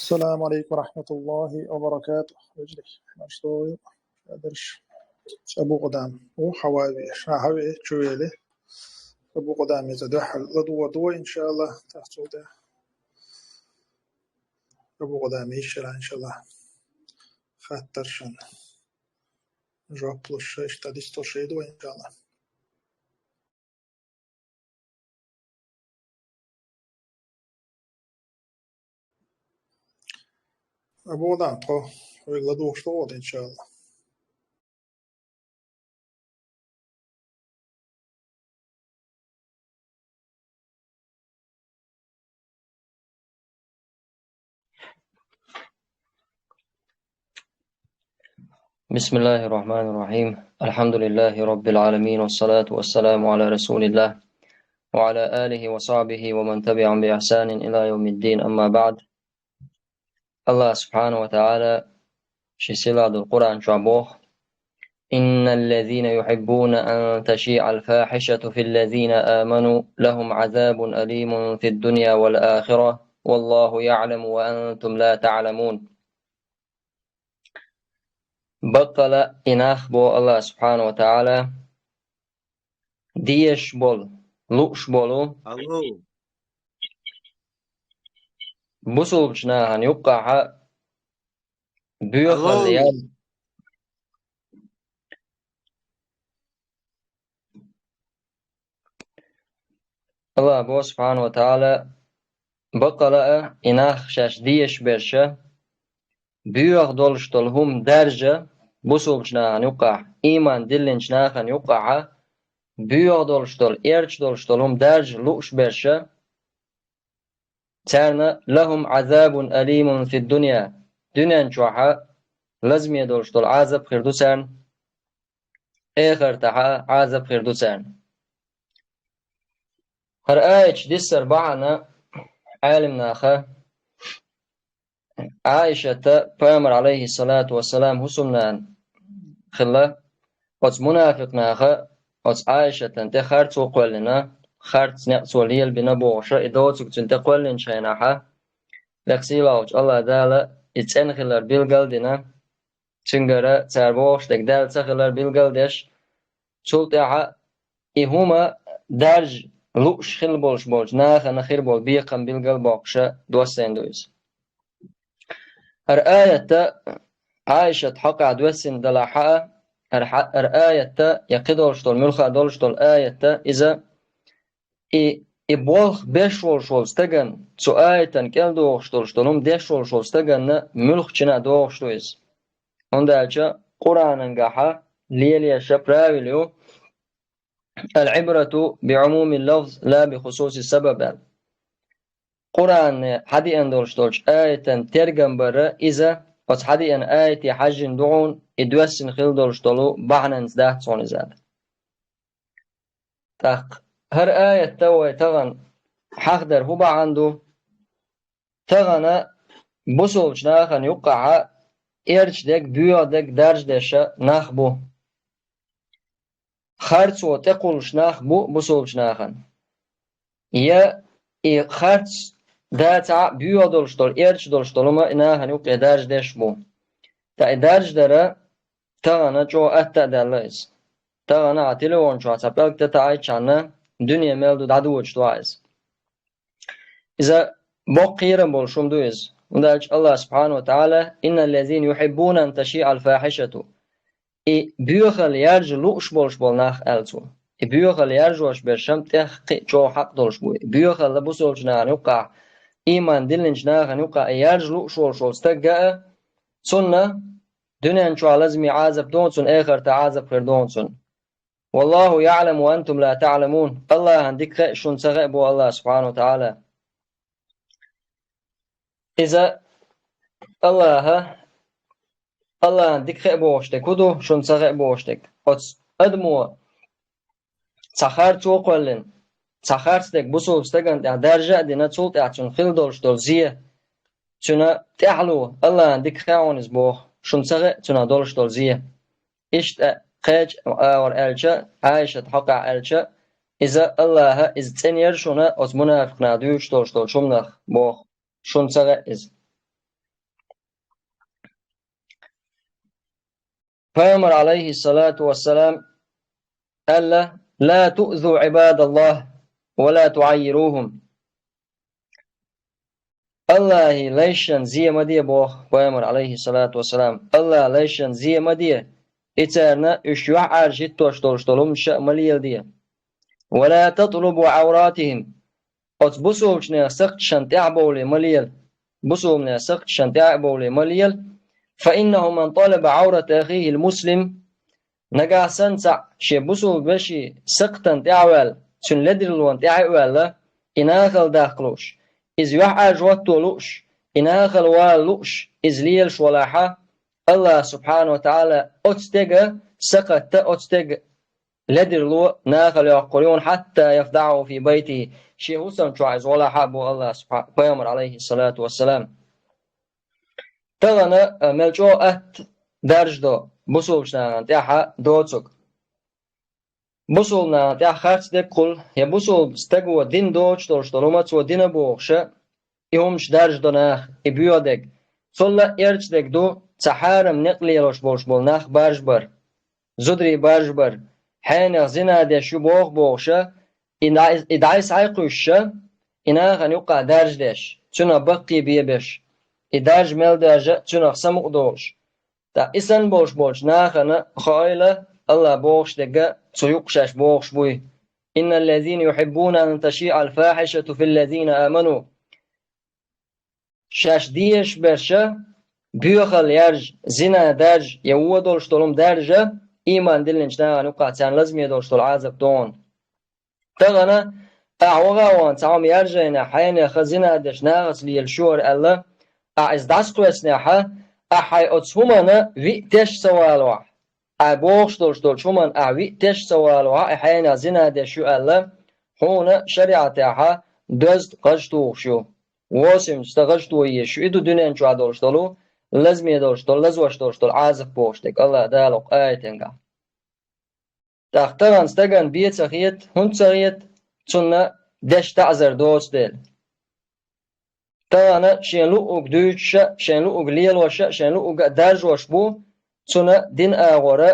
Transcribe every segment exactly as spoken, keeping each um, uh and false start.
السلام عليكم ورحمة الله وبركاته. Вежарий, марша догӀийла. Ша дарш Абу Къудама. У, хьавави, ша хьаве, чувели. Абу Къудама иза дуьхьал ладувгӀаргда вай, иншааллахӀ, тахцул тӀе. Абу Къудама йиш яра, иншааллахӀ. Хаттаршна жоп луш, иштта дистхуш хӀама да вай, иншааллахӀ. Абу Къудама, тхо хьоьга ладувгӀаш ду гӀо, иншааллахӀ. بسم الله الرحمن الرحيم. الحمد لله رب العالمين، والصلاة والسلام على رسول الله وعلى آله وصحبه ومن تبعهم بإحسان إلى يوم الدين، أما بعد. АллахӀ субхьанаху ва тагӀала шен сийлахь долчу Къуръан чохь боху: «إن الذين يحبون أن تشيع الفاحشة في الذين آمنوا لهم عذاب أليم في الدنيا والآخرة والله يعلم وأنتم لا تعلمون». Баккъала а и нах, боху АллахӀ субхьанаху ва тагӀала, дезаш болу, лууш болу, алло, бусулбачу нахана юккъахьа боьхалла, алло, ял. АллахӀ боху субхьанаху ва тагӀала, баккъала а и нах шаьш дезаш берш, боьха долуш долу хӀума даржа, бусулбачу нахана юккъахь, ийман диллинчу нахана юккъахьа, боьха долуш долу, эрча долуш долу хӀума даржа лууш берш, царна «لهم عذاب أليم في الدنيا», дуьнен чохьа лазаме долуш долу Ӏазап хир ду царна, эхартахьа Ӏазап хир ду царна. ХӀара аят диссар бахьана Ӏелам наха, Ӏаишата, пайхамар, алейхиссалату вассалам, хӀусамнана хилла, оцу мунафикъ наха оцу Ӏаишатан тӀе харцо кхоьллина, харц некъ цо лелабина бохуша, и доцург цуьнан тӀе кхоьллинчу хенахьа, лекха сийлахьчу АллахӀ Дала и цӀена хилар билгал а дина, цуьнгара цара бохуш дерг даьлла ца хилар билгал а деш, цул тӀаьхьа и хӀума даржа лууш хилла болуш болчу нахана хир болу бекхам билгал а боккхуша доссийна ду иза. ХӀара аятта Ӏаишат хьокъехь доьссина далахь а, хӀара хьа-, хӀара аятта я кхидолуш долу, муьлхха долуш долу аятта иза, и, и болх беш волуш волу стаган, цу аятан кӀел дохуш долуш долу хӀума деш волуш волу стаганна муьлххачунна дохуш ду иза. ХӀунда аьлча Къуръанан гахьа лелаеша правил ю: «العبرة بعموم اللفظ لا بخصوص السبب», аьлла. Къуръане хьадеана долуш долчу аятан тергам бара иза, оцу хьадеана аяте хьаьжжина ду хьуна, и доьссина хила долуш долу бахьананца дац хьуна иза, аьлла. ТӀаккха хӀара аятта вай тахана хьахдар хӀун бахьана ду? Тахана бусулбачу нахана юккъахьа эрча дерг, боьха дерг даржа деша нах бу. Харцо тӀекхуллуш нах бу бусулбачу нахана. Я и харц дацахь а, боьха долуш долу, эрча долуш долу хӀума и нахана юккъе даржа деш бу. Ткъа и даржа дара тахана чӀогӀа атта а даьлла иза. Тахана хьан телефон чохь цхьа пӀелг тӀетаӀийчхьана, дуьне мел ду дӀадоьдуш ду хьан иза. Иза боккха кхерам болуш хӀума ду иза. ХӀунда аьлча АллахӀ субхьанаху ва тагӀала: «إن الذين يحبون أن تشيع الفاحشة». И боьхалла яржа лууш болуш болу нах, аьлла цо. И боьхалла яржош берш-м тӀех кхин а чӀогӀа хьакъ долуш бу. И боьхалла бусулбачу нахана юккъахь, ийман диллинчу нахана юккъахь и яржа лууш волуш волу стаг а, цунна дуьнен чохь лазаме Ӏазап ду хьуна, цунна эхарта Ӏазап хир ду хьуна цунна. «والله يعلم وأنتم لا تعلمون». АллахӀан дика хаьа, шуна ца хаьа, боху АллахӀ субхьанаху ва тагӀала. Иза АллахӀа, АллахӀан дика хаьа бохуш дерг хӀун ду, шуна ца хаьа бохуш дерг? Оцу адамо цхьа харцо кхоьллина, цхьа харц дерг бусулба стагана тӀехь даржа а дина, цул тӀаьхьа цунна хила долуш долу зе, цуьнан тӀаьхьало, АллахӀан дика хаьа хьуна иза боху, шуна ца хаьа цунах долуш долу зе. Иштта кхечу агӀор аьлча, Ӏайшат хьокъехь аьлча, иза АллахӀа, иза цӀена яра шуна оцу мунафикъ наха дуьйцуш долуш долчу хӀуманах боху, шуна ца хаьа иза. Пайхамар, алейхиссалату вассалам, аьлла: «لا تؤذوا عباد الله ولا تعيروهم». Аллахьи лайшан зе ма де, боху Пайхамар, алейхиссалату вассалам. Аллахьи лайшан зе ма де, и царна уьш юьхьӀаьржа хӀиттош долуш долу хӀуманаш а ма леладе. «ولا تطلبوا عوراتهم». Оцу бусулбанехан сакхташна тӀаьхьабовле ма лела. Бусулбанехан сакхташна тӀаьхьабовле ма лела. «فإنه من طلب عورة أخيه المسلم». Нагахь санна цхьаъ шен бусулба вешин сакхтана тӀаьхьа а ваьлла, цуьнан ледарлонна тӀаьхьа а ваьлла, и нахала даккха лууш, иза юьхьӀаьржа хӀотто лууш, и нахала вала лууш, иза лелаш валахьа, Аллахь субхьанаху ва таӀала оцу стеган сакхт а, оцу стеган ледарло нахала йоккхур ю хьуна, «حتى يفضعه في بيته», шен хӀусам чохь иза валахьа а, боху Аллахь субхьа-, Пайхамар, алейхиссалату вассалам. Тахана, а, мел чӀогӀа атта даржадо бусулбачу нахана тӀехь доцург. Бусулба нахана тӀехь харц дерг хуьлу, я бусулба стаго дина доцуш долуш долу хӀума цо дина бохуш а, и хӀуманаш даржадо наха, и боьха дерг. Цул а эрча дерг ду цхьа хьарам некъ лелош болуш болу нах баржабар, зударий баржабар, хьенех зина деш ю боху бохуш а, и дӀа-, и дӀай схьайкхуьйсуш а, и нахана юккъахь даржадеш, цуьнан баккхий бебеш, и даржа мел даржа а цуьнах самукъа долуш. ТӀаккха и санна болуш болчу нахана хоийла, Аллахь бохуш дерг а цу юккъе шаьш бохуш буй: «إن الذين يحبون أن تشيع الفاحشة في الذين آمنوا». Шаьш дезаш берш а, боьхалла яржа, зина даржа, я вон долуш долу хӀума даржа, ийман диллинчу нахана юккъахь царна лазаме долуш долу Ӏазап ду хьуна. Тахана, ахь ваха а вахана цхьа хӀума яржийнехь, хьенех зина деш нахаца лелаш ю хӀара аьлла, ахь иза дӀасакхоьссинехь, ахь хьайн оцу хӀуманна виъ теш ца валахь, ахь бохуш долуш долчу хӀуманна ахь виъ теш ца валахь, и хьенех зина деш ю аьлла, хьуна шариӀатехь доьзна гӀаж тухуш ю. Восемьдесят гӀаж тухуш ю. И ду дуьнен чохь долуш долу, лазаме долуш долу, лазош долуш долу Ӏазап бохуш дерг Аллахь Дала хӀокху аятехь. ТӀаккха тахана стагана бен ца хета, хӀунда ца хета, цунна деш таӀзар доцу дела. Тахана шен луъург дуьйцуш а, шен луъург лелош а, шен луъург а даржош бу, цунна дина агӀора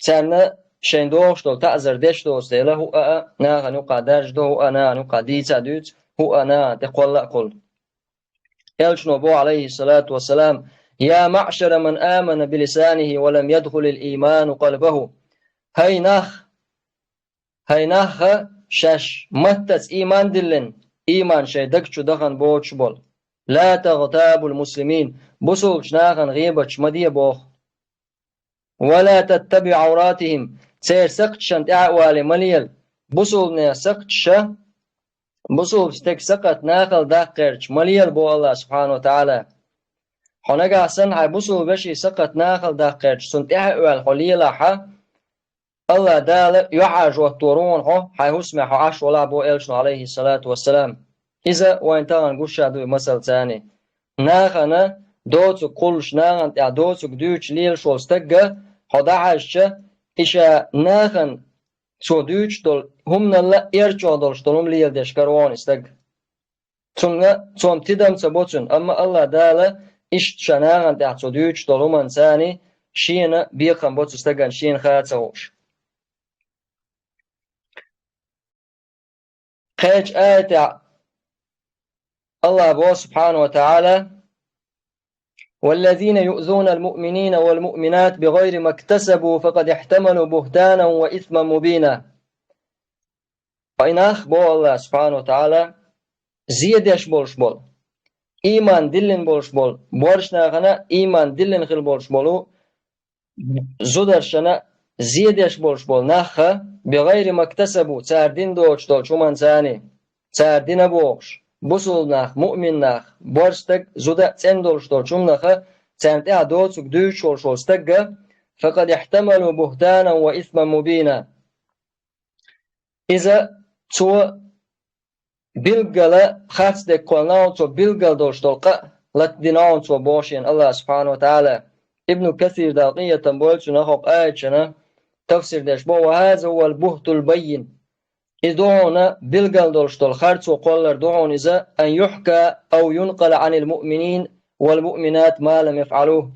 царна шайн догӀуш долу таӀзар деш доцу дела, хӀуъа а нахана юккъахь даржадо, хӀуъа а нахана юккъахь дийца а дуьйцу, хӀуъа а нахана тӀе кхолла а кхуллу. Элчано боху, алейхиссалату вассалам: «يا معشر من آمن بلسانه ولم يدخل الإيمان قلبه». ХӀай нах, хӀай нах, шаьш маттаца ийман диллина, ийман шайн даг чу дахана боцуш болу. «لا تغتابوا المسلمين», бусулбачу нахана гӀебаташ ма де боху. «ولا تتبعوا عوراتهم», церан сакхташна тӀаьхьа а вале ма лела, бусулбанехан сакхташ а, бусулба стеган сакхт нахала даккха гӀерташ ма лела, боху Аллахь субхьанаху ва таӀала. Хьо нагахь санна хьайн бусулба вешин сакхт нахала даккха гӀерташ, цунна тӀаьхьа а ваьлла хьо лелахь, Аллахь Дала юьхьӀаьржа хӀоттор ву хьуна хьо, хьайн хӀусамехь хьо Ӏаш валахь, боху Элчано, алейхиссалату вассалам. Иза вайн тахана гуш а ду и масал царний. Нахана доцург кхуллуш, нахана тӀехь доцург дуьйцуш лелаш волу стагга хьо дӀахьаьжча, и ша нахана цо дуьйцуш долу хӀуманал а эрчо долуш долу хӀума леладеш каравон и стаг. Цунна цом тидам ца бо цуьнан, амма Аллахь Дала иштта ша нахана тӀехь цо дуьйцуш долу хӀуманца царний шена бекхам бо цу стагана, шена ха а ца хууш. Кхечу аятехь Аллахь боху субхьанаху ва таӀала: «والذين يؤذون المؤمنين والمؤمنات بغير ما اكتسبوا فقد احتملوا بهتانا وإثما مبينا». Ткъа и нах, боху Аллахь субхьанаху ва таӀала, зе деш болуш болу, ийман диллина болуш болу, боьрша нахана ийман диллина хила болуш болу, зударшна зе деш болуш болу нах а, «بغير ما اكتسبوا», цара дина доцуш долчу хӀуманца царний, цара дина бохуш, бусулба нах, муъмин нах, боьрша стаг, зуда а цӀена долуш долчу хӀуманах а, царна тӀехь доцург дуьйцуш волуш волу стагга, «فقد احتملوا بهتانا وإثما مبينا». Иза цо билггала харц дерг кхоллина хьуна, цо билггал долуш долу къа а латдина хьуна цо, боху шена Аллахь субхьанаху ва таӀала. Ибну Касир, Дала къинхетам бойла цунах, хӀокху аяташна тафсир деш боху: «وهذا هو البهت البين». И ду хьуна билггал долуш долу харцо кхоллар ду хьуна иза: «أن يحكى أو ينقل عن المؤمنين والمؤمنات ما لم يفعلوه».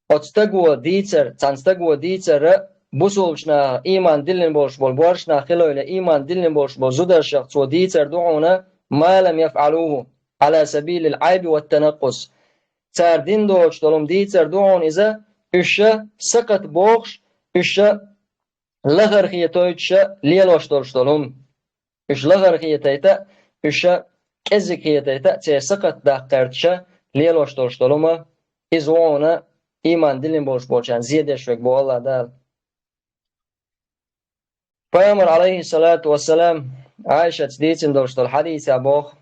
оцу стаго дийцар, цхьана стаго дийцар бусулбачу наха, ийман диллина болуш болу боьрша нах хилойла, ийман диллина болуш болу зударшах цо дийцар ду хьуна, ма лам яфъалуху, ала сабилил айби ва танаккус. Цара дина доцуш долу хӀума дийцар ду хьуна иза, уьш ша сакхат бохуш, уьш ша лахара хетойтуш ша лелош долуш долу хӀума. Уьш лахара хетайта, уьш ша кӀеззиг хетайта, церан сакхат даккхарца ша лелош долуш долу хӀума, иза ву хьуна ийман диллина болуш болчарна зен деш верг бу Аллах Дала. Пайхамар, алейхиссалату вассалам, Айшаца дийцина долуш долу хьадийса боху,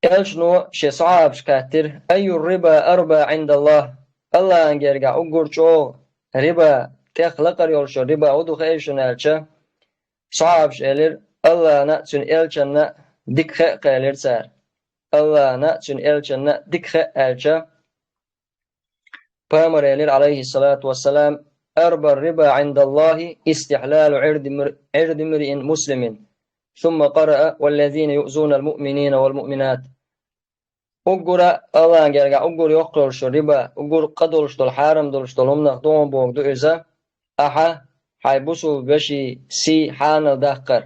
Элчано шен сахьабаш кхаьттира: «Айю риба арба Ӏиндаллах?» Аллахьан гергахь уггар чӀогӀа риба, тӀех лакхара йолуш йолу риба хӀун ду хаьий шуна аьлча, сахьабаш элира: «Аллахьна а, цуьнан элчанна а дика хаьа», кхелира цара. «Аллахьна а, цуьнан элчанна а дика хаьа», аьлча, Пайхамар элира, алейхиссалату вассалам: «Арба риба Ӏиндаллахи истихьлалу Ӏирди мир-, Ӏирди мриин муслимин». Сумма къараа: «Валлазина юъзуна ал-муъминина вал-муъминат». Уггура Аллахьан гергахь уггур йоккха йолуш ю риба, уггур къа долуш долу, хьарам долуш долу хӀуманах догӀун богу ду иза: ахьа хьайн бусулба вешин сий хьанал даккхар.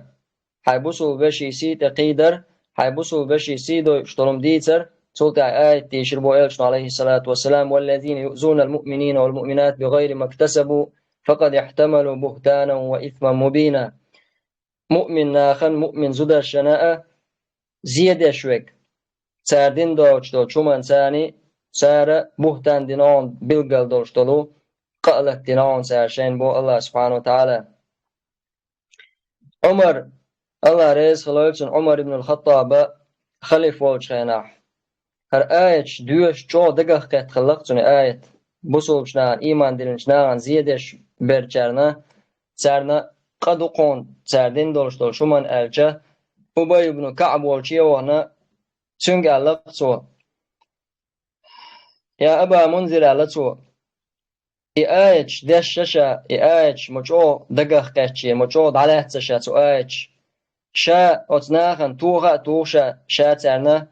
Хьайн бусулба вешин сий тӀе кхийдар, хьайн бусулба вешин сий дойуш долу хӀума дийцар, цул тӀаьхьа аят дийшира бо элчано, алейхиссалату вассалам: «Валлазина юъзуна ал-муъминина вал-муъминат бигайри мактасабу, факъад ихтамалу бухтанан ва исман мубина». Муъмин нахана, муъмин зударшна а зен деш верг, цара дина доцуш долчу хӀуманца цара бухтан дина хьуна, билггал долуш долу къа а латдина хьуна цара шайна бо Аллах субхьану ва тагӀала. Ӏумар, Аллах реза хуьлда цунна, Ӏумар ибн ал-Хаттаба халифа волчу хенахь, хӀара аяташ доьшуш чӀогӀа дагах кхетта хилла-кх цунна аят, бусулбачу нахана, ийман диллинчу нахана зен деш берчарна, царна къа ду кхунна цара дина долуш долу хӀуманна аьлча, Убай ибн Каъб волчу а вахана, цуьнга аьлла-кх цо: «Я Аба Мунзир, — аьлла цо, — и аяташ дешна ша, и аяташ ма чӀогӀа дагах кхетча, ма чӀогӀа дӀалаьцна ша цу аяташ. Ша оцу нахана тоха а туху ша, ша царна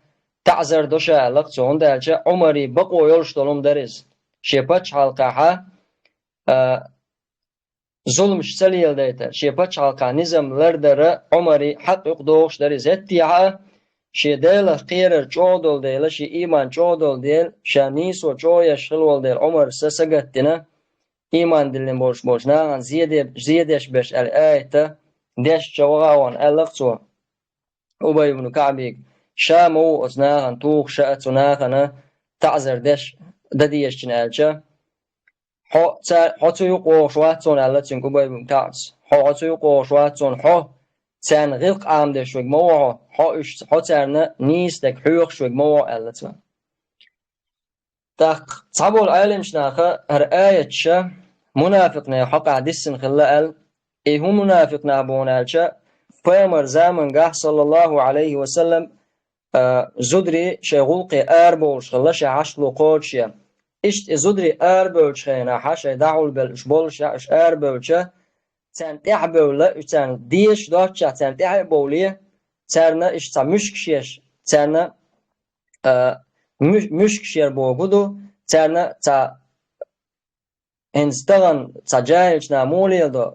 таӀзар до ша», — аьлла-кх цо, хӀунда аьлча Ӏумаран бакъо йолуш долу хӀума дара иза. Шен пачхьалкхехь а, а, зуламаш ца леладайтар, шен пачхьалкхехь низам лардар Ӏумаран хьакъ юкъадогӀуш дара иза. ХӀетте а шен Делах кхерар чӀогӀа долу дела, шен ийман чӀогӀа долу дела, ша нийсо чӀогӀа еш хилла волу дела, Ӏумара са сагатдина, ийман диллина болуш болчу нахана зен де-, зен деш берш аьлла аят дешча ваха а вахана аьлла-кх цо Убай ибн Каъбига: «Ша ма ву оцу нахана тухуш а, цу нахана таӀзар деш дан дезачун», — аьлча, «Хьо ца-, хьо цу юкъа вогӀуш вац суна», — аьлла цуьнга Убай ибн Каъбас. «Хьо, хьо цу юкъа вогӀуш вац суна, хьо царна гӀиллакх Ӏамадеш верг ма ву хьо, хьо уьш, хьо царна нийса дерг хьоьхуш верг ма ву хьо», — аьлла цо. ТӀаккха цхьаболу Ӏеламчу наха хӀара аяташ мунафикъ нехан хьокъехь диссина хилла аьлла. И хӀун мунафикъ нах бу аьлча, пайхамар замангахь, саллаллаху Ӏалайхи ва саллам, а, зударий шайн гӀуллакхе арабовлуш хилла, шайн хьаштало кхочушъян. Иштта и зударий арабевллачу хенахь, шайн дӀахьулбелла уьш боллушехь, уьш арабевлча, царна тӀаьхьа бевлла, уьш царна дезаш доццушехь, царна тӀаьхьа а бовлий, царна иштта цхьа муьшкаш еш, царна, а, муь-, муьшкаш яр бохург ду, царна цхьа хӀинца тахана цхьа жаьхӀилчу наха муха леладо,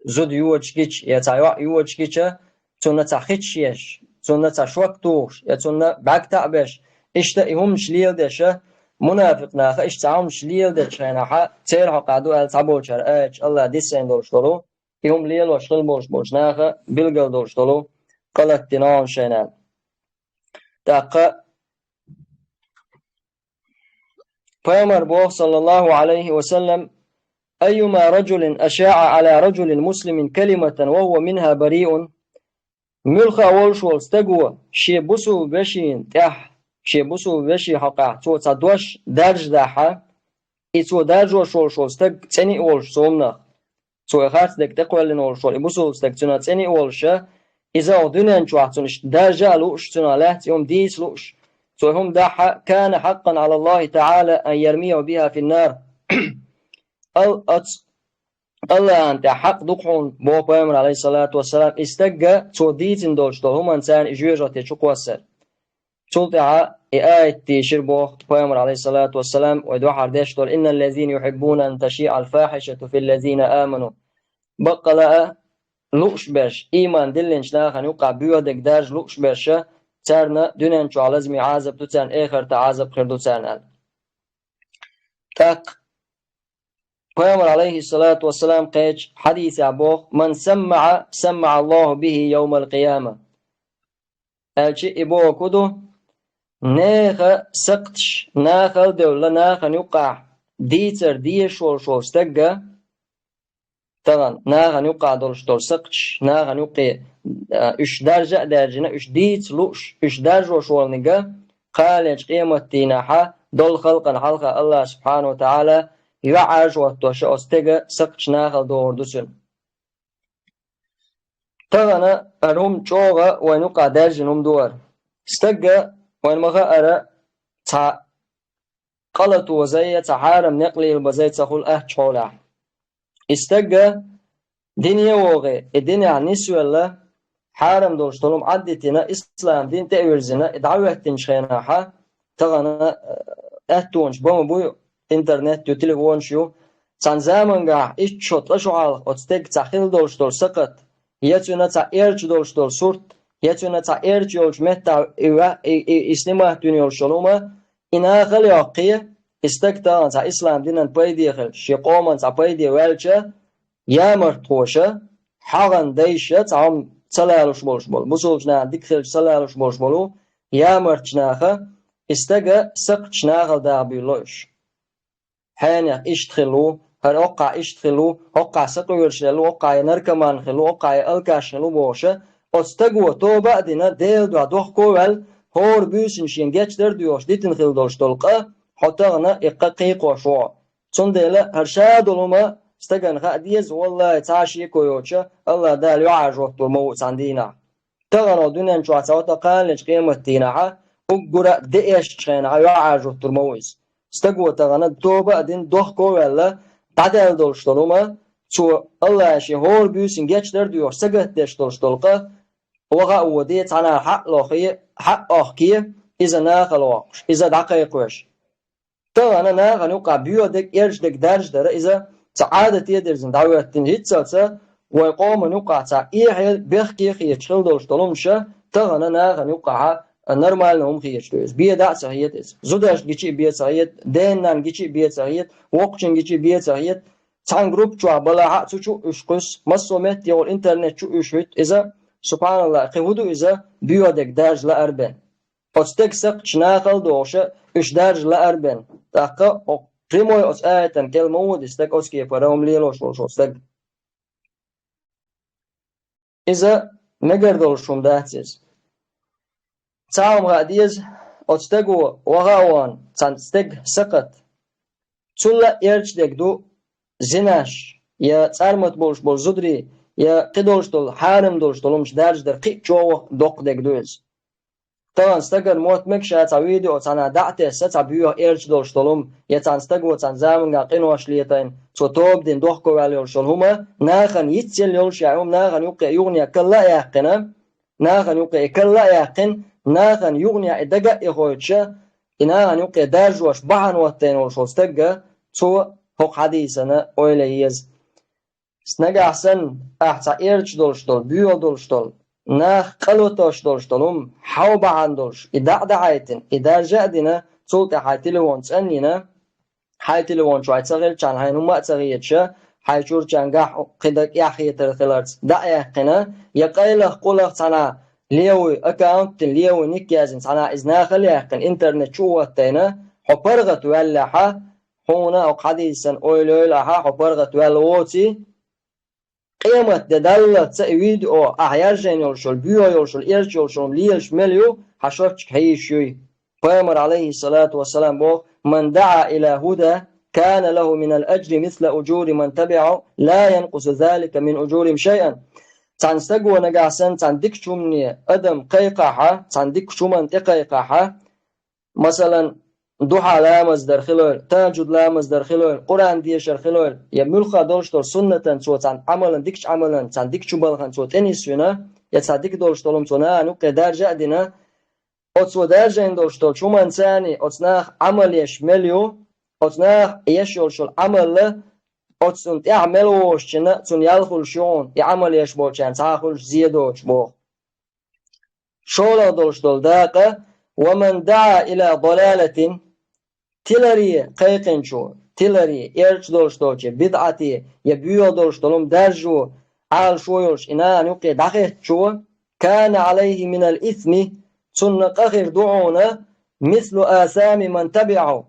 зуда йодаш гича, я цхьа йоӀ йодаш гича, цунна цхьа хиташ еш, цунна цхьа шок тухуш, я цунна бӀаьрг таӀбеш, иштта и хӀуманаш леладеш, мунафикъ наха иштта цхьа хӀуманаш леладечу хенахь, церан хьокъехь ду аьлла цхьаболчара аяташ, Аллах диссийна долуш долу, и хӀума лелош хила болуш болчу наха билгал долуш долу, къа латдина хьуна шайна аьлла. ТӀаккха Пайхамар боху, саллаллаху Ӏалайхи ва саллам: «Айюма раджулин ашаӀа Ӏала раджулин муслимин калиматан ва хӀува минха бариун». Муьлхха а волуш волу стаго шен бусулба вешина тӀехь, шен бусулба вешин хьокъехь цо цхьа дош даржадахь, и цо даржош волуш волу стаг цӀена а волуш цунах, цо и харц дерг тӀекхоьллина волуш волу и бусулба стаг цунах цӀена а волуша, иза оха дуьнен чохь цунна иштта даржа а лууш, цунах лаьцна и хӀума дийца лууш, цо и хӀума дахь, кана хьаккъан Ӏала Аллахи таӀала ан ярмияху биха финнар. Ал-, оц-, Аллахьан тӀехь хьакъ ду-кх хьуна, боху пайхамар, Ӏалайхиссалату вассалам, и стагга цо дийцина долуш долу хӀуманца и жоьжахате чу кхоссар. Цул тӀаьхьа и аят дийшира боху Пайхамар, алейхиссалату вассалам, вай дуьхьал деш долу: «Инналлазина юхиббуна ан ташиъал фахишату филлазина аману». Баккъала а лууш берш, ийман диллинчу нахана юкъахь боьха дерг даржа лууш берш, царна дуьнен чохь лазаме Ӏазап ду, царна эхарта Ӏазап хир ду царна аьлла. ТӀаккха Пайхамар, алейхиссалату вассалам, кхечу хьадисехь боху: «Ман саммаъа, саммаъа Аллаху бихи йовмал къияма». Аьлча и боху ду, нехан сакхташ нахала девлла, нахана юкъахь дийцар дезаш волуш волу стагга, тахана нахана юкъахь долуш долу сакхташ, нахана юкъе, а, уьш даржа а даьржина, уьш дийца лууш, уьш даржош волниг, кхалечу къематдийнахьа долу халкъана хьалха Аллах субхьана ва тагӀала юьхьӀаьржа хӀоттош оцу стеган сакхташ нахала догӀур ду цуьнан. Тахана хӀара хӀума чӀогӀа вайна юкъахь даьржина хӀума ду хӀара. Стагга вайна ма-хаъара цхьа къа латоза я, цхьа хьарам некъ лелабаза я ца хуьлу аьтту хьолехь. И стагга дине а вогӀий, и динехь нисвелла, хьарам долуш долу хӀума Ӏаддитина, ислам дин тӀе а вирзина, и дӀахӀоьттинчу хенахьа, тахана, э, аьттонаш бан буй, интернет ю, телефонаш ю. Цхьана замангахь итт шо, ткъа шо хьалха оцу стегга цхьа хилла долуш долу сакхат, я цуьнан цхьа эрча долуш долу сурт, я цуьнан цхьа эрча йолчу меттахь и ва-, и, и, и снимать вина йолуш йолу хӀума, и нахала а йоккхий, и стаг тахана цхьа ислам динан пайде хилча, шен къоман цхьа пайде ваьлча, ямартхоша, хьагӀан дайша, цхьа хӀума ца лалуш болуш болу, бусулбачу нахана дика хилча ца лалуш болуш болу ямартчу наха, и стага сакхташ нахала даха буьйлало уьш. Хьенех иштта хилла ву, хӀара оккхахь иштта хилла ву, оккхахь сакъоьруш лелла ву, оккхахь я наркоман хилла ву, оккхахь я алкаш хилла ву бохуша, оцу стаго тоба а дина, Делан дуьхьа дохко а ваьлла, хӀора буьйсанна шен гечдар а доьхуш дитина хилла долуш долу къа, хьо тахана и къа кхайкхош ву хьо. Цундела хӀара ша долу хӀума стагана хаа деза, валлахӀи, цхьа а шеко йоцуша, Аллах Дала юьхьӀаьржа хӀоттор ма ву цхьана дийнахь. Тахана дуьнен чохь цхьа вата кханалечу къематдийнахьа, уггара а деэшчу хенахьа юьхьӀаьржуттур ма ву иза. Стаго тахана тоба а дина, дохко а ваьлла, дӀадаьлла долуш долу хӀума, цо Аллахьа шен хӀора буьйсанна гечдар а доьхуш, сагатдеш долуш долу къа, ваха а воде, цхьанхьа хьаъ лохе, хьаъ охке, иза нахала воккхуш, иза дӀакхайкхош. Тахана нахана юкъахь боьха дерг, эрча дерг даржа дара иза, цхьа Ӏадате дирзина дӀахӀоьттина, хӀинццалца вайн къоман юкъахь цхьа эхье, бехке хеташ хилла долуш долу хӀумаша, тахана нахана юкъахьа нормально хӀума хеташ ду иза. Бен дӀа а ца хета иза. Зудашна гича а бен ца хета, ден-нанна гича а бен ца хета, воккхачунна гича а бен ца хета. Цхьана группа чохь балахьа а цу чу а уьш кхуьссу, массо а метте йолу интернет чу а уьш хӀуьтту иза. СубхьаналлахӀ, кхин хӀун ду иза, боьха дерг даржа лаар бен? Оцу стеган сакхташ нахала дохуша, уьш даржа лаар бен. ТӀаккха хӀокху прямой оцу аятан кӀел ма вода и стаг, оцу кепара хӀума лелош волуш волу стаг. Иза мегар долуш хӀума дац иза. Цхьа хӀума хаа деза, оцу стаго ваха а вахана, цхьана стеган сакхат, цул а эрча дерг ду зинаш, я цӀармат болуш болу зударий, я кхидолуш долу, хьарам долуш долу хӀумаш даржа дар кхин а чӀогӀа доккха дерг ду иза. Тахана стагана мотт мега ша цхьа видео цхьанхьа дӀа а тесса, цхьа боьха эрча долуш долу хӀума, я цхьана стаго цхьана заманга къинош летайна, цо тоба дина дохко ваьлла йолуш йолу хӀума, нахана йицъелла йолуш яа хӀума, нахана юккъе юханехьа калла а яьккхина, нахана юккъе и калла а яьккхина, нахана юханехьа и дага а ихойтуша, и нахана юккъе даржош бахьана хӀоттайна волуш волу стагга, цо хӀокху хьадийсана ойла еза. Нагахь санна, ахь цхьа эрча долуш долу, боьха долуш долу, нах къа латош долуш долу хӀума, хьо бахьана долуш, и дӀа а дахьийтина, и даржа а дина, цул тӀаьхьа хьайн телефон цӀанйина, хьайн телефон чохь ца хилчахьана, хьайна хӀумма а ца хеташа, хьайн чуьрачарна гахь кхин дан кӀеххьетар хиларца дӀа а яьккхина, я къайлаха-къулаха цхьанхьа левый аккаунт дина, левый ник яздина цхьанхьа иза нахала яьккхина, интернет чу а хӀоттайна, хьо паргӀат ваьллехьа, хьуна хӀокху хьадийсан ойла йойла ахьа, хьо паргӀат ваьлла воций, къемат де даллалц и видео ахьа яржийна йолуш йолу, боьха йолуш йолу, эрча йолуш йолу лелаш мел ю, хьан шоччиг хьан йиш юй. Пайхамар, алейхиссалату вассалам, боху: «Ман даъа иля худа, кана лаху минал аджри мисла уджури ман табиъаху, ла янкъусу залика мин уджурихим шайъан». Цхьана стаго нагахь санна, цхьана дикачу хӀумане адам кхайкхахьа, цхьана дикачу хӀуманна тӀе кхайкхахьа, масалан, духьа ламаз дар хилойла, тахаджуд ламаз дар хилойла, Къуръан дешар хилойла, я муьлхха долуш долу суннатан цо цхьана Ӏамалан, дикачу Ӏамалан, цхьана дикачу балхан цо тӀенисвина, я цхьа дика долуш долу хӀума цо нахана юккъе даржа а дина, оцо даржийна долуш долчу хӀуманца оцу наха Ӏамал еш мел ю, оцу наха еш йолуш йолу Ӏамал оцунна тӀехь мел вогӀучунна цунна ял хуьлуш ю хьуна, и Ӏамал еш болчарна цхьа а хуьлуш зе доцуш боху. ШолгӀа долуш долу дакъа: «Ва ман даӀа ила далалатин», тиларе кхайкхинчо, тиларе, эрча долуш долчу, бидӀате я боьха долуш долу хӀума даржо, Ӏалашо йолуш и нахана юккъе дӀахӀиттачо, «кана Ӏалайхи минал исми», цунна къа хир ду хьуна, «мислу асами ман табиӀаху»,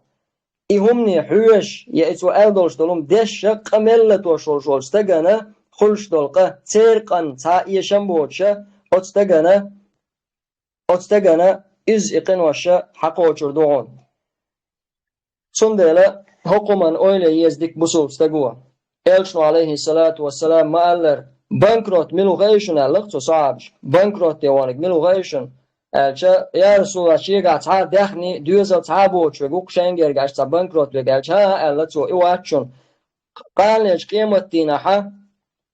и хӀумане хьоьжуш, я и цо аьлла долуш долу хӀума дешша къа мел латош волуш волчу стагана хуьлуш долу къа, церан къанна цхьа а эшам боцуша, оцу стагана, оцу стагана иза и къинош хьакхочур ду хьуна. Цундела хӀокху хӀуманна ойла е еза дика бусулба стаго. Элчано, алейхиссалату вассалам, ма-аллара: «Банкрот мила ву хаьий шуна?» — аьлла-кх цу сахьабаша. «Банкрот де ваханиг мила ву хаьий шуна?» — аьлча: «Я Расулаллах, шегахь цхьа а даьхни, доьзал цхьа а боцуш верг ву-кх шайна герга аьлча цхьа банкрот верг», — аьлча: «ХӀан-хӀа», — аьлла цо, — «и вац шуна. Къанлечу къематдийнахьа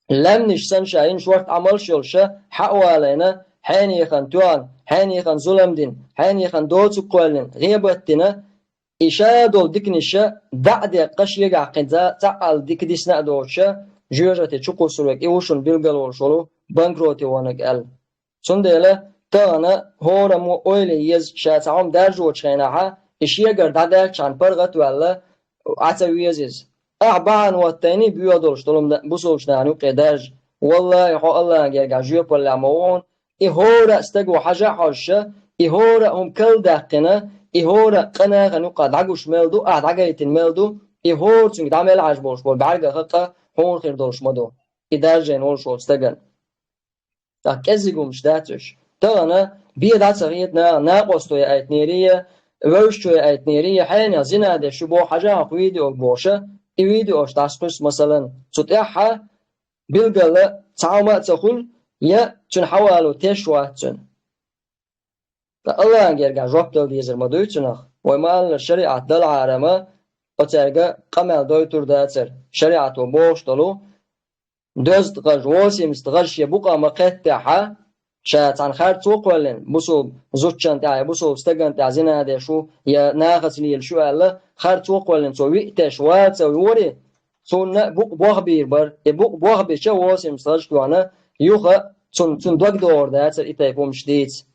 лаьмнаш санна ша йина шорта Ӏамалш йолуша хьа а валийна, хьенехана тоьхна, хьенехана зулам дина, хьенехана доцург кхоьллина, гӀийбат дина, и ша долу диканаш дӀа а деккха, шегахь кхин цхьа а дика дисна а доцуша, жоьжахати чу кхуссур верг и ву шуна билгал волуш волу банкроте ваханиг», — аьлла. Цундела тахана хӀораммо ойла е еза, ша цхьа хӀума даржочу хенахьа, и шегара дӀадаьллачхьана паргӀат а ваьлла, Ӏа ца веза иза. Ахьа бахьана хӀоттайний боьха долуш долу хӀума бусулбачу нахана юккъе даржа? Валлахи, хьо Аллахьан гергахь жоьпаллехь ма ву хьуна, и хӀора а стаго хьажа а хьожуша, и хӀора а хӀума карладаьккхина, и хӀора а къа нахана юккъахь дӀагуш мел ду, ахьа дӀагайтина мел ду, и хӀора цуьнга дӀа мел хьажа болуш болу бӀаьргах къа хьуна хир долуш ма ду, и даржийна волуш волчу стагана. ТӀаккха кӀеззиг хӀуманаш дац уьш. Тахана бен дӀа ца хета нахана, накъосто яийтинера я, вевзачо яийтинера я, хьенех зина деш ю боху, хьажахьа хӀокху видеога бохуша, и видеош дӀасакхуьссу, масалан, цу тӀаьхьа билггала цхьа хӀума а ца хуьлу, я цуьнан хьавало теш вац цуьнан. Ткъа Аллахьан гергахь жоп дала дезар ма дуй цунах? Вай ма-аллара, шариӀат далахьара ма оцаьрга къамел дойтур дацара. ШариӀато бохуш долу, дезткъа гӀаж, восемьдесят гӀаж шен букъа ма кхеттехьа, ша цхьана харцо а кхоьллина, бусулба зудчунна тӀехь я бусулба стагана тӀехь зина деш ву, я нахаца лелаш ю аьлла, харцо а кхоьллина, цо виъ теш вала ца вори, цунна букъ бохбийр бара. И букъ бохбича, восемьдесят гӀаж тоьхна, юха цун, цун дог догӀур дацара и тайпа хӀумаш дийца.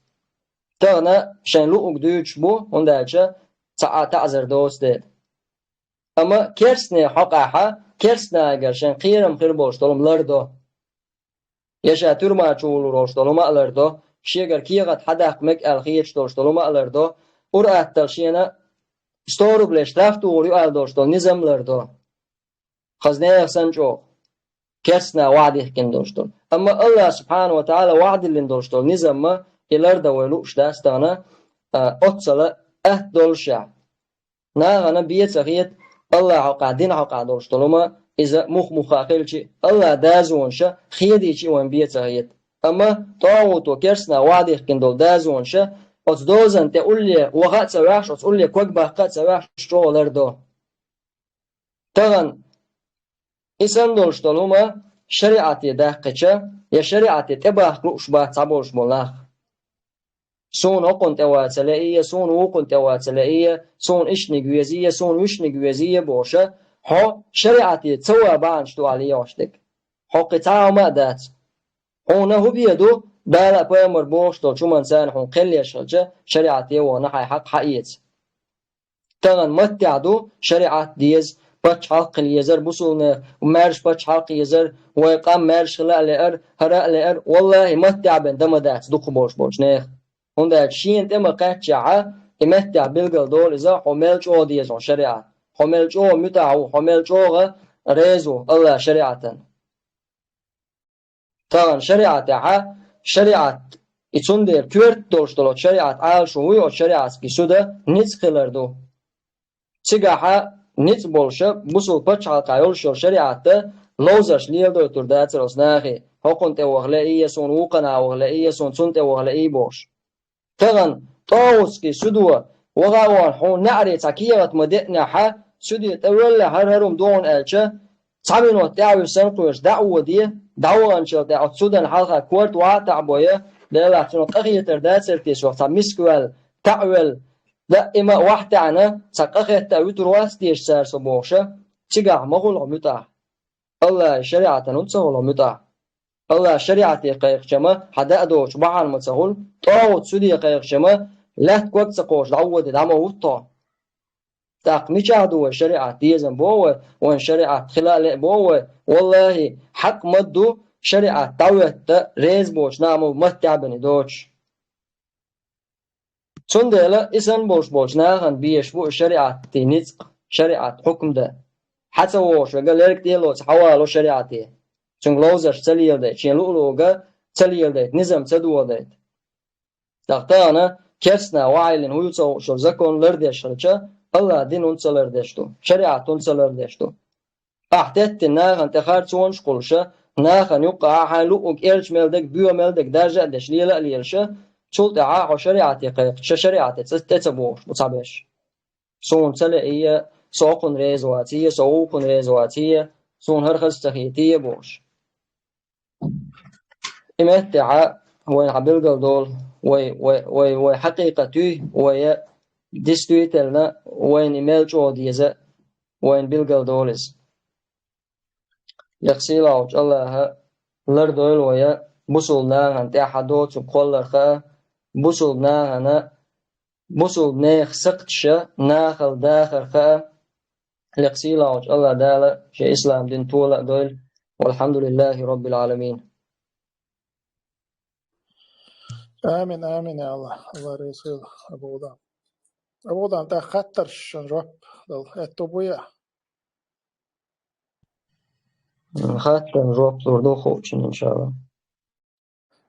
Тахана шайн луъург дуьйцуш бу, хӀунда аьлча цхьа а таӀзар доцу дела. Амма керстанийн хьокъехьа, керстанагара шайн кхерам хир болуш долу хӀума лардо. Я ша туьрма чу вулур волуш долу хӀума а лардо, шегара кехат хьадаккха мега аьлла хеташ долуш долу хӀума а лардо, ур-атталла шена сто рублей штраф тухур ю аьлла долуш долу низам лардо. Хаза нехан санна чӀогӀа керстанах ваӀда дихкина долуш долу. Амма Аллах субхьанаху ва тагӀала ваӀда диллина долуш долу низамма и лардан вай лууш дац тахана, а, оццала атта доллушехь. Нахана бен ца хета Аллахьа хьокъехь, дина хьокъехь долуш долу хӀума, иза мух-муха хилча а, Аллахьа дозанаша хедийча а вайн бен ца хета. Амма тӀагӀуто керстанах ваӀда дихкина долу дозанаша оцу дозанна тӀе улле ваха а ца ваьхьаш, оцу улле ког баккха а ца ваьхьаш, чӀогӀа лардо. Тахана и санна долуш долу хӀума шариӀате даьккхича, я шариӀате тӀебахка лууш бац цхьаболуш болу нах. Суна хӀокхунна тӀе ваца лаьий, суна вукхунна тӀе ваца лаьий, суна ишниг везий, суна вуьшниг везий бохуша, хьо шариӀате ца ван бахьанаш ду ахьа лехьош дерг. Хьо кхин цхьа а хӀума а дац. Хьуна хӀун бен ду, Дала а пайхамар бохуш долчу хӀуманца хьуна кхел еш хилча, шариӀате вахана хьайн хьакъ хьаэца. Тахана маттехь ду шариӀат деза, пачхьалкх хила езар, бусулнех маьрша пачхьалкх езар, вай къам маьрша хила а леар, хӀара а леар, валлахӀи, маттехь бен дан ма дац дукхахболуш болчу нехан. ХӀунда аьлча шена тӀе ма кхаьччехьа, и меттехь билгал долу иза, хьо мел чӀогӀа деза хьуна шариӀат, хьо мел чӀогӀа муьтӀахь ву, хьо мел чӀогӀа реза ву Аллахьан шариӀатана. Тахана шариӀатехьа, шариӀат, и цундела коьрта долуш долу шариӀат Ӏалашо вуй оцу шариӀатский суда ницкъ хилар ду. Цигахьа ницкъ болуша, бусул пачхьалкхехь йолуш йолу шариӀатта ловзарш леладойтур дацара оцу нахе, хӀокхунна тӀе ваха лаьий, суна вукханна ваха лаьий, суна цунна тӀе ваха лаьий бохуш. Тахана тӀагӀутский судо ваха а вахана, хьуна неӀаре цхьа кехат ма деънехьа, суде тӀе воьллехь, хӀара-хӀара хӀума ду хьуна аьлча, цхьа минот тӀаьхьа вуьсу санна кхоьруш дӀа а водий, дӀа ваханчул тӀаьхьа оцу судан хьалха корта ван а таӀабой, Делахь цунах къахетар дацара те сох, цхьа миска ваьлла, таӀвелла, даима а вахьтаьӀна, цхьа къахетта а вуьтур вац теша цара со бохуша, цигахь ма хуьлу хьо муьтӀахь. АллахӀан шариӀатана хӀунда ца хуьлу хьо муьтӀахь? АллахӀан шариӀате кхайкхича ма хьан даа доцуш бахьана ма ца хуьлу, тӀогӀут суде кхайкхича ма лаьтта ког ца кхочуш дӀаводе дӀа ма вутту хьо. ТӀаккха мичахь ду вай шариӀат дезам боху вай, вайн шариӀат хила а леа боху вай? ВаллахӀи, хьакъ ма ду шариӀат дӀахӀотта реза боцу нахана маттехь бен и доцуш. Цундела и санна болуш болчу нахана безаш бу шариӀатан ницкъ, шариӀат хьукам дан. Хьан ца вогӀуш верг лерг тӀе а лоцу хьан вало шариӀате? Цуьнга ловзарш ца леладайта, шен луъу-луъург ца леладайта, низам ца доладайта. ТӀаккха тахана керстанна ваьллина хӀуьлла ца хууш йолу закон лардеш хилча, АллахӀан дин хӀунда ца лардеш ду? ШариӀат хӀунда ца лардеш ду? Ахь теттина нахана тӀе харцонаш а кхуллуша, нахана юккъахь хьайн луъург, эрча мел дерг, боьха мел дерг даржа а деш, лела а лелаша, цул тӀаьхьа хьо шариӀате кхайкхича, ша шариӀате цӀа тӀе ца бохуш бу цхьаберш. Суна ца лаьий, со хӀокхунна реза ваций, со вукхунна реза ваций, суна хӀара хаза ца хетий бохуш. И меттехь вайна хьан билгал долу, вай, вай, вай, вай хьакъикъат юй, вай действительно вайна и мел чӀогӀа деза, вайна билгал долу иза. Лекха сийлахьчу АллахӀа лардойла вай бусулба нахана тӀаьхьа доцург кхоллар хаа, бусулба нахана, бусулба нехан сакхташа нахала дахар хаа, лекха сийлахьчу АллахӀ Дала шен ислам дин тола а дойла. Валхьамдулиллахи Роббил Ӏаламин. Амин, амин, я АллахӀ. АллахӀ реза хуьлда, Абу Гъудам. Абу Гъудам, тӀаккха хаттаршна жоп дала аьтто буй? Хаттарна жоп лур ду хуучунна, иншаллахӀ.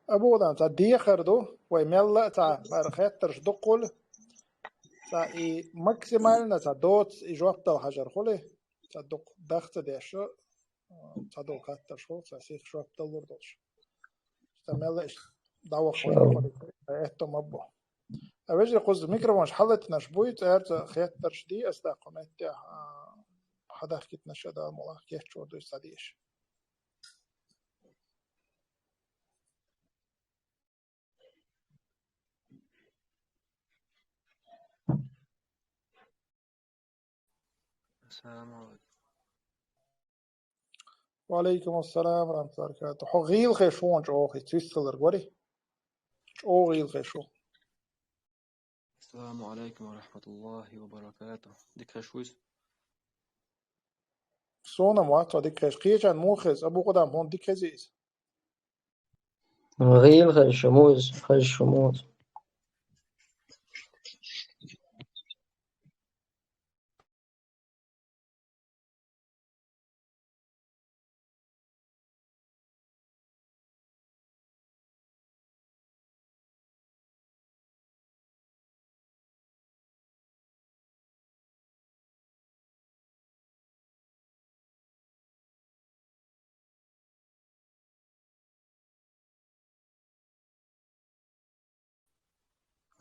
Абу Гъудам, цхьа дехар ду, вай мелла а цхьа хӀара хаттарш дукха хуьлу, цхьа и максимально цхьа доцу и жоп дала хьажар хуьлу, цхьа дукха дах ца деш, цхьа долу хаттарш хуьлу, цхьа сиха жоп далур долуш. Цхьа мелла а иштта дӀаваха вай, иншаллахӀ, аьтто ма бу. А вежарий, кхуза микрофонаш хьалатанаш буй, цӀерца хеттарш ди ас даккха меттехь, а, хьадахкитнаш а дала муьлхха кеччор дуй ца дийша. Ассаламу алейкум. Ва алейкум ассалам ва рахматуллахи ва баракатух. Хьо гӀийла хеш ву хьуна чӀогӀа, хӀинца виссалар гори? ЧӀогӀа гӀийла хеш ву. Ассаламу алейкум ва рахматуллахи ва баракатух. Дика хеш ву иза? Суна-м вац хьо дика хеза. Кхечарна муха хеза? Абу Къудам, хьуна дика хезий иза? ГӀийла хезаш ма ву иза, хезаш ма ву иза.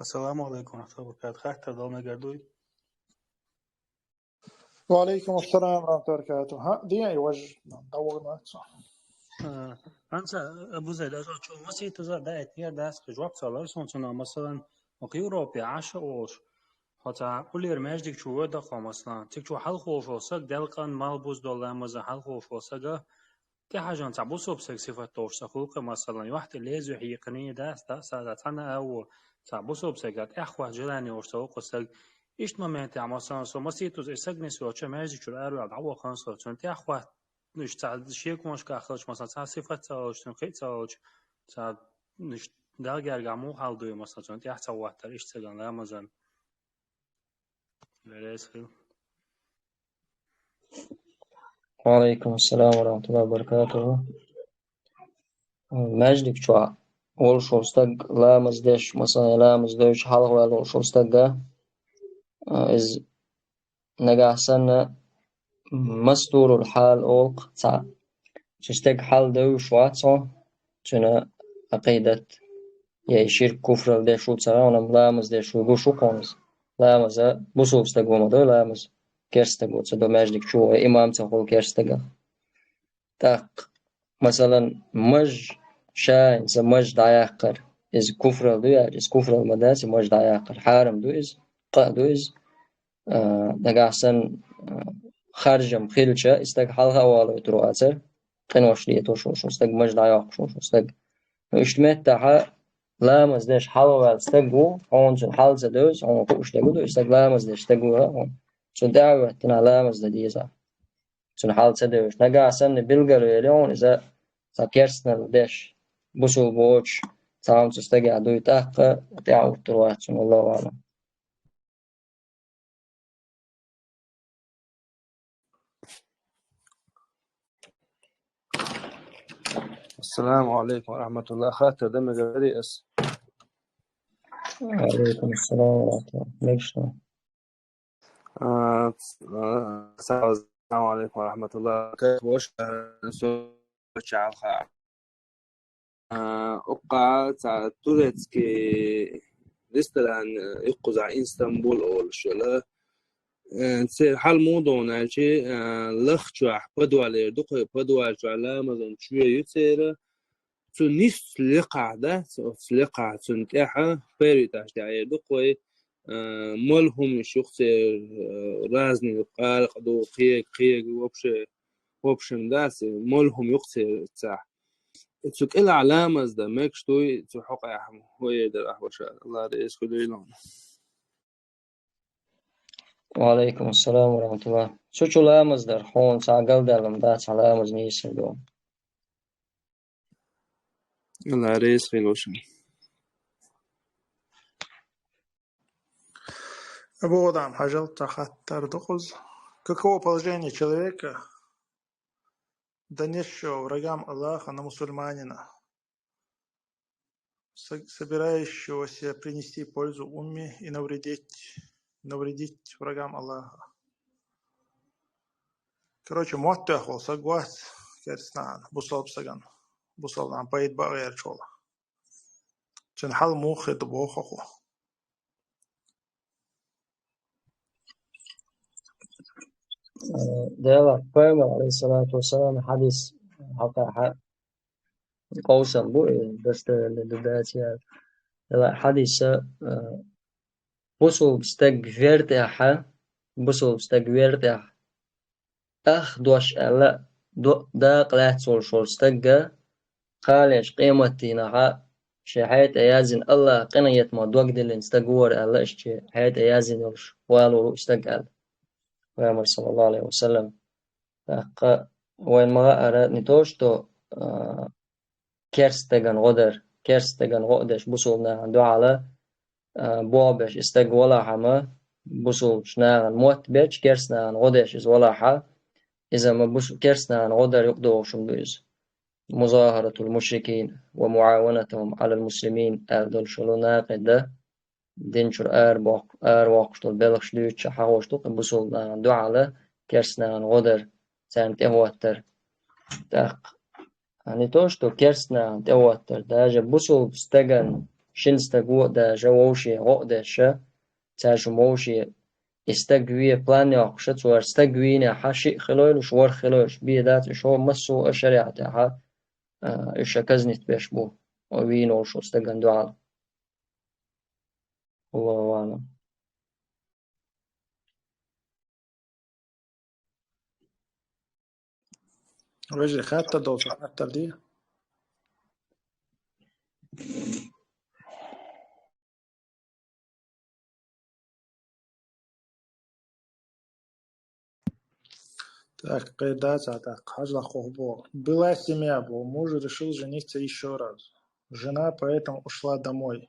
Ассаламу алейкум ва рахматуллахи ва баракатух. Хаттар дала мегар дуй? Ва алейкум ассалам ва рахматуллахи ва баракатух. ХӀаъ, ден и важа, дӀавахана вац со. А, хӀинца, Абу Зайд, аса чу масийтаза даийтинера дас кхин жоп ца лар суна цунах, масалан, хӀокху Европе Ӏаш а волуш, хьо цхьа уллера маьждиг чу воьду хьо, масалан, цига чу хьалха волуш волу саг, делкъан малбуза долу ламаза хьалха волуш волу сага, тӀехьажан цхьа бусалба саг сифат долуш ца хуьлу-кх, масалан, юьхь тӀе лезо хьийкхиний, дас, дас, дас, цхьана а ву, цхьа бусалба сага тӀехьахӀотта желание йолуш ца ву-кх саг. Иштта моментехь, масалан, со масийтаза и саг нисвелча, маьждиг чуьра араваьлла дӀавахана со, цунна тӀехьахӀотта, уьш цхьа шеконашкахь хилча, масалан, цхьа сифат ца хилча, цунна кхин а ца хилча, цхьа, уьш Далла гергахь муха хьал дуй, масалан, цунна тӀехь ца хӀоттар, иштта сагана ламазан. Берес хила. Ва алейкум ассалам ва рахматуллахи ва баракатуху. Маьждиг чохь волуш волу стаг ламаз деш, масалан, ламаз девча хьалха ваьлла волуш волу стага, а, иза нагахь санна мастурул хьал олу-кх цхьа. Цу стеган хьал девзаш вац хьо, цуьнан Ӏакъидат, я и ширк, куфрал деш ву ца хаьа, амма ламаз деш ву гуш ву-кх хьуна иза. Ламаза бусулба стаг ву ма до ламаз, керста стаг ву ца до маьждиг чу, я имам ца хуьлу керста стагах. ТӀаккха, масалан, маж, ша хӀинца маж дӀаяккхар. иза куфрал ду аьлча, иза куфрал ма дац, и маж дӀаяккхар. Хьарам ду иза, къа а ду иза. А, нагахь санна, а, харжам хилча, и стаг хьалха а валийтур вацар, къинош летош волуш волу стаг, маж дӀайоккхуш волуш волу стаг. Ну, иштта меттахьа ламаз деш хьалаваьлла стаг ву, хьуна цунна хьал ца девза, хьуна хууш дерг ду, и стаг ламаз деш стаг ву, хьуна цунна тӀаьхьа а хӀоьттина ламаз дан деза. Цунна хьал ца девзаш. Нагахь санна билгал вели хьуна иза цхьа керстанал деш, бусул боцуш, цхьа хӀума цу стагехь дуй, тӀаккха тӀаьхьа уттур вац цунна, валлаху аълам. Ассаламу алейкум ва рахматуллах. Хаттар дан мегар дарий ас? Ва алейкум ассалам ва рахматуллах. Мегаш ду. А, ц-, а, ассаламу алейкум ва рахматуллах. Как ваш, а, со-, чалха. А, уккха цхьа турецкий ресторан, э, юккъузахь Инстамбул олуш йолу. Э, церан хьал муха ду аьлча, э, лахчохь подвал эр ду кху, подвал чохь ламазан чоь ю церан. Цу нисса лекхахь дац, оцу лекхахь цунна тӀаьхьа первый этаж тӀехь эр ду кху, э, мала хӀуманаш ю кху церан, э, разный, къаркъа ду, кхега, кхега, вообще, в общем, дац, мала хӀума ю кху церан цхьа. Цу кӀелахь ламаз дан мегаш дуй, цу хьокъехь хӀун эр дара ахь ваша? Алла реза хуьлийла хьуна. Ва алейкум ассалам ва рахматуллах. Цу чу ламаз дар, хьуна цхьа галдаьлла ма дац, хьан ламаз нийса ду. Алла реза хуьлийла шуна. Абу Адам, хьажал, цхьа хаттар ду кхуза. Каково положение человека, донесшего врагам Аллаха на мусульманина, со-, собирающегося принести пользу умме и навредить, навредить врагам Аллаха? Короче, мотт тоьхна волу стаг вац керстанан, бусалба стагана, бусалба нахана пайда бан гӀерташ волу. Цуьнан хьал муха хир ду боху хьо? Э, Делахь пайхамар, алейхиссалату вассалам, хьадис хьалха хьа-, къовсам бу, э, достоверный ду, дац яра. Делахь хьадиса, э, бусулба стаг вер тӀехьа, бусулба стаг вер тӀехьа ах дош аьлла, до-, дакъа лаьцна волуш волу стагга, кхалеш къематдийнахьа шен хье тӀе яздина, Аллаха къинхетамах дог диллина стаг вара аьлла, иштта шен хье тӀе яздина йолуш валор ву и стаг аьлла. Пайхамар, саллаллаху алейхи ва саллям. ТӀаккха вайн ма хаъара, не то что, а, керста стагана гӀо дар, керста стагана гӀо а деш, бусулба нахана дуьхьала, а, болх беш и стаг валахьама, бусулбачу нахана мотт бечу, керста нахана гӀо деш иза валахьа, иза ма бусу-, керста нахана гӀо дар юкъадогӀуш хӀума ду иза. «Музахаратул мушрикин ва муаванатухум алал муслимин», аьлла долуш волу накъида, дин чуьра арабохк-, аравоккхуш долу белхаш дуьйцучохь хьахош ду-кх бусулба нахана дуьхьала керста нахана гӀо дар, царна тӀехӀоттар. ТӀаккха, а, не то что керста нахана тӀехӀоттар, даже бусулба стагана, шина стаго а даже вовше гӀо а деш, цаьршимма вовше и стаг ве план йоккхуша, цара стаг вийнехьа, шиъ хилойла уьш, ворхӀ хилойла уьш, бен дац уьш, хӀо массо а шариӀатехьа, а, уьш а казнить беш бу, вийна волуш волу стагана дуьхьал. Аллаху аълам. Вежарий, хаттар долчу хаттар де. Так, кхайда ца, так, хьажал хьо бо. Была семья, бо, муж решил жениться ещё раз. Жена поэтому ушла домой.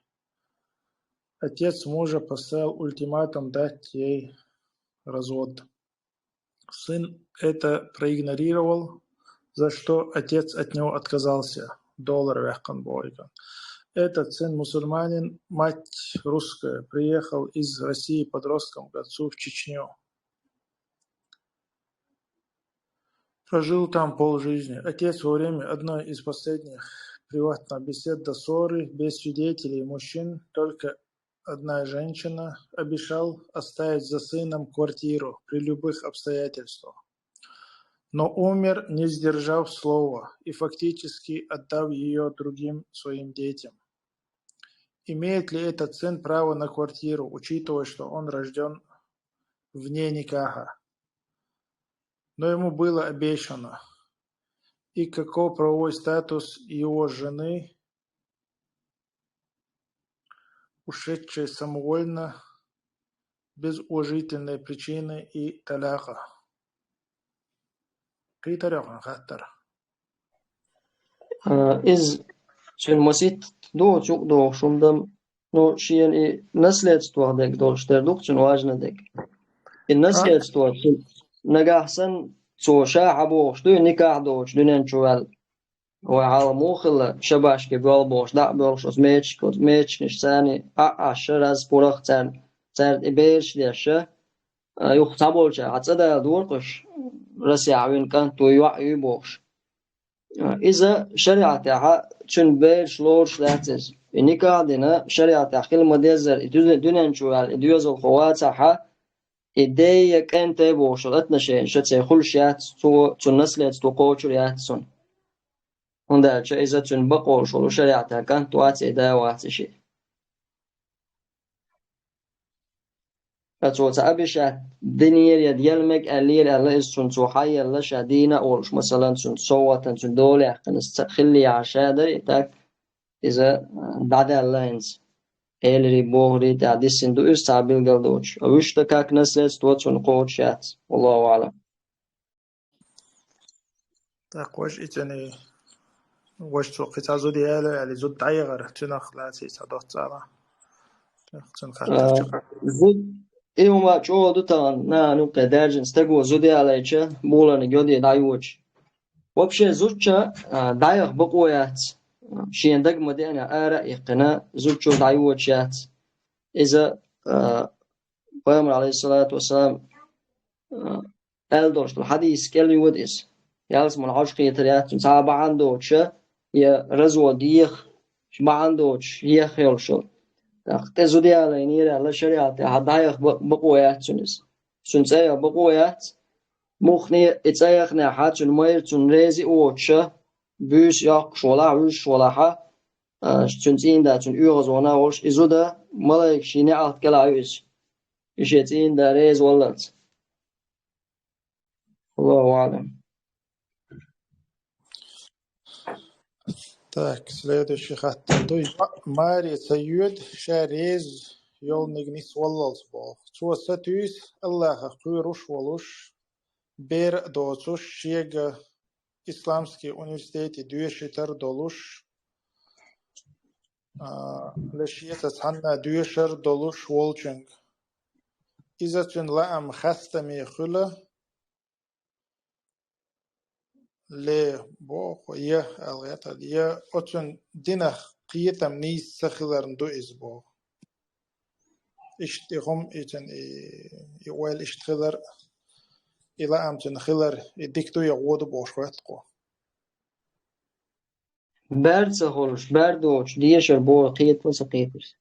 Отец мужа поставил ультиматум дать ей развод. Сын это проигнорировал, за что отец от него отказался. Доллар вяхкан бойкан. Этот сын мусульманин, мать русская, приехал из России подростком к отцу в Чечню. Прожил там полжизни. Отец во время одной из последних приватных бесед до ссоры, без свидетелей мужчин, только одна женщина, обещал оставить за сыном квартиру при любых обстоятельствах. Но умер, не сдержав слова, и фактически отдав её другим своим детям. Имеет ли этот сын право на квартиру, учитывая, что он рождён вне никаха? Но ему было обещано. И каков правовой статус его жены, ушедшей самовольно, без уважительной причины и таляка? Кхетар йоах хаттар. А, из цуьнан масийтта ду, цу юкъа догӀуш хӀума дан, ну, шена и наследство дерг долуш дерг ду-кх цуьнан важна дерг. И наследство цуьнан нагахь санна цо ша хьан бохуш ду, и никахь доцуш дуьнен чу ваьлла. Вай хьалха муха хилла, шабашке боьлху бохуш, дӀа а боьлхуш, оцу мечашка, оцу мечашкаш царна а, а, шараз пурах царна, цаьрга и бераш деш, а, юха цхьаболчара хьан цӀа дала дора-кх уьш, Россехь вина кӀант вуй, йоӀ юй бохуш. А, иза шариӀатехь цуьнан бераш лоруш лаьцна иза. И никахь а дина, шариӀатехь хила ма-деззара, и дуьне-, дуьнен чу ваьлла, и доьзалхо вацахь, и ден я кӀентан бохуш йолу отношенеш церан хуьлуш яц, цо цуьнан наследство кхочур яц цунна. ХӀунда аьлча иза цуьнан бакъо йолуш волу шариӀатехь кӀант вац, и да вац и шиъ. Ткъа цо цхьа обещать динера я делла мега аьллера аьлла, иза цунна цо хьаелла, ша дийна а волуш, масалан, цунна совгӀатана, цуьнан дола яьккхина, иза ца хиллехьара ша дара, и так иза, а, дӀадаьлла хӀинца. Эларий, бохурий тӀехь дисина ду иза цхьа билгал доцуш. А вуьшта как наследство цунна кхочуш яц. Валлаху аӀлам. ТӀаккха важа и цӀена, важа цо кхин цхьа зуда яьлла аьлла, и зуда дӀаяхар, цуьнах лаьцна цхьа доцца ала. ТӀаккха цуьнан хаттар А, чекх. Зуда, и хӀума чӀогӀа ду тахана, нахана юккъе даьржина стаго зуда ялайча, боланиг йоде дӀайоча. Вообще зудчо, а, дӀаяха бакъо яц, шена дага ма деана ара а иккхина, зудчо дӀайоча яц. Иза, а, Пайхамар, алейхиссалату вассалам, а, аьлла долуш долу хьадис кӀел йода иза. Ялсамане хьожа кхетар яц цуьнан, цхьа а бахьана доцуш, я развод еха, бахьана доцуш, еха йолуш йолу. ТӀаккха тӀе зуда ялайнера аьлла шариӀатехь дӀаяха ба-, бакъо яц цуьнан иза. Цуьнан цӀа яха бакъо яц. Муххале и цӀа яхнехь, цуьнан майра цунна реза а воцуш, буьйса йоккхуш валахь, вуьйш валахь, а, цуьнан цӀийнда цунна оьгӀазвахна а волуш, и зуда малайкашна неӀалт кӀелахь ю иза. И шен цӀийнда реза валлалц. Аллаху аӀлам. Так, следующий хаттар ду. ЙоӀ маре ца йоьду, ша реза йолниг нисваллалц боху. Цо сатуьйсу Аллахах кхоьруш а волуш, бер а доцуш, шега исламский университете доьшуьйтар а долуш, а, ле шеца цхьанна доьшур а долуш волчуьнга. Иза цуьнан лаам хастаме хуьлу, ле боху, я, аьлла гӀертар, я оцуьнан динах кхетам нийса ца хиларна ду иза боху. Иштта и хӀума, и цуьнан и, и ойла иштта хилар, и лаам цуьнан хилар, и дика ду я вон ду бохуш хоьтту кхо. Бер ца хуьлуш, бер доцуш, дешар боху, кхетаво ца кхетарш.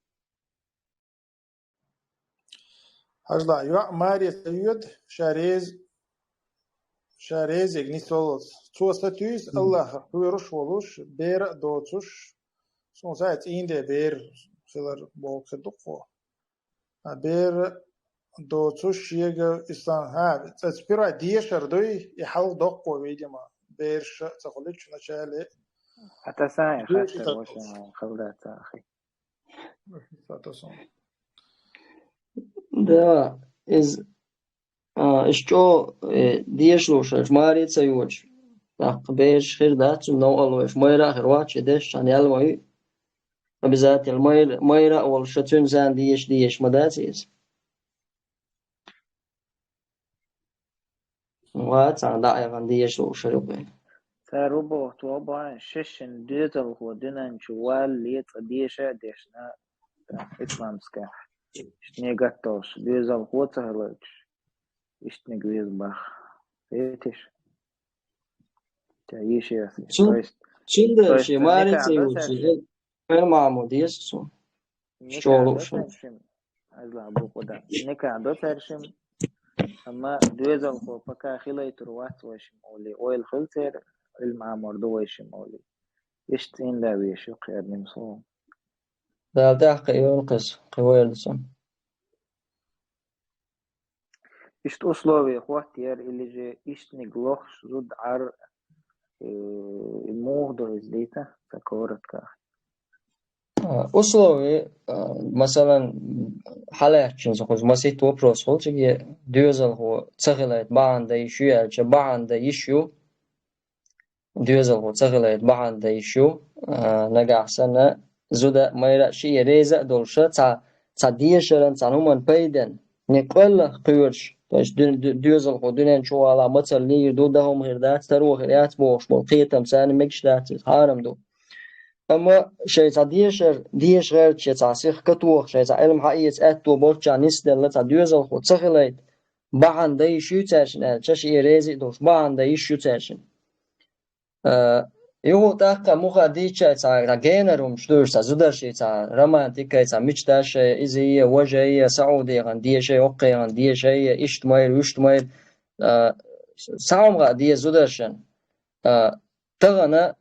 Хьажал, йоӀ маре ца йоьду, ша реза, ша резиг нисваллалц. Цо сатуьйсу Мгм. Аллахах кхоьруш а волуш, бер а доцуш, суна цӀийнде бер хилар боху хир ду кхо. А бер доцуш шега ислам, хӀа, цӀа сперва дешар дуй, и хьалха доккхо, видимо, бераш а ца хуьлуьйтуш начале. А та сайн хаттар ваша халда ца ахи. Да, из, а, иш чӀо, э, дешалуш, аш маре ца йоцуш. ТӀаккха бераш хир дац, цуьнан новкъарло иш майра а хир вац, и деш, цхьана ял ма ю. Обязательно майра, майра а волуш, ша цуьнан зан деш, деш ма дац иза. Ва, цхьана дӀа а яхана дешалуш шаьра юкъе. Цара ву боху, тхо бахьана шайшинна доьзалхо дуьнен чу валлалц а деша а дешна, исламская. Иштта негатдолуш, доьзалхо ца хилийтуш. Иштаниг веза баха. Хетиш? Ца йиш яц. Цу-, то есть, цундела то есть шен маре никогда ца йоцуш, цаьршимма. Эл Махьмуд еза цо. Никогда чолу шун. Цаьршимма. Азла букъу да. Никогда цаьршимма. Амма доьзалхо пока хилийтур вац вайшимма олий. Ойла хила церан, Эл Махьмуд ду вайшимма олий. Иштта цӀийнда веш ю кхерним со. Дала тӀехь кхин йолу кхеза, кхин вайла цунна. Иштта условие хӀоттера, или же иштаниг лохуш зуда Ӏар, э, муха ду иза дийца, ца коротко. А, условие, а, масалан, хьалаьцчина со кхуза масийтта вопрос хуьлу цига, доьзалхо ца хилайта бахьана дан йиш ю аьлча, бахьана дан йиш ю. Доьзалхо ца хилайта бахьана дан йиш ю, а, нагахь санна, зуда а, майра а шиъ реза а долуш, цхьа, цхьа дешаран, цхьа хӀуманан пайдана, некъ къоьллах кхоьруш, то есть ду-, ду-, доьзалхо дуьнен чу валахь мацалла лийр ду, дан хӀума хир дац, таро хир яц бохуш болу кхетам царна мегаш дац, иза хьарам ду. Амма шайн цхьа дешар, деша гӀерташ я цхьа сиха катоха, шайн цхьа Ӏилма хьаэца аьтто болччохь нисделла цхьа доьзалхо ца хилайта, бахьана дан йиш ю цаьршинна аьлча, шиъ реза а долуш, бахьана дан йиш ю цаьршинна. А, юха тӀаккха муха дийцча, цхьа, цхьа генар хӀумаш ду уьш, цхьа зударший, цхьа романтикай, цхьа мечташай, иза е, важа е, Саудехана дешай, оккхехана дешай е, иштта майра, вуьшта майра, а, цхьа хӀума хаа деза зударшна. А, тахана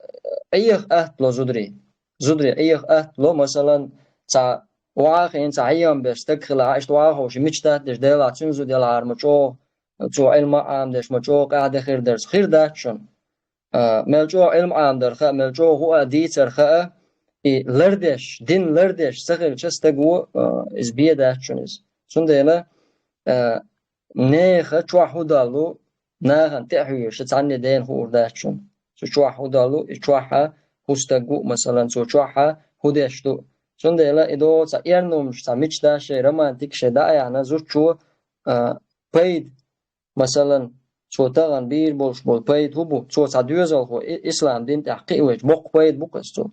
Ӏеха атта ло зударий. Зударий Ӏеха атта ло, масалан, цхьа охьа а хиъна, цхьа хьехам беш стаг хилахь, иштта охьа а ховший, мечтать деш, делахь, цуьнан зуда ялахьара ма чӀогӀа, цо Ӏилма а Ӏамадеш, ма чӀогӀа къаьхьа де хир дара, хир дац шуна. А, мел чӀогӀа Ӏилма Ӏамадар хаьа, мел чӀогӀа хӀуъа дийцар хаьа, и лардеш, дин лардеш ца хилча стаго, а, иза бен дац шуна иза. Цундела, а, нехан чохь хӀун долу, нахана тӀе а хьоьжуш, цхьанне дена хуур дац шуна. Цу чохь хӀун долу, и чохьа хӀун стаг ву, масалан, цу чохьа хӀун деш ду. Цундела и догӀу цхьа эрна хӀумаш, цхьа мечташай, романтикашай дӀа а яьхьна, зудчо, а, пайда, масалан, цо тахана бийр болуш болу пайда хӀун бу, цо цхьа доьзалхо и-, ислам дин тӀехь кхиавелча, боккха пайда бу-кх иза цо.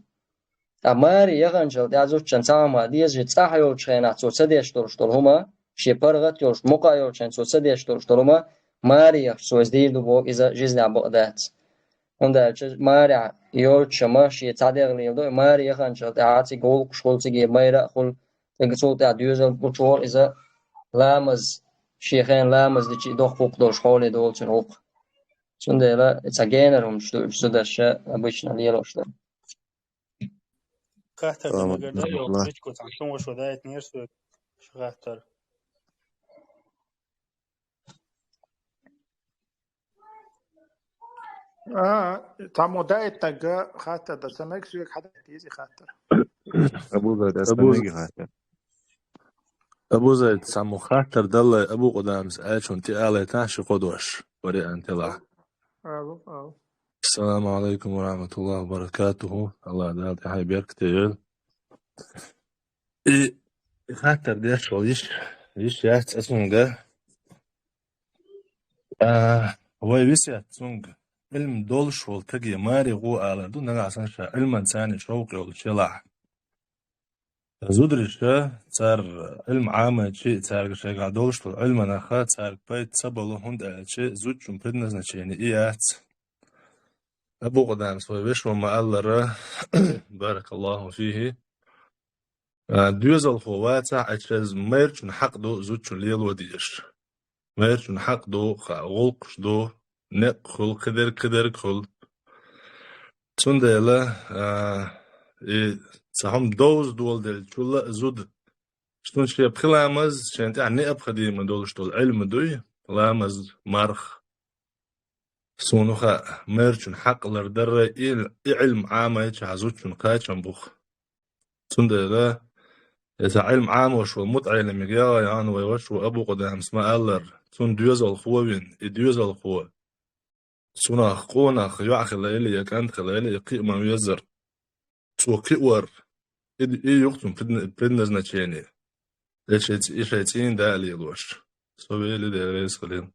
Ткъа маре яханчул тӀаьхьа зудчун цхьа хӀума деза, шен цӀахь йолчу хенахь цо ца деш долуш долу хӀума, шен паргӀат йолуш, мукъа йолчу хенахь цо ца деш долуш долу хӀума, маре яхча цо иза дийр ду боху, иза жизнехь бакъ дац. ХӀунда аьлча марехь йолчу хӀума шен цхьа дегӀ леладо, и маре яханчул тӀаьхьа цига гӀуллакхаш хуьлу, цига майра а хуьлу, цига цул тӀаьхьа доьзал гучугӀур иза, ламаз, шен хенахь ламаз дичи доккха гӀуллакх долуш хьоле долу цуьнан гӀуллакх. Цундела цхьа генар хӀумаш ду уьш зударша обычно лелош дара. Хаттар дан мегар дай, йоккхуьйтико цхьана шун вашо даийтинера соьга шу хаттар. А, цхьаммо даийтинарг хаттар дан ца мега, соьга хьадаийтина иза хаттар. Абу Зайд, аса Абу З-, мега хаттар. Абу Зайд, цхьаммо хаттар даллай, Абу Къудамас аьллачунна тӀе алайтахьа ши-кхо дош, вариант елахь. Алло, алло. Ассаламу алайкум ва рахматуллахи ва баракатуху. Аллах Дала тӀехь беркате йойла. И, и хаттар деш волу йиш, йиш яц аса цуьнга. А, вай весет цуьнга, Ӏилма долуш волу стаге маре гӀо алар ду, нагахь санна ша Ӏилман царна шовкъ йолуш елахь. Зудариша, цара Ӏилма Ӏамайчи, цаьрга шайгахь долуш долу Ӏилманаха цаьрга пайда ца балу, хӀунда аьлча зудчун предназначение и яц. Абу Къудамас вай вешо ма-аллара, баракаллаху фихи, а, доьзалхо вацахь а, шеза майрачун хьакъ ду зудчун лело дезаш. Майрачун хьакъ ду, хаа гӀуллакхаш ду, некъ хуьлу, кхидерг, кхидерг хуьлу. Цундела, а, и цхьа хӀума довза доладелчул а зуда, цунна шен пхи ламаз, шен тӀехь необходимо долуш долу Ӏилма дуй, ламаз, марха. Суна хаьа, майрачун хьакъ лардарра и, и Ӏилма Ӏамайча хьан зудчун кхачам бу-кх. Цундела, иза Ӏилма Ӏамош волу мутаӀеллимиг яхана вай ваша ву Абу Къудамас ма-аллара, цунна доьзалхо вина, и доьзалхо цунах къонах йоӀ хилла или я кӀант хилла или, и кхиа ма-веззара. Цо кхиор, и, и ю-кх цуьнан предна-, предназначение. И шайн ц-, и шайн цӀийнан да а лелош. Со вели Дела реза хилийла.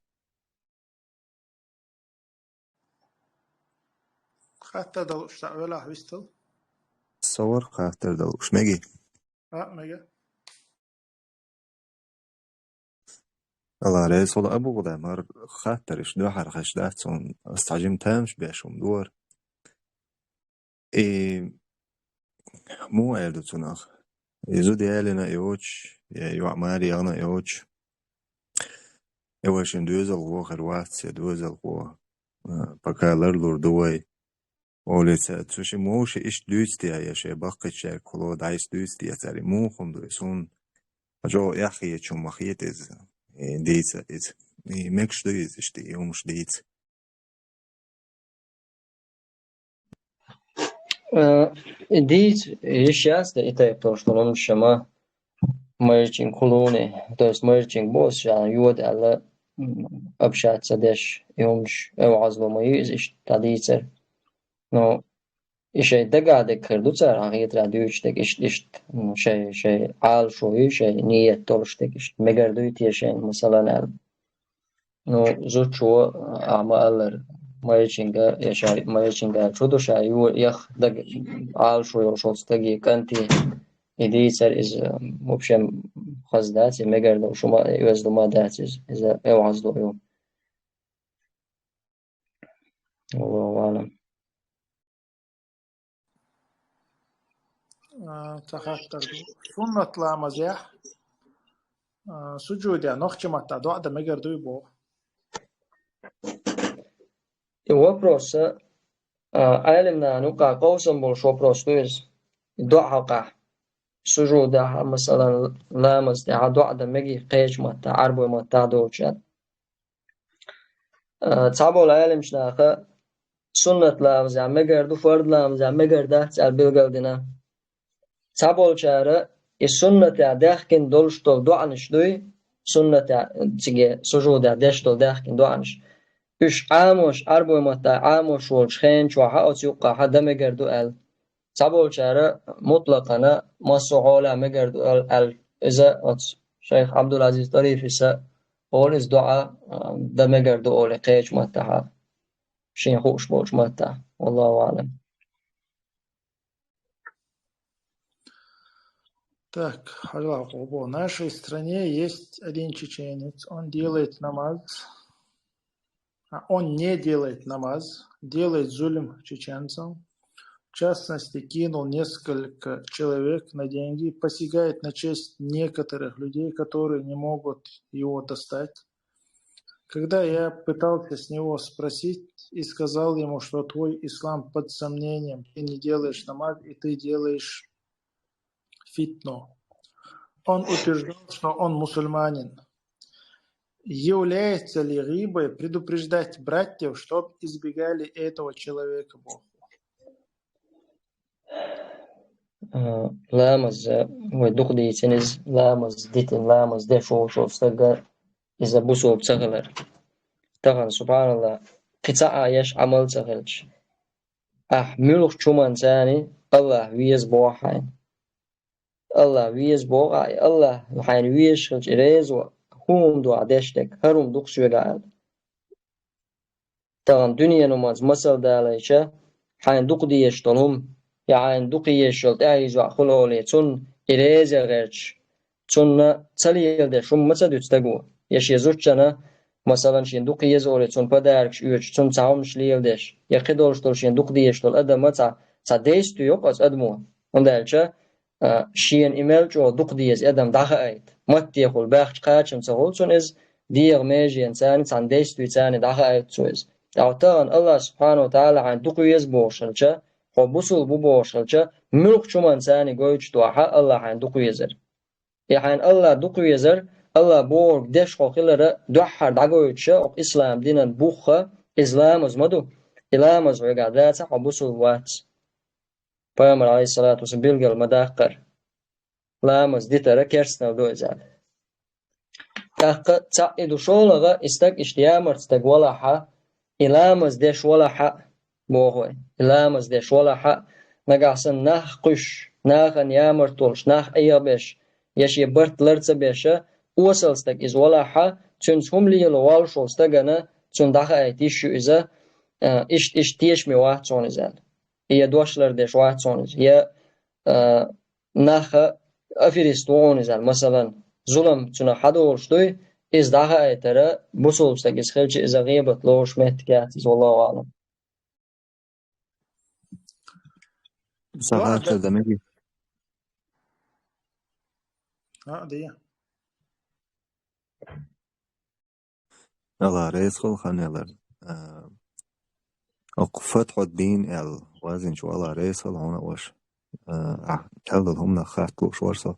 Хаттар далуш цхьа велахь вистал. Со вара хаттар далуш, меги? А, мега. Алла реза хуьлда, Абу Къудамас, хаттарш дуьхьал хезаш дац хьуна, ас цхьа жима тамаш беш хӀума ду хӀара. И муха эр ду цунах? И зуда ялийна а йоцуш, я йоӀ маре яхна а йоцуш, и вай шун доьзалхо хир вац, я доьзалхо, а, пока ларлур ду вай. Олеца, цу ши муха иштта дуьйцу те, я шайн баккхийчаьрга кхуло дӀайса дуьйцу те цара, и муха хӀума ду иза хӀунна? Хьажо, эхь хетачунна ма хета иза, э, дийца иза. И мегаш ду иза иштта, и хӀумаш дийца. Э, и дийца, йиш яц те и тайпа товш долу хӀумаш ма майрачуьнга кхулуне, то есть майрачуьнга бо аса ша йода аьлла, м, общаться деш, и хӀумаш, э, ваьӀазло ма ю иза иштта дӀадийцар. Ну, и шайн дагахь дерг хир ду цара, хьан хетарехь дуьйцуш дерг иштта, иштта, ну, шайн, шайн Ӏалашо ю, шайн ниет долуш дерг иштта, мегар дуй те шайна, масалан, аьлла. Ну, зудчо, а, ма-аллара, майрачуьнга, я ша майрачуьнга чу ду ша ю, ях, даг, Ӏалашо йолуш волу стаге, кӀанте, и дийцар иза, в общем, хаза дац, и мегар долуш хӀума, и оьзда хӀума дац иза, иза э ваьӀазло ю. Аллаху аълам. А, ца хаттар ду. Суннат ламазехь, а, сужудехь нохчийн маттахь доӀа дан мегар дуй боху? И вопрос, а, Ӏелимнана юкъахь къовсам болуш вопрос ду иза. ДоӀа хьокъехь. Сужудехь, масалан, ламаз тӀехь доӀа дан мегий кхечу маттахь, Ӏарбой маттахь долчара. А, цхьаболу Ӏелимчу наха суннат ламазехь мегар ду, фард ламазехь мегар дац аьлла билгалдина. Цхьаболчара и суннатехь даьхкина долуш долу доӀанаш дуй, суннатехь, циге сужудехь деш долу даьхкина доӀанаш. Уьш Ӏамош, Ӏарбой маттахь Ӏамош волчу хенан чохь а оцу юккъахь а дан мегар ду аьлла. Цхьаболчара мутлакъана массо а хьолехь мегар ду аьлла, аьлла. Иза оцу шайх Абдулазиз Тарифис а олу, иза доӀа, а, дан мегар ду олий кхечу маттахь а, шен хууш болчу маттахь. Валлаху аълам. Так, хьажал, в нашей стране есть один чеченец, он делает намаз, а, он не делает намаз, делает зулм чеченцам. В частности, кинул несколько человек на деньги, посягает на честь некоторых людей, которые не могут его достать. Когда я пытался с него спросить и сказал ему, что твой ислам под сомнением, ты не делаешь намаз и ты делаешь фитну. Он утверждал, что он мусульманин. Является ли гибой предупреждать братьев, чтоб избегали этого человека, Бог? А, ламаз, а, вай дукха дийцина иза, ламаз дитина, ламаз деш волчу стага иза бусулба ца хилар. Тахана, субханаллах, кхин цхьа а еш Ӏамал ца хилча, ахь муьлххачу хӀуманца Аллах веза боху хьайна. Аллах веза боху ахь, и Аллах хьайна везаш хилча, и реза ван, хӀун хӀума ду ахь деш дерг, хӀара хӀума ду-кх соьга аьлла. Тахана дуьненан хӀуманца масал далийча, хьайна дукха дезаш долу хӀума, я хьайна дукха езаш йолу тӀаьхьа йиза йоӀ хуьлу олий, цунна и реза гӀерташ, цунна ца леладеш хӀума ма ца дуьту стага. Я шен зудчунна, масалан, шена дукха еза олий, цунна подаркаш оьцуш, цунна цхьа хӀуманаш леладеш, я кхидолуш долу шена дукха дезаш долу адамна цхьа, цхьа действие йо-кх оцу адамо. ХӀунда аьлча, а, шена и мел чӀогӀа дукха деза адам дӀахаийта. Маттехула баьхча кхачам ца хуьлу цунна иза, дегӀан меженца цхьана действица дӀахаийта цо иза. ТӀаккха тахана Аллах субхьанаху ва тагӀала хьайна дукха веза бохуш хилча, хьо бусулба ву бохуш хилча, муьлххачу хӀуманца гойтуш ду ахьа Аллах хьайна дукха везар. И хьайна Аллах дукха везар, Аллах бохург деш хьо хилар дуьххьара дӀагойтуш, хӀокху ислам динан бух а, иза ламаз ма ду. И ламаз хьоьгахь дацахь, хьо бусулба вац. Пайхамара, Ӏалайхиссалату вассалам, билгал ма даккхара. Ламаз дитар керстанал ду иза аьлла. ТӀаккха цхьаъ и ду шолгӀа, и стаг иштта ямарта стаг валахьа, и ламаз деш валахьа, боху вай, и ламаз деш валахьа, нагахь санна нах кхуьссуш, нахана ямарта волуш, нах Ӏехабеш, я шен барт лар ца беша, осал стаг иза валахьа, цуьнца хӀума лело воллуш волу стагана, цунна дӀахаийта йиш ю иза, а, иштта, иштта тешаме вац хьуна иза аьлла. Я дош лардеш вац хьуна иза, я, а, нах аферист ву хьуна иза аьлла. Масалан, зулам цунах хьадолуш дуй, иза дӀахаийтара бусулба стаг иза хилча, иза гӀийбат лоруш меттиг яц иза, валлаху аълам. Сан хаттар дан мегий? А, де. Алла реза хуьлда, хан ялар. А, Оха Фатхьуддин аьлла, вазинчу вала ресал хьуна ош. А, а, аьлла хӀуманах хатта лууш вара со.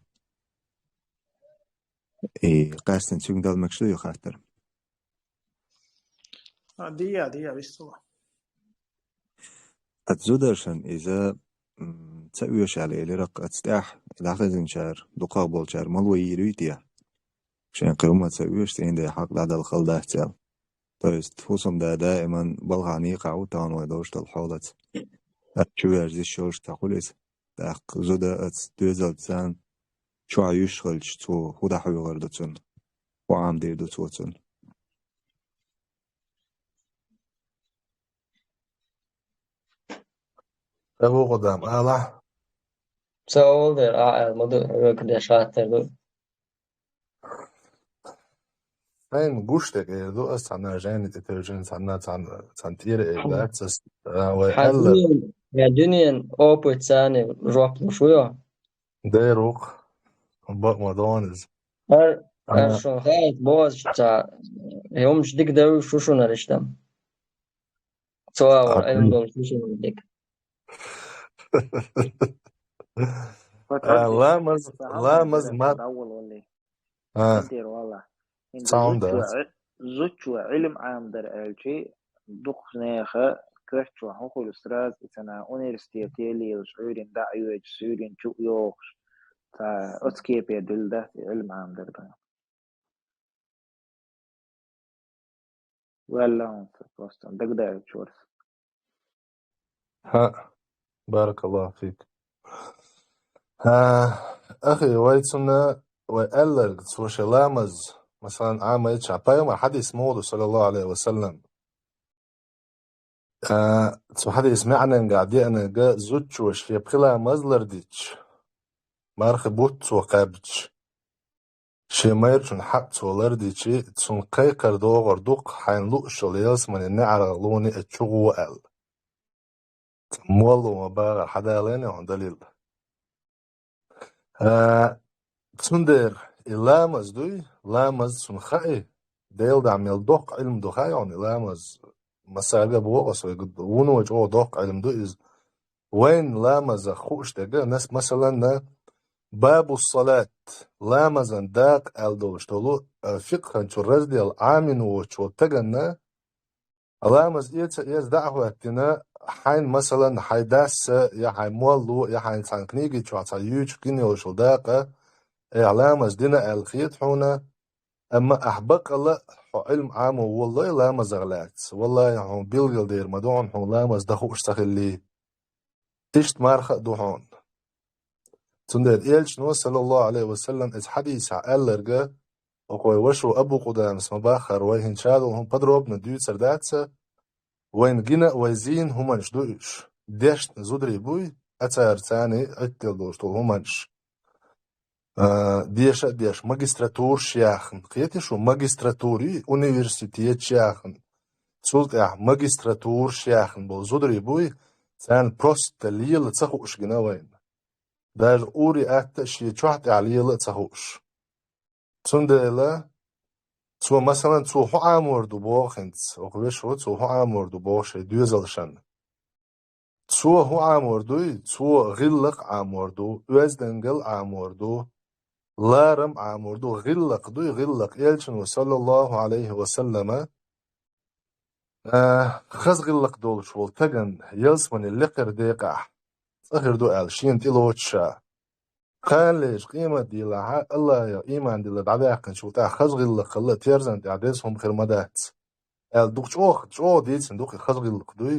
И къаьстина цуьнга дала мегаш ду ю хаттар? А, дия, дия, виссала. Ат зударшан иза, м, ца оьшал элира, ацу тӀехь дӀахезинчара, дукхах болчара ма ло йийр ю те. Шайн кхин хӀума ца оьшу, цӀийнан ден хьакъ дӀадала хала дац аьлла. То есть, хӀусамда даиман балхахь некъахь ву тахана вай долуш долу хьолаца. Ат чу ваьрзиш йолуш ца хуьлу иза. ТӀаккха зуда аца доьзалца царна чохь юьсуш хилча, цо хӀун дӀахьоьгӀур ду цунна? ХӀун Ӏамадийр ду цо цунна? Абу Къудам, алахь. Ца олу дера, а, аьлла ма ду, хьоьга деш хаттар ду. Хьайна гуш дерг эр ду, ас цхьанна жайна тӀе тевжина, цхьанна, цхьанна, цхьанна тӀера эр дац ас, а, вай Хьан аьлла. Дуьнен, я дуьнен опыт царна жоп луш ву йо? Дера ву-кх. Бакъ ма догӀу иза. Ар-, А. Ар шуна хаьа, бозуш ца, хӀумаш дика девлла шу шуна иштта. Цо а вара, Ӏилма долуш шу шуна дика. А, ламаз, ламаз мат-, А. Хьан тера валла. ХӀинца Цхьа хӀума зудчо дац. Ӏи-, зудчо Ӏилма Ӏамадар аьлчи, дукхачу нехан коьртачохь хӀун хуьлу сразу и цана университете лелаш, Ӏуьйрин дӀа а йоьдуш, суьйрин чу а йохуш, цхьа оцу кепе дуьллу дац и Ӏилма Ӏамадар бан. Валла хӀунца просто дагадоуьйтуш вара со. ХӀаъ, баракаллаху фик. А, ахи, вай цунна, вай аьлларг, цо шен ламаз, масалан, Ӏамайча, пайхамар хьадис муха ду, саллаллаху Ӏалайхи ва саллам. А, цу хьадис маьӀнангахь деанарг, зудчо шен пхи ламаз лардича, мархи бутт цо кхаьбча, шен майрачун хьакъ цо лардичи, цунна кхайкхар догӀур ду-кх хьайна лууш йолу ялсаманин неӀаргӀа луний а чу гӀо аьлла. Молла ма бахара хьадалайна хьуна далил. А, цундела и ламаз дуй, ламаз цунна хаьа, Делан дуьхьа мел доккха Ӏилма ду хаьа хьуна и ламаз, масага а боху ас вайга, вуно чӀогӀа доккха Ӏилма ду иза. Вайн ламазах хууш дерг, нас, масалан, бабу салат, ламазан дакъа аьлла долуш долу, а, фикъханчу раздел Ӏамийна воцучу стаганна, ламаз эца а эца дӀа а хӀоьттина, хьайн, масалан, хьайн дас а, я хьайн молло а, я хьайн цхьана книги чохь цхьа юьйцуш гина йолуш йолу дакъа, ахь ламаз дина аьлла хета хьуна, амма ахь баккъалла а хьо Ӏилма Ӏамо воллой ламазах лаьцна, валлахӀи, хьуна билггал дер ма ду хьуна, хьуна ламаз дан хууш ца хиллий. Иштта марха а ду хьуна. Цундела Элчано, саллаллаху Ӏалайхи ва саллам, иза хьадисехь аьлларга, оха вай вашо Абу Къудамас ма баххара, вай хӀинца ша долу хӀума подробно дуьйцур дац, вайна гина а, вай зийна хӀуманаш ду уьш. Дешна зударий буй, а цара царний Ӏиттел долуш долу хӀуманаш. А, деша а деш, магистратураш яхна. Кхетий шу, магистратура, университеташ яхна. Цул тӀаьхьа магистратураш яхна болу зударий буй, царна просто лела ца хууш гина вайна. Даже ури атта а шен чохь тӀехь лела а ца хууш. Цундела цо, масалан, цо хӀун Ӏамор ду боху хӀинца, оха вешо, цо хӀун Ӏамор ду боху шайн доьзалшна. Цо хӀун Ӏамор дуй? Цо гӀиллакх Ӏамор ду, оьздангалла Ӏамор ду, ларам Ӏамор ду, гӀиллакх дуй, гӀиллакх. Элчано, саллаллаху Ӏалайхи ва саллама, а, хаза гӀиллакх долуш волу стагана ялсамане лекхара декъахь цӀа хир ду аьлла, шена тӀелоцуш ша. Кхана лежа къемат дийнахь Аллахьах ийман дилла дӀадаьккхинчул тӀаьхьа хаза гӀиллакхалла терзан тӀехь деза хӀума хир ма дац аьлла, дукха чӀогӀа, чӀогӀа дийцина ду-кх и хаза гӀиллакх дуй.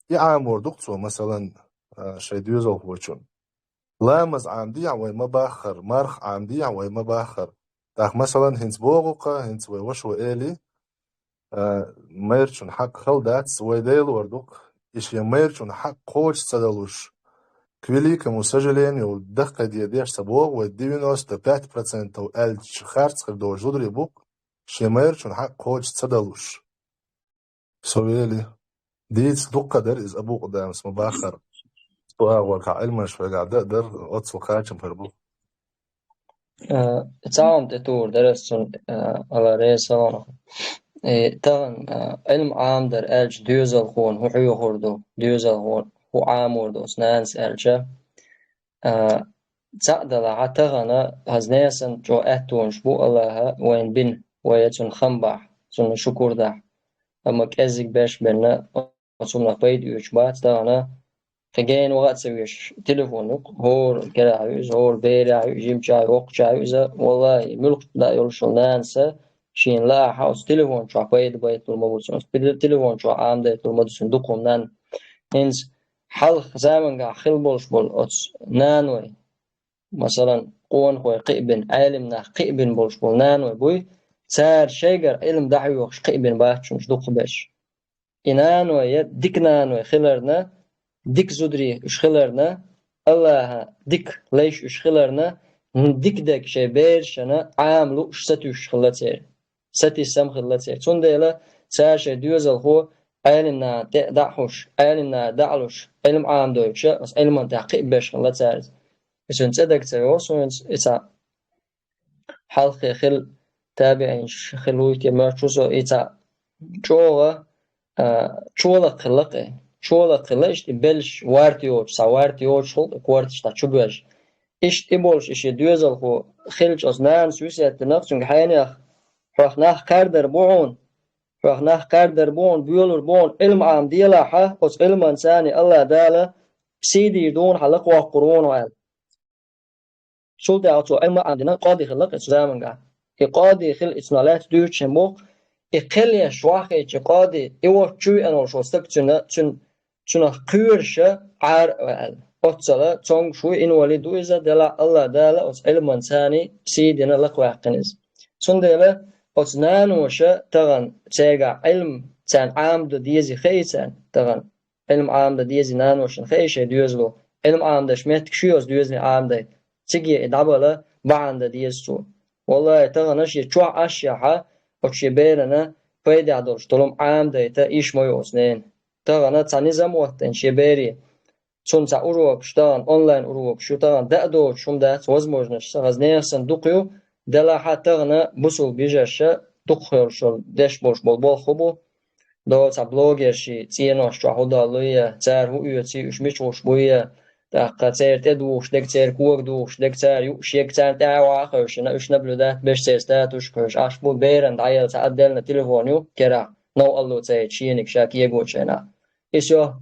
И Ӏамор ду-кх цо, масалан, а, шайн доьзалхочун. Ламаз Ӏамадехьа вай ма баххара, марха Ӏамадехьа вай ма баххара. ТӀаккха, масалан, хӀинца боху-кх, хӀинца вай вашо эли, а, майрачун хьакъ хала дац, вай делор ду-кх, и шен майрачун хьакъ кхочуш ца далуш. К великому сожалению, даккхий де деш ца боху, вай девяносто пять процентов аьлча харц хир долу зударий бу-кх, шен майрачун хьакъ кхочуш ца далуш. Со вели. Дийца дуккха дара иза Абу Къудамас ма баххара. Цу агӀор кху Ӏилманаш вегахь дан а дара, оццул кхачам хир бу. Э, цхьа хӀума тӀе тухур дара ас цунна, э, Алла реза хуьлда. Э, тахана, а, Ӏилма Ӏамадар аьлча, доьзалхо хӀун хьоьхур ду, доьзалхо хӀун Ӏамор ду оцу нанас аьлча, а, цхьаъ далахь, тахана хаза несан чӀогӀа аьттонаш бу Аллаха вайна бина, вай цунна хам бахь, цунна шукур дахь. Амма кӀеззиг беш бенна, оцунах пайда оьцуш бац тахана, кхин гена ваха а ца везаш, телефон ю-кх, хӀора керахь ю иза, хӀора берехь ю, жимачохь ю, воккхачохь ю иза, валлахӀи, муьлххачу даа йолуш йолу нанас шена лаахь оцу телефон чохь пайда байталур ма бу цунна, оцу теле-, телефон чохь Ӏамадайталур ма ду цунна дукха хӀума нанна. ХӀинца хьалха заманахь хилла болуш болу оцу наной, масалан, къонахой кхиъ бина, Ӏелам нах кхиъ бина болуш болу наной буй, цара шайгара Ӏилма дӀахьоьхуш кхиъ бина бац уьш дукхахберш. И наной я дика наной хиларна, дика зударий уьш хиларна, Аллаха дика лайш уьш хиларна, дика дерг шайн берашна Ӏама лууш сатуьйсуш хилла церан. Сатийсам хилла церан. Цундела цара шайн доьзалхо Ӏелам нана тӀе а дӀа а хьуш, Ӏелам нана дӀа а луш, Ӏилма Ӏамадойтуш, оцу Ӏилман тӀехь кхиъ беш хилла цара иза. Иза цуьнан цӀе дага ца йогӀу суна иза, и цхьаъ. Хьалххе хилла табиӀинаш хилла вуй те, моьттуш ву со, и цхьаъ чӀогӀа, а, чолакх хилла-кх и. Чолакх хилла, иштта и белш варта йоцуш, цхьа варта йоцуш хуьлу-кх и корташ дӀа чу боьжна. Иштта и болуш и шен доьзалхо хилча, оцу нанас весет дина-кх цуьнга: «Хьенех, хьох нах кхаьрдар бу хьуна, хьох нах кхаьрдар бу хьуна, боьлур бу хьуна, Ӏилма Ӏамаделахь, оцу Ӏилманца Аллаха Дала сий дийр ду хьуна, хьан лакхавоккхур ву хьуна», – аьлла. Цул тӀаьхьа цо Ӏилма Ӏамадина къади хилла-кх и цу заманахь. И къади хилла, и цунах лаьцна дуьйцуш хӀун боху, и кхел еш ваххийча къади, и волчу чу веана волуш волу стаг цуьнан, цуьнан, цунах кхоьруш Ӏара а ваьлла. Оццала цомгуш ву, инвалид ву иза, делахь а Аллаха Дала оцу Ӏилманца сий дина лакхаваьккхина иза. Цундела оцу наноша тахана цаьргахь Ӏилма царна Ӏамадан дезий хаьий царна тахана? Ӏилма Ӏамадан дезий наношна хаьий шайн доьзало? Ӏилма Ӏамадеш меттиг ю оцу доьзале Ӏамадайта. Циге и дӀабала бахьана дан деза цо. ВаллахӀи, тахана шен чохь Ӏаш яхь, оцу шен берана пайдехь долуш долу хӀума Ӏамадайта йиш ма ю оцу ненан. Тахана цхьа низам оттийна шен бере. Цунна цхьа урокаш, тахана онлайн урокаш ю, тахана даа доцуш хӀума дац, возможностьш ца хаза нехан санна дукха ю, делахь а тахана бусулба йижарша дукха йолуш йолу деш болуш болу болх хӀун бу? До цхьа блогершийн цӀенош чохь хӀун доллу я, цара хӀун оьций, уьш мича гӀуш бу я, тӀаккха церан тӀе духуш дерг, церан кога духуш дерг, цара юуш ерг, царна тӀаьхьа ваха а хевшина, уьш наблюдать беш, церан статусаш кхевшина, Ӏаш бу, берана дӀаелла цхьа отдельно телефон ю керахь, новкъарло ца йича шениг ша кегочу хенахь. И со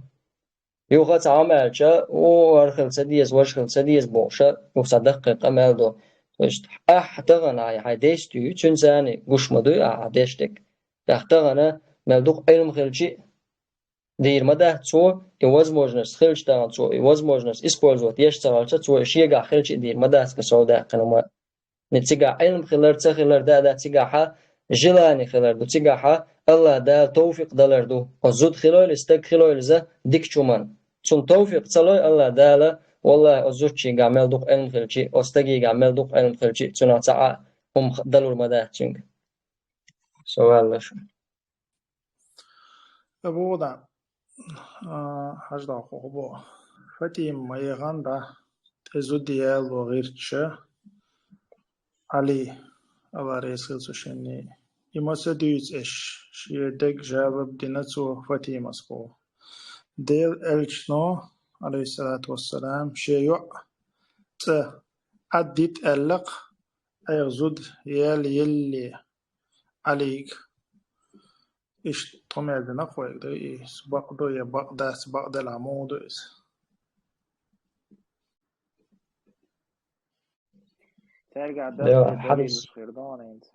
Юха цхьа хӀума аьлча, о, хӀара хила ца деза, важа хила ца деза бохуша, юха цхьа даккхий къамел до. То есть, ахьа тахана хьайн, хьайн дайца дуьй, цуьнца гуш ма дуй ахьа деш дерг. ТӀаккха тахана мел дукха Ӏилма хилчи а дийр ма дац цо, и возможность хилча тахана цо, и возможность использовать еш ца хилча, цо и шегахь хилчи а дийр ма дац, кхин сов даьккхина хӀума. Цигахь Ӏилма хилар, ца хилар, да, да, цигахьа желание хилар ду, цигахьа Аллах Дала товфикъ далар ду. Оцу зуда хилойла, стаг хилойла иза дикачу хӀуманна. Цунна товфикъ ца лой Аллах Дала, валлахӀи, оцу зудчигахь мел дукха Ӏилма хилчи, оцу стагигахь мел дукха Ӏилма хилчи, цунах цхьа а хӀума далур ма дац цуьнга. Со валлаш. Абу Ӏуда, а, хьажа дӀа хӀун боху. Фатима ма яхана дӀа, тӀе зуда яло гӀирташа, Ӏали, Алла реза хила цу шинна. И ма ца дуьйцу эш, шен дег жаваб дина цо Фатимас боху. Делан элчано, Ӏалайхиссалату вассалам, шен йоӀ цӀа Ӏаддит аьлла-кх, айхьа зуда ял елле Ӏалийга. Иштта тхо мел дина-кх вайга ду иза, бакъ ду я бакъ дац, бакъ делахь муха ду иза? Цаьргахь Да, дале хьадис. Далилаш хир ду хьуна хӀинца.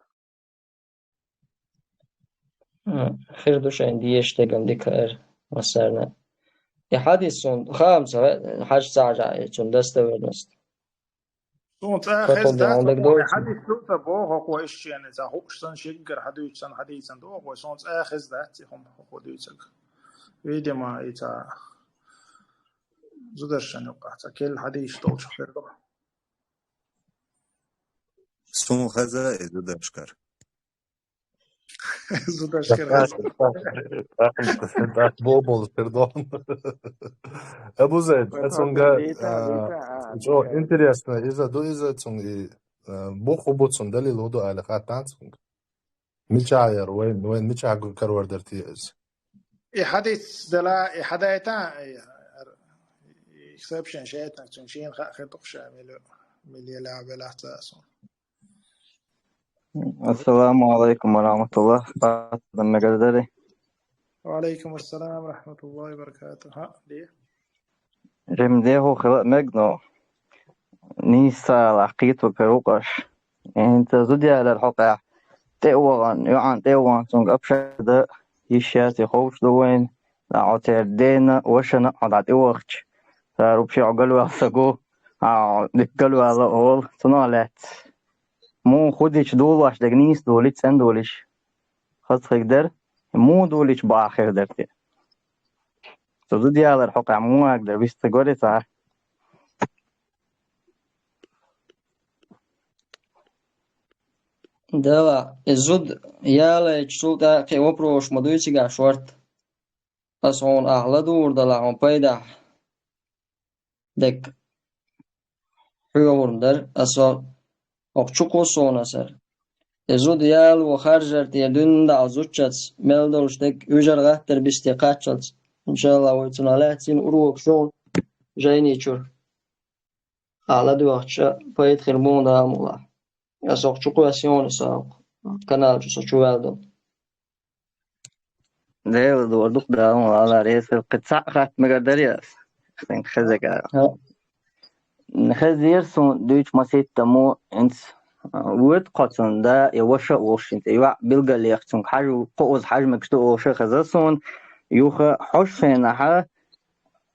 М, хир ду шайна дезаш дерг-м дика эр массарна. И хьадис цунна хаам ца хьажа ца хьажа, и цунна достоверность. Суна цӀа хеза дац, хӀокхо хьадис ду ца боху, хӀокхо ишшена цхьа хууш санна, шеггара хьадуьйцу санна, хьадийцан ду хӀокхо, суна цӀа хеза дац и хӀума хӀокхо дуьйцург. Видимо, и цхьа зударшна юккъехь цхьа керла хьадисаш долчух хир ду. Суна хеза и зударшкара. Зудаш хир. ТӀаккха бобул хир ду. Абу Зайд, ацунга, а, чӀо интересно, иза ду иза цунга, и, а, бу хӀун бу цунна, далил хӀун ду аьлла хаттан цунга. Мичахь яра, вайн, вайн мичахь карор дара те иза? И хьадис дала, и хьадайта, и, и сообщение шайтан, цун шин ха-, хи тухша, милю, милю ла велаца сун. Ассаламу алейкум ва рахматуллах. Фатдан мегардари. Ва алейкум ассалам ва рахматуллахи ва баракатух. Ха, ди. Жим деху хила мегну. Нийса лахкиту карукаш. ХӀинца зуда ялар хьокъехь. ТӀеугӀан, юьхьан тӀеугӀан цунга апшарда йиш яц и ховш ду вайн. Дагьо церан дена, вашана хьо дӀа тӀевахча. Цара вообще хьо галваьлла сагу, хьо дика галваьлла олу, цунах лаьцна. Муха худича дулош дерг нийса долуш, цӀена долуш. Хаза хиг дара, муха долуш бахьа хир дара те. Цу зуда ялар хьокъехь муха ага дара, вист ца гори цара. Дала, и зуда ялайча цул тӀаьхьа кхин вопросаш ма дуй цигахь шорта. Аса хьуна ахь ладугӀур далахь хьуна пайдехь дерг хьоьхурна дара, аса хӀокху чу кхуссуна сара. И зуда яло харжар тӀе дуьнна дахьа зудчаца мел долуш дерг уьжар гӀаттар бисте кхаччалц. Иншалла, вай цунах лаьцна урок шу жайни чуьра. Ахь ладоьгӀча пайда хир муха дала муха лахь. Аса хӀокху чу кхоьссина аса хӀокху канал чу со чу ваьлла долу. Дела дора дукха Дала ала реза хила. Кхин цхьаъ хатта мегар дарий ас? Кхин хеза гара. Хьо. Хезира суна дуьйцу маситтамо, инца, а, вуьту кхо цунна да, я ваша а волуш, инца, юьхь билгалъяхча цунга хьажа, кхуза хьажа мегаш ду олуш а хеза суна, юха хьожу хенахь,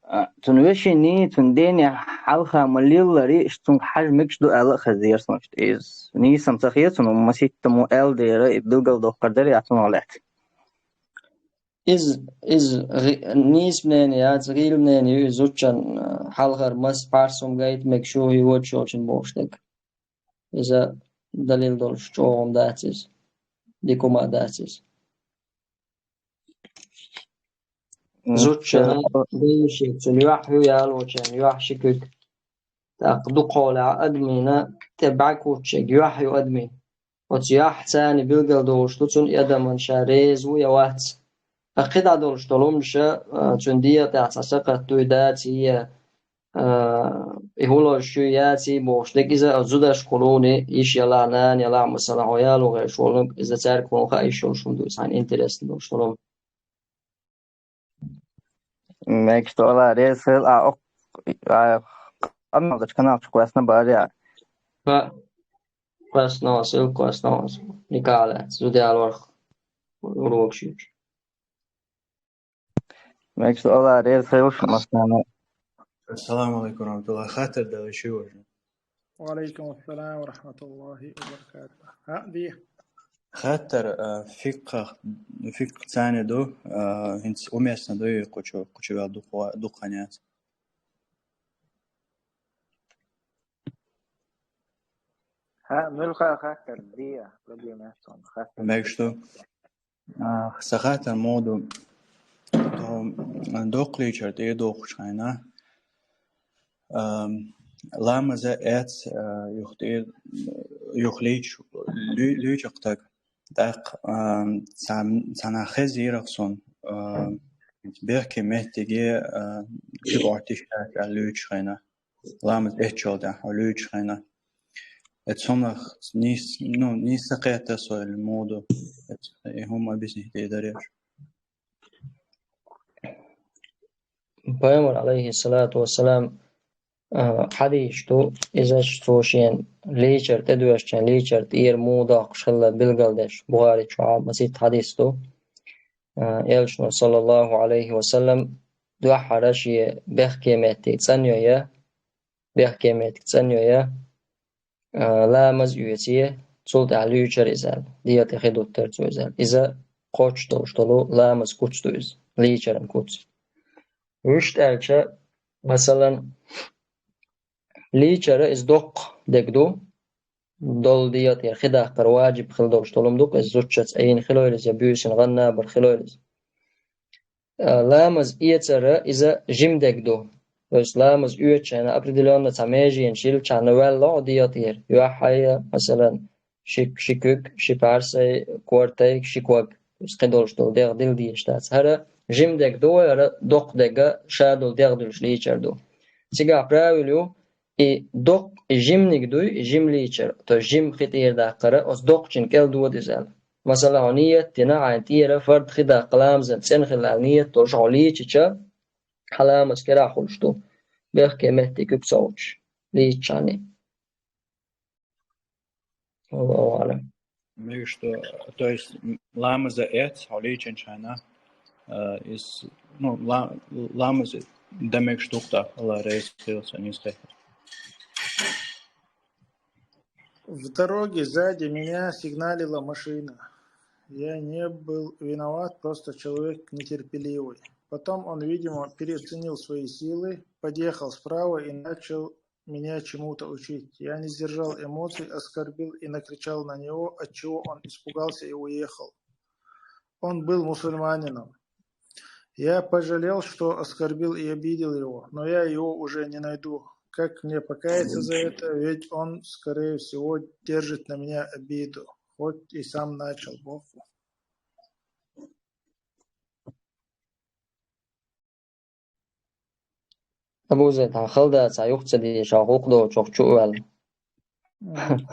а, цуьнан вешиний, цуьнан дений хьалха ма-лиллара, иштта цунга хьажа мегаш ду аьлла а хезира суна. Иза нийса ца хета суна, маситтамо аьлла дера, и билгалдоккхур дара, я цунах лаьцна. Иза, иза гӀи-, нийса мнение яц, гӀийла мнение ю иза зудчун, а, хьалхара мас пхьарс хӀума гайта мегаш ю, и вочу йолчун бохуш дерг. Иза далил долуш чӀогӀа хӀума дац иза. Дика хӀума а дац иза. М, зудчун, цара, дайши, цуьнан юьхь ю ялочун, юьхь ши куьг. ТӀаккха дукхахьолахь адамина тӀе бӀаьрг хӀуттучерг юьхь ю адамин. Оцу юьхь царна билгалдолуш ду, цунна и адаман ша реза ву я вац. Ткъа кхидӀа долуш долу хӀумаша, а, цуьнан дегӀа тӀехь цхьа сакхат дуй, даций я, а, и хӀуллалш ю, яций бохуш дерг иза, а, зудашкахула вуни, йиш ялахь, нана ялахь, масала, хьо яло гӀерташ волу, иза цаьрга хӀума хаа йиш йолуш хӀума ду, иза хьайна интересно долуш долу хӀума. Мегаш ду, Алла реза хила, а, ок-, а, къамел дачу канал чу кхоьссина бара я? Ха, кхоьссина, ссылка кхоьссина, никъа лаьцна, зуда ялорх урок шуьйчу. Мегаш ду, Алла реза хила шуна массарна. Ассаламу алейкум ва рахматуллах. Хаттар дала ши важа. Ва алейкум ассалам ва рахматуллахи ва баракатух. Ха, ди. Хаттар, а, фикъх, фикъх царна ду, а, хӀинца уместно ду и кхучу, кхучу вел дукха-, дукха яц. Ха, муьлха хаттар, ди, проблема яц, хаттар. Мегаш ду. А, сан хаттар муха ду, тхо, а, доккхалийчар тӀе дохучу хенахь, а, ламаза эц, а, юха тӀе, юха лийча, луь-, луьйчу стаг. ТӀаккха, а, цхьа-, цхьанхьа хезира суна, а, бехке меттиге, а, чу бохьтиш аьлла луьйчу хенахь. Ламаз эцчул тӀаьхьа хьо луьйчу хенахь. Эцунах нийс-, ну, нийса кхетта со или муха ду. Эц-, и хӀума объяснить де дареш. Пайхамар, алейхиссалату вассалам, а, хьадийш ду, изаш цо шен лийчар тӀедоьшучун лийчар тӀера муха доккхуш хилла билгалдеш, Бухари чохь масийтта хьадис ду. А, Элчано, саллаллаху алейхи ва саллам, дуьххьара шен бехке метте цӀанйо я, бехке меттиг цӀанйо я, а, ламаз оьций, цул тӀаьхьа луьйчура иза аьлла. ДегӀа тӀе хи дуттара цо иза аьлла. Иза кхоччуш долуш долу ламаз куц ду иза, лийчаран куц. Вуьшта аьлча, масалан, лийчара иза доккха дерг ду, долу дегӀа тӀера хи даккхар ваджиб хила долуш долу хӀума ду-кх иза зудчуьнца, Ӏийна хилойла иза я буьйсанна гӀан-набар хилойла иза. А, ламаз эцара иза жима дерг ду. То есть ламаз оьцучу хенахь определённо цхьа меженаш йиллачхьана ваьлла хьо дегӀа тӀера, юьхь а я, масалан, ши, ши куьг, ши пхьарсай, кортайг, ши ког. Иза кхин долуш долу дегӀ дилла дезаш дац. ХӀара жима дерг ду вай, хӀара доккха дерг ша долу дегӀ дуьллуш лийчар ду. Цигахь правил ю, и доккха, и жиманиг дуй, и жима лийчар, то есть жима хи тӀера даккхара, оцу доккхачун кӀел дода иза аьлла. Масала, хьо ният дина, хьайна тӀера фард хи даккха ламазан цӀена хилла аьлла ният долуш хьо лийчича, хьан ламаз керахь хуьлуш ду, бехке метте куьг ца гӀуттуш, лийччхьана. Аллаху аълам. Мегаш ду, то есть, м, ламаза эц, хьо лийчинчхьана, а, из, ну, ла-, ламаз дан мегаш ду-кх тӀаккха, Аллах реза хуьлда цунна, иза хетар. В дороге сзади меня сигналила машина. Я не был виноват, просто человек нетерпеливый. Потом он, видимо, переоценил свои силы, подъехал справа и начал меня чему-то учить. Я не сдержал эмоций, оскорбил и накричал на него, отчего он испугался и уехал. Он был мусульманином. Я пожалел, что оскорбил и обидел его, но я его уже не найду. Как мне покаяться за это? Ведь он, скорее всего, держит на меня обиду, хоть и сам начал. Бог. Абу Зайд, хьан хала дацахь юха ца дийша, хьо гӀуллакх доцучух чу а ваьлла. Мгм.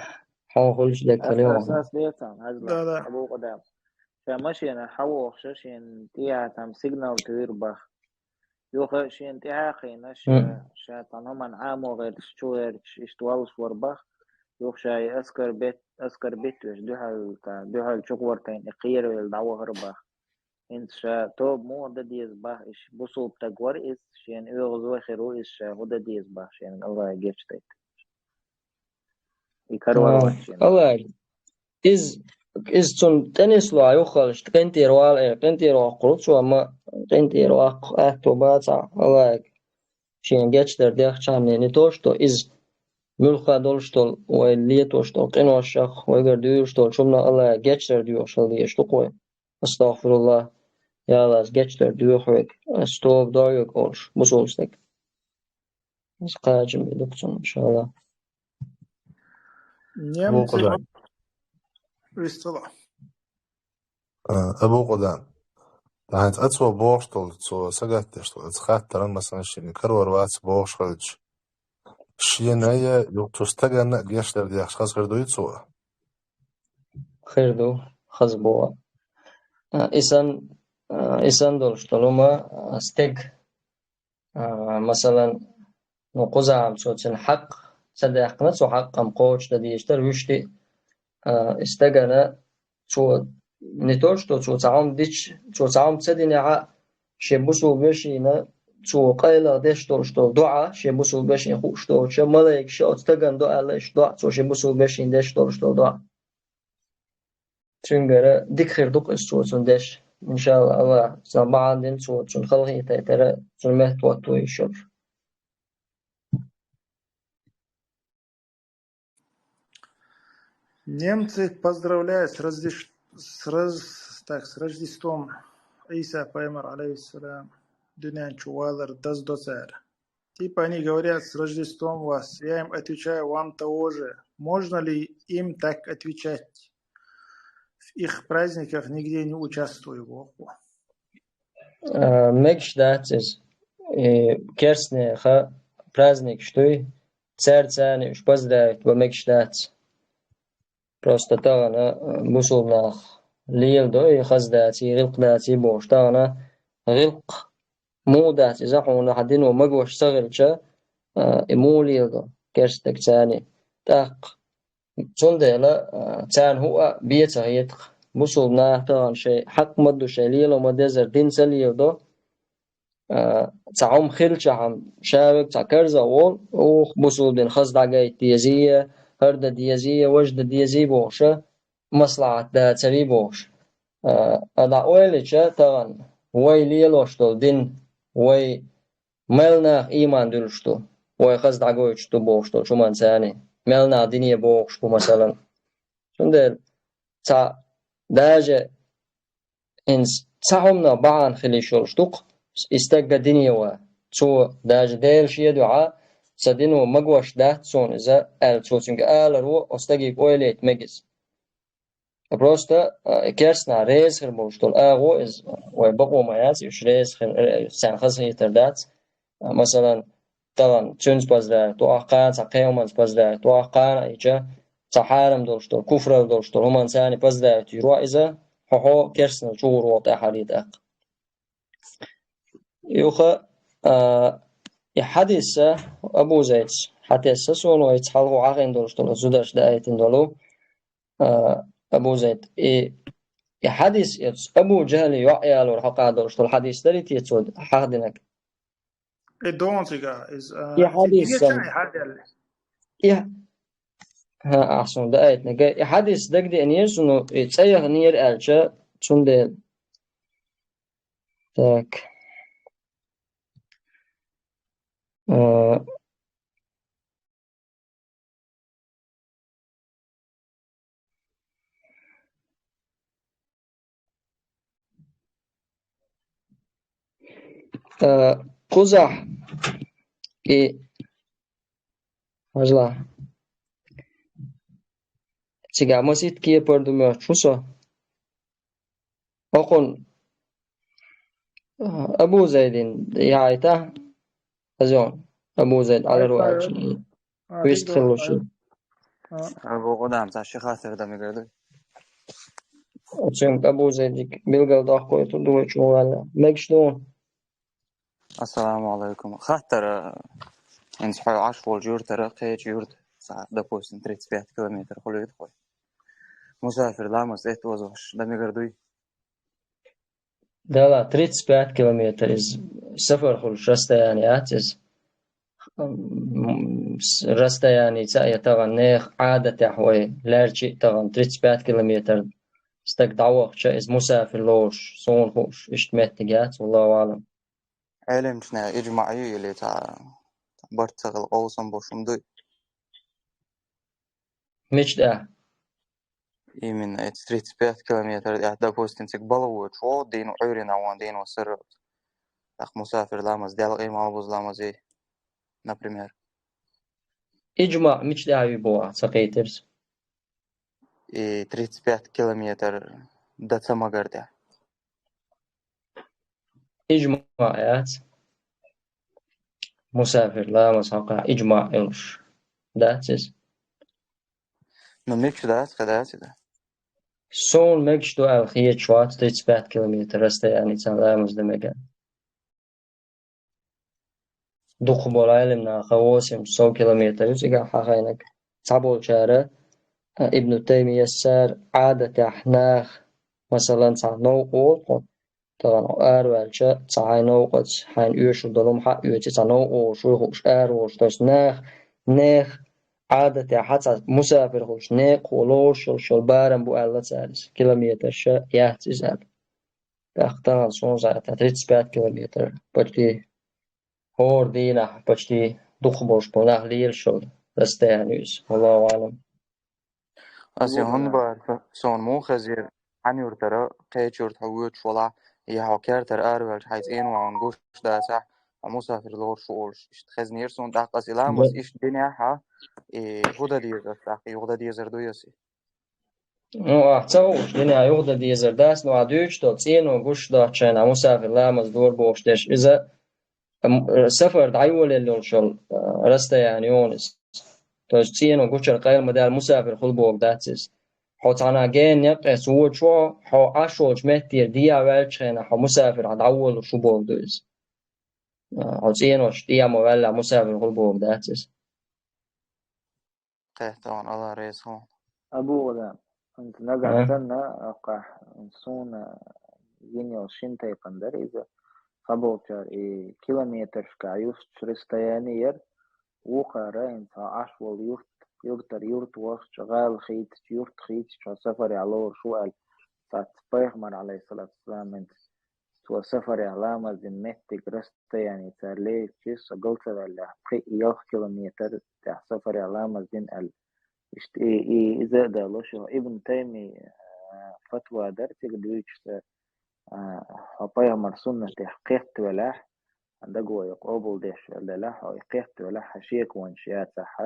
Хьо хуьлуш дерг хила ю. Ас, ас, ас децахь, хьажал, Да, да. Абу Къудам. Ша машенахь хьан вохуша, шена тӀехьа там сигнал туьйра баха. Юха шена тӀехьа кхийна, ша, Мгм. ша цхьана хӀуманна Ӏамо гӀерташ, чу гӀерташ, иштта валлаш вара баха. Юха ша и аскар бет-, аскар бетташ дуьхьал, та, дуьхьал чу гӀортийна, и кхеравелла дӀавахара баха. ХӀинца ша тоба муха дан деза баха, иштта бусулба стаг вара иза, шена оьгӀазвай хир ву иза, ша хӀун дан деза баха, шена Аллахьа гечдайта. И карор А, вац шена. Аллахьа, иза, иза цунна тӀенисло а юххалш, къинтӀера вала, э, къинтӀера воккхур ву цо, амма къинтӀера ваккха аьтто бацахь, Аллахьа шена гечдар дехча хьаннена, не то что иза муьлхха долуш долу, вай летош долу къиношах, вайгара дуьйлуш долу хӀуманах Аллахьа гечдар доьхуш хила дезаш ду-кх вай. Астагъфируллах, я Аллах, гечдар доьху хьоьга, ас тоба до хьоьга олуш, бусулба стаг. Иза кхачам бен ду-кх цунна, иншаллах. Немцы... Абу Къудам. Вистала. А, Абу Къудам. ТӀаккха хӀинца цо бохуш долу, цо сагатдеш долу, оцу хаттаран, масалан, шена карор вац бохуш хилча. Шена я, юха цу стаганна а гечдар дехча хаза хир дуй цо? Хир ду, хаза боху. А, и сан, а, и сан долуш долу ма, а, стаг, а, масалан, ну, кхузахьа цо цуьнан хьакъ ца даьккхина, цу хьакъ-м кхочушдан дезаш дара, вуьшта, а, и стагана цо, не то что цо цхьа хӀума дича, цо цхьа хӀума ца динехь а, шен бусулба вешина цо къайлагӀа деш долуш долу доӀа, шен бусулба вешина хууш долча малайкаша оцу стагана до аьлла, иштта доӀа, цо шен бусулба вешина деш долуш долу доӀа. Цуьнгара дика хир ду-кх иза цо цунна деш. Иншаллах, Аллах, сан бахьана дина цо цунна халахетайтара, цунна меттахӀотто йиш йолуш. Немцы поздравляют с Рождеш-, с Рож-, так, с Рождеством Иса Пайхамар, алейхиссалам, дуьнен чу валар даздо цара. Типа они говорят: «С Рождеством вас!» Я им отвечаю: «Вам того же». Можно ли им так отвечать? В их праздниках нигде не участвую, боху. А, мегаш дац иза. И керстанеха праздникаш дуй, цаьрца царна уьш поздравить бан мегаш дац. Просто тахана, а, бусулба нах леладо и хаза даций, гӀиллакх даций бохуш. Тахана гӀиллакх муха дац иза, хьуна хьан дино магош ца хилча, а, и муха леладо керста стаг царний? ТӀаккха цундела, а, царна хӀуъа бен ца хета-кх. Бусулба наха тахана шайн хьакъ ма ду, шайн лело ма дезара дин ца леладо. А, цхьа хӀума хилчахьана, ша верг цхьа карзах волу, ух, бусулба дин хаза дӀагайта дезий, хӀара дан дезий, важа дан дезий бохуша, маслахьат дацарий бохуш. А, а дӀа ойла йича, тахана вай лелош долу дин, вай мел наха ийман дуьллуш ду, вай хаза дӀагойтуш ду бохуш долчу хӀуманца царний, мел наха дине бохуш бу, масалан. Цундела цхьа даже хӀинца цхьа хӀуманах бахьана хила йиш йолуш ду-кх, и стаг дине ван. Цо даже Дела шен дуьхьа, сан дино магош дац суна иза, аьлла, цо цуьнга аларо, оцу стаге ойла яйта мега иза. Просто, а, керстанаш реза хир болуш долу агӀо иза, вай бакъо ма яц, уьш реза хир, э, царна хазахетар дац. А, масалан, тахана цуьнца поздравить ду ахь, кхана цхьа кхин хӀуманца поздравить ду ахь, кхана а ича цхьа хьарам долуш долу, куфралла долуш долу хӀуманца царна поздравить йийр ю иза, хьо-хьо керстанал чугӀур волу тӀаьхьа хьалийта аккха. Юха, а, и хьадис а Абу Зайдс хьатесна суна, вайца хьалха хьахийна долуш долу зударша даийтина долу, а, Абу Зайд. И, и хьадис, и Абу Джахьли йоӀ ялор хьокъехь долуш долу хьадис дарий те цо хьахдинарг? И догӀун цигахь, иза, а, И хьадис цига сан. И хьадис. И, хьа, ахь суна даийтинарг. И хьадис дагадеанера суна, и цӀа яханера аьлча, цундела. Так. Э, э, кхузахь и, хьажал, цигахь масийтта кепара ду моьттуш ву со. Окхунна, а, Абу Зайдин яхьайтахь, азон, Абу Зайд Ӏалар ву аьлча, а, вист хилла шу. А. Абу Гъудам, цхьа ши хаттар дан мегар ду? Оцуьнга Абу Зайдик билгал доккхуьйтур ду вай чӀогӀа ваьлла. Мегаш ду? Ассаламу алайкум. Хаттар, а, хӀинца хьо Ӏаш волчу юьртара кхечу юьрта, цхьа, допустим, тридцать пять километр хуьлуьйту хьо. Мусафир ламаз тӀе озош, дан мегар дуй? Дала, тридцать пять километр иза сафар хуьлуш расстояние яц иза. М, с-, расстояница а я тахана нехан Ӏадатехь вай лаьрчи а тахана тридцать пять километр стаг дӀавахча, иза мусафир лоруш, суна хууш, иштта меттиг яц, валлаху аӀлам. Ӏелимчунна иджмаъ ю или цхьа барт ца хила къовсам болуш хӀума дуй? Мича тӀехь? Именно эцу тридцать пять километр тӀехь, допустим, цига бала воьдуш ву, дийно Ӏуьйрина вон, дийно сарра. ТӀаккха мусафир ламаз, делкъий малбуза ламазий, например. Иджмаъ мича тӀехь ю боху ахь, ца кхийтира со? И тридцать пять километр дан ца магар тӀехь. Иджмаъ яц. Мусафир ламаз хьокъехь иджмаъ йолуш дац иза. Ну, мегаш дац, кхин дац иза? Суна мегаш ду аьлла хеташ вац тридцать пять километр расстояница ламаз дан мегар. Дукхахболу Ӏелам наха восемь сто километр ю цигахь хьахийнарг. Цхьаболчара, а, Ибн Таймияс цара Ӏадатехь наха, масалан, цхьа новкъа волу хьо, тахана хьо араваьлча, цхьа хьайн новкъаца, хьайна оьшур долу хӀума хьаоьций, цхьа новкъа волуш вуй хууш араволуш, то есть наха, нехан Ӏадатехь цхьа мусафир хуьлуш некъахо лоруш йолуш йолу барам бу аьлла цара иза, километрша яц иза аьлла. ТӀаккха тахана суна зӀе, тридцать пять километр, почти хӀора дийнахь, почти дукхахболуш болу нах лелаш йолу расстояние иза, валлаху аӀлам. Ас и хӀунда бара, суна муха хезира, хьан юьртара, кхечу юьрта хьо воьдуш валахь, я хьо кертара араваьлча, хьайн цӀенош гуш дацахь, хьо мусафир лоруш ву олуш, иштта хезнера суна, тӀаккха ас и ламаз Да. Иштта динехь а, и хӀун дан деза ас, тӀаккха юха дан дезар дуй ас и? Ну, ахь ца хууш, динехь юха дан дезар дац, ну, ахь дуьйцуш долу цӀено гуш доцчу хенахь мусафир ламаз дора бохуш дерш, иза, м, сафар дӀайолаелла йолуш йолу, а, расстояние ю иза. То есть цӀено гучура къайла ма даьлла мусафир хуьлу бохург дац иза. Хьо цхьана генна некъаца воьдуш ву хьо, хьо Ӏаш волчу меттера дехьа ваьллачу хенахь хьо мусафир хьан дӀаволалуш ву бохург ду иза. А, хьо цӀенош тӀехьа ма ваьллехь мусафир хуьлу бохург дац иза. Кхетта ван, Алла реза хуьлда. Абу Гъудам, хӀинца нагахь А? санна, ахь, суна йина йолу шина тайпана дара иза. Цхьаболчара и километрашкахь юстучу расстояние яра, вукхара хӀинца хьо Ӏаш волу юрт, юртара юрт вахча, гӀала хийцича, юрт хийцича, хьо сафарехь лоруш ву аьлла, цхьацца пайхамар, алейхиссалату вассалам, хӀинца цо сафарехь ламаз дина меттиг расстояние цара лелача, со гал ца ваьллехь, пхи-ялх километр тӀехь сафарехь ламаз дина аьлла. Иштта и, и, иза а далош, Ибн Тайми, а, фатва дара цига дуьйцуш цара, а, хьо пайхамар суннатех кхетта велахь, дагайо къобалдеш велла делахь, хьо и кхетта велахь, хьан шеконаш яцахь,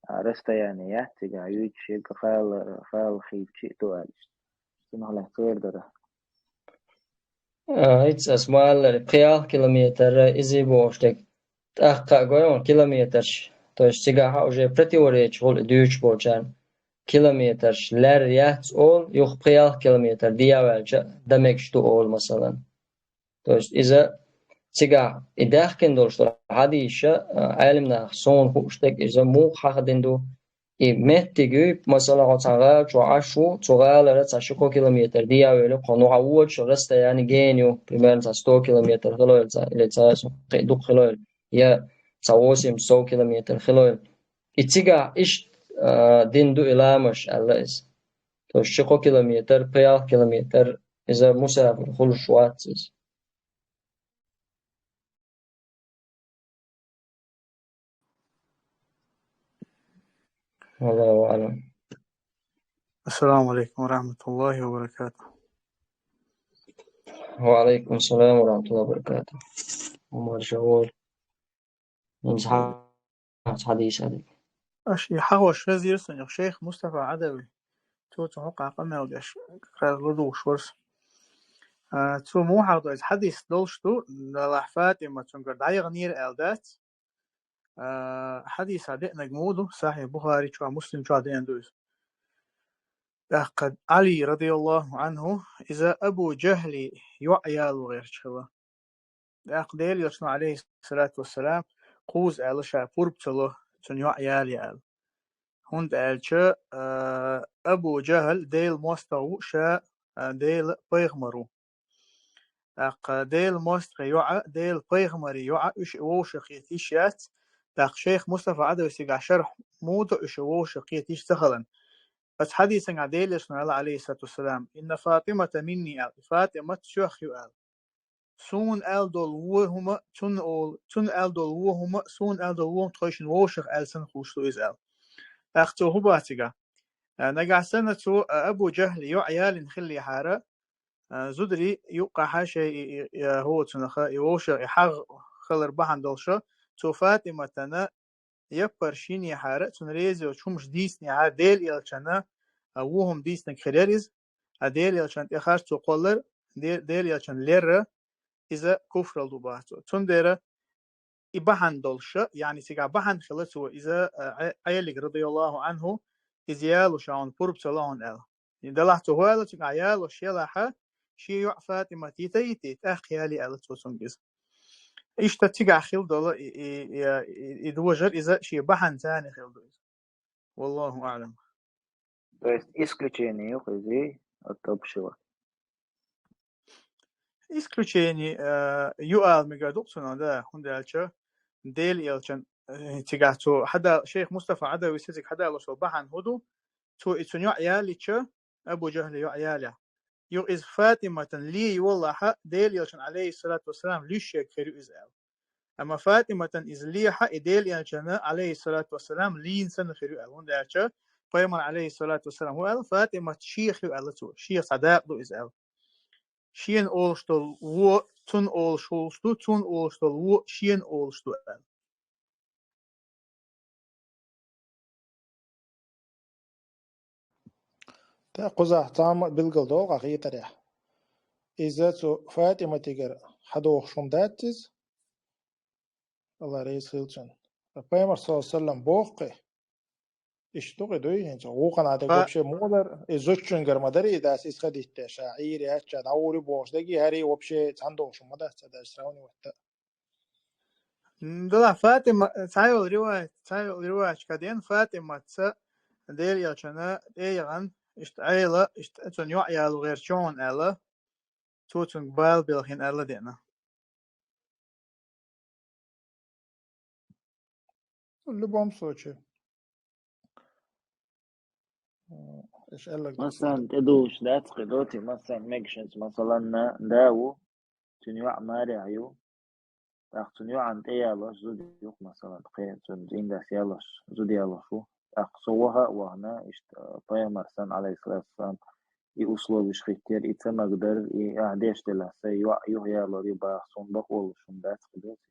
а, расстояние яц цигахь юьйцуш ерг, хала, хала хийцча а ду аьлла. Цунах лаьцна эр дара. А, хӀинца ас ма-аллара, пхи-ялх километр иза бохуш дерг. ТӀаккха а гой хьуна километраш, то есть цигахь уже противоречие хуьлу и дуьйцуш болчарна. Километраш лаьрра яц олу, юха пхи-ялх километр дӀаваьлча а дан мегаш ду олу, масалан. То есть иза цигахь и даьхкина долуш долу хьадисаш, а, Ӏелам наха, суна хууш дерг, иза муха хьахадина ду. И меттиг юй, масала, хьо цхьана гӀала чохь Ӏаш ву, цу гӀалара цхьа ши-кхо километр дӀавевлла, хьуна хьан вочу расстояние гена ю, примерно цхьа сто километр хилойла цхьа, или цхьа кхин дукха хилойла, я цхьа восемьдесят-сто километр хилойла. И цигахь иштта, а, дина ду и ламазаш аьлла иза. То есть ши-кхо километр, пхи-ялх километр иза мусафир хуьлуш вац иза. والله أعلم. السلام عليكم ورحمة الله وبركاته. وعليكم السلام ورحمة الله وبركاته. عمر شغول. من صحة حديث هذا. Аш и хьахош хезира суна шейх Мустафа Ӏадавий. Цо цу хьокъехь къамел деш, как раз ладугӀуш вара со. А, цо муха хьахадо иза, хьадис долуш ду, делахь ФатӀима цуьнгара дӀаяханера аьлла дац. А, хьадисехь деанарг муха ду, Сахьихь Бухари чохь, Муслим чохь деана ду иза. ТӀаккха Ӏали, радияллаху Ӏанху, иза Абу Жахьли йоӀ яло гӀерташ хилла. ТӀаккха Делан Элчано, Ӏалайхиссалату вассалам, кхузза аьлла, ша пурба ца ло, цуьнан йоӀ ялае аьлла. ХӀунда аьлча, а, Абу Жахьл Делан мостагӀа ву, ша, а, Делан пайхамар ву. ТӀаккха Делан мостагӀий йоӀ а, Делан пайхамарий йоӀ а, уьш вовшах хета йиш яц. ТӀаккха шейх Мустафа Ӏадавис цигахь шархь муха до, уьш вовшах хета йиш ца хиларна. Оцу хьадисехь Делан Элчано аьлла, Ӏалайхиссалату вассалам: «Инна ФатӀимата минни», аьлла, ФатӀимат соьх ю аьлла. Суна аьлла долу вон хӀума цунна олу, цунна аьлла долу вон хӀума, суна аьлла долу вон хӀума тхойшинна вовшах аьлла санна хуьлуш ду иза аьлла. ТӀаккха цо хӀун боху цигахь? А, нагахь санна цо, а, Абу Жахьли йоӀ ялийна хиллехьара, а, зударий юккъехь шайн и, и, и, а, хӀоцунах, и вовшах, и хьагӀ хилар бахьана долуш, цо ФатӀиматана яппарш йинехьара, цунна реза йолчу хӀумаш дийцинехьара, Делан Элчанна, а, вон хӀума дийцинарг хир яра иза, а, Делан Элчанна тӀе харц цо кхоллар, Де-, Делан Элчанна лерра, иза куфралла ду боху цо. Цундела и бахьана долуш, яъни цигахь бахьана хилла цо, иза, а, Ӏе-, Ӏелига, радияллаху Ӏанху, иза яло ша хьуна пурба ца ло хьуна аьлла. И делахь цо хӀун аьлла, цигахь ялош елахь, шен йоӀ ФатӀимат йита а йитий, тӀаккха ялае аьлла цо цуьнга иза. Иштта цигахь хилла долу и, и, и, и, и дожар иза шен бахьана царна хилла ду иза. Валлаху аӀлам. То есть исключение ю-кх иза от общего? Исключение, э, ю ала мегар ду-кх цунах, да, хӀунда аьлча Делан Элчан, э, цигахь цо хьада-, шейх Мустафа Ӏадавис цига хьадалош долу бахьана хӀун ду, цо и цуьнан йоӀ ялийча, Абу Жахьлан йоӀ ялехь. Юха иза ФатӀиматана лен йолахь, Делан Элчанна, Ӏалайхиссалату вассалам, луьйш ерг хир ю иза аьлла. Амма ФатӀиматана иза лехь, и Делан Элчанна, Ӏалайхиссалату вассалам, лийна санна хир ю аьлла. ХӀунда аьлча Пайхамара, Ӏалайхиссалату вассалам, хӀун аьлла, ФатӀимат шех ю аьлла цо, шех цхьа дакъа ду иза аьлла. Шена олуш долу вон цунна олуш хуьлуш ду, цунна олуш долу вон шена олуш ду аьлла. ТӀаккха кхузахь цхьамма а билгал долу хьан хетарехь. Иза цу ФатӀиматигара хьадохуш хӀума дац иза? Алла реза хила цунна. Пайхамар, саллаллаху Ӏалайхи ва саллам, боху-кх и? Иштта ду-кх и, дуй, хӀинца гӀукхана дерг вообще муха дара? И зудчуьнгара ма дара и, дас иза ха диттеш, а, Ӏийр яц ша, дӀагӀур ю бохуш дерг и, хӀара и вообще цхьана долуш хӀума дац, ца даш сравнивать а. М, делахь ФатӀима, цхьайолу риваят, цхьайолу риваяташкахь деана, ФатӀиматца Делан Элчанна тӀе а яхана, иштта Ӏела, иштта цунна йоӀ яло гӀерташ ю хьуна аьлла, цо цуьнга бала белхийна аьлла деана. В любом случае. М, иш аьлларг ду. Массарна тӀедугӀуш дац кхин доций, массарна мегашинца, масалан, да ву, цуьнан йоӀ марехь ю, тӀаккха цуьнан йоӀана тӀеялош зуда ю-кх, масалан, кхин цуьнан цӀийндас ялош, зуда ялош ву. ТӀаккха со ваха а вахана, иштта, пайхамар санна, Ӏалайхиссалату вассалам, и условиш хӀиттера, и ца магадара, и ахь деш делахь, сайн йоӀ юхаялор ю баха, суна бакъо луш хӀума дац кхин доций?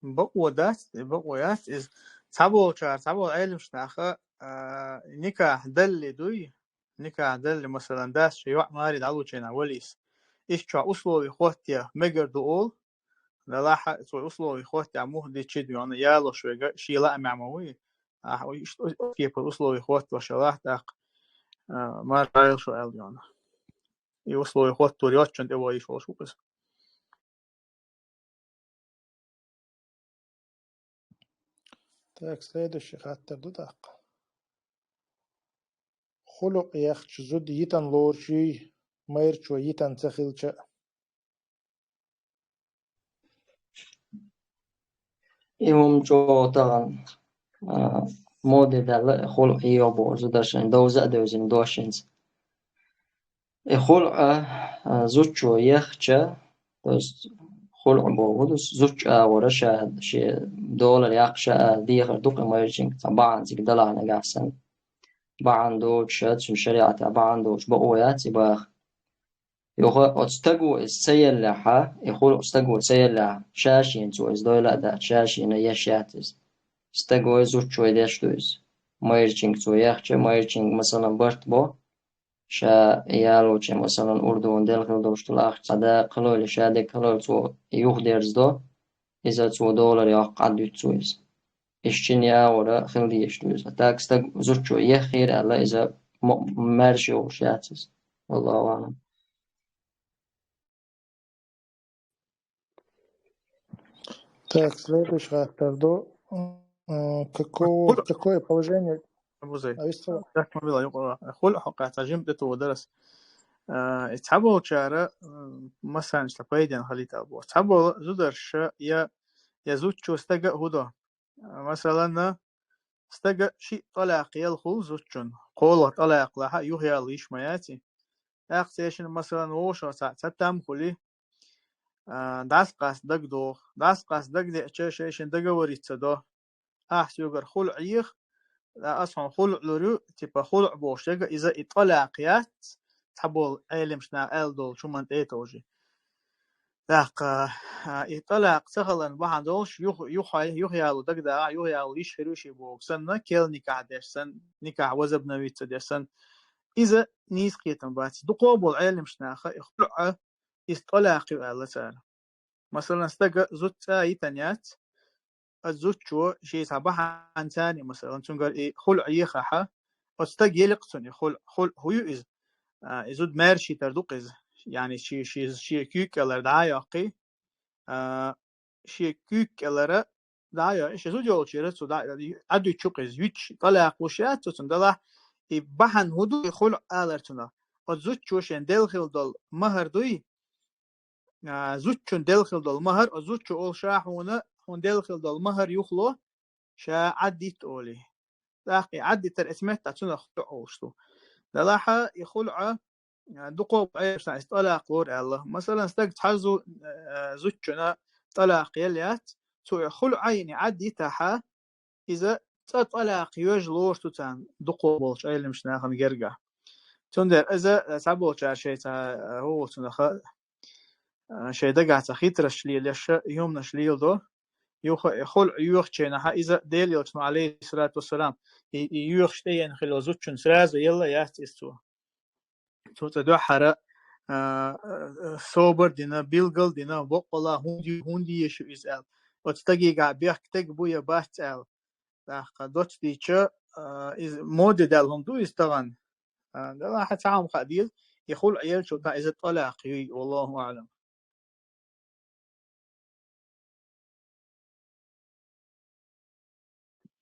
Бакъо дац, бакъо яц иза. Цхьаболчара, цхьаболу Ӏеламчу наха, а, никахь далли дуй, никахь далли, масалан, дас шен йоӀ маре дӀалучийнахь валийса. Иштта чохь условий хӀоттаян мегар ду олу, делахь а цо условий хӀоттаян муха дичи дуьйна ялош верг шен лаамехь ма вуй. Ахьа иштта кепара условий хӀоттош ялахь тӀаккха, а, мара гӀайла шу аьлла дуьйна. И условий хӀоттор йоцчунна тӀе вайша волуш ву иза. Так, следующий хаттар ду тӀаккха. Хулуъ ехча зуда йитина лоруш юй, майрачо йитина ца хилча а? И хӀума чӀогӀа тахана, а, моде даьлла, хулуъ йо боху зударшна, довза а девзина дош хӀинца. И хулуъ, а, зудчо ехча, то есть хулуъ боху, зудчо агӀора ша шен долар яккха ша а дехар ду-кх и майрачуьнга, цхьа бахьана цига далахь нагахь санна. Бахьана доцуш, цуьнан шариӀатехь бахьана доцуш бакъо яц и баха. Юха оцу стаго иза ца еллехьа, и хулуъ стаго ца еллехьа, ша-шена цо иза дойла а дац, ша-шена еш яц иза. Стагой, зудчой деш ду иза. Майрачуьнга цо ехча, майрачуьнга, масалан, барт бо, ша ялочу, масалан, урдуна делла хила долуш долу ахча цхьа дакъа хилойла, ша дерг хилойла цо юхадерзадо, иза цо долар йоккху, Ӏад дуьту цо иза. Иштта шина агӀора хила дезаш ду иза. Так стаг зудчо еххийра аьлла, иза мо-, маьрша йолуш яц иза. Валлаху аӀлам. Так, следующий хаттар ду. М, какого, какое положение? Абузай. А, вистхила? Так, ма вила, юкъа. Хулуъ хьокъехь цхьа жимма тӀе тоха дара ас. А, и цхьаболчара, м, масанаш цхьа пайденна хилийта боху. Цхьаболу зударша я, я зудчо стага а хӀу до. А, масалан, стага шиъ тӀалакъ елла хуьлу зудчун. КхоалгӀа тӀалакъ лахь а юхаялла йиш ма яц и. ТӀаккха цершина, масалан, вовшах цхьа, цхьа там хуьлий, а, дӀасакъаста дага доху. ДӀасакъаста дага деача, шайшина договориться до. Ахь соьгара хулуъ еха, ас хьуна хулуъ лур ю, типа хулуъ бохуш дерг иза и тӀалакъ яц, цхьаболу Ӏеламчу наха аьлла долчу хӀуманна тӀе а товжий. ТӀаккха, а, и тӀалакъ ца хиларна бахьана долуш, юха, юха, юхаяло дагадогӀахь, юхаяло йиш хир ю шен бохург санна, кел никахь деш санна, никахь возобновиться деш санна, иза нийса кхетам бац. Дукхах болу Ӏеламчу наха и хулуъ, иза тӀалакъ ю аьлла цара. Масалан, стага зуда цӀа йитина яц, оцу зудчо шен цхьа бахьана царна, масалан, цуьнгара и хулуъ ехахь, оцу стага елла-кх цунна и хулуъ, хулуъ хӀу ю иза? А, и зуда маьрша йитар ду-кх иза. Яъни ши-, ши-, шен куьйга кӀелара дӀа а йоккхий, а, шен куьйга кӀелара дӀа а йо-, шен зуда йолчуьра цо дӀа-, дӀадуьтуш ю-кх иза, юьтуш, тӀалакъ луш яц цо цунна, делахь и бахьана хӀун ду и хулуъ алар цунах? Оцу зудчо шен делла хила долу махӀар дуй? А, зудчун делла хила долу махӀар, оцу зудчо олу ша хьуна, хьуна делла хила долу махӀар юхало, ша Ӏад йитта олий. ТӀаккха и Ӏад йитар, оцу меттехь цунах хулуъ олуш ду. Делахь и хулуъ, а, дукхах болу Ӏеламчу наха иза тӀалакъ лору аьлла. Масалан, стаг цхьа зу-, а, зудчунна тӀалакъ елла яц, цо и хулуъ а йина Ӏад йитахь, иза цкъа тӀалакъ йоьжна лоруш ду царна дукхах болчу Ӏеламчу нахана гергахь. Цундела иза, а, цхьаболчара шайца, а, хӀу волчунах, а, шайн дагахь цхьа хитросташ лелош, хӀуманаш леладо. Юха и хулуъ йоьхучу хенахь иза Делан Элчано, Ӏалайхиссалату вассалам, и, и йоьхуш тӀееана хилла зудчунна сразу елла яц иза цо. Цо цкъа дуьххьара, а, а, собар дина, билгал дина, боккъала хӀунда ю, хӀунда езаш ю иза аьлла. Оцу стагехь бехк тегабо я бац аьлла. ТӀаккха доцца дийцича, а, иза моде даьлла хӀума ду иза тахана. А, делахь цхьа хӀума хаа деза, и хулуъ еллачул тӀаьхьа иза тӀалакъ юй, валлаху аӀлам.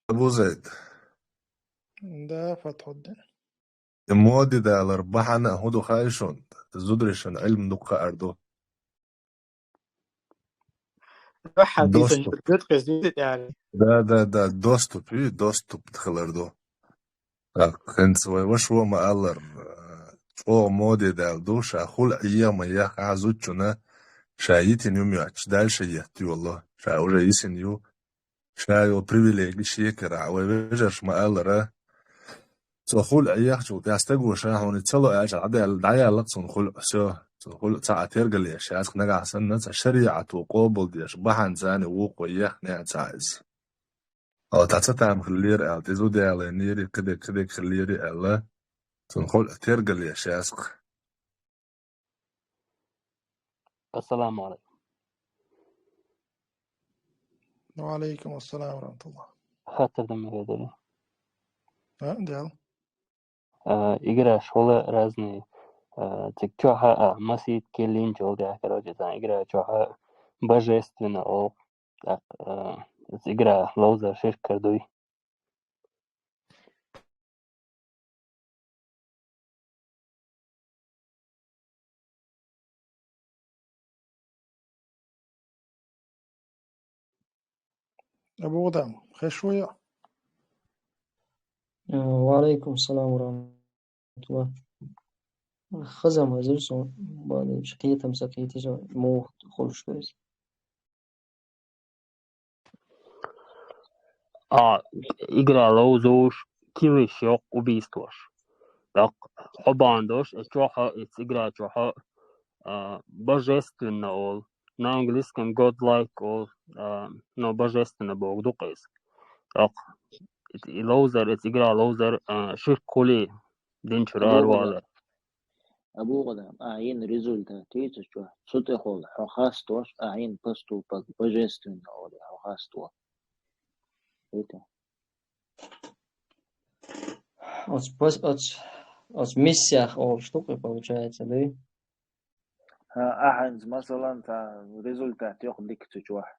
Абузайд. Да, Фатхуддин. И моде далар бахьана а хӀун ду хаий шуна? Зударшна Ӏилма дукха хаар ду. Дуьххьара дийцина Доступ. Юьртах кхеза дийци тӀаьхьара. Да, да, да, доступ, и доступ хилар ду. Так, хӀинца вай ваша ма-аллара, чӀогӀа моде даьлла ду, ша хулуъ еха ма еххахь зудчунна, ша йитина ю моьттуш, дальше етта йолу, ша уже йисина ю, ша йолу привилеги шекара, вай вежарша ма-аллара, цо хулуъ ехачул тӀаьхьа стаго ша хьуна ца ло аьлча, дӀадаьлла, дӀаяьлла-кх цунна хулуъ, всё, Цунна хуьлу цхьа а тергал еш яц-кх, нагахь санна цхьа шариӀато къобалдеш бахьана царна вукхо яххьа а ца иза. Ала цхьа ца там хиллера аьлла, тӀе зуда ялийна йира, кхидерг, кхидерг хиллера аьлла, цунна хуьлу тергал еш яц-кх. Ассаламу алейкум. Ва алейкум ассалам ва рахматуллах. Хаттар дан мегар дара. А, дел. А, играш хуьлу разные, а, цига чохь а, масийтта килинчул тӀехь, короче, цхьана игра чохь а божественно олу. ТӀаккха, а, иза игра ловзар ширк кара дуй? Абу Гъудам, хезаш вуй хьо? Ва алейкум салам ва рахматуллах. Хаза ма хезира суна, бакъдолуш кхетам ца кхетира, муха хуьлуш ду иза. А, игра ловзуш, килиш йоккху убийствош. ТӀаккха хьо бан долуш, и чохь а, и игра чохь а, а, божественно олу. На английском godlike олу, а, но божественно бохург ду-кх иза. ТӀаккха и ловзар, и игра ловзар, а, ширк хуьлий, дин чуьра аравалар. Абу Гъудам, ахь йина результат йийцича, цу тӀехула хьо хастош, ахь йина поступок божественно олий хьо хасто. Вуьту. Оцу пос-, оцу, оцу миссех олуш ду-кх и, получается, дуй? ХӀа, ахь хӀинца, масалан, цхьа результат йоккха дика цу чохь.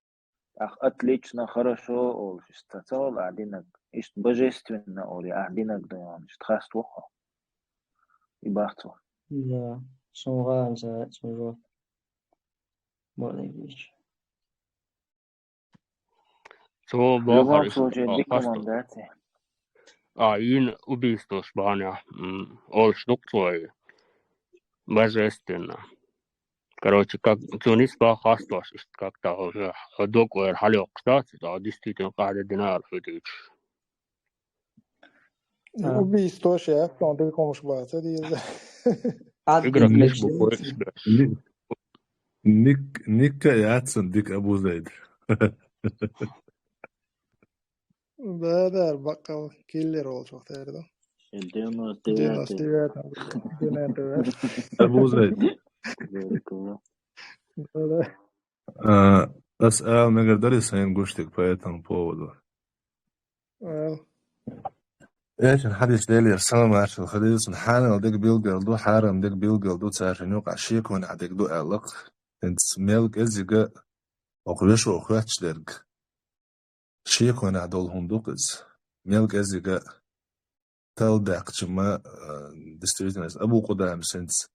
Ахь отлично, хорошо олуш, иштта ца олу ахь динарг. Иштта божественно олий ахь динарг ду йоӀана, иштта хаст ву хьо. И бахцо. Да, суна гӀан ца цу жо. Бо дегиш. Цо В любом бохар случае, иштта дика хьо хьасту. ХӀуманна дац и. А, йина убийствош бахьана, м, олуш ду-кх цо и. Божественно. Короче, как, цо нисбан хастош, иштта как-то, э, хьо дог ойра хьалайоккхуш дац, а, действительно, къахьда динара хӀуьтуьйтуш. А. Убийствош яц, цунна дика хӀумаш бац, а, деза. Игра миш бу койш беш. Ни-, ник-, никка яц цунна дика, Абу Зайд. Да, да, баккъал киллер волчух тера ду. Девяносто девятый. Девяносто девятый. Абу Зайд. Да, да. А, ас ала мегар дарий сайн гуш дерг по этому поводу? Ала. Элчан хьадис, Делера салам-маршалла хуьлда цунна, хьанал дерг билгал ду, хьарам дерг билгал ду, цаьршинна юкъахь шеконехь дерг ду аьлла-кх. ХӀинца мел кӀеззига хӀокху вешо хоьттуш дерг. Шеконехь долу хӀума ду-кх иза. Мел кӀеззига талла даьккхича ма, а, действительно, Абу Къудамас хӀинца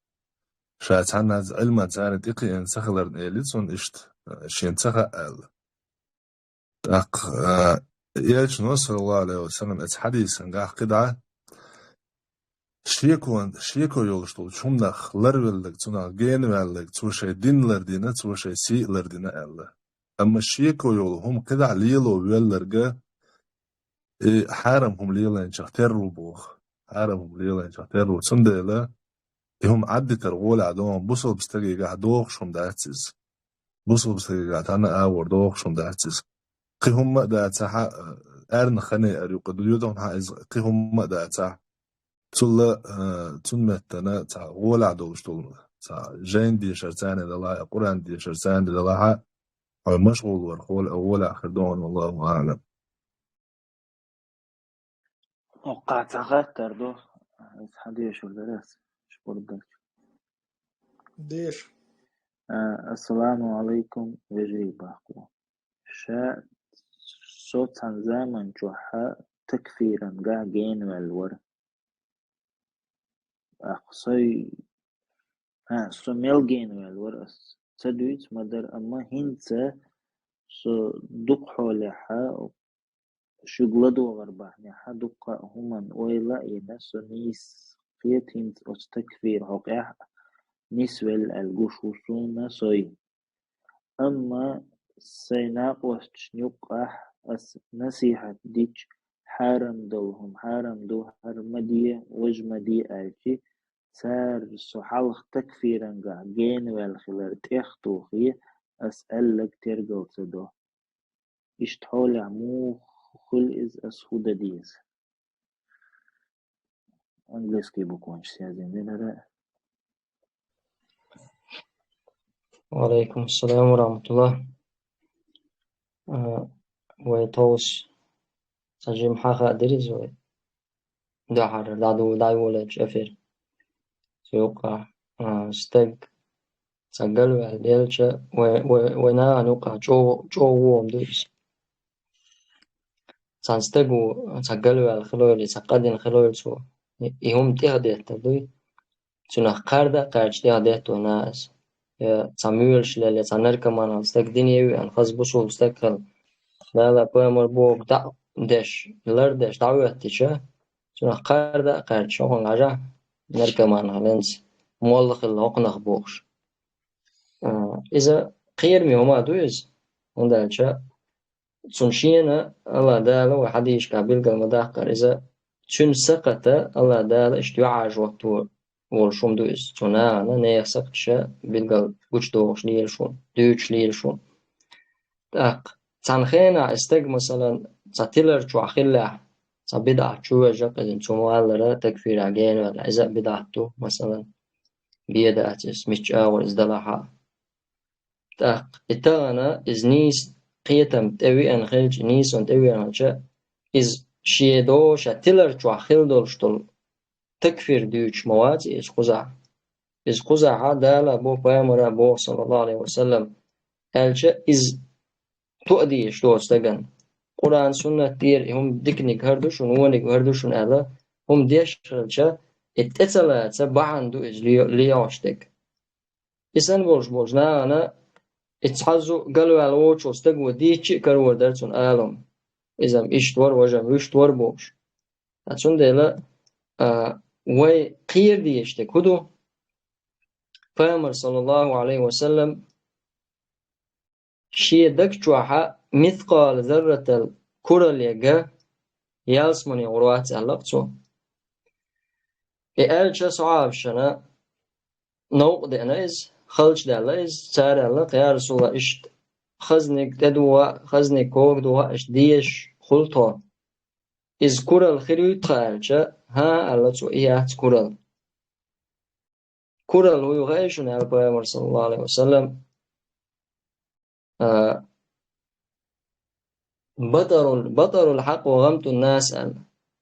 ша цхьанна Ӏилман царна тӀекхиъна ца хиларна элира цунна иштта, а, шена ца хаьа аьлла. ТӀаккха, а, Элчано, саллаллаху алейхи ва саллям, оцу хьадисан гахь кхидӀа, шеко, шеко йолуш долчу хӀуманах ларвелларг, цунах генаваьлларг, цо шайн дин лардина, цо шайн сий а лардина аьлла. Амма шеко йолу хӀума кхидӀа лело воьлларг, и хьарам хӀума лелайначех тера ву боху. Хьарам хӀума лелайначех тера ву. Цундела и хӀума Ӏаддитар гӀолехь догӀу, бусалба стагегахь догӀуш хӀума дац иза. Бусалба стагегахь тхьана агӀор догӀуш хӀума дац иза. Кхин хӀумма а дацахь, аьрна хане ара юкъа ду, юдахь хьан иза кхин хӀумма а дацахь. Цул а, а, цунна меттана цхьа гӀолехь долуш долу, цхьа жайна дешар царна далахь, Къуръан дешар царна далахь, хьо машгӀул вар гӀоле-, гӀолехь хир догӀу, валлаху аӀлам. Оккхаца хаттар ду, иза хьан дешар дара ас, шпурт дачу. Деша. А, ассаламу алейкум, вежарий баккху. Ша со цхьана заман чохь такфиран гахь генаваьлла вара. Аккха сой, хӀа, со мел генаваьлла вара ас. Ца дуьйцу ма дара, амма хӀинца со дукха хьолехьа, шуьга ладогӀар бахьанехьа, дуккха а хӀуманна ойла а йина, со нийса кхета хӀинца оцу такфир хьокъехь а нисвелла аьлла гуш ву суна сой. Амма сайн накъосташна юккъахь ас насихьат дича, хьарам долу хӀума хьарам ду, хӀара ма де, важа ма де аьлчи, цара со хьалха такфирангахь генаваьлла хилар тӀех тухий, ас аьлларг тергал ца до. Иштта хьолехь муха хуьлу иза, ас хӀун дан деза? Английский букванаш язйина динара. Ва алейкум ассалам ва рахматуллах. А, вай тховса цхьа жимма хьаха дира иза вай. Дуьхьара дӀаду-, дӀайолаелча эфир. Цу юкъа, а, стаг цхьа галваьлла делча, вай, вай, вай нахана юкъа чӀогӀа, чӀогӀа вон ду иза. Цхьана стага цхьа галваьлла хилойла, цхьа къа дина хилойла цо, и хӀума тӀех деттар дуй. Цунах кхарда а кхаьрдаш тӀех детта вай нахана иза. Я цхьа муьйлаш лелла, я цхьа наркоман хилла стаг, дине а веана, хаза бусулба стаг хилла. Дала пайхамар бохург дӀа а деш, лар а деш, дӀахӀоьттича, цунах кхарда а кхаьрдаш, хӀокхунга хьажахь, наркоман хилла, молла хилла хӀокхунах бохуш. А, иза кхераме хӀума ду иза, хӀунда аьлча цунна шена АллахӀ Дала вай хьадисашкахь билгал ма-даккхара, иза цуьнан сакхата АллахӀ Дала иштта юьхьӀаьржа хӀотто волуш хӀума ду иза. Цу нахана нехан сакхаташ билгал гучудохуш лелаш хӀума, дуьйцуш лелаш хӀума. ТӀаккха цхьана хенахь и стаг, масалан, цхьа тилар чохь хиллехь, цхьа бидӀат чу вежа, кхидӀа цу ма-аллара, такфирехь генаваьлла, иза а бидӀат ду, масалан, бен дац иза, мичча агӀор иза далахь а. ТӀаккха и тахана иза нийса кхетам тӀе веана хилча, нийсонна тӀе веана хилча, иза шен доша тилар чохь хила долуш долу такфир дуьйцуш ма вац иза кхузахь. Иза кхузахь Дала бо, пайхамара боху, саллаллаху Ӏалайхи ва саллам, аьлча, иза тоъа дезаш доцу стагана. Къуръан, суннат тӀера и хӀума диканиг хӀара ду шуна, вониг хӀара ду шуна аьлла, хӀума деш хилча, и тӀе ца лаца бахьана ду иза ле-, лехьош дерг. И санна болуш болчу нахана и цхьаззу галваьлла воцучу стага дийцча а карор дара цунна ала хӀума. Иза-м иштта вара, важа-м вуьшта вара бохуш. Ткъа цундела, а, вай кхера дезаш дерг хӀун ду? Пайхамар, саллаллаху Ӏалайхи ва саллам, шен даг чохь мискъала зарратал куралла га ялсамане гӀур вац аьлла-кх цо. И аьлча, сахьабашна новкъа деана иза, халчу даьлла иза, цара аьлла-кх: «Я Расулаллах, иштта хазниг тӀедуха а, хазниг когадуха а иштта дезаш хуьлу тхо. Иза куралла хир юй тхан?» — аьлча, «ХӀан», — аьлла цо, — «и яц куралла». Куралла хӀун ю хаьий шуна, аьлла пайхамар, саллаллаху Ӏалайхи ва саллам, а, батарул, батарул хьакъ ва гӀамтун нас аьлла.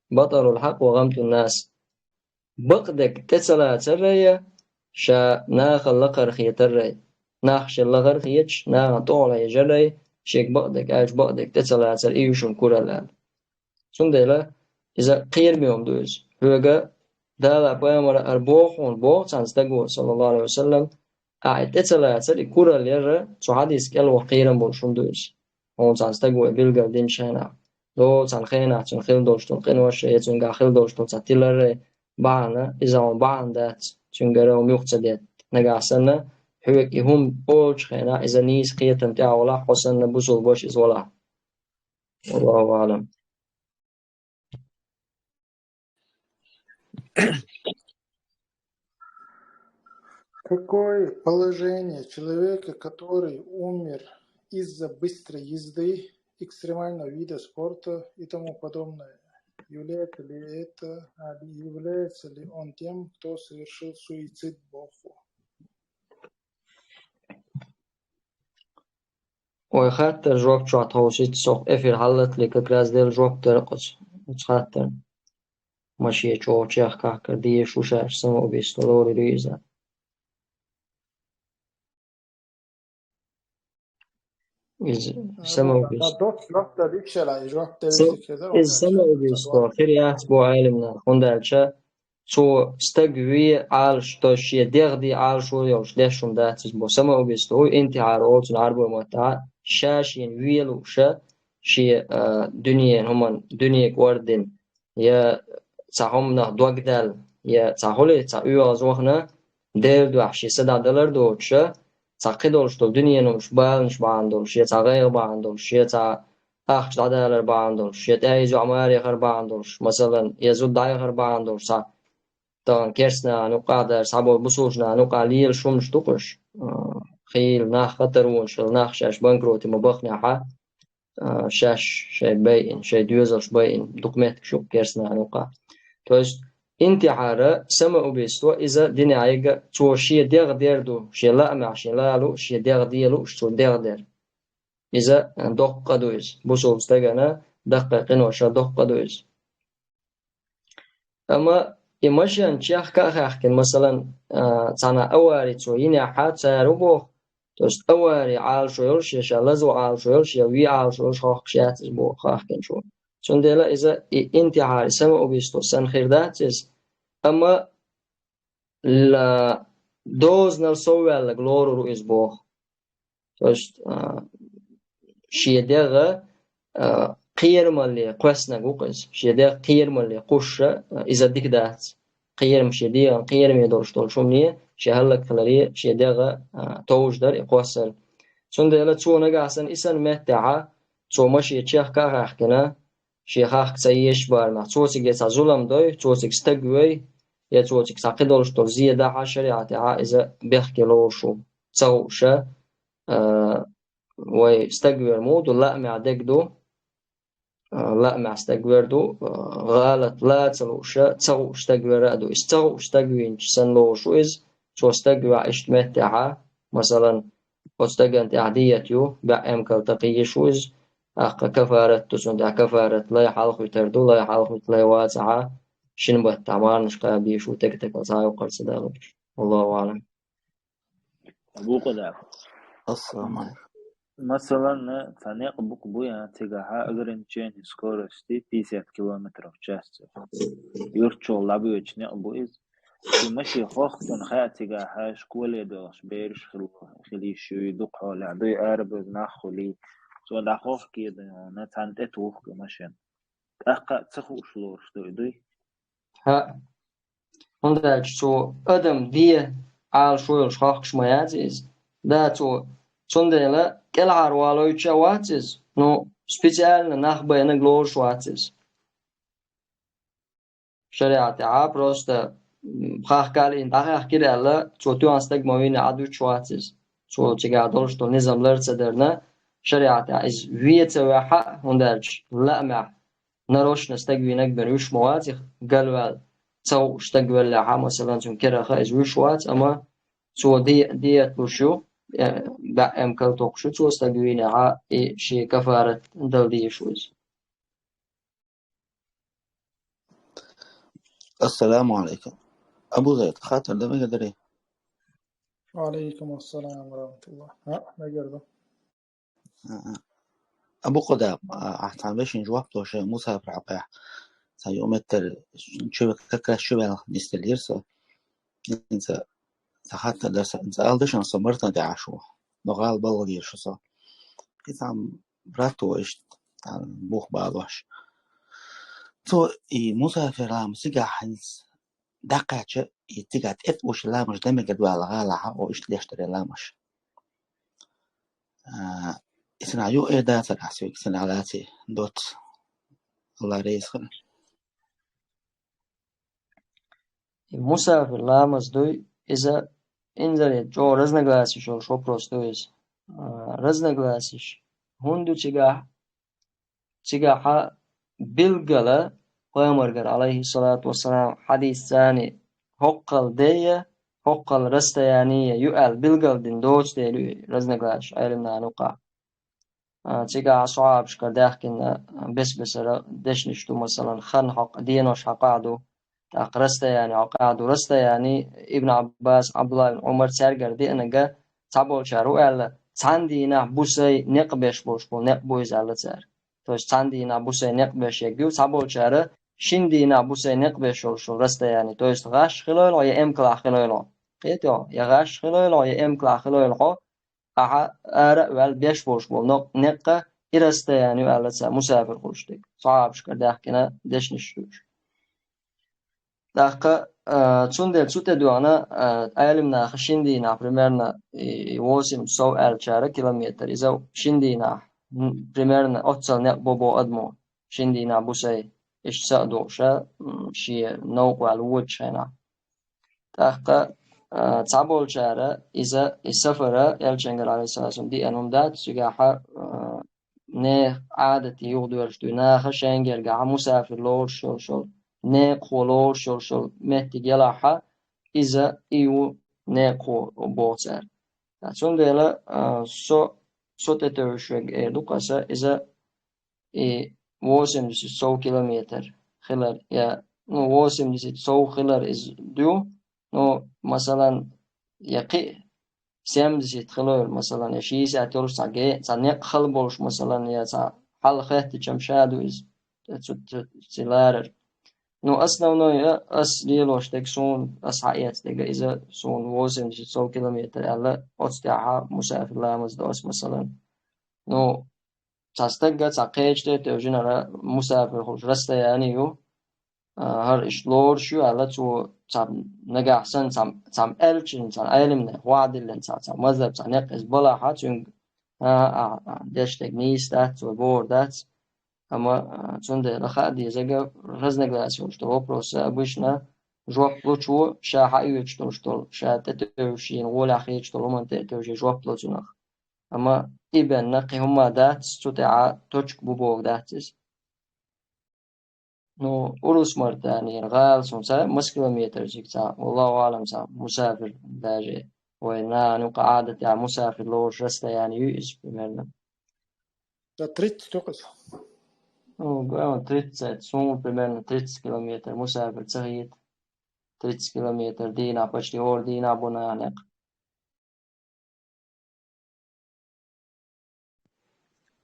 Батарул хьакъ ва гӀамтун нас. Бакъдерг тӀе ца лацар а, ша нахал лакхара хетар а. Нах шел лахара хеташ, нахана тӀехула хьежар а, шега бакъдерг аьлча, бакъдерг тӀе ца лацар, и ю шуна куралла аьлла. Цундела иза кхераме хӀума ду иза. Хьоьга Дала, пайхамара хӀара боху хьуна, боху цхьана стага, саллаллаху Ӏалайхи ва саллам, ахьа и тӀе ца лацар, и куралла яр, цу хьадисца кӀел ваха кхерам болуш хӀума ду иза. Хьуна цхьана стага билгал динчу хенахь, дола цхьана хенахь цуьнан хила долуш долу къинош а, я цуьнгахь хила долуш долу цхьа тилар а бахьана, иза хьуна бахьана дац, цуьнгара хӀума юха ца детта. Нагахь санна, хьоьга и хӀума олучу хенахь, иза нийса кхетам тӀехь а валахь, хьо санна бусулба ваша иза валахь. Валлаху аӀлам. Какое положение человека, который умер из-за быстрой езды, экстремального вида спорта и тому подобное? Является ли это, а, является ли он тем, кто совершил суицид? Боху. Ой, хаттар жоп чохь тховсийта, со эфир хьаллатале как раз дела жоп дара оцу, оцу хаттарна. Машен чӀогӀа чехкахкар дезаш ву шаьш самоубийство лорур ю иза. Иза самоубийство. Иза самоубийство хир яц бо Ӏелимнаха, хӀунда аьлча цо стаг ве Ӏалашдо, шен дегӀ де Ӏалашо йолуш деш хӀума дац иза бо. Самоубийство ву, интихьар олу цунах Ӏарбойн маттахь, ша шена ве лууш, шен, а, дуьненан хӀуман, дуьнега ордина, я цхьа хӀуманах дог даьлла, я цхьа хӀули, цхьа оьгӀаз вахана, Делан дуьхьа шен са дӀадалар доцуш, цхьа кхидолуш долу дуьненан хӀуманаш, баланаш бахьана долуш, я цхьа гӀайгӀа бахьана долуш, я цхьа ахча дӀадалар бахьана долуш, я тӀаьхьа йоӀ марехар бахьана долуш, масалан, я зуда дӀаяхар бахьана долуш, цхьа тахана керста нахана юкъахь а, цхьаболу бусулба нахана юкъахь а лелаш хӀуманаш ду-кх уьш. А, хийла нах хатар вонаш хилла, нах шаьш банкроте ма бахнехь а, а, шаьш шайн байина, шайн доьзалш байина, дукха меттигаш ю-кх керста нахана юкъахь. То есть, интихьара, самоубийство, иза динехь ерг а цо шен дегӀ дер ду, шен лаамехь шен лалу, шен дегӀ делу, уьш цо дегӀ дер. Иза, а, доккха къа ду иза. Бусулба стагана даккхий къиношах доккха къа ду иза. Амма и машен чехка а хаьхкина, масалан, а, цхьана авари цо йинехь а, цара хӀун боху, то есть авари Ӏалашо йолуш, я ша лазо Ӏалашо йолуш, я вен Ӏалашо йолуш хохкуш яц иза боху хаьхкинчо. Цундела иза и интихьари, самоубийство санна хир дац иза. Амма ла-, дозанал совваьлларг лорур ву иза боху. То есть, а, шен дегӀ, а, кхерамалле кхоьссинарг ву-кх иза. Шен дегӀ кхерамалле кхуссуш, а, иза дика дац. Кхерам шен дегӀан кхераме долуш долчу хӀумане, шен хӀаллакьхиларе, шен дегӀ, а, товжа дара и кхоссар. Цундела цо нагахь санна и санна меттехь а, цо машен чехка а хаьхкина, шен хахка ца езачу барамехь, цо цига я цхьа зулам дой, цо цига стаг вой, я цо цига цхьа кхидолуш долу зе дахь а, шариӀатехь а иза бехке лоруш ву. Ца хууш, а, вай стаг вер муха ду, лаамехь дерг ду, а, лаамехь стаг вер ду, а, гӀалат ла ца лууш, ца хууш стаг вер а ду. Иза ца хууш стаг вийначу санна лоруш ву иза, цо стаг ваьхьа иштта меттехь а, масалан, оцу стагана тӀехь диета ю, баьӀ эмкал такхиййиш ву иза, тӀаккха кафарат ду, цунна тӀехь кафарат лай хьалхавитар ду, лай хьалхавита лай вацахь а, шина баттахь марханаш кхаба йиш ву, текатекал цхьа а йоккхур ца далуш. Аллаху аӀлам. Абу Къудам. Ассаламу алейкум. Масалан, цхьа некъ бу-кх, бу я, цигахь ограничение скорости пятьдесят километров в час. Юрт чохь лабоьчу некъ бу иза. Ши машен хохкуш хаьа цигахь, школе доьлхуш бераш хила, хила йиш ю, дукха хьолехь дуй, арабевлла нах хуьлий. Цо дӀахохкийна, цхьаьна тӀе туху-кх машен. ТӀаккха а ца хууш лоруш ду и, дуй? ХӀаъ. ХӀунда аьлча цо адам де Ӏалашо йолуш хохкуш ма яц иза. Да, цо, цундела кӀелхьарвалуьйтуш а вац иза. Ну, специально нах байнарг лоруш вац иза. ШариӀатехь а просто, м, хахка а лиъна дӀахаьхкира аьлла, цо тоьхна стаг ма вийна Ӏад вуьтуш вац иза. Цо цигахь долуш долу низам лар ца дарна, шариӀатехь иза вен ца ваьхьа а, хӀунда аьлча лаамехь нарочно стаг вийнарг бен вуьш ма вац, и галваьлла ца хууш стаг веллехь а, масалан, цуьнан кераха иза вуьш вац, амма цо де-, диета луш ю, э, баьӀ эмкал токхуш ю цо стаг вийнехь а, и шен кафарат дала дезаш ву иза. Ассаламу алейкум. Абу Зайд, хаттар дан мегар дарий? Ва алейкум ассалам ва рахматуллах. ХӀаъ, мегар ду. А, а. Абу Къудам, а, ахь цхьана вешин жоп ло шайн мусафир хьокъехь. Цхьа юкъаметтара чу, как раз чу ваьлла нисделира со. ХӀинца цхьа хаттар дара сан, хӀинца ала дашан со мартан тӀе Ӏаш ву. Но гӀала балгӀа дийр шу со. И цхьа брат ву иштта, цхьа бух балош. Цо и мусафир ламаз цигахь хӀинца дӀакхаьчча, и цигахь тӀетӀуш ламаш дан мегар ду аьлла гӀалахьа, о, иштта леш дара ламаш. А, и санна ю э дацара ахь соьга, санна лаций, доц. Алла реза хуьлда. И мусафир ламаз дуй, иза инзаре чӀогӀа разногласиш йолуш вопрос ду иза. А, разногласиш хӀунда ду цигахь? Цигахьа билггала пайхамаргара, алейхиссалату вассалам, хьадис царна хӀоккхал дайа, хӀоккхал расстояние ю аьлла билггал дина доцу дела ю и разногласиш Ӏелимнана юкъахь. А, цигахьа сахьабашкара даьхкина бес-бесара дешнаш ду, масалан, хан хьокъ-, денош хьокъехь ду, тӀаккха расстояние хьокъехь ду. Расстояние Ибн Ӏаббас, Ӏабдулла ибн Ӏумар цаьргара деанарг цхьаболчара хӀу аьлла, цхьана дийнахь бусай некъ беш болуш болу некъ бу иза аьлла цара. То есть цхьана дийнахь бусай некъ беш ерг ю, цхьаболчара шина дийнахь бусай некъ беш йолуш йолу расстояние. То есть гӀаш хилойла хьо я эмкалахь хилойла хьо. Кхетий хьо? Я гӀаш хилойла хьо, я эмкалахь хилойла хьо, ахьа ара а ваьлла беш болуш болу нок-, некъ и расстояние ю аьлла цара, мусафир хуьлуш дерг. Сахьабашкара даьхкина дешнаш ду уьш. ТӀаккха, а, цундела цу тӀе доьгӀна, а, Ӏелимнаха шина дийнахь примерно и, и восемь сов аьллачара километр. Иза шина дийнахь, м, примерно оццал некъ бо боху адамо. Шина дийнахь бусай иштта са а дохуша, м, шен новкъа ваьлла вочу хенахь. ТӀаккха, а, цхьаболчара иза, и сафара, Элчангара, алейхиссалату вассалам, диъана хӀума дац, цигахьа, а, нехан Ӏадате юхадоьрзуш дуй, наха шайгергахьа мусафир лоруш йолуш йолу, некъахо лоруш йолуш йолу меттиг елахьа, иза и ю некъахо боху цара. Ткъа цундела, а, со, со тӀетевжаш верг эр ду-кх аса, иза и восемьдесят сов километр хилар, я, ну, восемьдесят сов хилар иза ду, ну, масалан, я кхин семьдесят хилар, масалан, я шестьдесят йолуш цхьа ге-, цхьа некъ хала болуш, масалан, я цхьа хьал хеттича-м ша ду иза, цу, цу, цу ларар. Ну, основной, а, ас лелош дерг суна, ас хьаэца дерг иза суна восемьдесят сов километр аьлла, оцу тӀехьа мусафир ламаз до ас, масалан. Ну, цхьа стагга, цхьа кхечу тӀе тевжинарг мусафир хуьлуш расстояние ю, а, хӀара иштта лоруш ю аьлла, цо цхьа нагахь санна цхьа, цхьа аьллачун, цхьа Ӏеламнех ваӀда диллина цхьа, цхьа мазхӀаб, цхьа некъ иза балахьа, цуьнга, а, а, а, деш дерг нийса дац, цо бохург дац. Амма, а, цундела хаа дезарг разногласие йолуш долу вопросашна обычно жоп лучо ша хьаоьцуш долуш долу, ша тӀетевжаш, шена гӀолехь хеташ долу хӀуманна тӀе а тевжий жоп ло цунах. Амма и бенна кхин хӀумма дац, цу тӀехьа точка бу бохург дац иза. Ну, Урус-Мартанера гӀала суна ца, маса километр цига ца, валлаху аълам, ца, мусафир даже, вай нана юкъа Ӏадатехь мусафир лоруш расстояние ю иза, примерно. Ца тридцать ю-кх иза. Ну, гой, тридцать, суна примерно тридцать километр мусафир ца хета. Тридцать километр дийнахь, почти хӀора дийнахь бу нана некъ.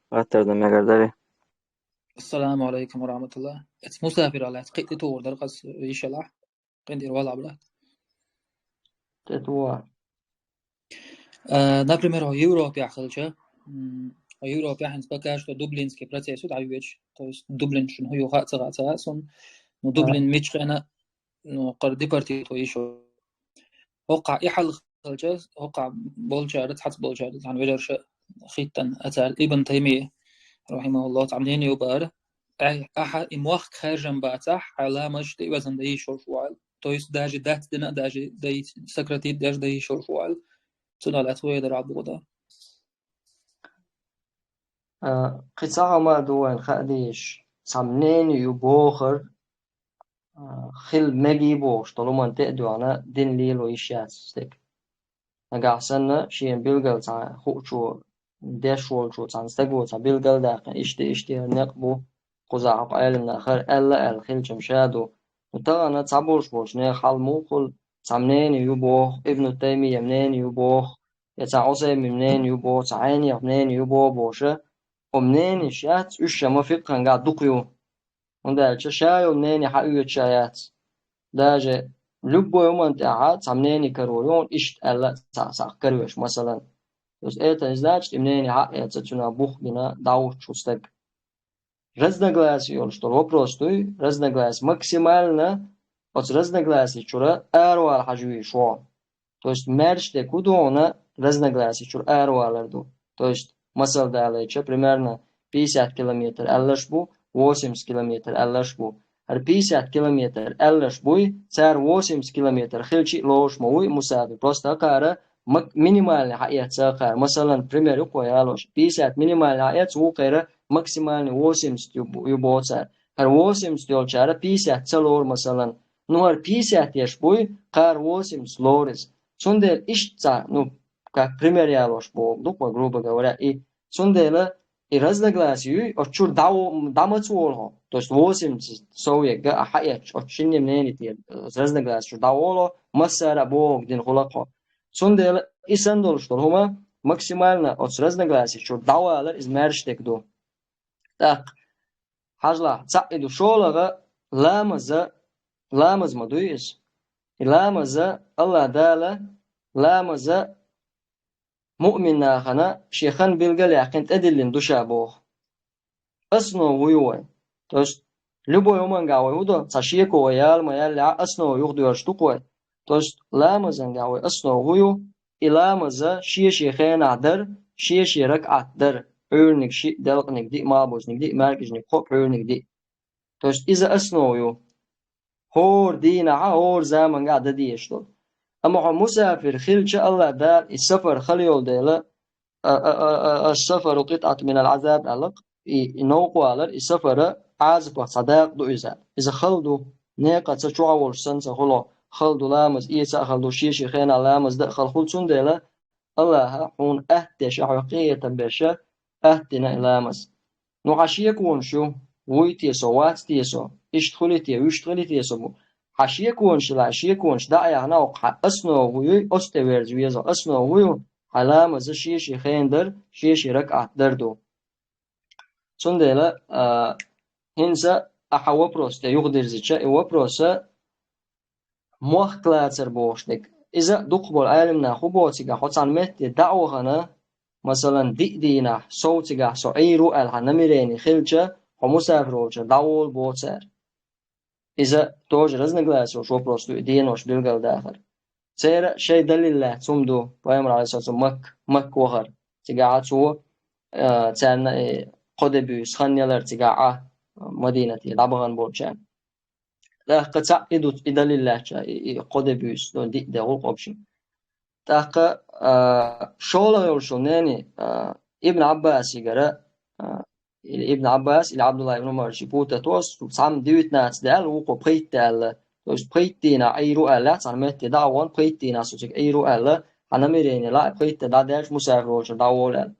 Гаттар дан мегар дари. Ассаламу алейкум ва рахматуллах. Эц мусафир алац, кхин тӀе тухур дара хас йиш алахь. Кхин тӀера вала бла. ТӀе тухур. Э, например, хьо Европехь хилча, м, хьо Европехь хӀинца пока что дублинский процесс ю дӀайоьдуш. То есть Дублин шуна хӀун ю хаьа ца хаьа ца хаьа суна. Ну, Дублин мичхьена, ну, кхара депортировать йиш ю. ХӀокхахь и хьал хилча, хӀокхахь болчара, цхьацца болчара, цхьана вежарша хӀиттина, а цара Ибн Таймия, рахимахуллах, цхьа мнение ю бара. Ахь, ахьа и мохк хаьржина бацахь, хьайн ламазаш тӀе а везна дан йиш йолуш ву аьлла. То есть даже дац дина а, даже дан йиш, сократить даже дан йиш йолуш ву аьлла. Цунах лаьцна вай дар Ӏабдулла. А, кхин цхьа хӀума а ду вайна хаа дезаш, цхьа мнение ю бохург, а, хила мегий бохуш долу хӀуманна тӀе а доьгӀна, дин лело йиш яц стеган. Нагахь санна, шена билггал цхьа хуучо, деш волчо, цхьана стаго цхьа билггал а даьккхина, иштта, иштта хӀара некъ бу, кхузахь хӀокху Ӏеламнаха хӀара аьлла аьлла хилча-м ша ду. Ну, тахана цхьаболуш болчу нехан хьал муха хуьлу, цхьа мнение ю боху, Ибн Таймия мнение ю боху, я цхьа Ӏусаймин мнение ю боху, цхьа Ӏайнех мнение ю боху бохуша, оцу мненеш яц, уьш ма фикъхьангахь дукха ю. ХӀунда аьлча ша йолу мнение хьаоьцуш а яц. Даже любой хӀуманна тӀехь цхьа мнение карор ю, иштта аьлла цхьа, цхьа карош, масалан. То есть это не значит, и мнение хьаэца цуьнан бух бина дӀахӀуттуш ву стаг. Разногласие йолуш долу вопрос дуй, разногласие максимально, оцу разногласие чуьра аравала хьажа везаш ву хьо. То есть маьрша дерг хӀун ду хьуна, разногласие чуьра аравалар ду. То есть, масал далийча, примерно пятьдесят километр аьлларш бу, восемьдесят километр аьлларш бу. ХӀара пятьдесят километр аьлларш буй, цара восемьдесят километр хилча а лоруш ма вуй мусафир. Просто кхара мак-, минимальный хьаэцна кхара. Масалан, пример ю кхо ялош. Пятьдесят минимальный хьаэцна, вукхера максимальный восемьдесят ю, ю боху цара. ХӀара восемьдесят йолчара пятьдесят ца лору, масалан. Ну, хӀара пятьдесят еш буй, кхара восемьдесят лору иза. Цундела иштта цхьа, ну, как пример ялош боху, ду-кх вай, грубо говоря, и цундела и разногласие юй, оцу чуьра дӀа-, дӀа маца волу хьо. То есть восемьдесят сов ерг а хьаэцча, оцу шинне мнение тӀера, разногласие чуьра дӀаволу хьо, массара а бохург дина хуьлу-кх хьо. Цундела и санна долуш долу хӀума максимально оцу разногласие чуьра дӀавалар иза маьрша дерг ду. ТӀаккха, хьажалахь, цхьаъ и ду, шолгӀа ламаза, ламаз ма дуй иза. И ламаза, АллахӀ Дала ламаза муъмин нахана шен хан билгал а яьккхина тӀедиллина ду ша боху. Основа вуй вайн. То есть, любой хӀумангахь вай хӀун до, цхьа шеко вай яла ма яьллехь, основа юхадоьрзуш ду-кх вай. То есть, ламазангахь вай основа хӀун ю, и ламаза шен-шен хенахь дар, шен-шен ракаӀат дар, Ӏуьйраниг шиъ, делкъаниг диъ, малхбузаниг диъ, маьркӀажаниг кхоъ, пхьуьйраниг диъ. То есть, иза основа ю. ХӀора дийнахьа, хӀора замангахь дан дезаш долу. Амма хьо мусафир хилча, АллахӀ Дала и сафар хала йолу дела, а, а, а, а, «Ас-сафару къитӀатун минал Ӏазаб», аьлла-кх, и, и новкъа валар, и сафара Ӏазапах цхьа дакъа ду иза. Иза хала ду, некъаца чохь волуш санна ца хуьлу, хала ду ламаз, эца а хала ду, шен-шен хенахь ламаз дан а хала хуьлу, цундела АллахӀа хьуна атта деш, хьоьга къинхетам беш, атта дина и ламаз. Ну, хьан шеконаш ю, вуй те со, вац те со, иштта хуьлий те, вуьшта хуьлий те со бу. Хьан шеконаш йилахь, шеконаш дӀа а яьхна, хьан основа вуй, оцу тӀе верза веза, основа вуй, хьан ламаза шен-шен хенан дар, шен-шен ракаӀат дар ду. Цундела, а, хӀинца ахьа вопрос тӀе юхадирзича, и вопроса мохк лацар бохуш дерг. Иза дукхахболу Ӏеламнаха хӀун боху цигахь, хьо цхьана метте дӀа а вахана, масалан, диъ дийнахь, сов цигахь со Ӏийр ву аьлла хьан намерение хилча, хьо мусафир волчуьра дӀаволу боху цара. Иза тоже разногласие йолуш вопрос ду и денош билгалдахар. Церан шайн далил лаьцна хӀума ду, пайхамар, Ӏалайхиссалату вассалам, Мак-, Макка вахар. Цигахь а цо, а, царна, э, кхо де буьйса хан ялар цигахь а, Мадинате дӀабахана болчарна. ТӀаккха цхьаъ и ду, и далил лаьцна, и, и кхо де буьйса, ну, диъ де гӀуллакх общем. ТӀаккха, а, шолгӀа йолуш йолу нени, а, Ибн Ӏаббасигара, а, или Ибн Ӏаббас, или Ӏабдулла ибн Умар ши путать ос, цхьамма девятнадцать де аьлла, вукхо пхийтта аьлла. То есть пхийтта дийнахь Ӏийр ву аьлла, цхьана метте дӀа а вахана, пхийтта дийнахь со цига Ӏийр ву аьлла, хьан намерение лаахь, пхийтта де дӀадаьлча мусафир волчуьра дӀаволу аьлла.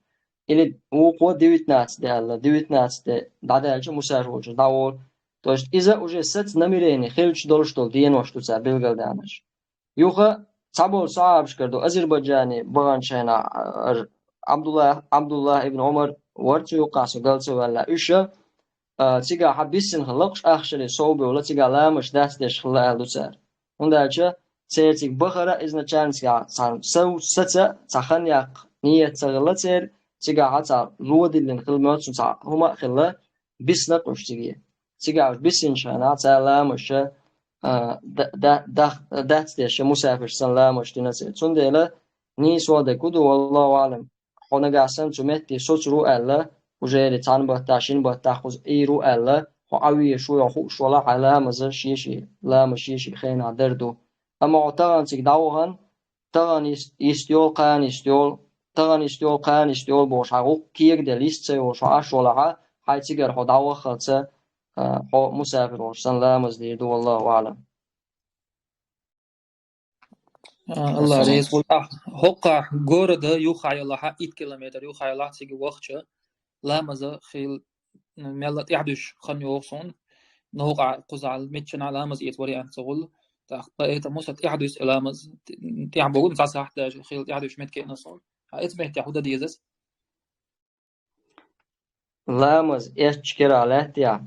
Или вукхо девятнадцать де аьлла, девятнадцать де дӀадаьлча мусафир волчуьра дӀаволу. То есть иза уже саца намерение хилча долуш долу денош ду цара билгалдаьхнарш. Юха цхьаболу сахьабашкара ду Азербайджане баханчу хенахь, а, Ӏабдулла, Ӏабдулла ибн Умар вара цу юккъахь со гал ца ваьлла. Уьш, а, цигахь хьан биссина хилла-кх уьш ахчале сов бевлла, цигахь ламазаш дац деш хилла аьлла ду цара. ХӀунда аьлча церан цига бахара изначально цигахь цхьана сов саца цхьа хан яккха ниет ца хилла церан, цигахь цхьа ло диллина хилла моьтту цхьа хӀума а хилла, бисна-кх уьш циге. Цигахь уьш бисинчу хенахь цара ламазаш, а, да-, да-, дах-, дац деш, мусафирш санна ламазаш дина церан. Цундела нийсо дерг хӀун ду, валлаху аӀлам, хьо нагахь санна цу метте соцур ву аьлла, уже цхьана баттахь, шина баттахь кхуза Ӏийр ву аьлла, хьо Ӏан везаш ву, хьо хууш валахь, хьан ламаза шен-шен, ламаз шен-шен хенахь дар ду. Амма хьо тахана цига дӀавахана, тахана йист-, йист йолу, кхана йист йолу, тахана йист йолу, кхана йист йолу бохуш, хьан гӀуллакх кегаделла йист ца йолуш хьо Ӏаш валахь, хьайн цигара хьо дӀаваххалца, а, хьо мусафир волуш санна ламаз дийр ду, валлаху аӀлам. А, АллахӀ реза хуьлда. ХӀокхахь города юххехь йолахь, итт километр юххехь йолахь цига вахча, ламаза хила мелла тӀаьхьадуьсуш хан йогӀу суна. Новкъахь кхузахь миччанахь ламаз эца вариант ца хуьлу. ТӀаккха поэтому сан тӀаьхьадуьсу и ламаз, тӀаьхьа богу цхьа сахьт даже хила тӀаьхьадуьсуш меттиг а ю суна. Хьан эца меттехь хӀун дан деза ас? Ламаз эцча керахь лаьттахь?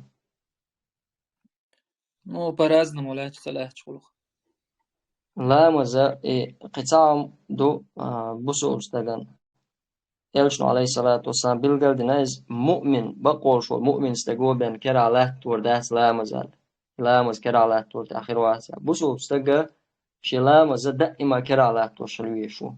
Ну, по-разному лаьтташ ца лаьтташ гӀуллакх. Ламаза и кхин цхьа хӀума ду, а, бусулба стагана. Элчано, Ӏалайхиссалату вассалам, билгал дина иза, муъмин, бакъволуш волу муъмин стаго бен керахь латтор дац ламаз аьлла. Ламаз керахь латтор тӀехь хир вац аьлла. Бусулба стага шен ламаза даима керахь латтор шал везаш ву.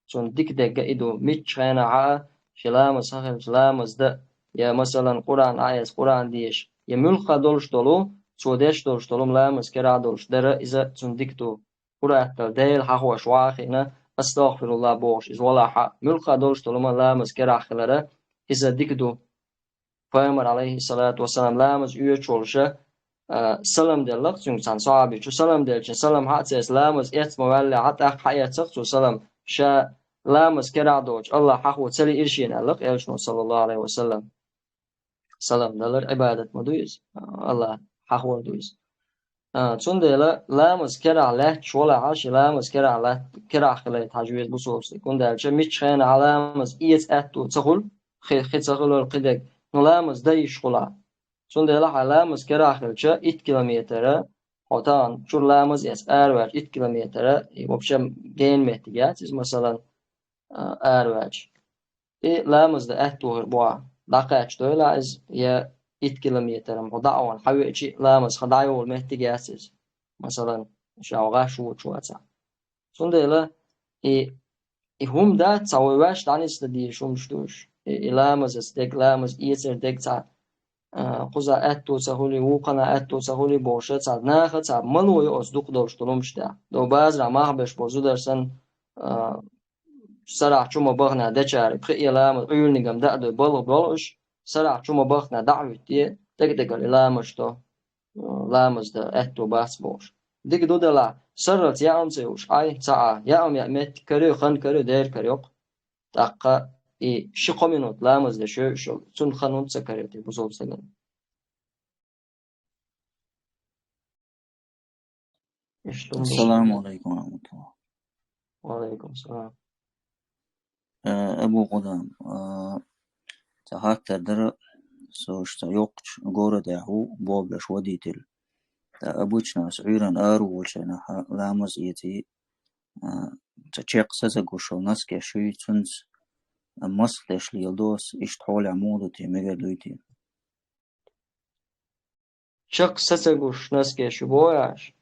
Цунна дика дерг а и ду, миччу хенахь а шен ламаз хьахилча ламаз дан, я, масалан, Къуръан Ӏаэца, Къуръан деша, я муьлхха долуш долу, цо деш долуш долу ламаз керахь долуш дара, иза цунна дика ду. Ур-атталла Дела хьахош ваха хиъна, астагӀфируллахӀ бохуш иза валахь а, муьлхха долуш долу ма ламаз керахь хилара, иза дика ду. Пайхамар, Ӏалайхиссалату вассалам, ламаз оьцуш волуша, а, салам делла-кх цуьнга цхьана сахьабичо. Салам делча, салам хьа а ца эцна, ламаз эцна ма ваьллехь а, тӀаккха хьаэцна-кх цо салам. Ша ламаз керахь доцуш, АллахӀ хьахо ца лиира шена, аьлла-кх Элчано, саллаллаху Ӏалайхи ва саллам. Салам далар Ӏибадат ма ду иза, АллахӀ хьахор ду иза. А, цундела ламаз керахь лаьтташ валахь а, шен ламаз керахь латт-, керахь хилийта хьажа веза бусулба стаг. ХӀунда аьлча миччу хенахь ламаз эца аьтто ца хуьлу, хи, хи ца хуьлу кхидерг, ну, ламаз дан йиш хуьлу. Цундела хьан ламаз керахь хилча, итт километр, хьо тахана чуьра ламаз эцна араваьлча, итт километр, и вообще гена меттиг яц иза, масалан, а, араваьлча. И ламаз дан аьтто хир бу хьан, дӀакхаьчча дойлахь иза, я итт километр-м хьо дӀа а вахана, хьавеача а ламаз хан дӀайолу меттиг яц иза. Масалан, ша гӀаш воцуш вацахь. Цундела и, и хӀума дац цхьа вай ваьш дӀанисдан дезаш хӀумаш ду уьш. И, и ламазаца дерг, ламаз эцар дерг цхьа а, кхуза аьтту ца хуьлий, вукхана аьтту ца хуьлий бохуш, цхьа наха цхьа мало ю оцу дукха долуш долу хӀумаш тӀехь. До базара мах беш болу зударсан, а, сарахь чу ма бахана дечаьрга, пхи а ламаз, Ӏуьйраниг-м даа дуй, балха болу уьш, сарахь чу ма бахана дӀа а хӀуьттий, тӀекӀа-тӀекӀара и ламаз до, а, ламаз дан аьтту бац бохуш. Дика ду делахь, сарралц яа-м ца юуш, Ӏай, ца Ӏа, яа-м яа меттиг карайо, хан карайо, дера карайо-кх. ТӀаккха и ши-кхо минут ламаз деш йойуш йолу, цунна хан хӀунда ца карийта бусалба стагана? Иштта хӀума ду. Ассаламу алейкум ва рахматуллах. Ва алейкум салам. Э, Абу Гудам, э, цхьа хаттар дара, со ша цхьа йоккхачу городехь ву, боху беш водитель. Ткъа обычно аса Ӏуьйранна ара волчу хенахь ламаз эций, а, ца чекх са ца гуш йолу носкеш юй, цуьнца, а, масх деш леладо ас, иштта хьолехь муха ду те, мегар дуй те? Чекх са ца гуш носкеш ю боху аша?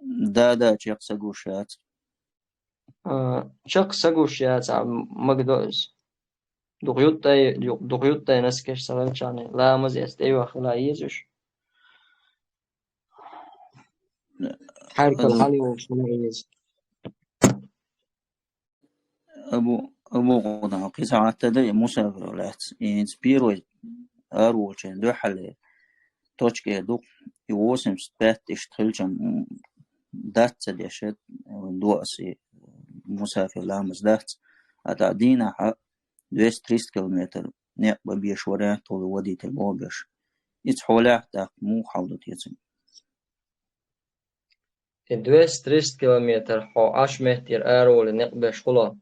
Да, да, чекх са гуш яц. А, чекх са гуш яц, а, магадо иза. Дукха юттай, ю-, дукха юттай носкеш ца хилчахьана, ламаз эца тӀейоххила еза уьш. Хьаьркал Абу, хьалайолуш хила еза. Абу, Абу Гудам, кхин цхьа хаттар дара и мусафиро лаьцна. И хӀинца первый ара волчу хенахь дуьххьарлера точка эр ду-кх, и восемьдесят пять иштта хилчам, м, дац ца деш, до аса и мусафир ламаз дац. А тӀаккха дийнахь а двести-триста километр некъ бан безаш вариант хуьлу водитель боху беш. Иза хьолехь тӀаккха муха хьал ду те цуьнан? И двести-триста километр хьо Ӏаш меттера ара волий некъ беш хуьлу?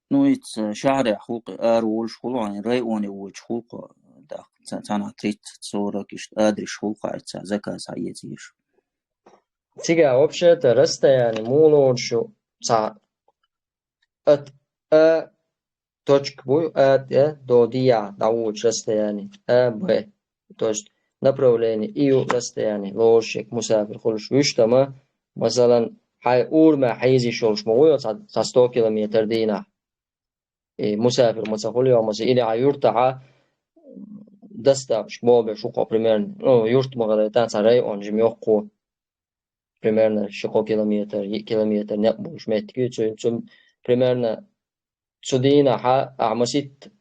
Ну, иза шахьарехь хуьлу-кх, ара волуш хуьлу, хьайн районе воьдуш хуьлу-кх, тӀаккха ца-, цхьанхьа тридцать, сорок иштта адрес хуьлу-кх, хьайца заказ хьаэца езаш. Цигахь вообще-то расстояние муха лоруш ю, цхьа ат-, а точка буй, а тӀе до дӀавоьдуш расстояние, А, Б. То есть направление и ю расстояние, лоруш ерг мусафир хуьлуш вуьш тама, масалан, хьайн урамехь хьийзаш йолуш ма ву йо цхьа, цхьа сто километр дийнахь. И мусафир ма ца хуьлу йо, масалан, или хьан юьртахьа доставкаш боху беш ву-кх хьо примерно. Ну, юрт ма гӀалатӀа, цхьа район жима йоккха ву. Примерно ши-кхо километр, йиъ километр некъ болуш меттиг ю, цу, цу, примерно цу дийнахьа ахьа маситта,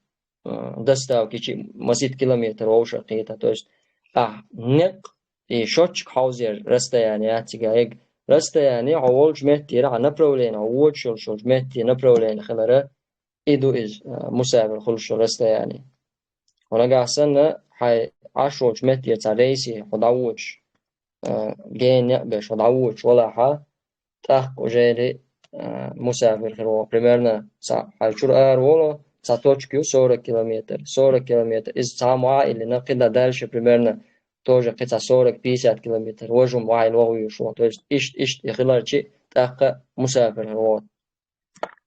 а, доставка йичи маситта километр вовшах кхета. То есть ахьа некъ и счётчик хьовзъеш расстояние яц цигахь. Ерг расстояние хьо волчу меттера, хьан направление, хьо воьдуш йолуш йолчу метте направление хилара, и ду иза, а, мусафир хуьлуш йолу расстояние. Хьо нагахь санна, хьайн Ӏаш волчу метте цхьа рейсе хьо дӀавоьдуш, а, гена некъ беш хьо дӀавоьдуш валахьа, тӀаккха уже, а, мусафир хир ву. Примерно цхьа хьайн чуьра ара волу, цхьа точка ю сорок километр. Сорок километр, иза цхьа ма а иллина, кхидӀа дальше примерно тоже кхин цхьа сорок-пятьдесят километр, важа хӀума ваьхьийла ваха вуьйш ву. То есть иштта, иштта и хиларчи, тӀаккха мусафир хир ву.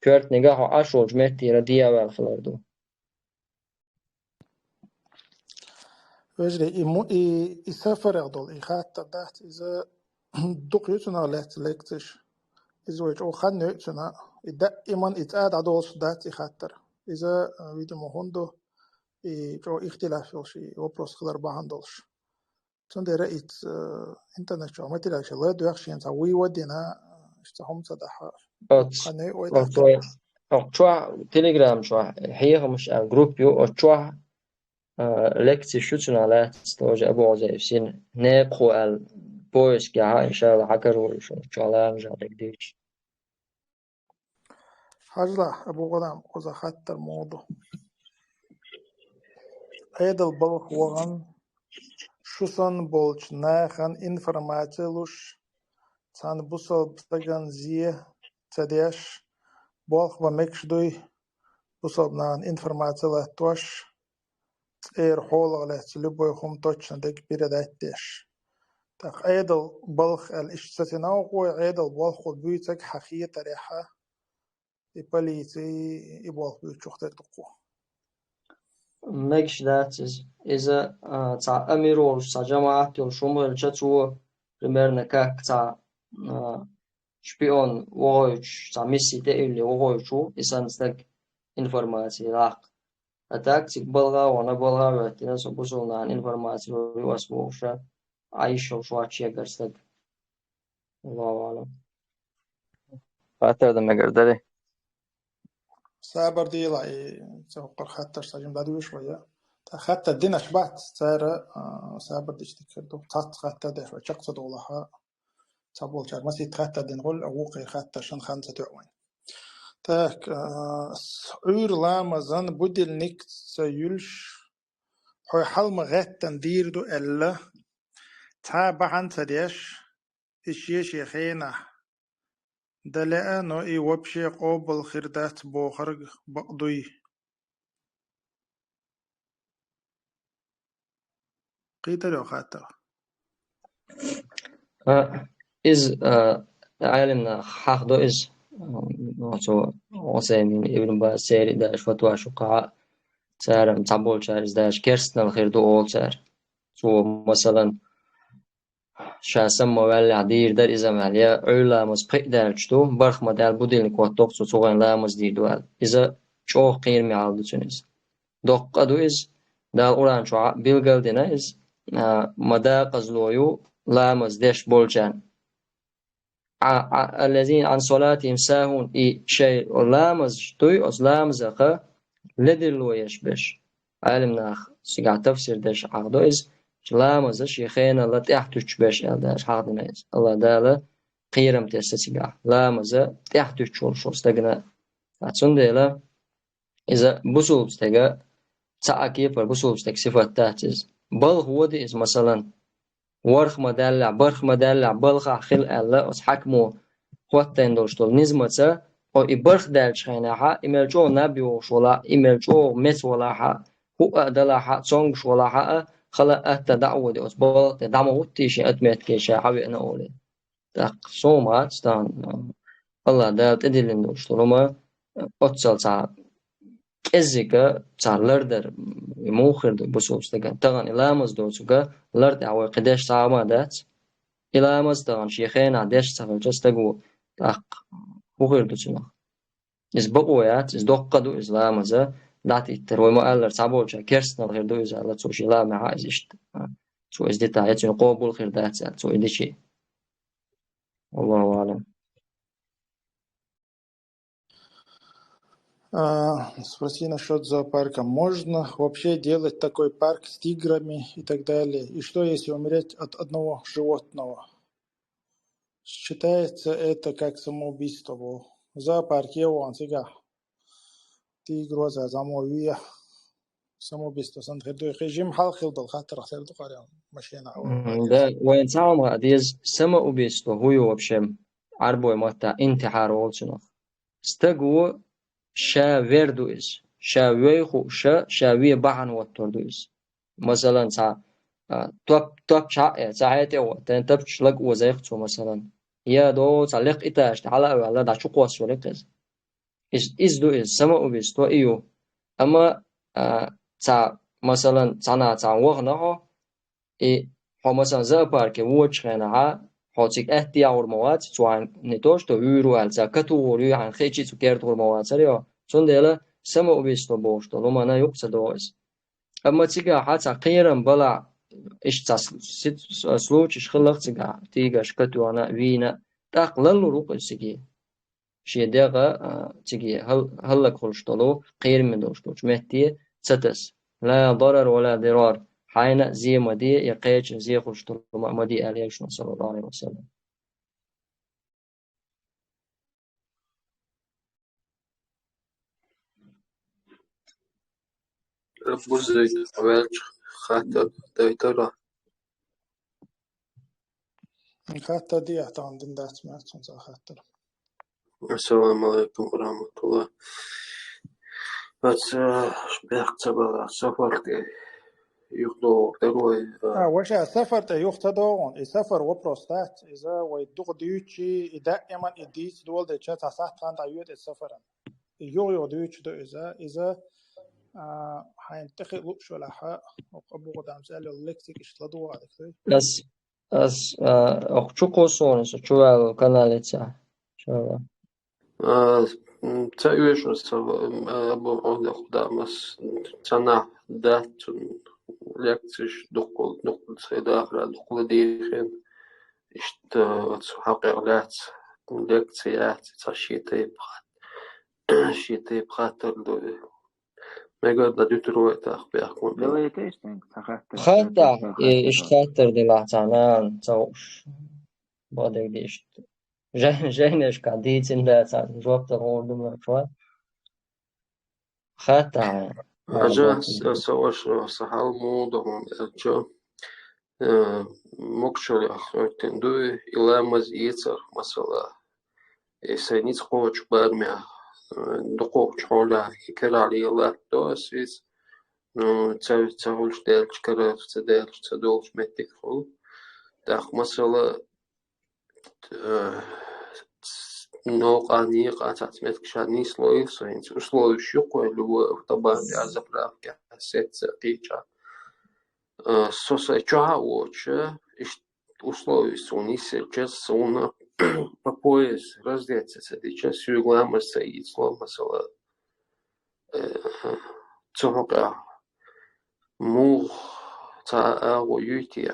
Коьртаниг а хьо Ӏаш волчу меттера дӀаваьлла хилар ду. Вежарий, и му-, и, и сафарех долу, и хаттар дац, иза дукха ю цунах лаьцна лекцеш. Иза вай чӀогӀа хан йойу цунах. И даиман и цӀа дӀадолуш дац и хаттар. Иза, а, видимо, хӀунда ду, и чӀогӀа ихтилаф йолуш, и вопрос хилар бахьана долуш. Цундела иза, э, интернет чохь материал шен ладоьгӀна, шена цхьа вуй вадина, э, иштта хӀума ца дахьа. Оц-, хан йойу вай оц-, дахьа. Оц-, чохь, Telegram чохь хьехамаш аьлла группа ю, оцу чохь, э, лекцеш ю цунах лаьцна тоже Абу Ӏузайфа сина. Некъахо аьлла поиск яхьа, иншалла, хьакаро ю шуна, чохь лаьмнаш а дерг дийцича. Хьажалахь, Абу Гъулам, кхуза хаттар муха ду. Ӏедал балха вахана, шу санна болчу нахана информаци луш, цхьана бусалба стагана зе ца деш, болх бан мегаш дуй, бусалба нахана информаци латтош, цӀера хьолах лаьцна любой хӀума точно дерг передать деш. ТӀаккха Ӏедал балха аьлла иштта сацина ву, Ӏедал болхахула буьйцург хьан хетарехь, и полици, и болх буьйцучух тера ду-кх. Мегаш дац иза. Иза, а, цхьа амир волуш, цхьа жамаӀат йолуш хӀума хилча, цо примерно как цхьа, а, шпион вогӀуьйтуш, цхьа миссия тӀе а йиллина вогӀуьйтуш ву, и санна стаг информаци лаккха. А так цига балха а вахана, балха а хӀоьттина, со бусулба нахана информаци лур ю ас бохуш, Ӏайшалла шоаш чегара стаг. Аллаху аӀлам. Хаттар дан мегар дарий? Сабар дела, и цӀоккхара хаттарш ца жима дӀадуьйш вай, я. ТӀаккха хаттар динарш бац, цара, а, сабар дича дика хир ду. Цхьацца хаттар деш вай чекх ца долахь, цхьаболчара масийтта хаттар дина гӀолла, а вукхеран хаттаршна хан ца тоьа вайна. Так, а, с-, Ӏуьйра ламазан будильник ца юьллуш, хьо хьалма гӀеттана дийр ду аьлла, цхьа а бахьана ца деш, иза шен-шен хенахь дан лаьа, но и вообще къобал хир дац бохург бакъ дуй? Кхетарий хьо хаттар? А, иза, а, Ӏелимнаха хьахдо иза, а, оцу Ӏусаймин, Ибн Баз церан а даьш фатваш юкъахь а, цара цхьаболчара иза даьш керстанал хир ду олу цара. Цо, масалан, ша сама ма ваьллехь дийр дара иза ма аьлла, я Ӏуьйра ламаз пхиъ даьлча ду, барх ма даьлла будильник хӀоттадо-кх цо, цу гӀайна ламаз дийр ду аьлла. Иза чӀогӀа кхераме хьал ду цуьнан иза. Доккха а ду иза, Дала Къуръан чохь а билгал а дина иза, а, ма дакъазло ю ламаз деш болчарна. Ӏа-, Ӏа-, «الذين عن صلاتهم ساهون», и шайн ламазаш дуй, оцу ламазах ледарло еш берш. Ӏелимнаха цигахь тафсир деш хьахдо иза, ламаза шен хенал тӀаьхьатуьттуш берш аьлла, даьш хьахдина иза. АллахӀ Дала кхерам тесна цигахь. Ламаза тӀаьхьатуьттуш волуш волу стагана. Ткъа цундела иза бусулба стеган, цхьа а кепара бусулба стеган сифат дац иза. Балха воьду иза, масалан, ворхӀ ма даьллехь, барх ма даьллехь, балхахь хила аьлла, оцу хьаькамо хӀоттийна долуш долу низамаца, хьо и барх даьллачу хенахь а, и мел чӀогӀа наб йогӀуш валахь а, и мел чӀогӀа меца валахь а, хӀуъа а далахь а, цомгуш валахь а, хала а, атта а дӀа а воьду, оцу балха тӀе дӀа ма хӀуттий шен отметке ша хьавеана олий. ТӀаккха сов ма вац тахана, АллахӀ Дала тӀедиллина долуш долу хӀума, оццал цхьа кӀеззига цхьа лардар, и муха хир ду бусулба стеган? Тахана и ламаз доцург лар тӀехь вай кхин деш цхьа а хӀума дац. И ламаз тахана шен хенахь деш ца хилча стага, тӀаккха хӀун хир ду цунах? Иза бакъо яц, иза доккха а ду, иза ламаза дӀатӀаиттар. Вай ма-аллара, цхьаболчара керстанал хир ду иза аьлла, цо шен ламехь а иза иштта, а, цо иза дитахь, я цуьнан къобал хир дац аьлла, цо и дичи. Аллаху аӀлам. А, спроси насчёт зоопарка. Можно вообще делать такой парк с тиграми и так далее? И что, если умереть от одного животного? Считается это как самоубийство бу. Зоопарке вон цигахь. Тигроза замо вия. Самоубийство санна хир ду. Хи жим хьал хила долу хаттарах сел ду къарян машина. М, да, вайн цхьа хӀума а деза, самоубийство хӀу ю вообще? Ӏарбой маттахь интихьар олу цунах. Стаг ву, ша вер ду иза. Ша вей хууш, ша вен бахьана хӀоттор ду иза. Масалан, цхьа, а, топ, топ чхьаъ, э, цхьа хье тӀе а ван, тайн тапчаш лаг озайх цо, масалан. Я до цхьа лекха этаж тӀе хьала а ваьлла, дӀа чу кхоссо лекха иза. Иза, иза ду иза, самоубийство и ю. Амма, а, цхьа, масалан, цхьана цхьа вахана хьо, и хьо, масалан, зоопарке вочу хенахьа, хьо цига аьтта яхьур ма вац, цо хьайн не то что вуьйр ву аьлла, цхьа катухур ю, хьайн хечи цу кертахур ма вацара йо. Цундела самоубийство бохуш долу хӀумана юкъа ца догӀу иза. Амма цигахьа цхьа кхерам балахь, иштта цхьа с-, с-, случайш хиларх цигахь, тигаш катоьхна, вийна, тӀаккха лаллур ву-кх иза циге. Шен дегӀ, а, циге хӀал-, хӀаллакьхуьлуш долу, кхераме долуш долчу метте ца таса. «Ла дарар ва ла дирар». Хьайна а зе ма де, я кхечунна зе хуьлуш долу ма, ма де аьлла Элчано, саллаллаху Ӏалайхи ва саллам. Абу Зайд, ваьлча хаттар дайтара. Хаттар диахь, тахана дина дац, ма цунца хаттар. Ассаламу алейкум ва рахматуллах. Аца, бехк ца бала, сафар тӀе юхадогӀур дара вай, а. А, ваша, сафар тӀе юха ца догӀун. И сафар вопрос дац. Иза вай дукха дуьйцучи, и даиман и дийца доладелча, цхьа сахьт хан дӀайоьду иза сафаран. И юха-юха дуьйцуш ду иза. Иза, а, хьайна тӀехиъ лууш велахьа, оха Абу Гудамца аьлла йолу лексика иштта ладугӀа дика дуй. Ас, ас, а, оха чу кхуссур ву со, чу ваьлла каналица. Иншалла. А, М, ца оьшу со, м, а, бу хьо доккха дамас, цанахь дац цун лекцеш дуккхул, дуккхул цхьа дахара, дуккхул дийхина. Иштта оцу хьакъехь лаьцна лекци яц, цхьа шен тайпа хат-, шен тайпа хаттар ду. Мегар дан дуьтур вай тӀаккха бехк ма бе. Далайта иштта, цхьа хаттар. Хаттар, цхьа и, хаттар. Иштта хаттар делахь цхьа нана, ца хууш. Бадагде иштта. Жай-, жайнашка дийцина да цхьа жоп ца хуур ду ма шу. Хаттар. Ажа, са, са ваша, са хьал муха ду хьуна аьлча, э, могушаллех хӀоьттина дуй, и ламаз эцар, масала. И сайн ницкъ кхочу барамехь, э, дукхахчу хьолехь, и карахь лелатто ас иза. Ну, ца, ца хуьлуш даьлча карара, ца даьлча ца долуш меттиг хуьлу. ТӀаккха, масала, э, новкъа, некъа цхьацца меттигашка нисло йила со, хӀинца условиеш ю-кх вай, любой автобане, а, заправке, а, сецца кхечахь. Э, со сайн чохь а воцуш, иштта условиеш суна йисинча, суна по пояс раздеться ца дича, соьга ламаз ца ийцало, масала, э, цу хьокъехь муха цхьа агӀо юй те?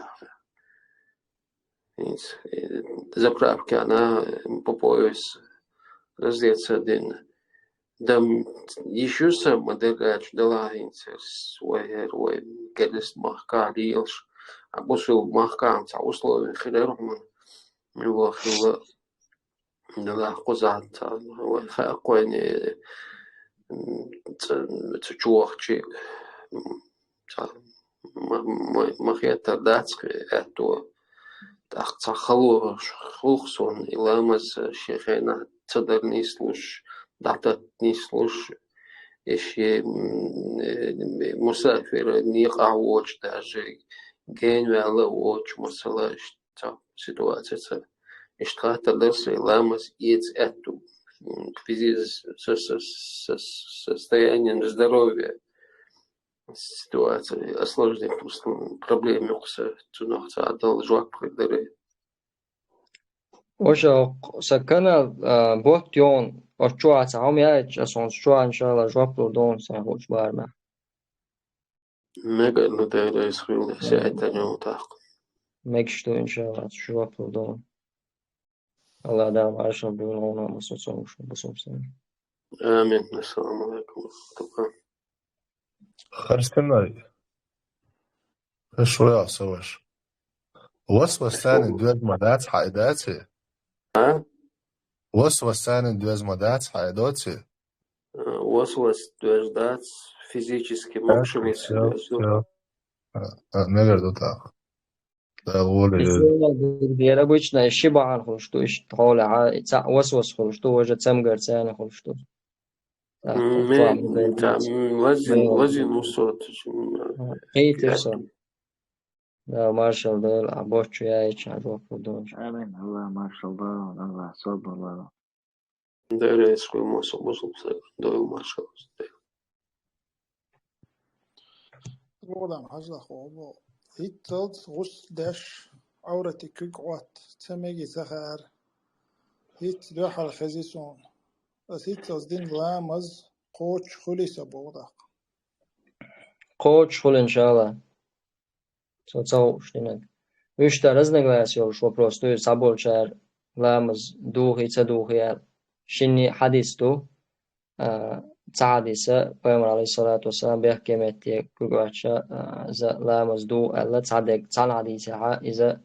ХӀинца, э, заправкена, э, по пояс раздеться дина. Дам йиш ю сан ма дагахь аьлча, далахь хӀинца вай хӀара вай керста махкахь лелаш, а бусулба махкахь цхьа условие хир яра хьуна, мила хилла. Делахь кхузахь ца, вай хаьа кхойне, м, ца, ца чу вахчи, м, ца, ма, ма, ма хетар дац кхе аьтто. ТӀаккха цхьа хало хулах суна, и ламаз шен хенахь ца дар нислуш, дӀататта нислуш, и шен, м, э, мусафир некъахь воцуш, даже генваьлла а воцуш, масала, иштта цхьа ситуаци ца. Иштта хаттар дара сайн, ламаз эца аьтту, м, физи-, со-, со-, со-, состоянием здоровья. Ситуация осложнилась, проблема ю-кх сан, цунах цхьа дала жоп хир дара. Ваша, сан канал, а, бот йогӀун, оцу чохь цхьа хӀума яйча, аса хӀинца чохь, иншалла, жоп лур ду хьуна сайн хуучу барамехь. Мега, ну, Дела реза хуьлда, саьтан ю тӀаккха. Мегаш ду, иншалла, жоп лур ду. Алла Дала маршалла дойла хьуна, бусалба, бусалба. Амин. Ассаламу алейкум ва рахматуллах. Харстинай. Аш вай аса ваш. Васвас царна доьзна ма дац хьан и даци? А? Васвас царна доьзна ма дац хьан и доци? Э, васвас доьзна дац, физически мокшамис доьзна ду. Всё, всё. А, а, мегар ду тӀаккха. Да, воля. Иза дера обычно ши бахьана хуьлуш ду, иштта хьолехь, цхьаъ васвас хуьлуш ду, важа цамгар царна хуьлуш ду. Так, м, ме-, там, там, лазин, ме-, лазин усот, м, кхетар со. Да, маршалла дойла, а бочу яйча, а жоп лур ду хьуна. Амин. Алла маршалла дойла, Алла собар лойла. Дера реза хуьлда, со бусалба стаг, дойла маршалла. Богдан хьажлах ву, хӀинццалц гӀус деш, Ӏаврати куьг Ӏотта, ца меги ца хаьара. ХӀинца дуьхьал хези суна. Ас хӀинццалц дина ламаз кхочуш хуьлий сан, Богдан? Кхочуш хуьлу, иншалла. Со ца хууш динарг. Уьш тӀе разногласие йолуш вопрос ду иза, цхьаболчара ламаз духий, ца духий аьлла. Шинний хьадис ду, а, цхьа хьадиса, пайхамар, алейхиссалату вассалам, бехке метте куьг Ӏоттуш, а, иза ламаз ду аьлла, цхьа дерг, цхьана хьадисехь иза,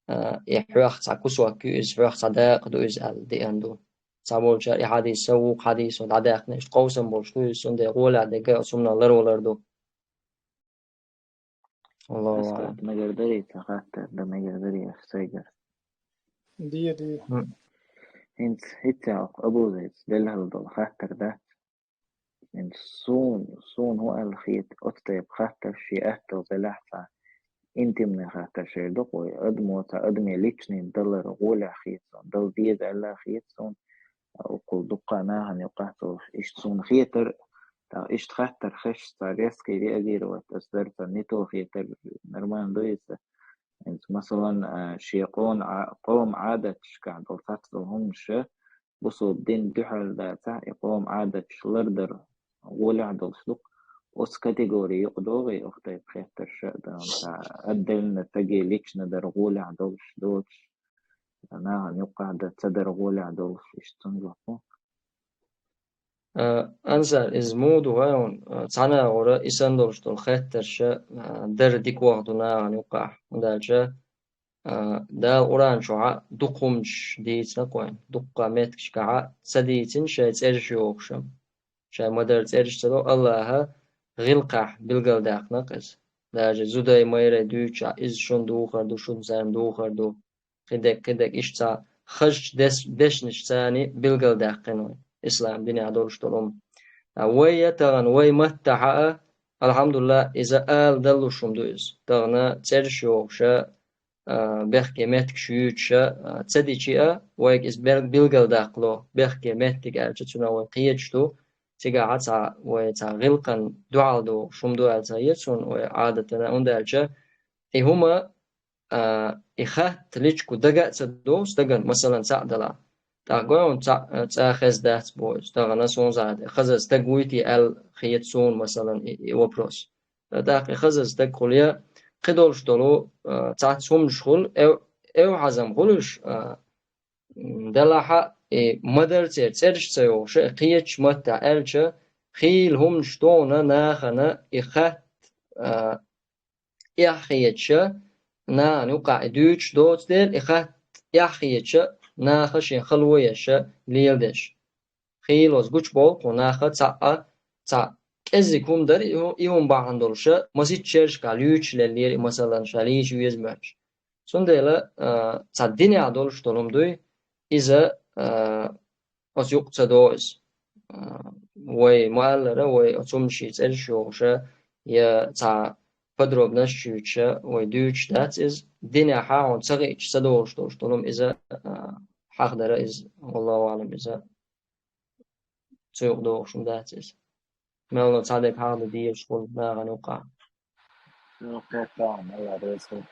а, и хьоьх цхьа кусок ю иза, хьоьх цхьа дакъа ду иза аьлла деана ду. Цхьаболчара и хьадиса вукху хьадисо дӀадаьккхина, иштта къовсам болуш ду иза, цундела гӀолехь дерг а цунна ларвалар ду. Аллаху аълам. Мегар дарий цхьа хаттар, дан мегар дарий ас сайгара? Дия, дия. ХӀинца хӀинца окху Абу Зайдас делла долу хаттар дац. ХӀинца суна, суна хӀун аьлла хета, оцу тайпа хаттар шен аьтто белахь цхьа интимный хаттар шайра ду-кх вай, адамо цхьа адаме личный далар гӀолехь хета суна, дала деза аьлла хета суна, укхул дуккха нахана юкъахь ца вахаш, иштта суна хетар, тӀаккха иштта хаттар хезча, цхьа резкий реагировать ас дара, цхьа не то хетар, нормально ду иза. ХӀинца, масалан, а, шен къона Ӏа-, къоман Ӏадаташкахь долу цхьацца долу хӀуманаш, бусулба дин дуьхьал дацахь, и къоман Ӏадаташ лардар гӀолехь долуш ду-кх. Оцу категори юкъа догӀий оха тайпа хеттарш а, дан ца отдельно стаге лично дар гӀолехь долуш доцуш, нахана юккъехь дан ца дар гӀолехь долуш, иштта цунна жоп ло. А, Ансар, иза муха ду вай хьуна, а, цхьана агӀора и санна долуш долу хеттарш а, а, дара дика ваха ду нахана юккъехь, хӀунда аьлча, а, Дала Къуръан чохь а дукха хӀуманаш дийцина кхойна, дуккха меттигашкахь а ца дийцина шайн цӀераш йохуш а. Шайн ма-дарра цӀераш ца до, Аллаха гӀиллакхехь билгалдаьккхина-кх иза. Даже зудай, майрай дуьйцучохь, иза шуна духар ду, шуна царна духар ду. Кхидерг, кхидерг, иштта цхьа хазачу дес-, дешнашца билгалдаьккхина вай ислам динехь долуш долу хӀума. Ткъа вай а тахана, вай маттахь а, алхьамдулиллахӀ, иза ала даллуш хӀума ду иза. Тахана цӀераш йохуш а, а, бехке меттигаш юьйцуш а, а, ца дичи а, вайга иза бел-, билгалдаккхало, бехке меттиг аьлча, цунах вай кхеташ ду, цигахь а цхьа вай цхьа гӀиллакхан дуьхьал догӀуш хӀума ду аьлла ца хета суна вай Ӏадатана, хӀунда аьлча и хӀума, а, и хатта личку дага а ца догӀу стагана, масалан, цхьаъ далахь. ТӀаккха гой хьуна цхьаъ, а, цкъа хезна дац боху иза, тахана суна зӀе хаза стаг вуй те аьлла хета суна, масалан, и, и вопрос. ТӀаккха и хаза стаг хуьлу я кхидолуш долу, а, цхьацца хӀуманаш хуьлу, эв-, эвхьазам хуьлу уьш, а, м, делахь а, и ма-дарра церан цӀераш ца йохуш а, кхечу маттахь аьлча, хийла хӀуманаш ду хьуна нахана и хатта, а, эхь хеташ а, нахана юккъехь и дуьйцуш доцу дела, и хатта эхь хеташ а, наха шен хало еш а, леладеш. Хийлаза гучуболу кху наха цхьаъ а, цхьаъ кӀеззиг хӀума дара и хӀу-, и хӀума бахьана долуш а, масийтта шерашкахь луьйчуш леллера и, масалан, ша лийча веза моьттуш. Цундела, а, цхьа динехь долуш долу хӀума дуй, иза, а, оцу юкъа ца догӀу иза. А, вай ма-аллара, вай оцу хӀуманийн цӀераш йохуш а, я цхьа подробносташ юьйцуш а, вай дуьйцуш дац иза. Динехь хьуна ца хиъча ца догӀуш долуш долу хӀума иза, а, хьахдара иза, валлаху аӀлам, иза. Цу юкъа догӀуш хӀума дац иза. Мелло цхьадерг хьахдан дезаш хуьлу нахана юккъехь. Ну, кхетта, Алла реза хуьлда.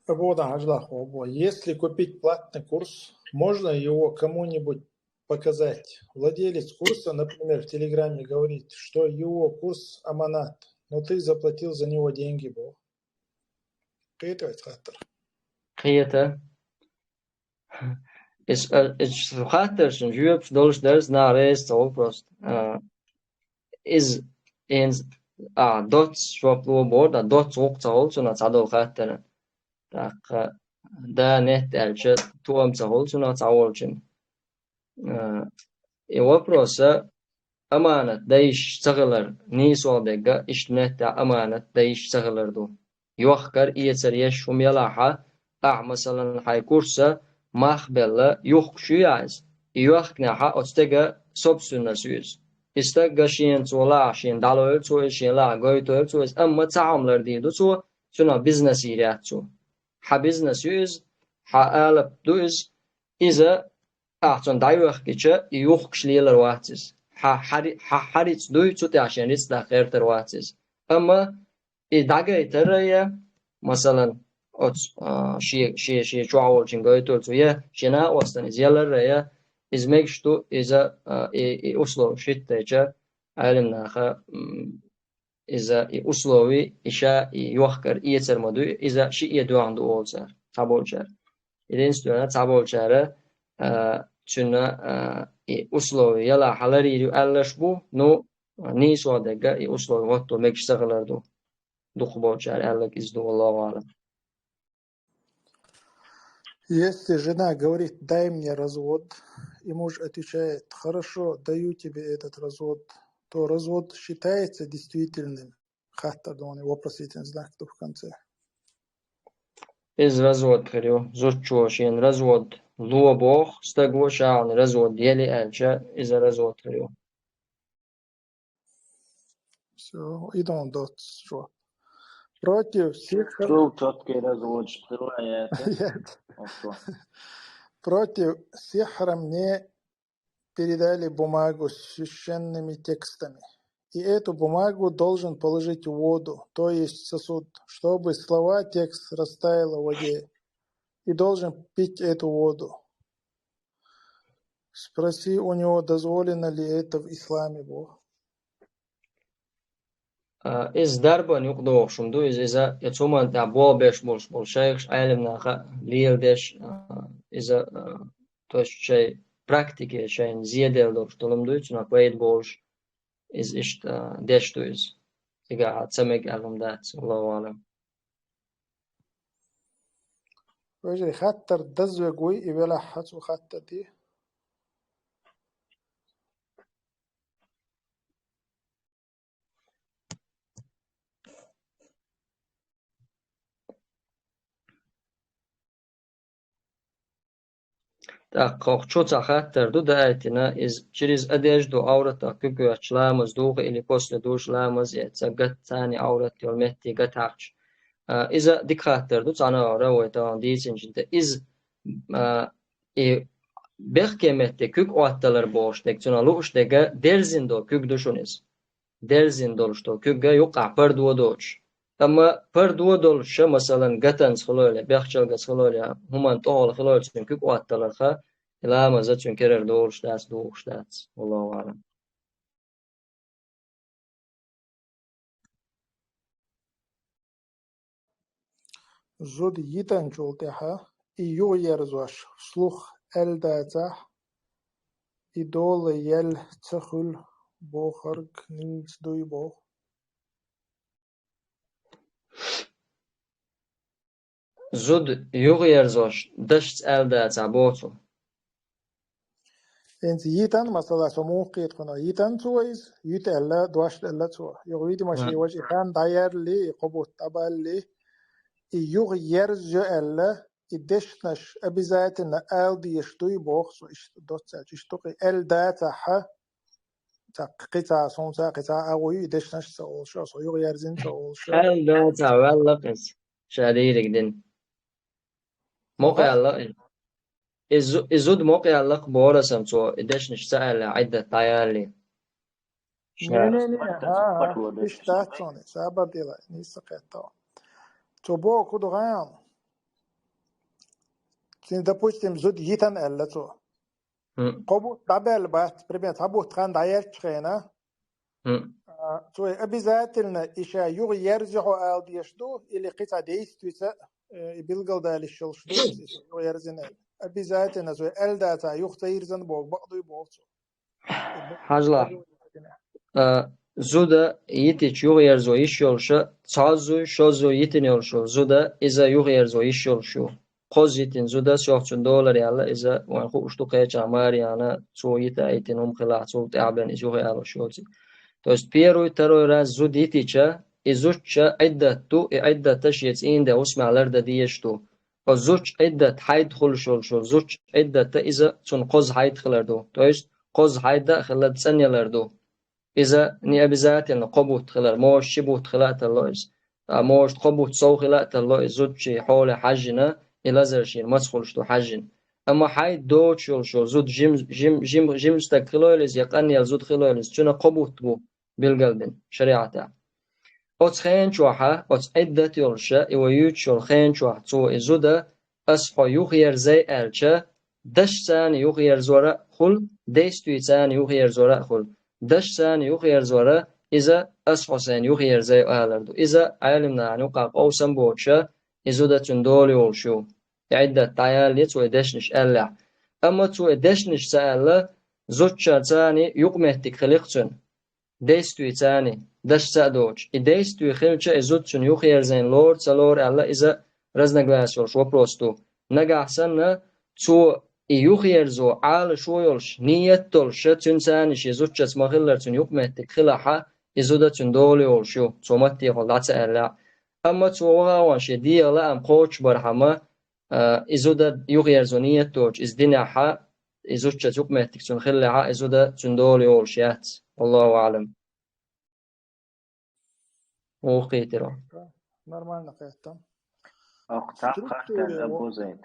Абу Дан Хьажлахов, если купить платный курс, можно его кому-нибудь показать? Владелец курса, например, в Телеграме говорит, что его курс аманат, но ты заплатил за него деньги, бо. Кхетий вай хаттар? Кхета. Иш, а, иш хаттаршна жоьпаш долуш дарца нах реза ца хуьлу просто. А, иза, хӀинца, а, доцца жоп ло бохург, а, доцца гӀуллакх ца хуьлу цунах цхьадолу хаттарна. ТӀаккха да, нет аьлча, тоам ца хуьлу цунах цхьаволчунна. А, и вопрос а, аманат дайш ца хилар, нийсо дерг а иштта меттехь аманат дайш ца хилар ду. Йохкар, эцар еш хӀума ялахь а, ахь, масалан, хьайн курса мах а белла, юхкуш юй ахь иза. И йохкинехь а оцу стеган собственность ю иза. И стаг а шена цо лаахь, шена дӀалойла цо иза, шена лаахь гойтойла цо иза, амма цхьа хӀума лардийр ду цо, цунах бизнес йийр яц цо. Хьан бизнес ю иза, хьан алапа ду иза, иза ахь цунна дӀайохкича, и юхкуш лелар вац иза. Хьан хьари-, хьан хьан рицкъ дуй, цу тӀехь шен рицкъ даккха гӀертар вац иза. Амма и дӀагайтар а я, масалан, оцу, а, шен, шен, шен чохь волчун гойтур цо я, шен накъостан иза ялар а я, иза мегаш ду, иза, а, и, и условия хӀиттайча, Ӏелам наха, м, иза и условий, и ша и йохкар эцар ма дуй, иза шиъ а доьгӀна ду олу цара, цхьаболчара. Единственное, цхьаболчара, а, цуьнан, а, и условий яла хьаларийр ю аьллаш бу, ну, нийсо дерг а и условий хӀотто мегаш ца хилар ду. Дукхахболчара аьлларг иза ду, валлаху аӀлам. Если жена говорит: «Дай мне развод», и муж отвечает: «Хорошо, даю тебе этот развод», то развод считается действительным? Хаттар ду, вопросительный знак ду в конце. Иза развод хир ю. Зудчо шена развод ло боху, стаг ву, ша хьуна развод ели аьлча, иза развод хир ю. Всё, идём дальше. Против сихра... Шул чёткий развод, что хилла яц. Нет. Окей. Против сихра мне передали бумагу с священными текстами. И эту бумагу должен положить в воду, то есть в сосуд, чтобы слова, текст растаял в воде. И должен пить эту воду. Спроси у него, дозволено ли это в исламе, бо. А, иза дарбан юкъа догӀуш хӀума ду, иза, иза, я цу хӀуман тӀехь болх беш болуш болу шайхаш, Ӏелам наха леладеш, а, иза, а, то есть шайн практике, шайна зеделла долуш долу хӀума ду, цунах пайда болуш, иза иштта, а, деш ду иза. Цигахь ца мега аьлла хӀума дац, Аллаху аълам. Вежарий, хаттар даза вега вуй, и велахь хьо цо хаттар де. ТӀаккха хӀокху чу цхьа хаттар ду даийтина, иза через одежду Ӏавратах куьг оьттуш ламаз духу или после душ ламаз, я ца гатцани Ӏаврат йолу метте гатахьча. А, иза дика хаттар ду, цхьана а вай тахана дийцинчу тӀе. Иза, а, и бехке метте куьг Ӏотталар бохуш дерг, цунах лууш дерг дерзина долу куьг ду шуна иза. Дерзина долуш долу куьг юккъахь пардо доцуш. Амма пардо долуш ша, масалан, гатанца хилойла, бехчалгаза хилойла, хӀуманна тӀехула хилойла, цуьнан куьг Ӏотталарха, и ламаза цуьнан керара долуш дац, духуш дац. Аллаху аълам. Зуда йитинчул тӀаьхьа и юхаерзош слух аьлла дацахь, и дола яьлла ца хуьлу бохург нийса дуй боху. Зуда юхаерзош дашца аьлла дацахь боху цо. ХӀинца йитан, масала, со муха кхета кхуьнан, йитан цо иза, юьту аьлла, дош аьлла цо. Юха, видимо, шен важа и хан дӀаерли, и кхо бутт дӀабалли, и юха ерзайо аьлла, и дешнаш обязательно ала дезаш дуй боху цо, иштта доцца аьлча, иштта ду-кх и аьлла дацахьа, цхьа кхин цхьа, суна цхьа, кхин цхьа агӀо ю, и дешнаш ца олуш, со юха ерзина ца олуш. Аьлла дацахь, ваьлла-кх иза, ша дийриг дина. Мукъа аьлла иза. И зу-, и зуда мукъа аьлла-кх бохура сан цо, и дешнаш ца аьлла, Ӏиддат дӀаялале. Не, не, не, а, а, иштта дац цуьнан, сабар дела, нийса кхетта. Цо боху хӀун ду хаьий? Цуьнан, допустим, зуда йитан аьлла цо. ХӀм. Кхо бутт дӀабаьлла бац, пример, цхьа бутт хан дӀаерччу хенахь, ХӀм. А, цо и обязательно и ша юха ерзайо ала дезаш ду, или кхин цхьа действица, э, и билгалдала йиш йолуш ду, и ша юха ерзина аьлла. Обязательно цо аьлла дацахь, юха ца йирзина боху, бакъ дуй боху цо. Хьажал. А, зуда йитича юха ерзо йиш йолуша, цхьа зуй, шо зуй йитина йолуш йолу зуда, иза юха ерзо йиш йолуш ю. Кхозза йитина зуда, сох цуьнан долара аьлла, иза вайн хууш ду, кхечахь маре яьлла, цо йита а йитина хӀума хилахь, цул тӀаьхьа бен иза юха ялош йоций. То есть первый, второй раз зуда йитича, и зудчун Ӏиддат ду, и Ӏиддат шен цӀийнан де хӀусамехь лардан дезаш ду. Оцу зудчун Ӏиддат хьайд хуьлуш йолуш йолу зудчун Ӏиддат иза цунна кхозза хьайд хилар ду. То есть кхозза хьайд а хилар, цӀанъялар ду. Иза не обязательно кхо бутт хилар, может, ши бутт хила а тарло иза. А может, кхо бутт сов хила а тарло иза, зудчун хьоле хьаьжжина, и лазар шена маца хуьлуш ду хьаьжжина. Амма хьайд доцуш йолуш йолу зуда жим-, жим-, жим-, жима стаг хилойла иза, я къанъелла зуда хилойла иза, цуьнан кхо бутт бу билгалбина шариӀатехь. Оцу хенан чохьа, оцу Ӏиддат йолуша, и вай юьйцуш йолу хенан чохь цо и зуда, ас хьо юхаерзай аьлча, дашца юхаерзор а хуьлу, действица юхаерзор а хуьлу. Дашца юхаерзор а, иза ас хьо сайна юхаерзай алар ду. Иза Ӏелам нахана юкъахь къовсам боцуша, и зуда цуьнан дола йолуш ю. И Ӏиддат дӀаялале цо и дешнаш аьллехь. Амма цо и дешнаш ца аьлла, зудчаца юкъаметтиг хили-кх цуьнан. Действица, дашца а доцуш. И действи хилча, и зуда цуьнан юхаерзайна лору, ца лору аьлла, иза разногласие йолуш вопрос ду. Нагахь санна, цо и юхаерзо Ӏалашо йолуш, ниет долуша, цуьнца шен зудчаца ма-хиллара цуьнан юкъаметтиг хилахьа, и зуда цуьнан дола йолуш ю, цо маттехула дӀа ца аьллехь. Амма цо вахана шен дегӀан лаам кхочушбархьама, а, и зуда юхаерзо ниет доцуш, иза динехьа, и зудчаца юкъаметтиг цуьнан хиллехьа, и зуда цуьнан дола йолуш яц. Аллаху аълам. Муха кхийтира? Нормально кхетта. Оха цхьа хаттар, Абу Зайд.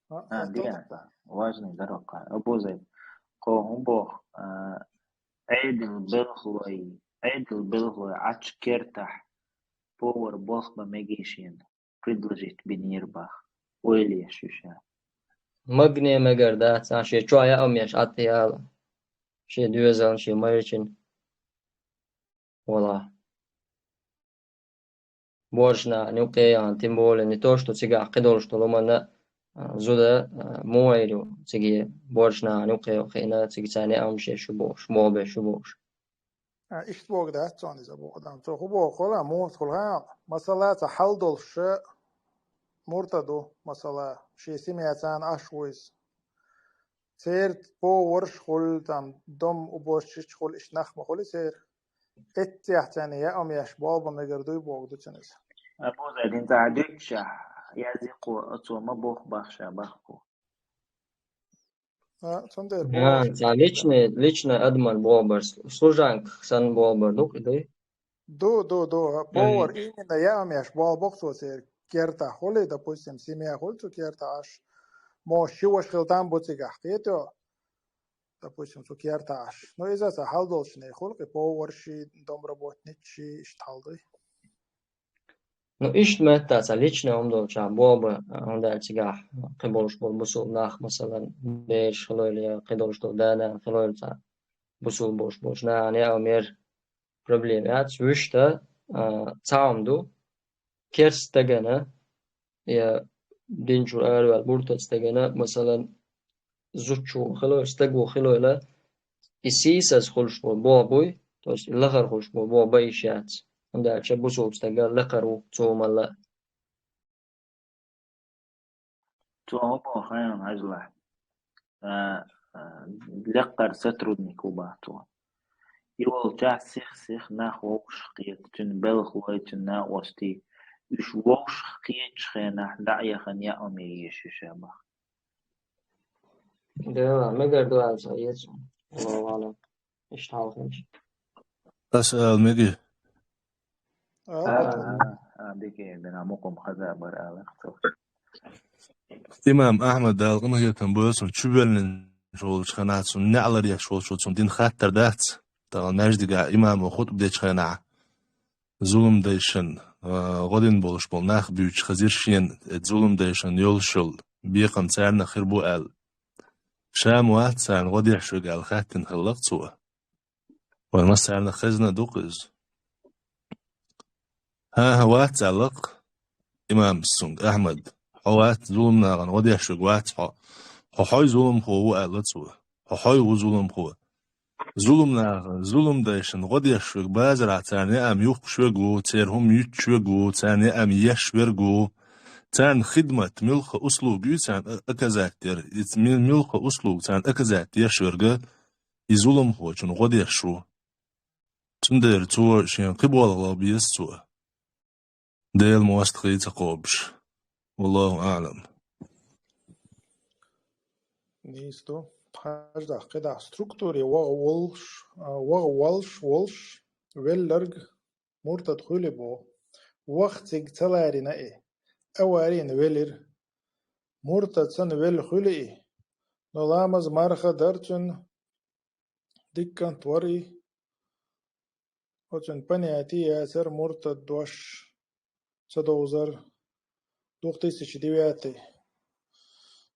А, а, диа, важный дара оха. Абу Зайд. Кхо хӀун боху, а, Ӏедал белхалой, Ӏедал белхалой Ӏачу кертахь повар болх бан мегий шена, предложить бинийра боху. Ойла еш ю ша. магне мегар дац, а, шен чохь яа ма еш, Ӏад яла. Шен доьзална, шен майрачун. Вала. Боьрша нахана юккъе яхана, тем более не то, что цигахь кхидолуш долу хӀуманна, а, зуда, а, муха эр ю, цига боьрша нахана юккъе хиъна, цига царна яа ма еш шу бохуш, муха беш шу бохуш. А, иштта боху дац цунна иза боху адам. Цо хӀун боху хуьлу, муха хуьлу, ха? Масала, цхьа хьал долуш муртад ву, масала, шен семья царна Ӏаш ву иза. Церан поварш хуьлу, там, дом уборщиц хуьлу, иштта нах ма хуьлу церан. Эццехь царна яа ма еш болу бан мегар дуй боху ду цунна иза. Абуза дин цхьа дуьйцуш, язйи кхо, оцо ма боху бах ша бахку. А, цундела А, боху. Цхьа личный, личный адаман боху бар, служанка санна боху бар ду-кх и дуй? Ду, ду, ду. Повар именно яа ма еш болу боху цо церан кертахь хуьлий, допустим, семья хуьлу цу кертахь Ӏаш. Мо ши ваша хила там бу цигахь, кхетий? Допустим, цу кертахь Ӏаш. Ну, иза цхьа хьал долчу нехан хуьлу-кх и поварший, домработницаший, иштта хьал дуй. Ну, иштта метта цхьа личный хӀума долчохь боху бан, а, хӀунда аьлча цигахь кхин болуш болу бусулба нах, масалан, бераш хилойла я кхин долуш долу да-нана хилойла цхьа бусулба болуш болчу нахана яа ма еш проблема яц, вуьшта, а, цхьа хӀума ду, керста стагана, я дин чуьра араваьлла муртад стагана, масалан, зудчо хилойла, стаго хилойла, и сийсаза хуьлуш болу боху буй, то есть и лахара хуьлуш болу боху бан йиш яц. ХӀунда аьлча бусулба стаг лакхара ву цо ма-аллара. Цо хӀун боху, хьайна хьажалахь? А, а, лекхара сотрудник ву бах цо. И волчохь сих-сих нах вовшах кхета, цуьнан белхалой, цуьнан накъостий. Уьш вовшах кхетачу хенахь дӀа а яхана яа ма еш ю ша бах. Да, мегар ду аьлла ца еза. Аллаху аълам. Иштта хьалхинчу. Аса ала меги. А, а, а, дикий, бина мукъам хаза бар ала цо. Имам Ахьмад, Дала къинхетам бойла цунна, чувоьллинчу волчу хенахь цунна неӀалар еш волчо цунна дина хаттар дац. Тахана маьждигахь имамо хутба дечу хенахь зуламдайшан, а, гӀо дина болуш болу нах буьйцуш хезира шена, и зуламдайшан йолуш йолу бекхам царнах хир бу аьлла. Ша ма вац царна гӀо деш верг аьлла хаьттина хилла-кх цо. Вайн массарна хезна ду-кх иза. ХӀан-хӀа, вац аьлла-кх имамас цуьнга, Ахьмад. Хьо вац зуламнахана гӀо деш верг, вац хьо. Хьо хьой зуламхо ву аьлла цо. Хьо хьой ву зуламхо. Зуламнаха, зуламдайшна гӀо деш верг, базарахь царна яа ма юхкуш верг ву, церан хӀума юьтуш верг ву, царна яа ма еш верг ву. Царна хидмат, муьлхха услуга ю царна а-, оказать дер. Иза ми-, муьлхха услуга царна оказать деш верг, и зуламхочун гӀо деш ву. Цундела цо шен кхин болх лаха беза цо. Делан мостагӀий ца кхобуш. Валлаху аълам. Нийса ду. Хьаждахь, кхидӀа структуре ваха волуш, а, ваха волуш, волуш, велларг муртад хуьлий боху. Ваха цига ца ларийна и. Аварийна велира. Муртад санна велла хуьлий и. Но ламаз марха дара цуьнан. Дика кӀант вара и. Оцуьнан понятие яцара муртад дош ца довзар. Две тысячи девятый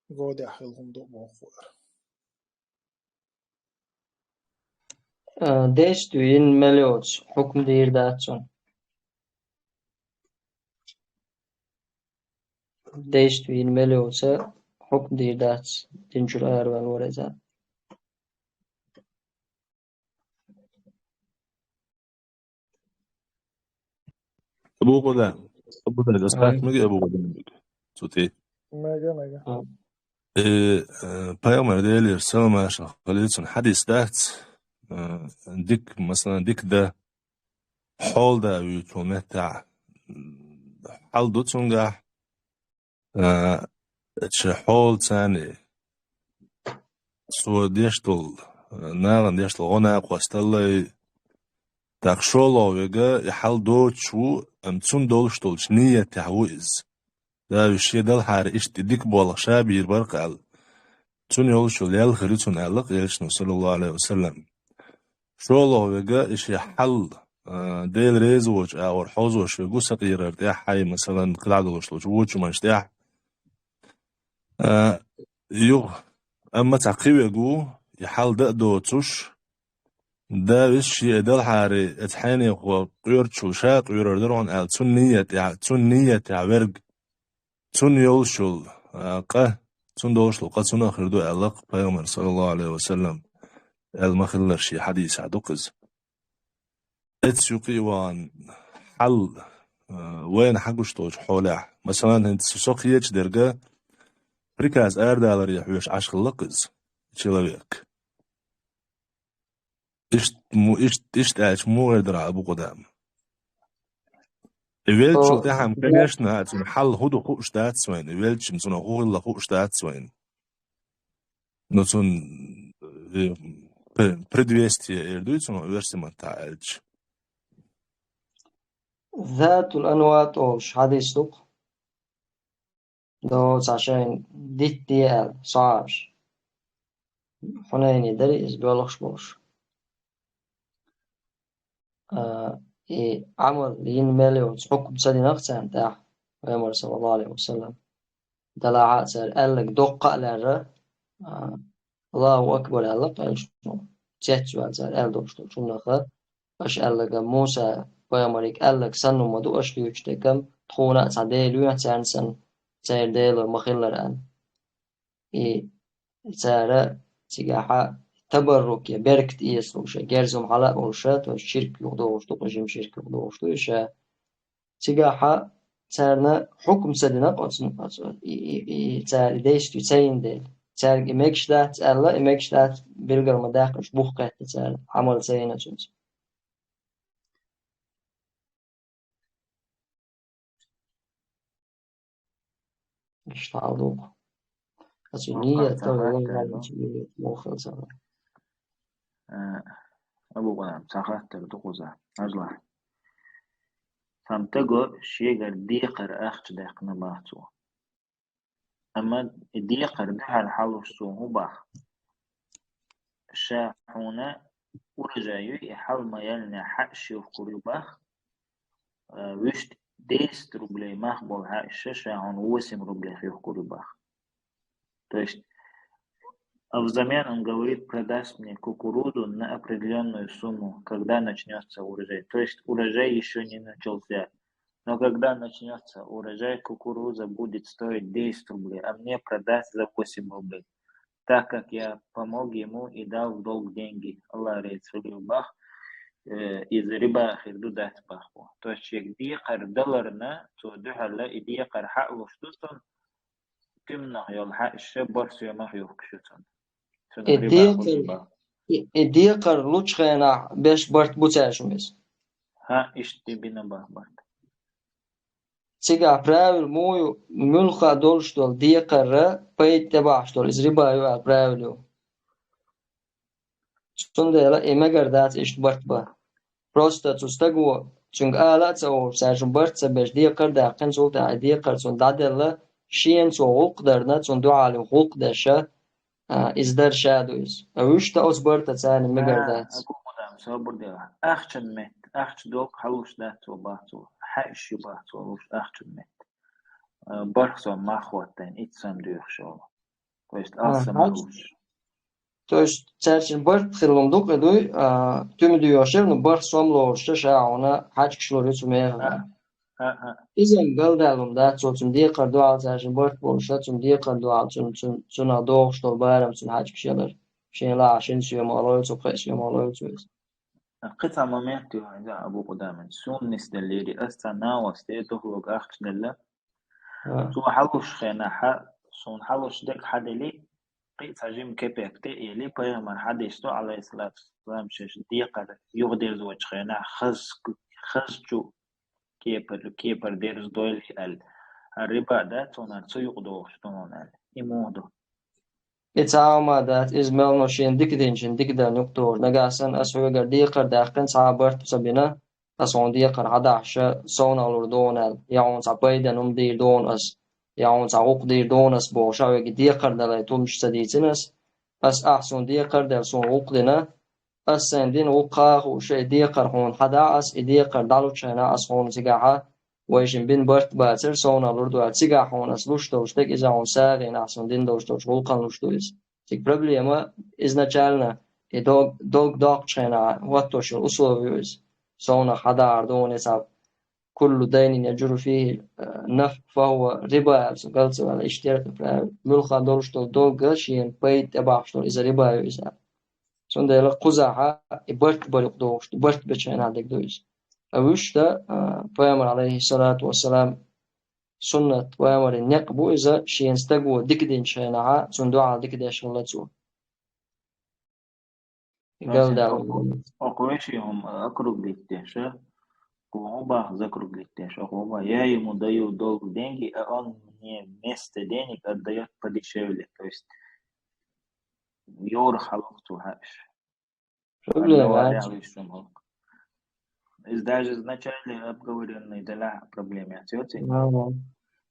годехь хилла хӀума ду боху вара. А, действие йина мел йоцу хьукм дийр дац цунна. Действие йина мел йоцу хьукм дийр дац, дин чуьра араваьлла вара иза. Абу Къуда-, Абу Къуда, ас Ай. хатта мега Абу Къуда мега. Цу тӀе. Мега, мега. А. Э, э, пайхамар Делера салам-маршалла хуьлда цунна хьадис дац, э, дика, масалан, дика да, хьол да вуьйцу меттахь, хьал ду цуьнгахь, а, шен хьол царна, цо деш долу, а, нахана деш долу гӀо-накъосталлай, тӀаккха шолгӀа верг и хьал доцуш ву, амма цунна долуш долчу нийятехь ву иза. Дала шен делхьара иштта и дика болх ша бийр бара-кх аьлла. Цунна йолуш йолу ял хир ю цунна аьлла-кх элчано, саллаллаху Ӏалайхи ва саллам. ШолгӀа верг и шен хьал, а, Дела реза воцучу агӀор хьовзош верг ву сакъерар тӀехь, хьайн, масалан, кхидӀа долуш долчу вочу хӀуманаш тӀехь. А, юха, амма цхьа кхин верг ву, и хьал дан а доцуш, да виса шен и делхьара, оцу хьенехо къоьручул ша къоьрар дара хьуна аьлла, цунна нийят яхь-, цунна нийят яхь верг, цунна йолуш йолу, а, къа, цунна долуш долу къа цунах хир ду аьлла-кх пайхамар, саллаллаху Ӏалайхи ва саллам, аьлла ма-хиллара шен хьадисехь ду-кх иза. Эццу юкъа а вахана хьал, а, вайна хьагуш долчу хьолехь, масалан, хӀинца со кхечу дерга приказ арадаларе хьоьжуш Ӏаш хилла-кх иза, человек. Иштта му-, иштта, иштта аьлча муха гӀайр дара Абу Къудама? И веллачул тӀаьхьа, конечно, цуьнан хьал хӀун ду хууш дац вайна, и веллачун цунах хӀун хилла хууш дац вайна. Ну, цунна, э, пре-, предвестие эр дуй цунах оьрсийн маттахь аьлча? Затул Анват олуш хьадис ду-кх. Доцахь шайна дитте аьлла, сахьабаш. Хьунайне дара иза боьлхуш болуш. А, и Ӏамал йина мел йолчу хьукам ца дина-кх царна тӀехь, пайхамар, саллаллаху Ӏалайхи ва саллам. Делахь а цара аьлларг доккха а лаьрра, а, Аллаху акбар аьлла-кх элчано. Цецваьлла цара аьлла долуш долчу хӀуманах, аша аьлларг, Муса пайхамарга аьлларг санна ма ду аша дуьйцуш дерг, тхуна а цхьа Дела ю царна санна, церан Дела ма-хиллара аьлла. И цара цигахьа табаррук я беркат эца лууш, герзум хьала а волуш, то есть ширк юхадогӀуш ду, жима ширк юхадогӀуш ду иша. Цигахьа царна хьукам ца дина оцу, оцу, и, и, и, цара и действие ца йина дела. Цаьрга и мегаш дац аьлла, и мегаш дац билгал ма даьккхинчу бух кхетта цара, Ӏамал ца йина цуьнца. Иштта хьал ду-кх. Аса ният ца хаттар ду. Ният муха хила ца хаа. Э, Абу Къудам, ца хаттар ду кхуза. Ажла. Цхьана стага шегара декхар ахча даьккхина баха цо. Амма и декхар дуьхьал хьалуш цо хӀун баха? Ша хьуна урожай ю, и хьал ма яллинехь хьаъш юхкур ю баха. Э, вуьшта десять рублей мах болу хьаъш ша хьуна восемь рублех юхкур ю баха. То есть, а взамен он говорит: «Продаст мне кукурузу на определённую сумму, когда начнётся урожай». То есть урожай ещё не начался. Но когда начнётся урожай, кукуруза будет стоить десять рублей, а мне продаст за восемь рублей, так как я помог ему и дал в долг деньги. Аллах реза хуьлийла баха, э, иза риба хир ду, дац баха бу. То есть шега декхар даларна, цо дуьхьал и декхар хьалуш ду цунна, туьманах йолу хьаъш ша бархӀ соьмах юхкуш ю цунна. Цунах риба хуьлу баха. И декхар, и, и декхар лучу хенахь беш барт бу цаьршимма иза? ХӀаъ, иштта бина баха барт. Цигахь правил муха ю, муьлхха а долуш долу декхарра пайда тӀебахьаш долу, иза риба ю аьлла правил ю. Цундела и мегар дац иштта барт бан. Просто цу стага, цуьнга ала а ца олуш, цаьршимма барт ца беш, декхар а даьккхина, цул тӀаьхьа и декхар цунна дӀаделла, шена цо гӀуллакх дарна, цунна дуьхьал гӀуллакх деш, а, иза дара ша ду иза. А вуьшта оцу барта царна мегар дац. Абу Къудам, собар де. Ахчан метта, ахча долу хьалуш дац цо баха цо, хьаъш ю баха цо луш ахчан метта. А, бархӀ сом мах хӀоттайна, итт сом доьхуш олу. То есть, а, алсам хьаъш луш. То есть, цаьршимма барт хилла хӀума ду-кх и дуй, а, туьма доьхуш, ну, бархӀ сом лоруш ша хьуна хьаьжкӀаш лур ю цу мехах. А, а, а. Иза-м галдаьлла хӀума дац, цо цунна декхар дуьхьал цаьршимма барт болуш, цунна декхар дуьхьал, цун-, цун-, цунах догӀуш долу барам цунна хьаьжкӀаш ялар. Шен лахьа шина соьмах лой цо, пхеа соьмах лой цо иза. Кхин цхьа момент ю хьуна, Абу Къудамин. Суна нисделлера, ас цхьа нахаца тӀе духлург ахча делла. А. Цо хьалуш хенахь, суна хьалуш дерг хьадели, кхин цхьа жима кепек тӀе а ели, пайхамар хьадис ду, Ӏалайхиссалату вассалам, шаьш декхар юхадерзочу хенахь хаза, хазачу кепар, кепар дерзадойла аьлла. ХӀара риба дац, цунах цу юкъа догӀуш ду хьуна аьлла. И муха ду? И цхьа а хӀума дац, иза мел но шена дика динчун дика дарна юкъа догӀуш. Нагахь санна ас хьоьгара декхар даьккхина, цхьа а барт ца бина, ас хьуна декхар хьадахьаш, совнах лур ду хьуна аьлла, я хьуна цхьа пайденна хӀума дийр ду хьуна ас, я хьуна цхьа гӀуллакх дийр ду хьуна ас бохуш, хьоьга декхар далай тумаш ца дийцина ас. Ас ахь суна декхар делла, суна гӀуллакх дина, ас сайна дина гӀуллакх ха а хууш, и декхар хьуна хьадахь ас, и декхар дӀалучу хенахь ас хьуна цигахьа вайшин бина барт бацар, совнах лур ду аьлла. Цигахь хьуна ас луш долуш дерг иза хьуна сагӀина ахь суна дина долуш долчу гӀуллакхана луш ду иза. Цига проблема изначально и дог, дог доккхучу хенахь хӀоттош йолу условие ю иза. Совнах хьадахьар ду хьуна иза, куллу дайнин яджурру фихи, э, нафъ, фахӀува риба, аьлла, со галцавала, иштта яра тӀе правило. Муьлхха долуш долу дог шена пайда тӀебахьаш долу, иза риба ю иза. Цундела кхузахьа и барт барх дохуш ду, барт бечу хенахь дерг ду иза. Ткъа вуьшта, а, пайхамар, алейхиссалату вассалам, суннат, пайхамаран некъ бу иза, шена стаго дика динчу хенахьа, цунна дуьхьал дика деш хилла цо. Галдал. Окху веший хӀума округлить деш, а? Кху хӀун баха закруглить деш, окху хӀун баха: «Я ему даю долг деньги, а он мне вместо денег отдаёт подешевле». То есть, йора хьалха цо хьаьш. Проблема. Иза даже изначально обговорённый делахь проблема яц, йоций? Ага.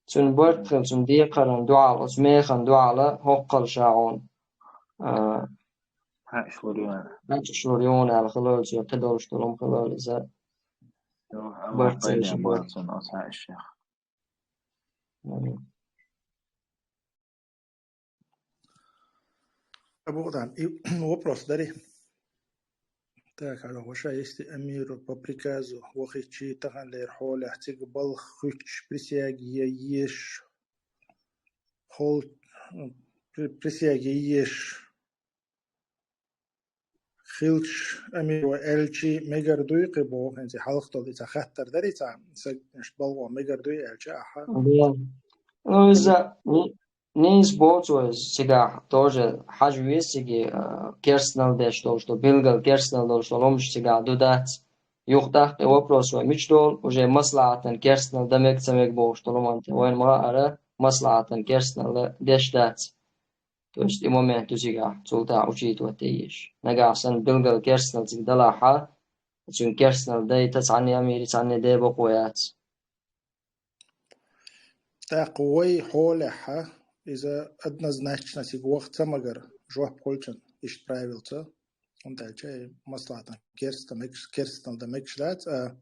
Цуьнан барт хила, цуьнан декхаран дуьхьал, оцу механа дуьхьал хӀоккхул ша хьуна. А, хьаьш лур ю аьлла. Хьаьш лур ю аьлла хилла, цуьнан кхидолуш долу хӀума хилла иза. Йо, Аллах барт пайда ца бац цунна оцу хьаьшех. Мгм. Абу Къудам, и вопрос дари. Так, алло, ваша, если амиру по приказу вахичи таханлер хьолехь цига балха хуьттуш присяги я еш, хол, при-, присяги я еш, хилча амиро аьлчи мегар дуй кхин боху, хӀинца хьалха долу и цхьа хаттар дари цхьа, са, иштта балхо мегар дуй аьлча ахьа. Да. Ну, иза ни-, нийса боцу вай цигахь, тоже хьажа веза цига, а, керстанал деш долуш ду, билггал керстанал долуш долу хӀумаш цигахь ду дац. Юха тӀаккха и вопрос вай мича долу, уже маслахьатан керстанал дан мега ца мега бохуш долу хӀуманна тӀе. Вайна ма хаъара, маслахьатан керстанал деш дац. То есть и момент ю цигахь, цул тӀаьхьа учитывать деш. Нагахь санна билггал керстанал цига далахьа, цуьнан керстанал дайта цхьанне амири, цхьанне де бакъо яц. ТӀаккха вай хьолехьа, иза однозначно цига ваха ца магар, жоп хуьлучун, иштта правилца. ХӀунда аьлча и маслахьатан керста мегаш, керстанал дан мегаш дац, а,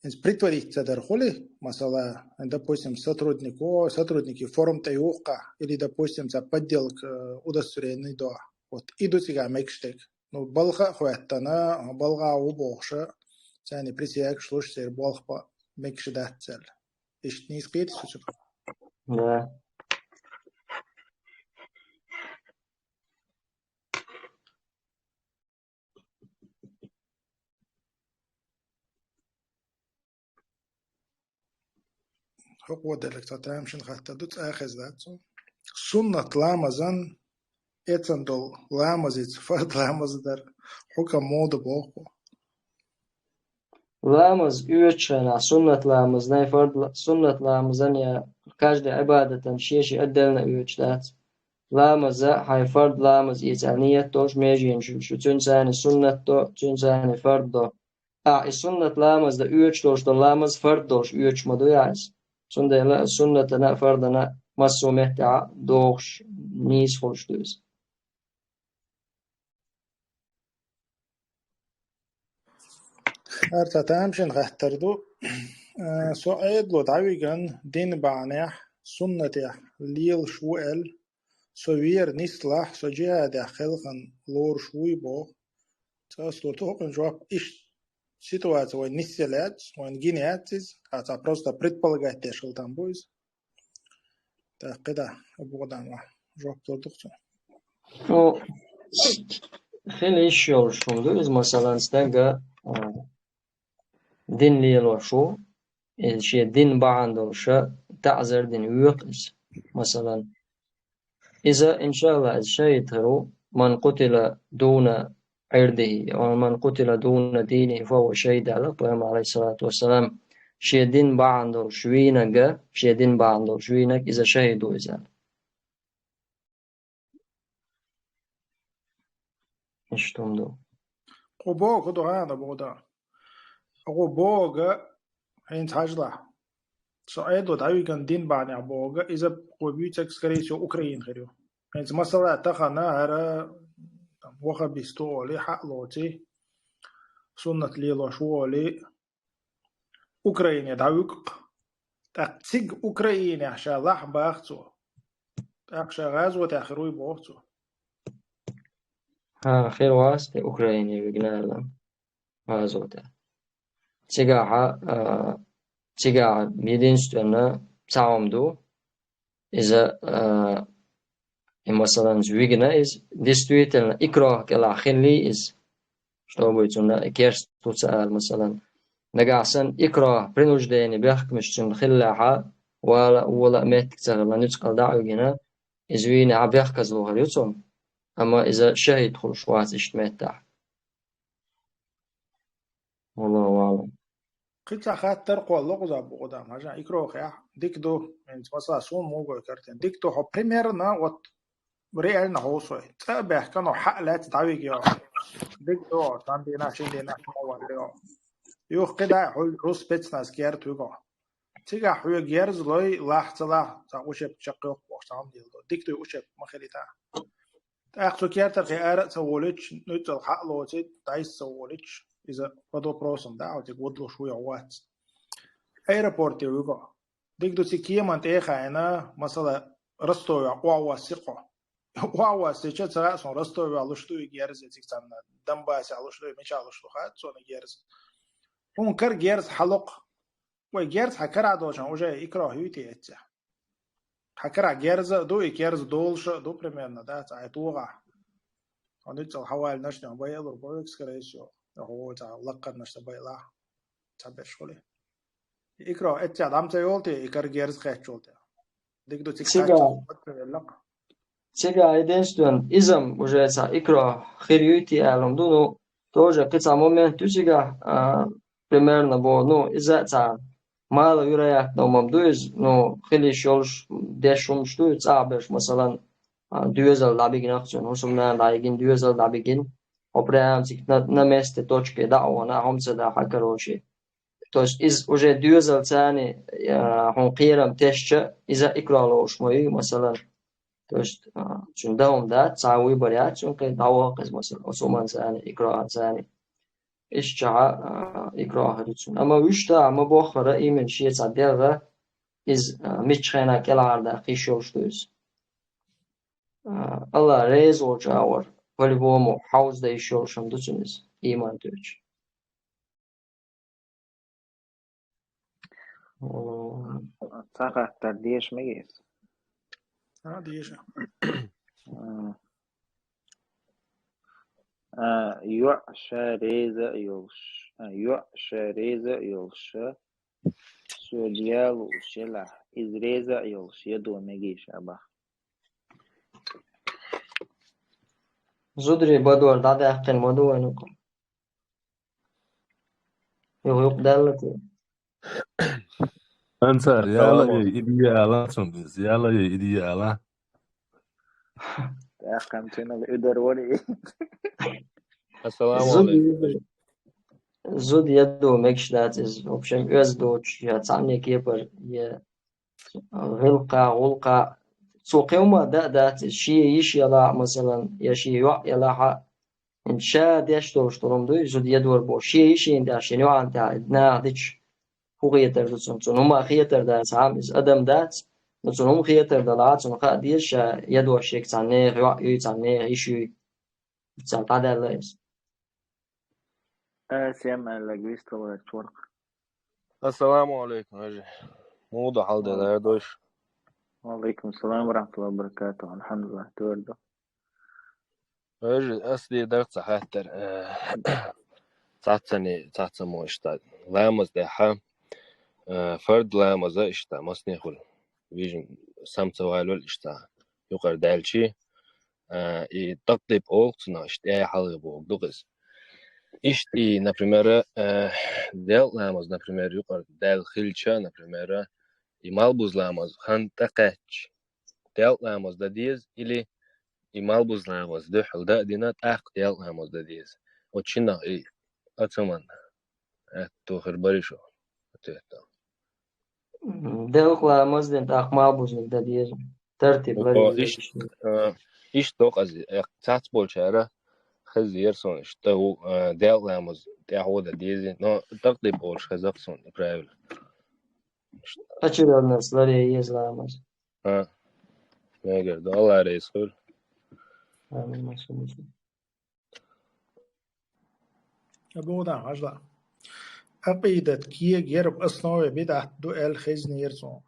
иза притвориться дар хуьлий, масала, допустим, сотруднико, сотрудники форма тӀеюху-кх, или, допустим, цхьа подделка, э, удостоверение до. Вот и ду цигахь мегаш дерг. Ну, балха а хӀоьттина, балха а ву бохуша, царна присягаш луш, церан болх бан мегаш дац аьлла. Иштта нийса кхетий со цунах? Да. ХӀокхо делларг цхьа тамашийна хаттар ду, цкъа а хезна дац цо. Суннат ламазан эцна долу ламазца фард ламаз дар хьукам муха ду боху? Ламаз оьцучу хенахь суннат ламазна, фард ла-, суннат ламазан я каждый Ӏибадатан шен-шен отдельно оьцуш дац. Ламаза хьайн фард ламаз эца ният долуш меженаш ю, цуьнца царна суннат до, цуьнца царна фард до. Ахьа и суннат ламаз дан оьцуш долуш долу ламаз фард долуш оьцуш ма ду ахьа иза. Цундела суннатана а, фардана а массо а меттехь догӀуш нийса хуьлуш ду иза. ХӀара цхьа тамашийна хаттар ду. Э, со Ӏедало дӀавиган дин бахьанехь, суннатехь лелаш ву аьлла, со вер нислахь, со джихӀадехь кхелхина лоруш вуй боху. Цкъа ас лур ду хӀокхуьнан жоп. Иштта ситуация вайн нисъелла яц, вайн гина яц иза, а цхьа просто предполагать деш хила там бу иза. ТӀаккха кхидӀа, Абу Къудам, жоп лур ду-кх цунна. Ну, хила йиш йолуш хӀума ду иза, масалан, стага, а, дин лелош ву, иза шен дин бахьана долуша таӀзар дина воьху иза. Масалан, иза, иншааллахӀ, иза шахӀид хир ву, ман къутила дуна Ӏирдихи, ва ман къутила дуна динихи, фа хӀува шахӀид, аьлла Пайхамар, алейхиссалату вассалам, шен дин бахьана долуш вийнарг, шен дин бахьана долуш вийнарг, иза шахӀид ву иза. Иштта хӀума ду. Кху боху ду хьан, Абу Къудам? Кху боху, хӀинца хьажалахь. Со Ӏедало дӀавиган дин бахьанехь боху, иза кхо буьйцург, скорее всего, Украина хир ю. ХӀинца масала тахана хӀара, там, ваххабист ву олий, хьаъ лоций, суннат лелош ву олий, Украине дӀавуьгу-кх. ТӀаккха цига Украинехь ша лахьа баха цо. ТӀаккха ша гӀазотехь хир вуй боху цо. ХӀа, хир вац те Украине вигна аьлла гӀазотехь. Цигахьа, а, цигахьа единственно цхьа хӀума ду. Иза, а, и, масалан, вигна иза, действительно, икрахӀ кӀелахь хилли иза, чтобы цунна керста ду ца ала, масалан, нагахь санна икрахӀ, принуждение бехкамаш цунна хиллехьа, вала а, вола а меттиг ца хилла, нуьцкъала дӀа а вигина, иза вийнехьа бехказло хир ю цунна, амма иза шахӀид хуьлуш вац иштта меттехь. Валлаху аӀлам. Кхин цхьа хаттар кхолла кхузахь бу кху дама. Хьажа, икрахӀехь дика ду, хӀинца масала суна мугӀой картина. Дика ду хьо примерно, вот, реально хьо сой. ЦӀа а баьхкина, хьо хьа а лаьцна дӀавига йо. Дика ду, цхьана дийнахь, шина дийнахь, ма валла йо. Юха кхидӀа а хьуьлла рус спецназ керта вуьгу. Цигахь хьоьга герз лой, лахь ца лахь, цхьа ушепка чекхйоккху бохуш, цхьа хӀума дийла ду. Дика дуй ушепка, ма хилийта. ТӀаккха цу кертархе ара а ца волуьйтуш, нуьцкъала хьа а лоций, дӀайса ца волуьйтуш, иза под вопросом да, хьо цига вадалуш вуй хьо вац. Аэропорте вуьгу. Дика ду цига кеман тӀе а хаийна, масала, Ростовехь охьавоссий-кх хьо. Охьавоссийча, ца хаьа суна, Ростовехь луш дуй и герз, я цига цхьанна Донбассехь луш дуй, мичахь луш ду хаьа суна и герз. Хьуна кара герз хьалакху. Вай герз хьан карахь долчохь уже икрахӀ юй те эццехь? Хьан карахь герз а ду, и герз долуш а ду примерно, да, цхьа хьайн тогӀахь. Хьо нуьцкъала хьаваллинарш тӀехь байалур бу экскурсио, хьо цхьа лаккхарнаш ца байлахь, цхьаберш хуьлий. И икрахӀ эццехь дӀа ма ца йолу те, и кара герз кхеттачул тӀехь? Дика ду цига Цигахь. Хьаьчча, ма ца веллакх. Цигахь единственно, иза-м уже цхьа икрахӀ хир юй те аьлла ду, ну, тоже кхин цхьа момент ю цигахь, а, примерно боху, ну, иза а цхьа маловероятно хӀума ду иза, ну, хила йиш йолуш деш хӀумаш ду иза, цӀахь берш, масалан, а, доьзал дӀабигина-кх цуьнан, хӀусамнана дӀайигина, доьзал дӀабигина, хьо прямо цига на, на месте, точке дӀа а вахана, хӀума ца дахьа, короче. То есть иза уже доьзалца, а, хьуна кхерам тесча, иза икрахӀ лоруш ма ю, масалан. То есть, а, цуьнан дан хӀума дац, цхьа вуй бар яц цуьнан, кхин дӀаваха иза, масалан, оцу хӀуманца, икрахӀанца. Иштта чохь а, а, икрахӀ хир ю цуьнан. Амма вуьшта а ма боххара, именно шен цхьа дегӀ, иза, а, миччу хенахь кӀелхьардаккха йиш йолуш ду иза. А, АллахӀ реза волчу агӀор, по-любому, хьовзадан йиш йолуш хӀума ду цуьнан иза, ийман тоьчу. Цхьа хаттар деша мегий ас? А, деша. А, а, йоӀ ша реза а йолуш, а, йоӀ ша реза а йолуш, со дӀа лууш елахь, иза реза а йолуш, ядо мегий ша баха? Зударий бадор дӀадаьккхина ма ду вайн юкъа. Юха юкъадаьлла те? Ансар, яла ей, иди яла цуьнга иза, яла ей, иди яла. ТӀаккха цуьнан уьдар вари. Ассаламу Зуда, алейкум. зуда ядо мегаш дац иза. В общем, оьзда доцуш, я цхьанне кепара, я гӀиллакха, гӀуллакха. Цо кхин хӀума дан а дац иза. Шен йиша елахь а, масалан, я шен йоӀ елахь а, хӀинца ша деш долуш долу хӀума дуй, зуда ядор боху. Шен йишина тӀехь, шен йоӀана тӀехь, и наха дича, хӀун хетар ду цунна? Цунна хӀума хетар дац, хьан иза адам дац, но цунна хӀума хетар далахь, цунна хаа деза ша ядош ерг цхьаннех йоӀ юй, цхьаннех йиша юй. Царна дӀадаьлла иза. Э, сем, э, лингвист вара чорх. Ассаламу алейкум, хьажи. Муха ду хьал, Дела дойш? Ва алейкум салам ва рахматуллахи ва баракатух. Алхамдулиллах, твердо. Хьажи, ас де дар цхьа хаттар. Э, цхьаццани, цхьаццамо иштта. Ламаз тӀехьа, э, фард ламаза иштта, масне хуьлу. Вижин самца валвал иштта. Юкъара даьлчи, а, и такъдим олу цунах, иштта, э, хьалха бохург ду иза. Иштта и, например, э, делкъа ламаз, например, юкъара даьлла хилча, например, и малбуза ламаз хан тӀекхаьчча, делкъа ламаз дан деза или и малбуза ламаз дуьхьал дан а дина, тӀаккха делкъа ламаз дан деза. Оцу шиннах и ацаман аьтто хир бари шо, ответ дала. Делкъа ламаз дина, тӀаккха малбузаниг дан деза. Тартиб ларвеза. Ишт-, а, иштта докъаза, э, цац болчара, хеза яра суна, иштта хӀу, а, Делан ламаз тӀехьа да деза, но такъдим болуш хеза суна и правило. Очередность ларе еза ламаз. А, мегар ду, Алла реза хуьлда. Амин, масса муслим. Абу Гъудам, хьажал. Акъидат кега яраб основе бидӀат ду аьлла хезнера суна.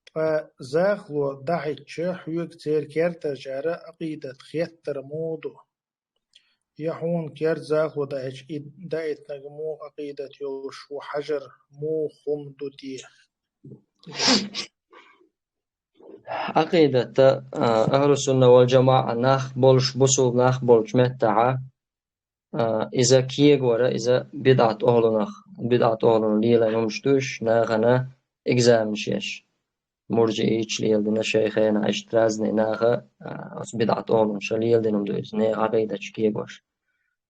Ткъа захало дахьийтча, хьоьга церан кертачара акъидат хеттар муха ду? Я хьуна керта захало дахьийтча, и даийтинарг муха акъидат йолуш ву хьажар муха хӀума ду те? Акъидата, а, ахӀлу сунна вал джамаӀа нах болуш, бусулба нах болчу меттахьа, а, иза кегавара, иза бидӀат охьлунах, бидӀат охьлуна лелайна хӀумаш ду уьш, нахана экзаменаш еш. Мурджиийча леладина шайн хенахь, иштта разный наха, а, оцу бидӀат охьлунаша леладина хӀума ду иза, нехан Ӏакъидаташ кегош.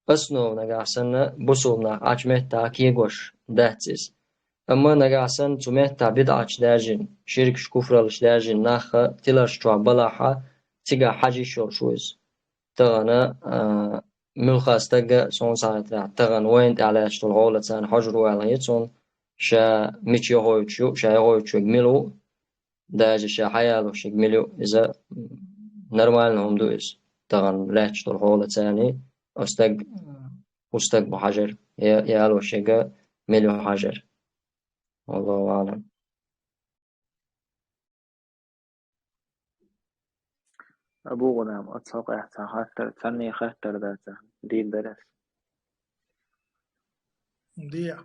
Основа нагахь санна, бусулба нах Ӏачу меттахь кегош дац иза. Амма нагахь санна, цу меттахь бидӀаташ даьржина, ширкаш, куфраллаш даьржина нахха тиларш чохь балахьа, цигахь хьажа йиш йолуш ву иза. Тахана, а, муьлхха стагга, суна схьахетарехь, тахана вайна тӀехь лаьтташ долу хьолаца хьожур ву аьлла хета суна, ша мича йохуьйтуш ю, ша йохуьйтуш верг мила ву, даже ша хьаялош верг мила ю, иза нормально хӀума ду иза. Тахана лаьтташ долу хьолаца оцу стаг, кху стаг бу хьажар, я, ялош верг мила ю хьажар. Аллаху аӀлам. Абу Гъудам, оцу хьокъехь цхьа хаттар, цхьанне хаттар дац, дийр дара ас. Де.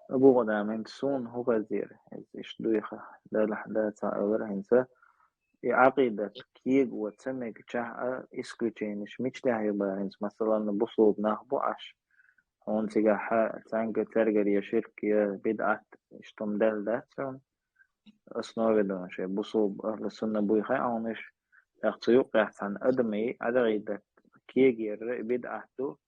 Абу Гъудам, хӀинца суна хӀу хезира, иза иштта дуй хьа, делахь дацахь алара хӀинца. И Ӏакъидат кегаван ца мегачохь а исключенеш мичахь ю бара хӀинца, масалан, бусулба нах бу Ӏаш. Хьуна цигахь цаьнга цаьргара я ширк, я бидӀат, иштта хӀума даьлла дац хьуна. Основе ду шайн бусулба ахӀлу сунна буй хаьа хьуна уьш. ТӀаккха цу юккъехь цхьана адамийн Ӏакъидат кегаяр бидӀат ду,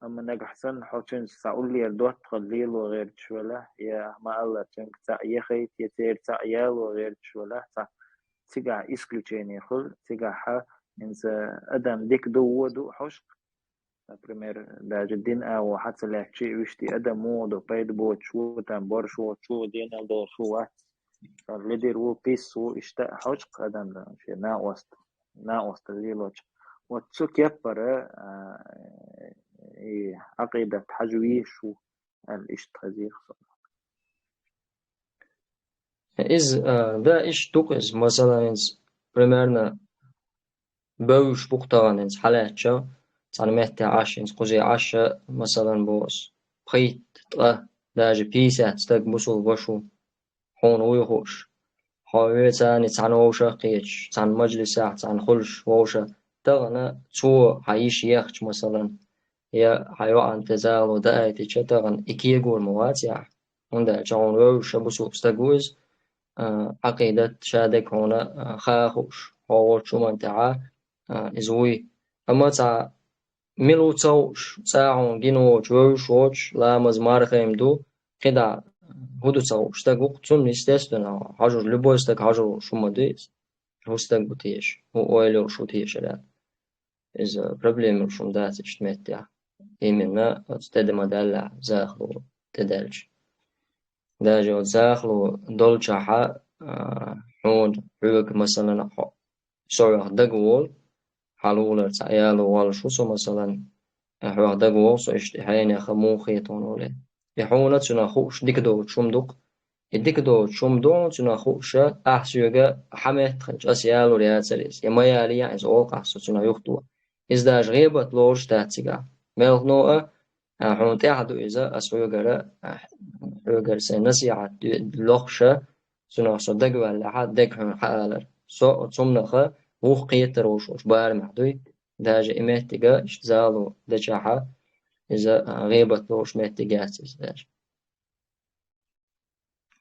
амма нагахь санна хьо цуьнца цхьа уллера доттагӀалла лело гӀерташ велахь, я ма-аллара цуьнга цхьаъ яхайта, я церан цхьаъ яло гӀерташ велахь, цхьа цигахь исключение хуьлу, цигахь хьа хӀинца адам дика ду, вон ду хьожуш-кх, например, даже дин агӀо хьа ца лаьттачий, вуьшта адам муха ду, пайда боцуш ву, там борш воцуш ву, денал долуш ву, вац, ледир ву, пис ву, иштта а хьожуш-кх адам шен накъост-, накъосталла лелочу. Вот цу кеппара, а, и Ӏакъидат хьажа везаш ву аьлла иштта хезийх со. Иза, а, да, иштта ду-кх иза, масалан, хӀинца, примерно, бевзаш бу-кх тахана хӀинца хьалаьттача, цхьана метте Ӏаш, хӀинца кхузе Ӏаш, масалан, боху ас, пхийтта, ткъа, даже пятьдесят стаг бусулба ваша ву, хьуна вуй хууш. Хьо вецани цхьана вовшах а кхеташ, цхьана мажлисехь, цхьана хуьлуш вовшах, тахана цо хьан йиш ехча, масалан, я хьан йоӀана тӀе зало даийтича, тахана и кегор ма вац ахь. ХӀунда аьлча хьуна вевзаш бусулба стаг ву иза, а, Ӏакъидат ша дерг хьуна, а, хаа хууш, хьо волчу хӀуманна тӀехьа, а, иза вуй. Амма цхьа мила ву ца хууш, цкъа хьуна гина воцуш, вевзаш воцуш, ламаз, марха-м ду, кхидӀа хӀун ду ца хууш стаг ву-кх, цунна, естественно, хьожур, любой стаг хьожур волуш хӀума ма ду иза. ХӀун стаг ву теша, хӀун ойла йолуш ву тешар аьлла. Иза проблема йолуш хӀума дац иштта меттехь. Именно оцу тӀе ма даьллехь, захало тӀедаьлча. Даже оцу захало долчохь а, а, хьуна, хьоьга, масалан, хьо, со хьох дагаволу, хьан лулара цхьа яло воллуш ву со, масалан, хьох дагаволу со, иштта и хьенеха муха хетон воле. И хьуна цунах хууш дика доцуш хӀума ду-кх. И дика доцуш хӀума ду хьуна цунах хууша, ахь соьга хьан метта хилча, ас ялур яцара иза, я ма ялийя иза, олу-кх ахь со цунах юхатоха. Иза даже гӀийбат лоруш дац цигахь. Мелхо а, а, хьуна тӀехь ду иза, ас хьоьгара, а, хьоьгара сайн насихьат де-, лохуша, цунах со дагаваьллехьа, дерг хьуна хьаалар. Со оцу хӀуманаха вух кхетар волуш волчу барамехь дуй, даже и меттига иштта зало дечахьа, иза, а, гӀийбат лоруш меттиг яц иза даже.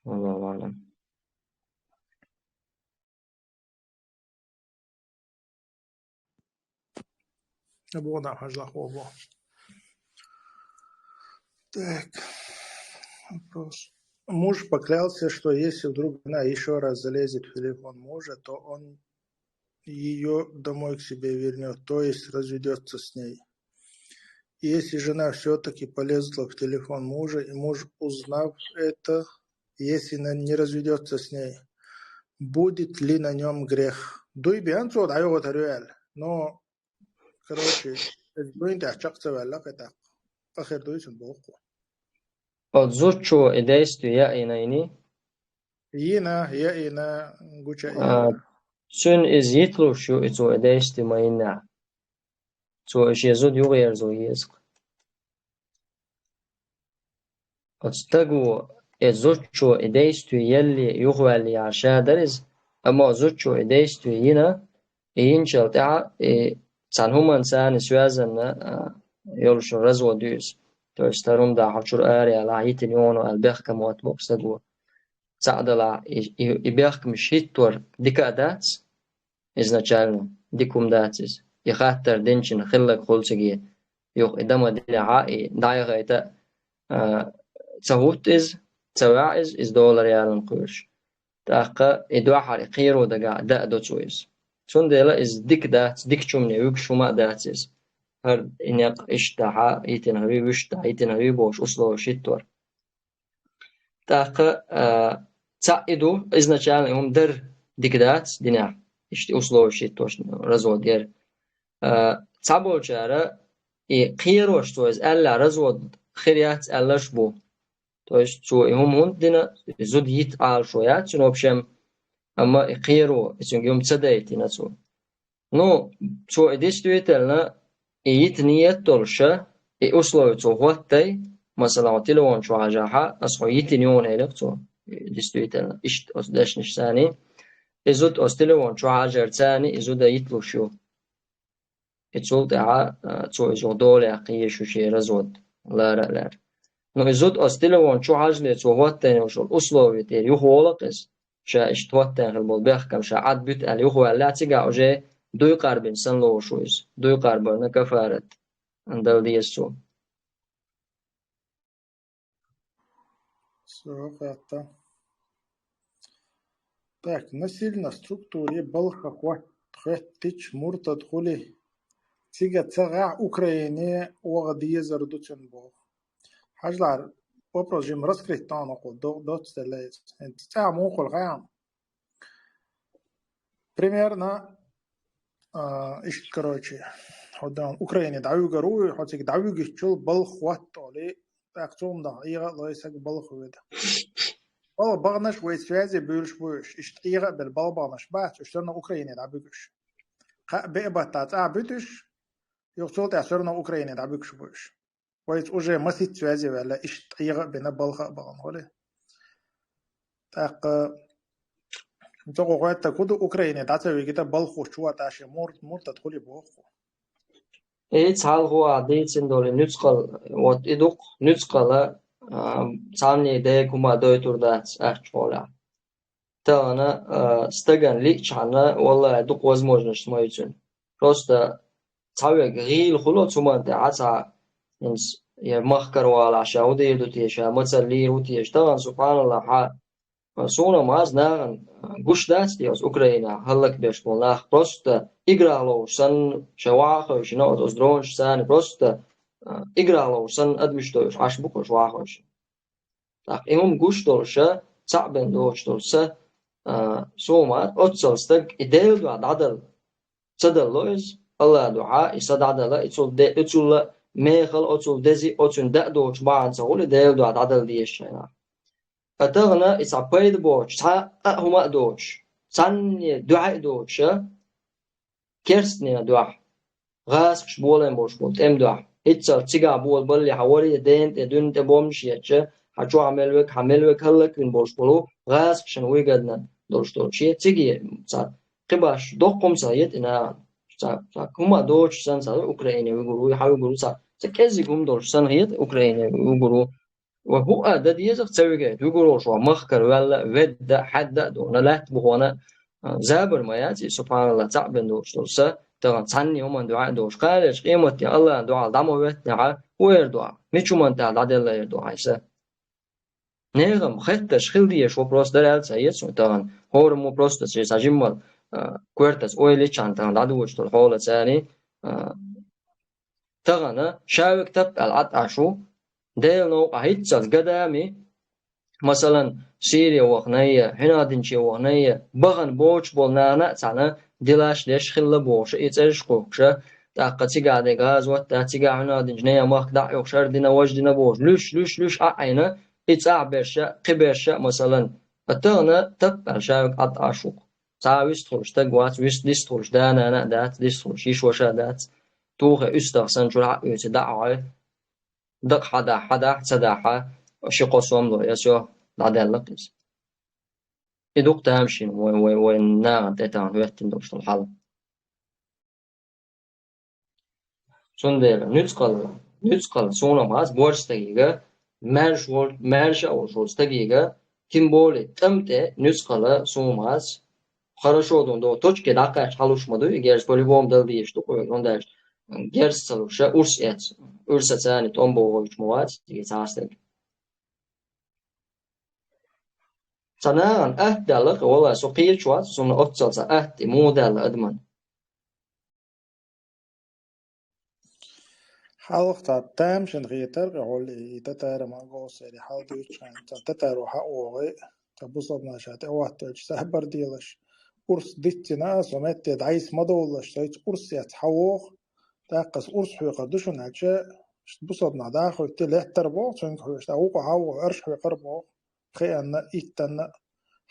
Валлаху аӀлам. Абу Адам, хьажал, хӀо бу. Так. Вопрос. Муж поклялся, что если вдруг она ещё раз залезет в телефон мужа, то он её домой к себе вернёт, то есть разведётся с ней. если жена всё-таки полезла в телефон мужа, и муж, узнав это, если она не разведётся с ней, будет ли на нём грех? Дуй бен цо дӀайогӀу тара ю аьлла. Но, короче, эс дуйна тӀехь чекх ца ваьлла кхетахь. Къа хир дуй цунна боху. Оцу зудчо и действие яйина йиний? Йина, яйина, гуча А, йина. Цуьнан иза йитлуш ю, и цо и действие ма йиннехь. Цо и шен зуда юхаерзо еза-кх. Оцу стаго, и зудчо и действие елли юхаваьллехь ша дара иза, амма оцу зудчо и действие йина, и йинчул тӀаьхьа, и цхьана хӀуманца царна связанна, а, йолуш развод ю иза. То есть, хӀара хӀума дахьа чуьра ара ялахь, йитина йогӀу аьлла бехкам хӀотта боху стаго. Цхьаъ делахь, и, и, и бехкамаш хӀиттор дика а дац, изначально, дика хӀума дац иза. И хаттар динчун хилларг хуьлу цига, юха и дан ма дилахь, и дӀаяхийта, а, ца хӀутту иза, ца ваьхьа иза, иза долара ялан кхоьруш. ТӀаккха и дуьххьара и кхеро дагахь даа до цо иза. Цундела иза дика дац, дикачу хӀумане вуьгуш хӀума а дац иза. ХӀара и некъ иштта хьа йитина хир ю, вуьшта хьа йитина хир ю бохуш условия хӀиттор. ТӀаккха, а, цхьаъ и ду, изначально и хӀума дара дика дац динехь, иштта условия хӀиттош развод яра. А, цхьаболчара и кхерош цо иза аьлла развод хир яц аьлларш бу. То есть цо и хӀума хӀунда дина, и зуда йита Ӏалашо яц цуьнан, в общем, амма и кхеро, и цуьнга и хӀума ца дайтина цо. Ну, цо и действительно, и йита ниет долуша, и условия цо хӀоттай, масала, хьо телефон чу хьажахьа, ас хьо йитина йогӀу элира цо, и действительно, иштта оцу дешнаш царний, и зуда оцу телефон чу хьажар царний, и зуда йитлуш ю. И цул тӀаьхьа, а, цо иза долехь кхийша ю шен развод лара а лаьара. Ну, и зуда оцу телефон чу хьажале цо хӀоттайна йолуш йолу условия тӀера юхаволу-кх иза. Ша иштта хӀоттайна хила болу бехкам ша Ӏад буьту аьлла юхаваьлла, цигахь уже дуй къарбина санна лоруш ву иза. Дуй къарбарна кафарат дала деза цо. Всё, хӀетта. Так, насильно структуре балха хӀотта хӀоьттича муртад хуьлий, цига ца гӀехь Украине ваха дезар ду цуьнан боху. Хьажалахь, вопрос жима раскрыть тахана кху до-, доцделла иза. ХӀинца цӀахь муха хуьлу хаьий? Примерно, а, иштта, короче, хьо дан Украине дӀавуьгур ву, хьо цига дӀавуьгучул балха хӀотта олий, тӀаккха цо хӀума даха, эгӀа а лой сага балха веда. Балха баханаш вай связи буьйлуш бу уьш, иштта эгӀа а белла балха баханаш бац, уьш всё равно Украине дӀабуьгуш. Кхаа беа баттахь цӀахь буьтуш, юха цул тӀаьхьа всё равно Украине дӀабуьгуш бу уьш. Вайца уже масийтта связи ваьлла, иштта эгӀа а бина, балха а бахана хуьлий. ТӀаккха цо хӀоттаг хӀун ду, Украине дӀа ца вигита балхахула, тӀаккха шен мур-, муртад хуьлий боху. И цхьалхо а дийцина долу нуьцкъала, вот и ду-кх нуьцкъала, а, цхьанне дега хӀума дойтур дац аьхчу хьолехь. Тахана, а, стагана лиъчхьана, валлахӀи, дукха возможность ма ю цуьнан. Просто цхьаверг гӀийла хуьлу оцу хӀуманна тӀехь, цхьа, хӀинца, я махкара валахь, ша хӀун дийр ду те, ша мацалла лийр ву те, тахана, субханаллахӀ, хьан, суна ма аз нахана гуш дац те оцу Украинехь хӀаллакбеш болу нах, просто играх ловш санна, ша ваха а хевшина, оцу, оцу дронашца, просто, а, играх ловш санна, адамаш тойуш Ӏаш бу-кх уьш ваха а хевшина. ТӀаккха и хӀума гуш долуша, цхьаъ бен доцуш долу са, а, суна ма, оццал стаг и Делан дуьхьа дӀадала ца далло иза, АллахӀан дуьхьа и са дӀадала, и цул де-, и цул мехала, оцул дези, оцуьнан даа доцуш бахьана ца хуьлу и Делан дуьхьа дӀадала дезаш хенахь. Ткъа тахана и цхьа пайда боцуш, цхьа а хӀума а доцуш, цхьанне дуьхьа а доцуша, керстанийн дуьхьа, гӀазкхаша болийна болуш болу тӀеман дуьхьа. ХӀинццалц цигахь болу балли хьан варе дена тӀе, дуьнна тӀе бомбанаш еттача, хьан чохь мел вег, хьан мел вег хӀаллаквина болуш болу гӀазкхашна вуй гадна долуш долу шен циге цхьа кхибаш доккха хӀума ца хета и нахана. Цхьа, цхьа хӀума доцуш санна, цхьа Украине вуьгур ву, хьан вуьгур ву, цхьа, цхьа кӀеззиг хӀума долуш санна хета Украине вуьгур ву. Ва хӀуъа дан деза-кх ца вигайта, вуьгур волуш ван махкара ваьлла а, ведда а, хьаьдда а дуна, лаьтта бухона, а, забар ма яц и, субханаллахӀ, цхьаъ бен доцуш долу са, тахана цхьанне хӀуманна дуьхьа а доцуш. Кхалерчу къематде АллахӀан дуьхьал дӀа ма веттинехьа, хӀун эр ду ахь? Мича хӀуманна тӀехь дӀаделла эр ду ахь и са? Нехан хеттарш хила дезаш вопрос дара аьлла ца хета суна тахана. ХӀораммо просто церан цхьа жиммал, а, коьртаца ойла йичхьана тахана дӀадоьдуш долу хьолаца аьлла, а, Тахана шавик таппал аташ ву, Делан новкъа хӀиццалц гадами, масалан, Сирия вахнайя, хӀинадинче вахнайя, бахана боч бол нана а цана, дилаш деш хилла бохуша, и цӀерш кхукша, тӀаккха цига де газа ватта, цига хӀинадинче нея махк дӀа юхшар дина, важ дина бохуш, луш, луш, луш а айна, и цӀа берша, кхи берша, масалан, а тахана таппал шавик аташ ву. Ца вистхуш стаг вац, вист дистхуш да нана а дац, дистхуш йиш ваша дац. Тухе уьстагӀ сан чура хьаъуьйци дӀа а гӀой, дакъа хьадахь, хьадахь, ца дахьа, ши кхо сом ло, я всё, дӀадаьлла иза. И дукха тамашийна вай, вай, вай нахана тӀе тахана хӀоьттина долуш долу хьал. Цундела нуьцкъала, нуьцкъала суна бац борш стагига, маьрша вол-, маьрша а волуш волу стагига, тем более тӀам тӀе нуьцкъала суна бац, хорошо ду, до точки дӀакхаьчча хьалуш ма ду, и герз по-любому дала дезаш ду кхуьга, хӀунда аьлча герз ца луш, ша урс эц, урса царна тӀом бохуьйтуш ма вац, и цхьа стаг. Ца нахана атта даьлла кхин, валлай, со кхечу вац, суна оццал ца атта, и муха даьлла адаман. Хьалха цхьа тамашийна хетар кхин хьол, и татара-монголсери хьал дуьйцучхьана, цхьа татаро хьаогӀий, цхьа бусалбанаша тӀе а хӀоттавелча, сабар делаш. Урс диццина а, со метте дӀайса ма довлалаш, сайца урс эц хьавогӀу, тӀаккха аса урс хьоькхур ду шуна аьлча, бусалбанах дӀа а хӀоьттий, лаьттар боху цуьнга хьоьжуш, тӀаккха вукхо хьавогӀу, арш хьоькхур боху. Кхианна, иттанна.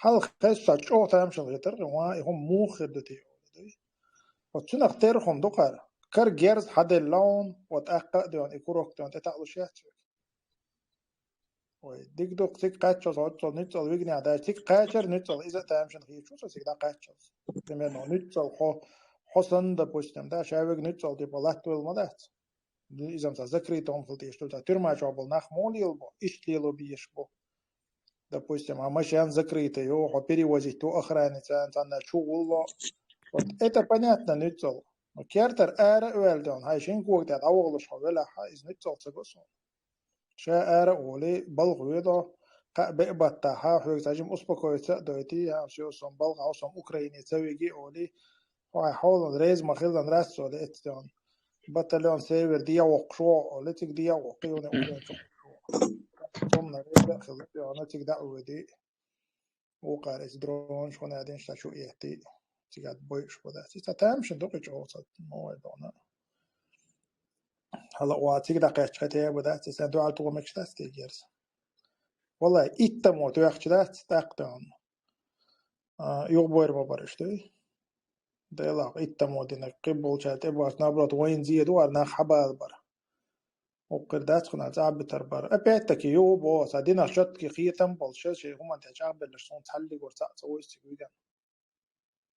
Хьалха хезча цхьа чӀогӀа тамашийна хетар кхин, ва, и хӀума муха хир ду те олу, дуй? Оцу цуьнах терра хӀума ду кхара. Кара герз хьаделла хьуна, ва тӀаккха а доьгӀна, и курок доьгӀна, тӀе таӀлуш яц век. Вай, дика ду-кх, цига кхаччалц, оццул нуьцкъала вигнехь даьлча, цига кхачар нуьцкъала, иза а тамашийна хеташ ву со цига дӀакхаччалц. Примерно, нуьцкъала хьо, хьо санна, допустим, да, ша вега нуьцкъала типа латтавелла ма дац. Иза-м цхьа закрытый хӀума хила дезаш ду, цхьа тюрьма чохь болу нах муха лелабо, иштта лело безаш бу. Допустим, а машен закрытый ю, хьо перевозить ву охранница, царна чу гӀулло. Вот это понятно нуьцкъала. Но кертара ара а ваьлла дона, хьайн шина кога тӀе дӀавахалуш хьо велахь, иза нуьцкъала ца го суна. Ша ара а волий, балха воьдо, кхаа беа баттахь, хьоьга цхьа жима успокоиться а дойтий, я, всё, со-м балха, со-м Украине ца виги а олий, хьо хьайн хьолан реза ма-хиллан, рас цо де эццадеван. Батальон «Север» дегӀа воккхуш ву, олий, цига дегӀа воккхий, юна Украинка воккхуш ву. Цунна реза а хилла, цунна цига дӀа а воьдий. Вукхара иза дронаш хӀун аьлла динчу шу эттий, цига бойуш бу дац. Иза цхьа тамашийна ду кхин чӀогӀа ца, ну, вай дона. Хьала а ван цига дӀакхаьчча хӀета а бу дац, иза дуьхьал туху мегаш дац те герз. Валлай, иттамо тоьхча дац, тӀаккха тӀехула. А, юха бойр ма бара иштта, дуй? Делахь, иттамо динарг кхин болчара тӀе бахча, наоборот, вайна зен ду, ара нах хьабала бара. Уккхир дац кхунах цӀахь битар бара. Опять-таки, юха боху, цхьа динах чоттаге кхетам болуш, шен хӀуманна тӀе чӀагӀбелларш суна цхьаллиг вара цхьаъ ца вуьйцу цига виган.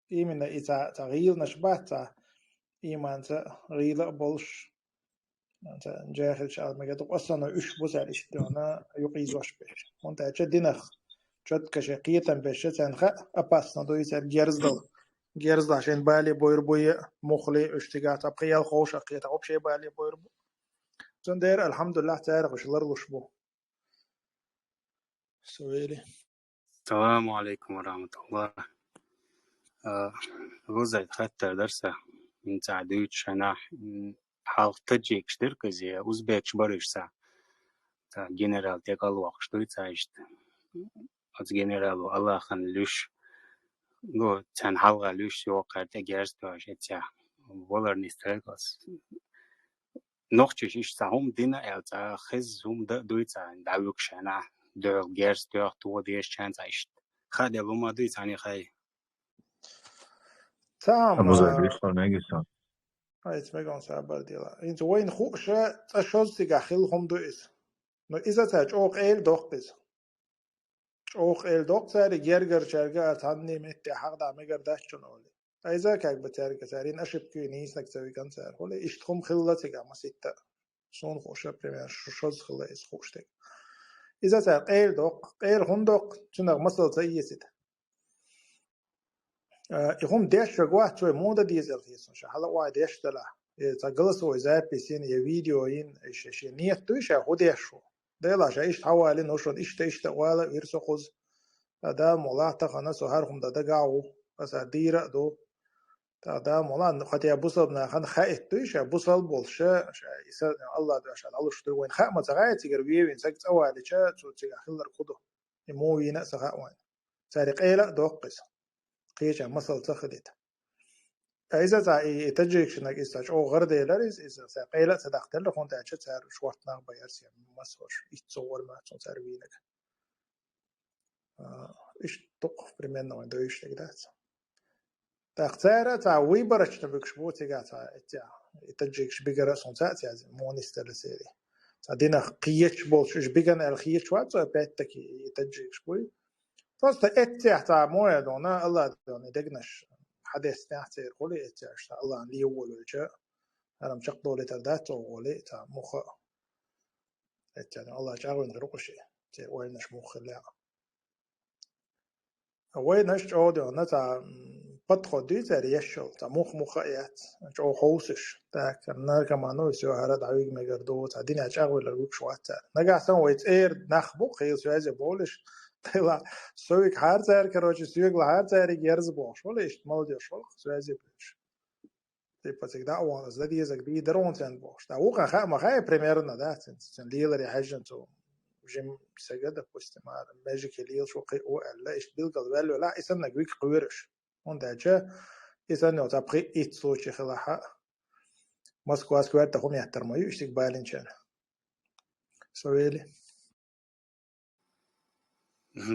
Именно и цхьа, цхьа гӀийланаш бац цхьа, ийманца гӀийла а болуш, цхьа жаьхилча ала мегар ду, основной уьш бу цара иштта дуьхьал юкъа ийзош берш. ХӀунда аьлча динах чоттаге шайн кхетам берш, царна хаьа, опасно ду и цара герз дала. Герз дала шайна бале бойр буй, муххале уьш цигахь цхьа пхи-ялх ховшах кхетахь, вообще бале бойр бу. Цундела, алхьамдулиллахь, царах уьш ларлуш бу. Со вели. Саламу алейкум ва рахматуллах. А, Рузайт хаттар дара сан, хӀинца дуьйцу шайнахь, м, хьалха таджикаш дира кхуза, узбекаш бара уьш сан. Ца генерал тӀе кӀалвоккхуш дуй ца иштта. Оцу генерало Аллахана луьш, ну, царна хьалха луьш йоккхара тӀе герз тоьхуш эццехь, валар нисдара ас. Нохчаша иштта цхьа хӀума дина аьлла, цхьа хеза хӀума дан а дуй царна, дӀавуьгуш хьанахь, дуьхьал герз тоьхна тоха дезачарна цхьа иштта. Хаа делла хӀума а дуй царна хай? Цхьа хӀума, Абузар, а, вишло мегиса. Айца мегон сабар дела. ХӀинца вайна хууша цкъа шозза цигахь хилла хӀума ду иза. Но иза цара чӀогӀа къайла доккху иза. ЧӀогӀа къайла доккху цара, гергарчаьрга а цхьанне метте хьагӀ дӀа мегар дац чун олий. Ткъа иза как бы цаьрга, цара йина ошибка ю, нийсаниг ца виган цара. ХӀули иштта хӀума хилла цигахь маситта. Суна хууша, пример, шу-, шозза хилла иза хууш дерг. Иза цара къайла доккху, къайла хӀунда доккху, цунах масал ца эцийта. А, и хӀума деш вегавац, вай муха дан деза аьлла хета суна, ша хьала а вай деш делахь. Э, цхьа голосовой запись йина, я видео йина, и ша, шен ниет дуй ша, хӀун деш ву? Делахь ша иштта хьавалина, хӀу шуна иштта, иштта а вала а вира со кхуза. Ткъа Дала мукъ лахь, тахана со хӀара хӀума дан дагахь а ву, аса дийра а ду. ТӀаккха Дала ма валлахӀи, хотя бусалба нахана хаийтта дуй ша, бусалба болуш ша, ша и са Аллах дош ала луш дуй, вайна хаа ма ца гӀай, цигара вевина саг цӀа валича, цо цигахь хилларг хӀун ду? И муха вийна а ца хаьа вайна. Цаьрга къайла а доккху иза. Кхеча масал ца хилийта. Ткъа иза цхьа и, и таджикашнаг иза цхьа чӀогӀа гӀараделира иза, иза цхьа къайла а ца дахделира, хӀунда аьлча цара шортта нах баьхкира, масалш, итт сов вара моьтту цунна цара вийнарг. А, иштта дукха примерно вайн дойуш дерг дац. ТӀаккха цара цхьа выборочно буьгуш бу цигахь цхьа эццехь, и таджикаш бигара а сунца а цаьрца, муха нисделла церий. Цхьа динах кхеташ болчу уьш бигана аьлла хеташ вац цо, опять-таки, и таджикаш буй. Просто эццехь цхьа моя дона, Аллах дона, дегнаш хьадеснехь церан хули эццехь, цхьа Аллахьан ле волуьлча, хӀара-м чекхдолуьйтур дац оха гӀоли, цхьа муха а. Эццехь Аллах чӀагӀвина хир ву-кх ши, церан ойланаш муха хилла а. Вайнаш чӀогӀа дена цхьа, м, подход дуьйцу цара ешшал, цхьа мух-муха а яц, чӀогӀа ховсуш. Так, наркоман ву, всё, хӀара дӀавига мегар ду, цхьа динехь чӀагӀвеллар вуьгуш вац цара. Нагахь санна вай цӀера нах бу, кхийла соьзе болуш, тхайла, со вига хьара цара, короче, соьга лахьара цаьрга ерза бохуш, вала иштта молодёжь вала соьзе болуш. Типа, цига дӀа а вахана, аса дан дезарг дийр дара хьуна царна бохуш. ТӀаккха вукхунна хаа ма хаьа, примерно, да, цуьнан, цуьнан леларе хьаьжжина цо жима сага, допустим, ара, межике лелаш ву, кхиъ ву аьлла, иштта билггал ваьлла велахь, и саннарг вига кхоьруш. ХӀунда аьлча и санна йолу цхьа пхиъ-итт случай хилахь а, Москвас коьрта хӀума еттар ма ю, иштта балинчарна. Со вели.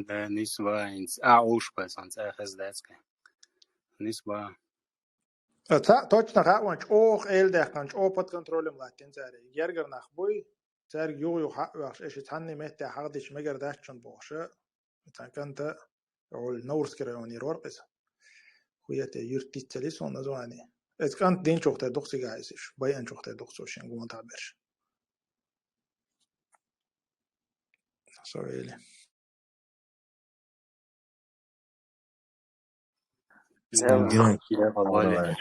Да, нисбан, а, уьш бан сан цӀа хеза дац-кх. Нисбан. Ца, точно хаьа вайн, чӀогӀа эладаьккхина, чӀогӀа под контролем латтина цара. Гергара нах буй, цаьрга юха-юха хьаъ ваьхаш, эши цхьанна метте хьахдича мегар дац шуна бохуша, цхьана кӀанта, Наурский районера вара-кх иза. Хуете юьрт диццалли суна название. Эцу кӀанта динчух тера ду-кх цигахь иза уьш, байинчух тера ду-кх цо шен гонах берш. Со вели. Гинан киран хьалха вале.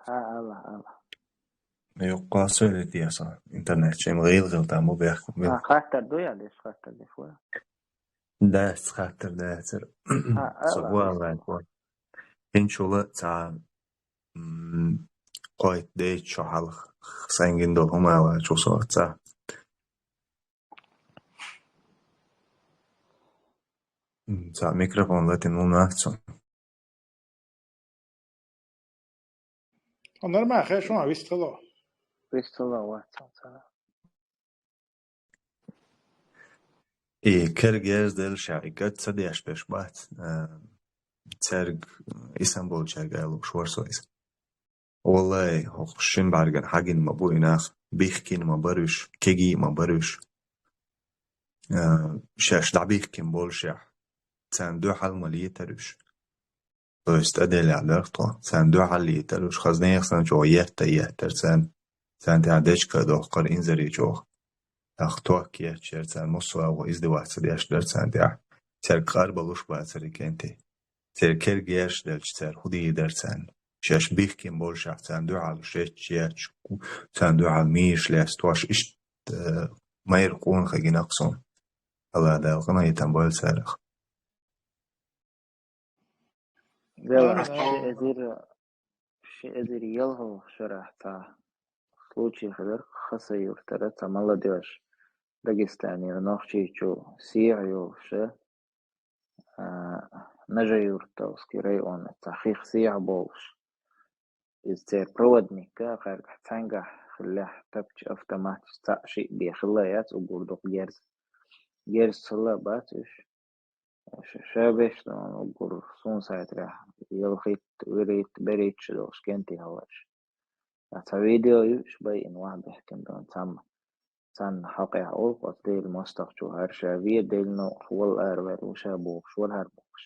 Хьа, ала, ала. Юккъа соьле тӀе сан интернет чу гӀийла-гӀийла там бу бехк. А, хаттар ду я, деш хаттар деш вара? Дац, хаттар дацара. Хьа, ала. Со валлай, валлай. ХӀинчула цхьа, м, кхойтта-дейтта шо хьалха сайн гина долу хӀума ала чу со ца. М, цхьа микрофон латина ву нах цо. О, нормально, хорошо, вистхило. Вистхило, вац, ца. И кергерза делла ша, и кӀад ца деш берш бац, а, цаьрга, и санна болчаьрга аьлла лууш вара со иза. Валлай, хӀокху шина бӀаьргана хьагина ма бу и нах, бихкина ма бара уьш, кегий ма бара уьш. А, шаьш дӀабихкина боллушехь, царна дуьхьал ма летара уьш. То есть, тӀаделлехь дара тхо, царна дуьхьал летара уьш, хаза нехан санна чӀогӀа етта а еттара царна, царна тӀехь дечка а доккхура инзаре чӀогӀа. ТӀаккха ток етташ яра царна, массо а агӀо издеваться деш дара царна тӀехь. Цаьрга къарбалуш бацара и кӀентий. Церан кергерза делча, цара хӀун дийр дара царна? Шаьш бихкина боллушехь, царна дуьхьал шетча етташ, царна дуьхьал мийраш лестош, иштта, э, майра къонахий гина-кх суна. Аллах Дала къинхетам бойла царах. Вела, амин, ши амин. Эзар, ши эзар ялхалгӀачу шарахь цхьа случай хилира Хасавюртара, цхьа молодёжь Дагестанера Нохчийчу сехьа йолуша, а, Нажи-Юртовский районан цхьа хих сехьа болуш. Иза церан проводник а, кхаьргахь цхьаьнгахь хиллехь, тапча автоматаш цхьаъ-шиъ бен хилла яц, уггар дукха герз. Герз хилла бац уьш. Ша, ша беш дан уггар суна сайтарехь, ялхитта, вуьрхӀитта, берхӀитта шо долуш кӀентий хилла уьш. Ткъа цхьа видео ю уьш байина вахь бехкина дан цхьамма. Царна хьокъехь олу оцу Делан мостагӀчо, хӀара ша ве Делан новкъахь вала араваьлла ву ша бохуш, вара хӀара бохуш.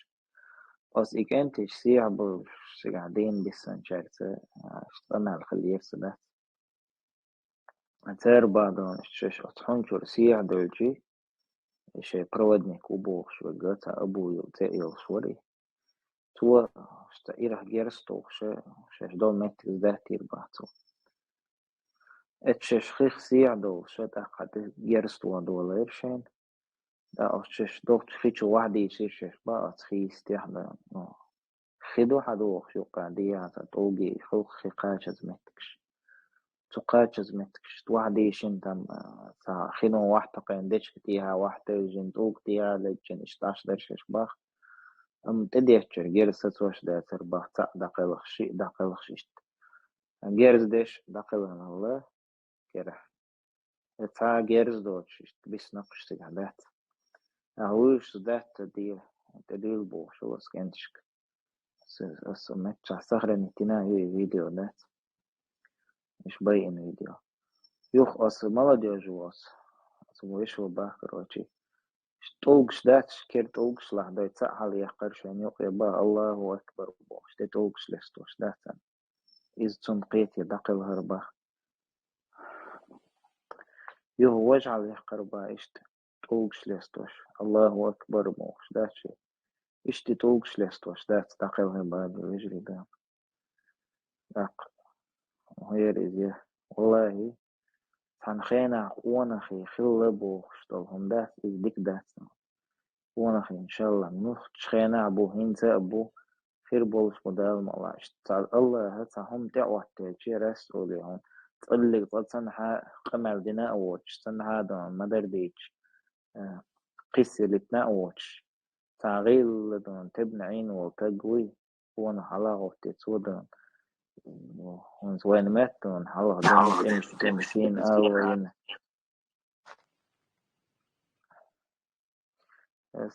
Оцу и кӀентий сехьа болуш, цигахь дийна биссанчаьрца, а, цӀа мел хила еза дац. Церан бадонаш шаьш оцу хьун чуьра сехьа девлчи, шайн проводник ву бохуш верг цхьа Абуев цӀе а йолуш вара и. Цо цхьа ирахь герз тухуш, шаьш долу меттиг даттийра бах цо. Эцу шаьш хих сехьа долуш, тӀаккха тӀе герз тоха долийра шайна. ТӀаккха оцу шаьш долчу хи чу вахь дийшира шаьш бах оцу хийстехь, ну, Хи ду хьадугӀуш юкъа дийхьа сан тӀулги хилхи кхачаза меттигаш. Цу кхачаза меттигаш вахь дийшина там, а, ца хино вахь такхайн дечка тӀехьа вахь тевжина тӀулг тӀехьа леччина иштта Ӏаш даршаш бах. Амма тӀедеттачар герз сацош дацар бах, цаӀ дакхелхаш, шиъ дакхелхаш иштта. Герз деш дакхелханала керахь. Э, цхьа герз доцуш иштта биснакхаш цигахь дац. Ахьа вуьйш дац ца де, тӀедуьйла бохуш ас кӀенташка. Ас, ас меттачахь сохранить дина ю и видео дац. Иш байина видео. Юха ас молодёжь ву ас. Ас ву иш ву бах, короче. ТӀулгаш дац, кер тӀулгаш лахь дай цаӀ хьал яхкар шайн юкъе бах, Аллаху акбар бохуш, тӀе тӀулгаш лестош дац. Иза цунна кхетий дакхелхар бах. Юха важа хьал яхкар бах иштта тӀулгаш лестош, Аллаху акбар бохуш дац ши. Иштта тӀулгаш лестош дац, дакхелхар бах вежарий бах. ТӀаккха хӀера иза. Валлахи, цхьана хенахь къонахий хилла бохуш долу хӀума дац, иза дика дац. Къонахий, иншалла, нохча хенахь бу, хӀинца а бу, хир болуш бу Дала ма лаьа. Цхьа Аллаха цхьа хӀума тӀе а оттаелча, рас олий хьуна, цӀаллиг цкъа цхьанхьа къамел дина а воцуш, цхьанхьа а дан ма-дарра дийцча, а, кхиссалитина а воцуш, цхьа гӀийла дан тебна Ӏийна волу таг вуй, къонах хьала а гӀоттий цо дан. ХӀунца вайна метта дан, хьалха дан, тӀемаш, тӀемаш, шийна ало йина.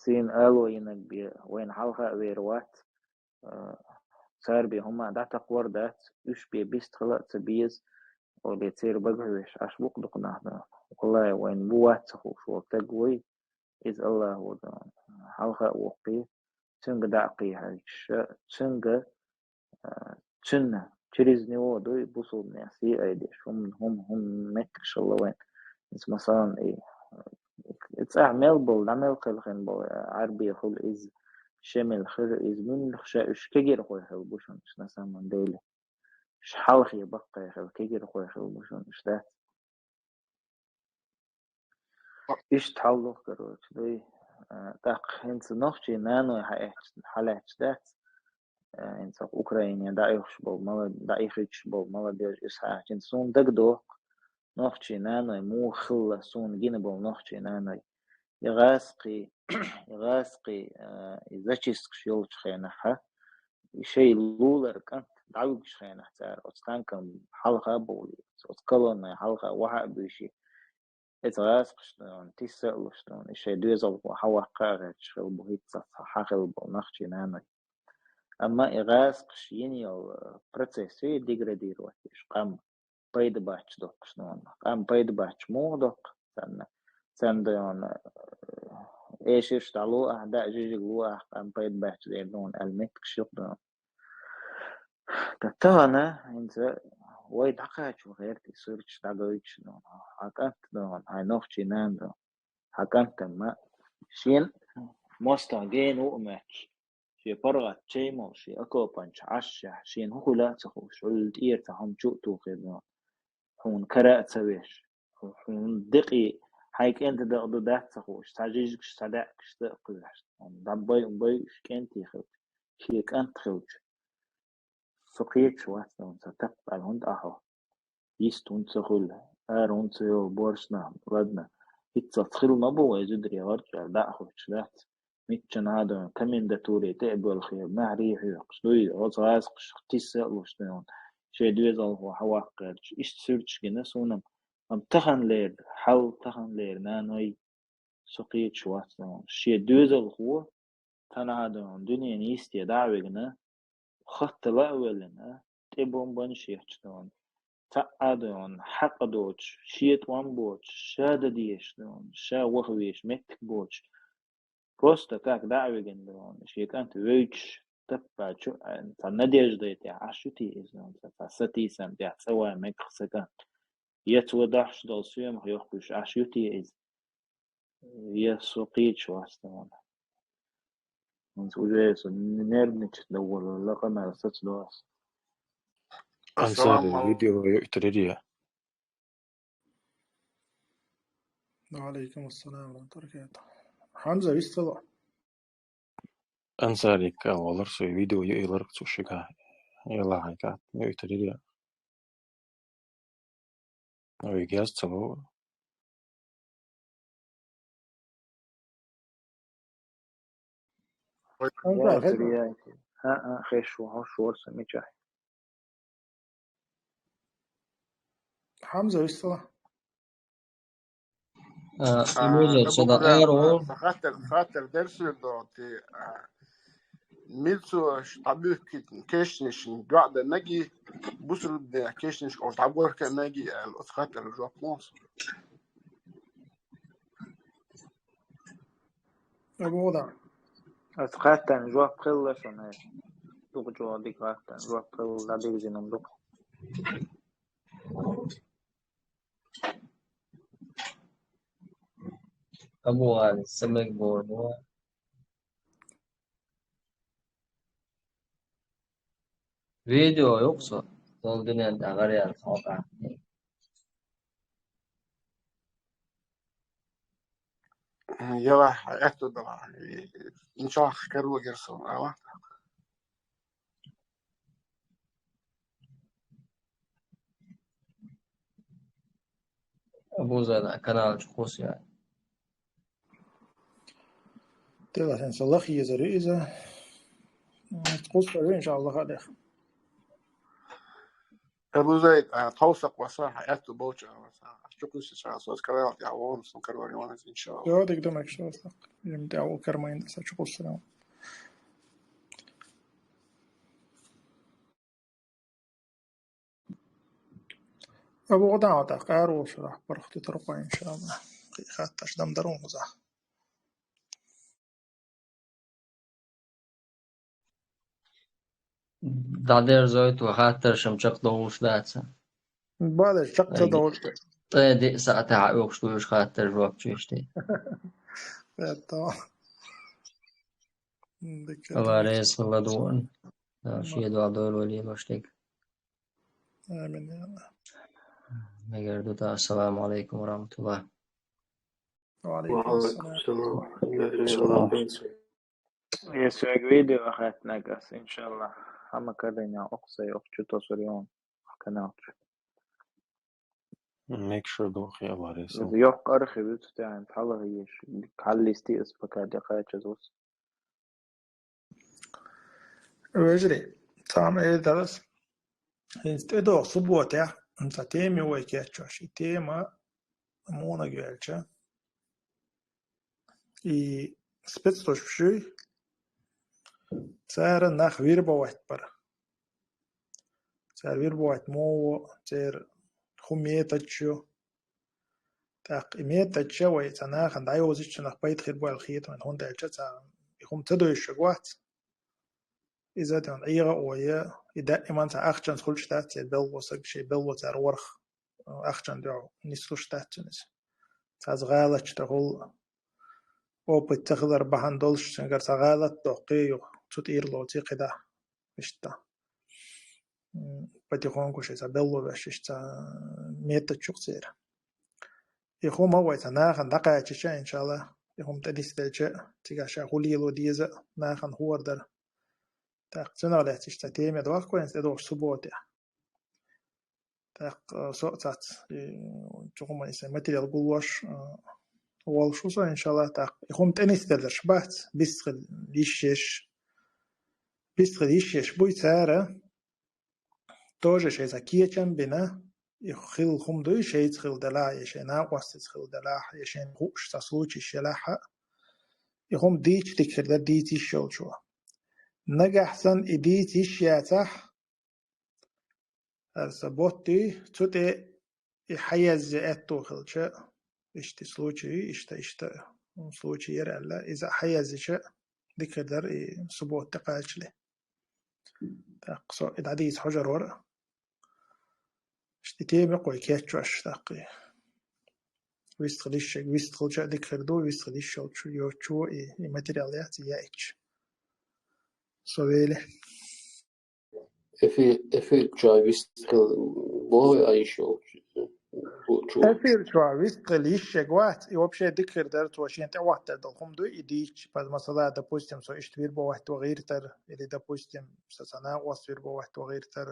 Сийна ало йинарг бен вайна хьалха а вер вац, а, цара бен хӀума а дӀатакхор дац, уьш бен бист хила а ца беза, оле церан бага хьоьжуш Ӏаш бу-кх дукха нах дан. Валлай, вайна бу вац ца хууш волу таг вуй, иза Аллахо дан хьалха а воккхий, цуьнга дӀа а кхийхьаьлча, цуьнга, а, цуьнан через него дуй бусулбанех сий айдеш, хӀума, хӀума, хӀума меттигашалла вайн. Иза, масалан, и, и цӀахь мел болу, дӀа мел кхелхина болу, а, Ӏарбехула иза, шемил хир, иза муьлхха ша уьш кегирхой хила бу шуна, на самом деле. Уьш хьалхе баккхай хила, кегирхой хила бу шуна, уьш дац. Иштта хьалдуху, короче, дуй. А, тӀаккха хӀинца нохчий наной хьаэцча, хьалаьцча дац. А, хӀинца Украине дӀаихуш болу, мала-, дӀаихуьйтуш болу молодёжь, иза хьаэцча, хӀинца суна дагадоху, нохчий наной муха хилла, суна гина болу нохчий наной. И гӀазкхий, и гӀазкхий, а, и зачисткаш йолчу хенахь, и шайн лулара кӀант дӀавуьгуш хенахь цара, оцу танкан хьалха а бовлий, оцу колоннай хьалха вахьа а буьйший, эца гӀазкхашна, тисса а лушна, и шайн доьзалхо хьаваккха а гӀерташ хила бу хӀинца цхьа хьан хила болу нохчий наной. Амма и гӀазкхаш йина йолу процесс деградировать деш, къам пайда бац доккхуш нуна. Къам пайда бац муха доккху? Царна, царна дойна, э, эшарш дӀало ахь, даа жижиг ло ахь, къам пайда бац дер нуна аьлла меттигаш ю-кх нуна. Ткъа тахана, хӀинца вай дӀакхачо гӀерта и суьрташ дӀагойтуш нуна. Хьан кӀант нуна, хьайн нохчий нана нуна. Хьан кӀант-м ма шен мостагӀа гена ву а моьттуш, шен паргӀат чай молуш, шен окопанчу Ӏашшехь, шена хӀун хуьлу а ца хууш, Ӏуьллу тӀера цхьа хӀума чу а тухийна, хьуна кара а ца веш, хьу-, хьуна декъий хьайн кӀентан дакъа ду дац ца хууш, цхьа жижигаш, цхьа даьӀахкаш ца а кхоьхьуш, хьуна дӀабайъу-, байъуш кӀентий хилча, шен кӀант хилча, со кхеташ вац, сан таппа аьлла хӀунда Ӏа хьо? Йист хӀунда ца хуьлу, ара хӀунда ца йолу боршнах, ладна, хӀинццалц хила ма бу вай зударий гӀорчӀара дӀа а хуьттуш дац. Миччанхьа а дойна, комендатуре тӀе а боьлхий, маьхьарий хьоькхуш дуй, оцу гӀазкхашка тисса а луш дойна, шайн доьзалхо хьаваккха гӀерташ, иштта суьрташ гина суна-м, амма таханлера хьал, таханлера наной, со кхеташ вац нуна. Шен доьзалхо, цхьанхьа а дойна, дуьненан йисте дӀа а вигна, хаттала а веллина, тӀе бомбанаш етташ дойна, цхьа а дойна, хьакъ доцуш, шен тӀом боцуш, ша дан дезаш дойна, ша ваха везаш меттиг боцуш, просто как дӀа а вигна дойна, шен кӀант вевзаш, таппа чу, цхьа надеждай тӀехь Ӏаш ю те иза дойна, цхьа, цхьа сатийсам тӀехь цӀа ван мегаш сан кӀант. Я цо дахьаш долу соьмах йохкуьйтуш Ӏаш ю те иза? Я со кхеташ вац тахана. ХӀинца уже со нервничать дан волу лакхамаьл сацадо ас. Ансари, видео юьтарий я? Ва алейкум ассалам ва рахматуллахи ва баракатух. Хьамза, вист хила? Ансарик а валар со видео ю илар цу шига. Ила хайкат. Ю италия. Ой, гяз цало. Ой, Ансар, вот хеза? Реально. А, а, хешо, хешо, са мичай. Хамза вистала. А, именно, а, сюда Абу Гура, аэро. А, са хаттар, хаттар дерсил до, ти, а, милцу ш-, табюхкит, кешниш, дуада наги, бусрудде, кешниш, ош таборка наги, а, оц хаттар жоп мос. Абу Гура. Оц хаттан жоп хилла шуна. Дук жо дик хаттан жоп хилла дик зинум дук. Абу Гура, самек борду. Видео юкъ со. Сол динен дагар яр халка. Яла, это да. Иншаллах, кару герсон, ала. Абу Зайд канал чукус я. Тела сен салах езер иза. Кус, иншаллах, адех. Абу Зайд, а, таусак васа, а, эту болча васа. Чукус ша, сос канал я вон, сон карвари вон, иншаллах. Всё, так думаю, что так. Им я у кармаин са чукус сарам. Абу Гура, тахкар ошра, парахты турпа, иншаллах. Хатташ дам дарун гуза. Дадер зойту хаттар шамчак доуш даца. Бадер чак та доуш. Тэ ди саата ха юкъ штуюш хаттар жоп чуйшти. Это. Алла реза хилла дуун. Да, ши дуа дойл вали баштик. Амин, я Аллах. Мегер дута, ассаламу алейкум ва рахматуллах. Ва алейкум ассалам. Если видео хатнагас, иншаллах, хама кадыня оксай окчу тосурион каналчу. Make sure до хи авария. Из ёк архивы тутян, талага еш, каллисти из пока дякача зос. Вежри, там э дарас. Институт суббота, ца теми вой кечош. И тема мона гелча. И спецслужбши цара нах вербовать бар. Цар вербовать мова, цар ху методчу. Так, и методча вай ца нахан дайозичча нах пайт хир бойл хиетман, хун дальча ца, и хум ца дойши гвац. Иза тан ига оя, и да иман ца ахчан схулчта, ца белвосаг ши белво цар ворх, ахчан дё, не слушта цунис. Ца згалачта хул, опыт цахлар бахан долш, сенгар ца галат дохкы ю, цут ирло ци кида. Ишта. М, потихоньку ши ца белло вешишца методчук цер. И хума вай ца нахан дакачича, иншаллах. И хум тадис делча, цигаша хулило диза, нахан хуардар. Так, цена летишца теме два коин сте дох субботе. Так, э, со цац, э, чухуман исе материал гулваш, э, уолшуса, иншаллах, так. И хум теннис делдерш бац, бисхил ишеш. Бисхил ишеш буй цара. Тоже шейца киечен бина. И хил хум дуй, шейц хил дела, е шей на уастиц хил дела, е шей хуш са случай шелаха. И хум дич тикхир да дич ишшолчуа. Нагахсан и дич ишшяцах, Ар са ботти, цу тӀе и хьаяззе аьтту хилча, ишти случай, ишта, ишта, м, случай яр аьлла, иза хьаяззича, дикадар и суббота кхачли. Так, со, и дӀадийца хьожар вара. Ишти теми кхой кечваш, так, и. Вистхил ишшег, вистхилча дикхир ду, вистхил ишшолчу, йочу, и, и материал яц, и яич. Со вели. Эфи-, эфир чай вистхил бой, а ишшо. Эфир чу вистхила йиш шег вац, и вообще дика хир дара цо шен тӀе вахтар долу хӀума ду, и дийча, паз масала, допустим, со иштта вирбовать ван гӀиртар, или, допустим, со ца накъост вирбовать ван гӀиртар.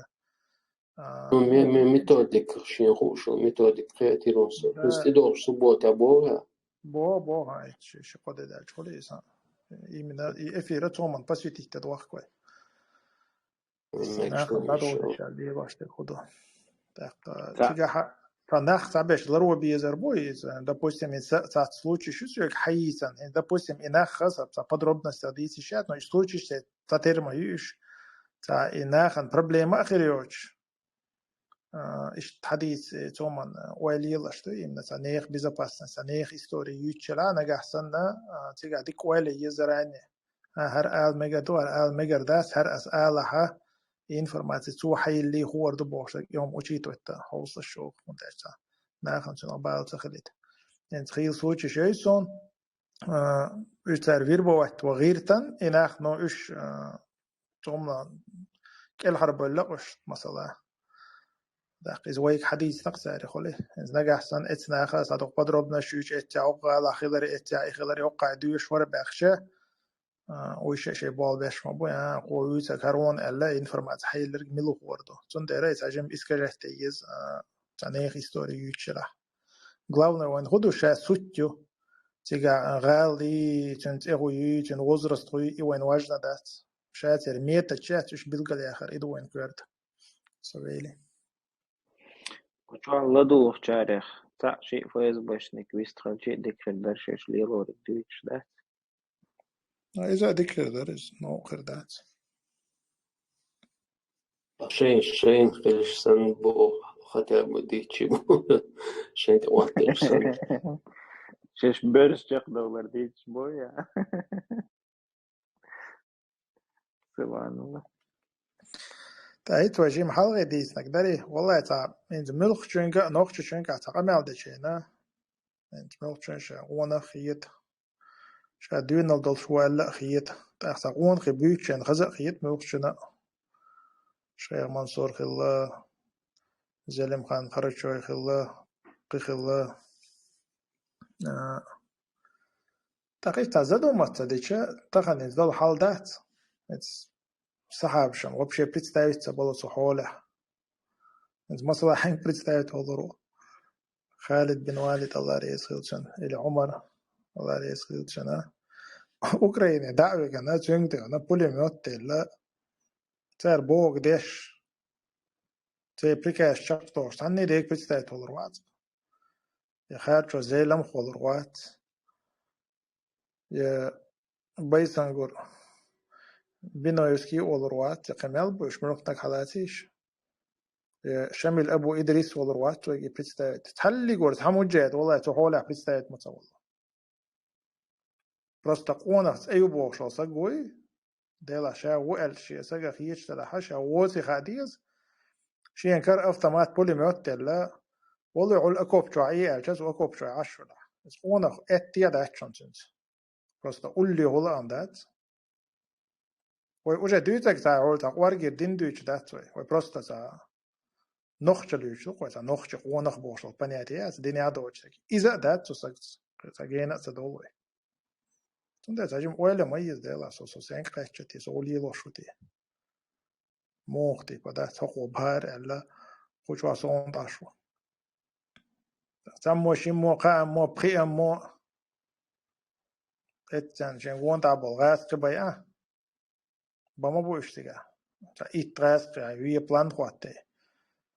А, Ну, ме-, ме-, методика шен хууш, методика кхетиро со. Да. Хьуна стидолуш суббота боху? Бо, бо, хьай, ши, ши кхо де даьлча хуьлу иза. Именно и эфира цоман посвятить дед вахкой. М, Нахана дадолча лелош дерг хӀу ду. ТӀаккха Ца- цигахь ца нах ца беш ларо безар бу иза. Допустим, и ца, ца случай шу соьга хьайийцан. И, допустим, и нах хаса, ца подробностях дийциш яц, но и случай се ца терма ю уьш. Ца и нахана проблема а хир йоцуш. А, иштта хьадийца, э, цоман, э, ойла елаш ду, именно ца нехан безопасность, ца нехан история юьйцучара, нагахь санна, а, цигахь дика ойла е заранее. А, хӀара ала мегар ду, хӀара ала мегар дац, хӀара ас алахьа, и информация цо хьайиллий хӀора ду бохуш, и хӀума учитывать дан хьовсалаш шу, хӀунда аьлча ца нахана цунах бала ца хилийта. ХӀинца хийла случай шайза суна, а, уьш цара вербовать ван гӀиртан, и нах, но уьш, а, цомла кӀелхьарбевлла уьш, масала. ТӀаккха иза вайга хьадийцинарг цара хуьлу. Иза нагахь санна эцу наха садукъа подробно шуьйчу эццехь, хӀокху гӀалахь хиларе эццехь, и хиларе хӀокхахь доьшуш вара баьхча, а, уьш шаьш шайн болх беш ма бу, а, кхо вуьйцург хӀара вон аьлла, информация хьайилларг мила хӀора ду. Цундела иза хьажим искажать де еза, а, цхьа нехан история юьйцучарахь. Главное, вайн хӀу ду, ша суть ю. Цигахь, а, гӀала ю, цуьнан цӀе хӀу ю, цуьнан возраст хӀу ю, и вайн важно дац. Ша церан метод чац уьш билгал яхар, и ду вайн коьрта. Со вели. Чохь ладугӀучарех цхьаъ шиъ ФСБшник вистхилчи а дика хир дара шаьш лелориг дуьйцуш дац? А, иза а дика хир дара, иза новкъа хир дац. Шайн, шайн хилаш санна боху, хотя бы дийчи бу. Шайн тӀе вахтеш санна. Шаьш бераш чекхдовлар дийцуш бу, я? Субханалла. ТӀаьхьа вай жима хьалхе дийцинарг дарий? Валлай, цхьа, хӀинца муьлххачуьнга а, нохчачуьнга а цхьа къамел дечийна. ХӀинца муьлххачуьнга ша гӀонах хета. Ша доьналла долуш ву аьлла а хета. ТӀаккха цхьа гӀонахий буьйцучунна хаза а хета муьлххачунна а. Шайх Мансур хилла, Зелимхан Харачой хилла, кхин хилла. А, ТӀаккха иштта задуматься дича, тахана иза долу хьал дац. Иза сахьабашна вообще представить ца болу цу хьолехь. Иза, масала, хьаьнга представить волур ву? Халид бин Валид, Алла реза хилчун, или Ӏумар, Алла реза хилчун, а? Украине дӀа а вигана, цуьнга тӀе вана, пулемёт а делла, цара бохург деш, церан приказ чекхдохуш, цхьанне а дерг представить волур вац. Я Харачо Зелимхан волур вац. Я Байсангур Биноевский а волур вац, я кхин мел бу уьш, муьлхханиг хьалацийша. Я Шамил Абу Идрис волур вац, цо и представить. Цхьаллиг вара, цхьа муджахид, валлай, цу хьолехь представить ма ца волу. Просто къонах цӀе ю бохуш волу саг вуй, Делахь ша ву аьлла шен сагах хеташ делахь, ша воций хаа деза. Шен кара автомат, пулемёт а делла, валуй хьула окоп чохь Ӏе аьлча, цу окоп чохь Ӏаш хьуна. Иза къонах аьтта а дац шуна цуьнца. Просто улле хӀула а дац. Вай уже дуьйцург цхьа хьула цхьа кӀоргера дин дуьйцуш дац вай. Вай просто цхьа нохчалла юьйцуш ду-кх вай, цхьа нохча къонах бохуш долу понятие яц, динехь а доцуш дерг. Иза а дац цу сагца, цхьа гена а ца довлу вай. Цундела цхьа жима ойла ма еза, Делахь, со, со сенга кхаьчча те, со гӀо лелош ву те. Муха типа дац, хӀокхо бахара аьлла, кху чохь со хӀунда Ӏаш ву. Цхьаммо, шиммо, кхааммо, пхиаммо, эццен шен гонда болу гӀазкхи бай а. Бан ма бу уьш цигахь. Ца итт гӀазкхи, хьайн вен план хӀоттий.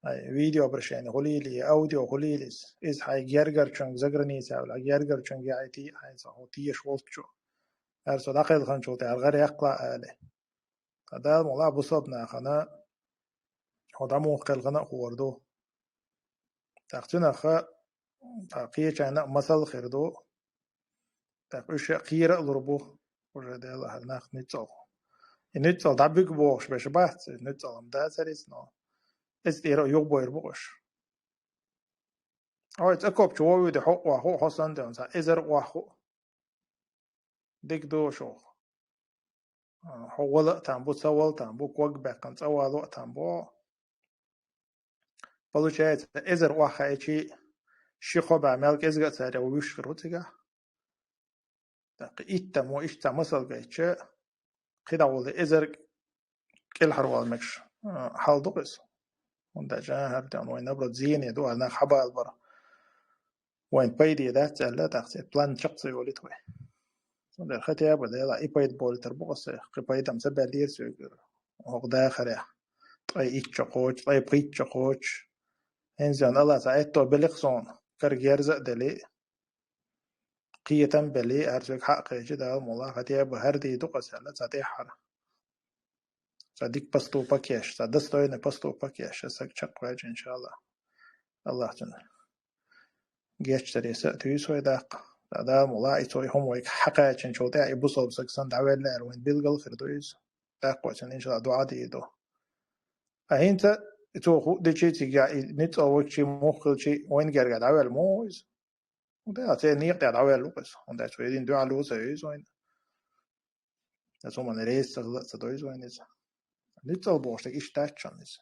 Хьайн видеообращение хӀу лелий, аудио хӀу лелий иза. Иза хьайн гергарчуьнга, заграницехь ваьлла гергарчуьнга яхьийтий, хьайн ца хӀу теша волччу. ХӀара со дӀакхелханчул тӀаьхьа гӀарех кхла али. Ткъа Дала мукъ лахь бусалба нахана, хьо дӀа муха кхелхина а хӀора ду. ТӀаккха цуьнах а, ткъа кхечарна а масал хир ду. ТӀаккха уьш а кхера а лур бу, уже Делахь, нах нуьцкъала. И нуьцкъала дӀабуьгу бохуш берш бац, и нуьцкъала-м дацара иза, но иза тӀера а юхабойр бу уьш. Хьо иза окоп чу вовуьйту, хьо охьахуу, хьо санна тӀе цхьа эзар охьахуу. Дика ду шух. А, хьо вала а там бу, ца вала там бу, ког баьккхина цӀа вало а там бу. Получается, эзар охьахаьчи ши-кхо бӀаь мел кӀезига а царех вуьш хир ву цигахь. ТӀаккха иттаммо иштта цхьа масал гайтча, кхидӀа волу эзар кӀелхьарвала мегаш, а, хьал ду-кх иза. ХӀунда аьлча хӀара тӀехь вайн, наоборот, зене ду, а нах хьабалабар. Вайн пайде дац аьлла, тӀаккха церан план чекх ца йолуьйту вай. Цундела хотя бы Делахь и пайда болуьйтур бу-кх аса, кхин пайда-м ца баьллера соьгара. ХӀокху дахарехь ткъе итт чу кхочу, ткъе пхийтта чу кхочу. ХӀинца Дала цхьа аьтто бели-кх суна, кара герза а дели, кхетам а бели, хӀара соьга хьакхечи, Дала мукъ лахь, хотя бы хӀара дийр ду-кх аса аьлла, цхьа тӀаьххьара. Цхьа дика поступок еш, цхьа достойный поступок еш, аса чекхваьлча, иншаллахӀ. Аллахь цунна гечдаре са а туьйсу вай даккха. Ткъа Дала мукъ лахь, и цо и хӀума вайга хьакхаьчначул тӀаьхьа и бусалба саг санна дӀавелла аьлла, вайн билгал хир ду иза. ТӀаккха вай цунна, иншаллахӀ, дуӀа дийр ду. Ткъа хӀинца и цо хӀуъа дичи цига, и ницкъал вайгахь муха хилчи, вайна гергахь дӀавелла ма ву иза. ХӀунда аьлча церан некъа тӀехь дӀаваьлла ву-кх иза. ХӀунда аьлча цо и дина дуьхьал ву ца вевза вайна. Аса хӀуманна реза ца хила а ца довза вайна иза. Ницкъал бохуш дерг иштта дац шуна иза.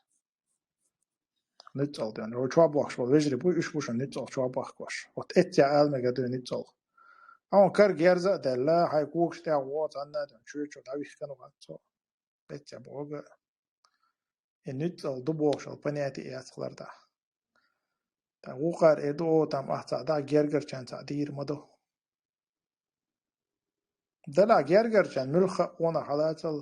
Ницкъал ден. ХӀо чохь бохкуш болу вежарий бу, уьш бу шуна ницкъал чохь бохкуш. Вот эццехь ала мегар ду ницкъал. Хьуна кара герза а даьлла, хьайн когаш тӀехь вогӀу цхьанна а ден, чоьчух дӀавихкина вац цо. Эццехь боху. И ницкъал ду бохуш йолу понятие яц-кх лардахь. ТӀаккха вукхара эр ду, о, там ахь цхьаъ дӀа гергарчарна цхьаъ дийр ма ду. Делахь гергарчарна муьлхха а къонах хьалацал,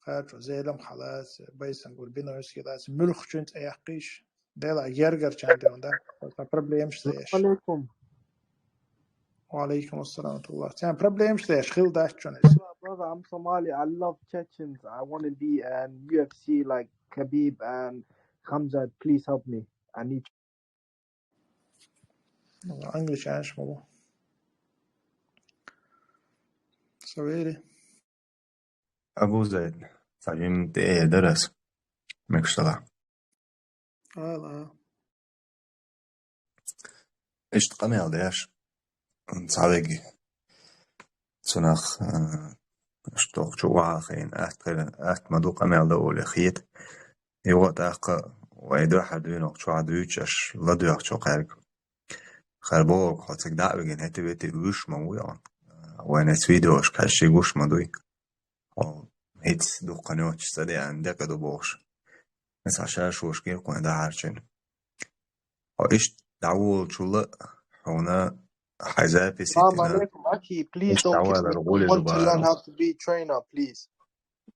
кхачо Зелимха хьалаца, Байсангур Бинойский лаца, муьлххачун цӀе яккхийша. Делахь гергарчарна ден да, цхьа проблемаш ца еш. Алейкум. Ва алейкум ассалам ва рахматуллах. Цхьа проблемаш ца еш, хила дац шуна иза. Brother, brother, I'm Somali. I love Chechens. I want to be an U F C like Khabib and Khamzat. Please help me. I need Англичанаш ма бу. Савери. Абу Зайд, цхьа жимма тӀе а дара ас. Мегаш далахь. Ала. Иштта къамел деш, цхьа веги. Цунах, а, иштта чу вахьа хиъна, атта хир, атта ма ду къамел дан олий хета. Юха а тӀаккха вай дуьххьара дуьйна чохь дуьйцуш аш ладоьгӀучу кхаьрга. Хар бохург хьо цига дӀа а вигина, хӀета-вета вуьш ма ву йогӀу. Вайн эцу видеошка хьаьжча гуш ма дуй. Хьо хӀинца дуккха йоцуш ца деана декъа ду бохуш. Аса ша шуьшка гира кхуьнан дӀахьарчийна. Хьо иштта дӀаволучул а хьуна хьайн запись Салам йитина, алейкум, Аки. Please иштта don't kick me. Дӏавалар I гӏули want to learn дубара. How to be trainer, please.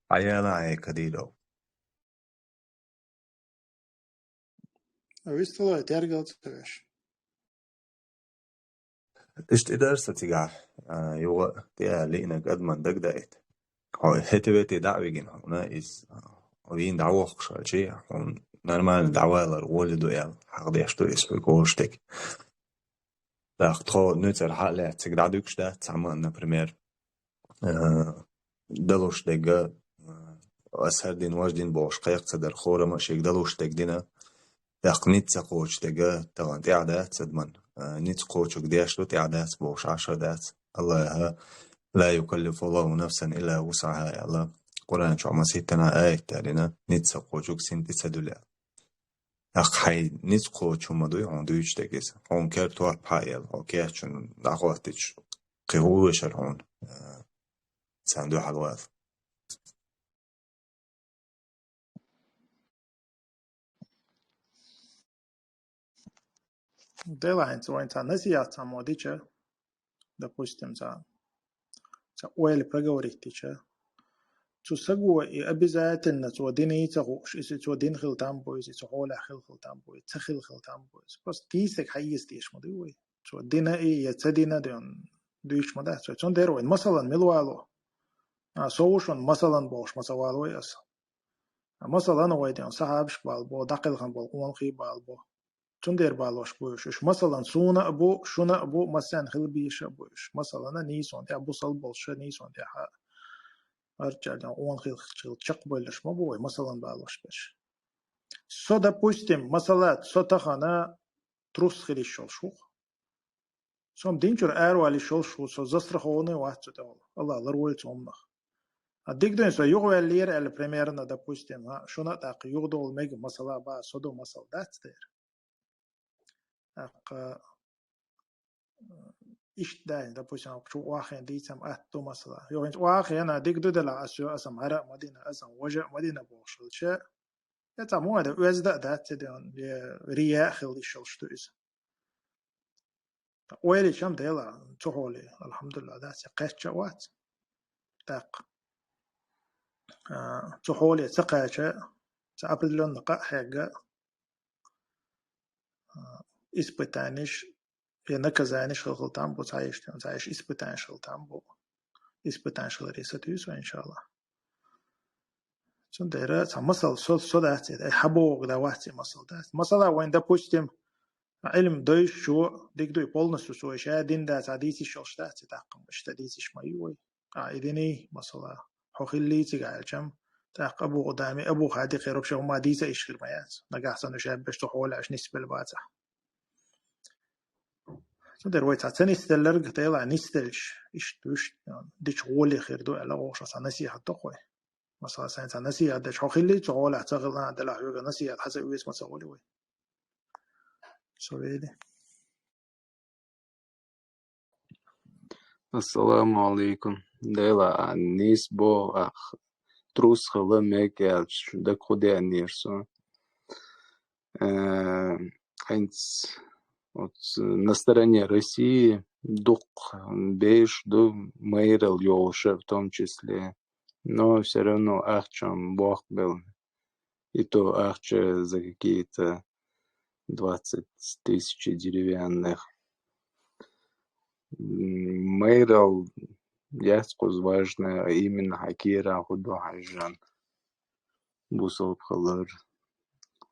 Хьаяла хьекадийдо. Висталой, тергал ца веш. Иштта и дара сан цигахь, а, юха а тӀе а лиънарг адаман дагадайта. Хьо хӀета-вета дӀа а вигина хьуна иза, а, вийна дӀавохкуш хилчи, хьуна нормально дӀавалар гӀоли ду аьлла, хьахдеш ду иза хьоьга олуш дерг. ТӀаккха тхо нуьцара хьа а лаьцна цига дӀадуьгуш дац цхьамма, например, а, далуш дерг, а, ас хӀара дина, важа дина бохуш кхайкха ца дара, хӀораммо а шега далуш дерг дина. ТӀаккха ницкъ ца кхочу дерг тахана тӀехь дац адаман, а, ницкъ кхочург деш ду, тӀехь дац бохуш Ӏаш а дац. Аллаха: «Ла юкаллифуллаху нафсан илла вусъаха», аьлла. Къуръан чохь масийтта аят далийна, ницкъ ца кхочург синтӀе ца дуьллу аьлла. ТӀаккха хьайн ницкъ кхочу хӀума дуй хьуна дуьйцуш дерг иза. Хьуна кара топ хьаелла, хьо кечйина дӀахӀоттича, кхин хӀун вешара хьуна, а, царна дуьхьал вала. Делахь хӀинца вайн цхьа насихьат цхьаммо дича, допустим, цхьа, цхьа ойла проговорить дича, цу саго и обязательно цо дина а ца хууш, иза цо дина хила там бу, иза цу хьолехь хила хила там бу, ца хила хила там бу. Иза просто дийцарг хьаэца дезаш ма дуй вай. Цо дина и я ца дина ден дуьйцуш ма дац вай. Цундела вайн масалан мила вало? А, со ву шуна масалан бохуш ма ца валавой аса. Масалан, вай ден сахьабаш бала бо, дӀакхелхина болу къонахий бала бо. Цундела балош бу уьш. Уьш масалан суна а бу, шуна а бу, массарна хила безаш а бу уьш. Масалан, нийсонан тӀехь бусалба болуш, нийсонан тӀехь гӀарччаллин къонахий хила чекхбевлларш ма бу вай, масалан балош берш. Со, допустим, масала, со тахана трус хила йиш йолуш ву-кх. Со-м динчуьра аравала йиш йолуш ву, со застрахованный вац цу тӀехула. Аллах ларвойла цу хӀуманах. А дика дуй, со юхаваьллера аьлла, примерно, допустим, а, шуна а тӀаккха юхадовла мега масала ба, со ду масала дац дера. ТӀаккха, э, иштта даьнна, допустим, чу ваххен дийцам атта ду масала. Йо, хӀинца ваххена дика ду дела, ас йо, аса мара а ма дина, аса важа а ма дина бохуш хилча, я ца муха да, оьзда а дац, я рия а хила йиш йолуш ду иза. Ойла чам дела, цу хьоле, алхьамдулиллахӀ, дац, я кхечча а вац. ТӀаккха, а, цу хьоле ца кхача, ца определённо къа а хьегга, а, испытаниш, я наказаниш хила, хила там бу, ца еш, ца еш испытаниш хила там бу. Испытаниш хиларе сатуьйсу, иншаллахӀ. Цундела цхьа масал со, со дац, ай, хьабогӀу да вац и масал дац. Масала, вайн, допустим, Ӏилм дойшучо дика дуй, полностью цо ша дин дац, а дийциш йолуш дац, и тӀаккха иштта дийциш ма ю вай. А, и диний, масала, хьо хиллий цига аьлчам, тӀаккха Абу Къудами, Абу Хади кхераб ша хӀума дийца иш хир ма яц. Нагахь санна уьш аьббеш цу хьолаш нисбелла бацахь. Цундела вай цхьа ца нисделларг, тӀела нисделча, иштта вуьш, дича гӀоле хир ду аьлла, оха ша цхьа насихьат доккхой. Масала, сайн цхьа насихьат деча, хьо хиллий цу гӀолехь ца хилла, делахь хьоьга насихьат хьан ца оьцу ма ца гӀоле вай. Со вели. Ассаламу алейкум. Дела, а, нис бо, ах, трус хила мега аьлча, даг ху деанера со. Э, хӀинца оц, на стороне России дукха беш ду майрал йолуша в том числе. Но всё равно ахчам бохбел. И то ахча за какие-то двадцать тысяч деревянных. М, майрал яц кхуза важное, а именно хьан кера хӀу ду хьажжан. Бусалба хилар.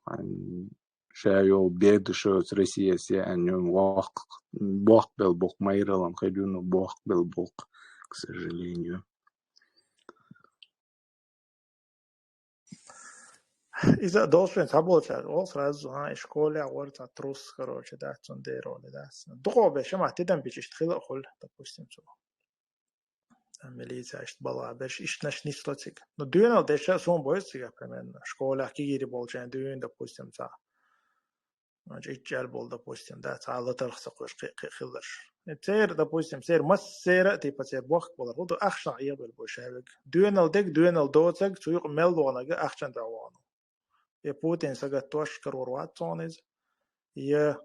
Ан, ша йолу бегашоца Россияс яьнна вахк-, бохбел бокх майралан хир ю, но бохбел бокх, к сожалению. Иза а долуш вайн цхьаболчара, вол сразу, а, и школехь вара цхьа трус, короче, да, цундела вала, да. Дукхо беш, ма тидам бича иштта хила а хуьлу, допустим, цо. Милиция иштта бала берш, иштта наш нисло цига. Ну, дуьйнал деш а суна бойзу цига, примерно. Школехь кигири болчайн дуьйна, допустим, цхьа. Значит, ичча аьлла болу, допустим, да, цхьа латарх ца кхуьш кхи-, кхи-, хиларш. Церан, допустим, церан массеран а, типа, церан бохк балар. ХӀу ду ахчанах Ӏехабелла бу шаьвиг. Дуьйнал дег, дуьйнал доцаг, цу юкъа мел ваханага ахчан дуьхьа вахана. Я Путин сагатдош карор вац цунна иза. Я,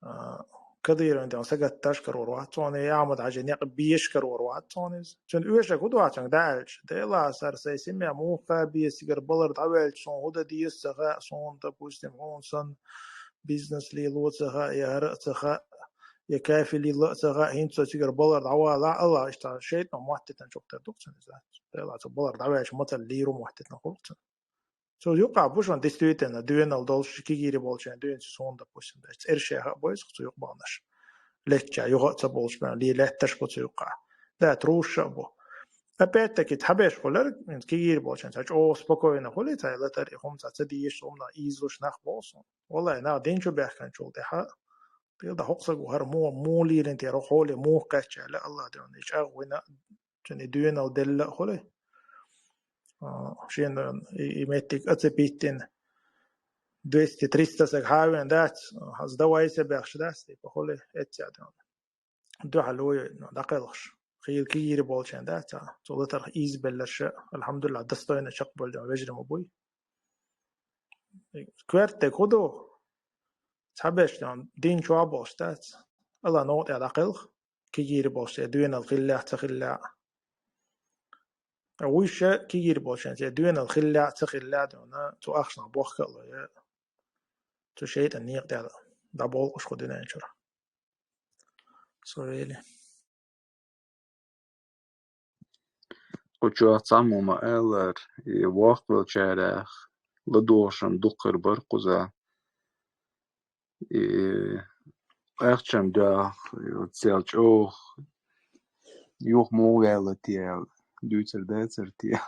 а, Кадыровн ден сагатдош карор вац цунна, я Ахьмад-Хьажи некъ беш карор вац цунна иза. Цуьнан оьшург хӀу ду цуьнга да аьлча? Дела, сара сайн семья муха бе, цигара балар дӀаваьлча, суна хӀу дан деза ца хаьа, суна, допустим, хьуна санна бизнес лело ца хаьа, я хӀара а ца хаьа, я кафель йилла а ца хаьа, хӀинца со цигара балар дӀавалахь, Аллах, иштта шайтӀано моттийтина чух тера ду-кх цунна иза. Дела, цо балар дӀаваьлча мацалла лийр ву моттийтина хуьлу-кх цунна. Цо юкъахь бу шуна действительно дуьйнал долуш кигири болчийн дуьйна цу суна, допустим, цӀерш яха а бойзу цу юкъа баханаш. Летча юха а ца болуш бен, ле летташ бу цу юкъахь. Да, трусша а бу. Опять-таки, цхьабеш хуьлар, кигири болчийн цхьа чӀогӀа спокойно хуьлий, цхьа латар и хӀума цхьа ца дезаш, хӀуманах ийзалуш нах боху суна. Валлай, нах дин чу баьхкинчул тӀаьхьа, тӀе дан хӀокху сага хӀара муха, муха лийрина тера, хьоле муха кхаьчча аьлла, Аллах дена, и чӀагӀ вина, цуьнан и дуьйнал делла а хуьлий. А, шена и, и меттиг оцепить дина, двести-триста саг хьавен дац, сдавайся бехаш дац, типа, хуьлий, эцця дена. Дуьхьал вуй, ну, дӀакхелхаш. Хийла кигири болчийн дац, а, цу латарх ийзабелларша, алхьамдулиллахӀ, достойно чекхбевлла вежарий ма буй. Коьртаниг хӀу ду? Цхьаберш дин чохь болуш дац. Аллах новкъа тӀехь дӀакхелха, кигири болуш, я дуьйнал хиллехь а, ца хиллехь а. Вуьйша кигири болчийн, я дуьйнал хиллехь а, ца хиллехь а, дуьйна, цу ахчанах бохка а ло, я цу шайтӀан некъа тӀехь дӀаболкъуш кху дуьнен чуьра. Со вели. Кху чохь цхьаммо ма-аллара, и воккхавеллачарах ладогӀаршна дуккхара бара кхуза. И ахчанан дуьхьа, и оццул чӀогӀа юха муха ваьлла те, дуьйцур дацара те.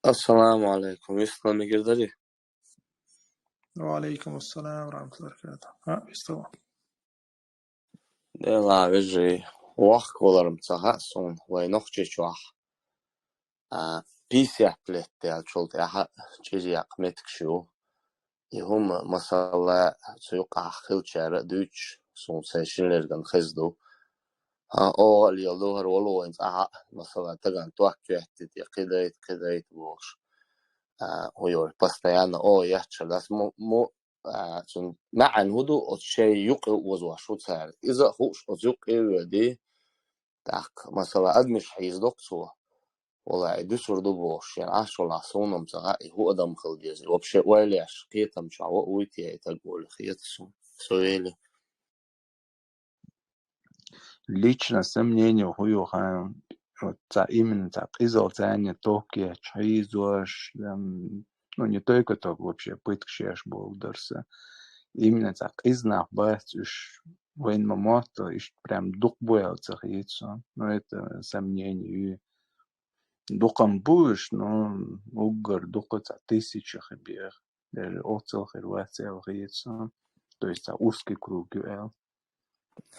Ассаламу алейкум. Вистхила мегар дарий? Ва алейкум ассалам ва рахматуллахи ва баракатух. А, вистхила. Дела, вежарий. Вахка валарм ца хаьа суна, вай Нохчийчохь, а, пятьдесят лет даьллачул тӀаьхьа чӀир яккха меттигаш ю. И хӀума, масала, цу юкъахь хилчара а дуьйцуш, суна сайн шина лергана хезна ду. А, оха а леладу хӀара вало вайн цӀахь а, масала, тагана ток коьттина тӀе кхидайта, кхидайта бохуш. А, хӀун йора, постоянно оха етташ дац. Мо, мо, а, цуьнан маьӀна хӀун ду, оцу шайн юкъе озош ву цара. Иза а хууш, оцу юкъе а воьдий, тӀаккха, масала, адамаш хьийзадо-кх цо. Валлахьи, и дуьсур ду бохуш, шен Ӏаш валахь, суна-м ца хаьа, и хӀун адам хила деза. И вообще ойла еш, кхетам чохь ву а вуй те, и таг олий хета суна. Со вели. Лично сомнение хӀун ю хаьий, вот цхьа именно цхьа къизалла царна ток етташ хьийзош, эм, ну, не только ток, вообще пыткаш еш болу дара сан. Именно цхьа къиза нах бац уьш, вайна ма-мотто, иштта прям дукха бу аьлла ца хета суна. Ну, это сомнение ю. Дукха-м бу уьш, ну, уггар дукха, цхьа тысяча хир бен. Даже оццул хир вац аьлла хета суна. То есть цхьа узкий круг ю аьлла.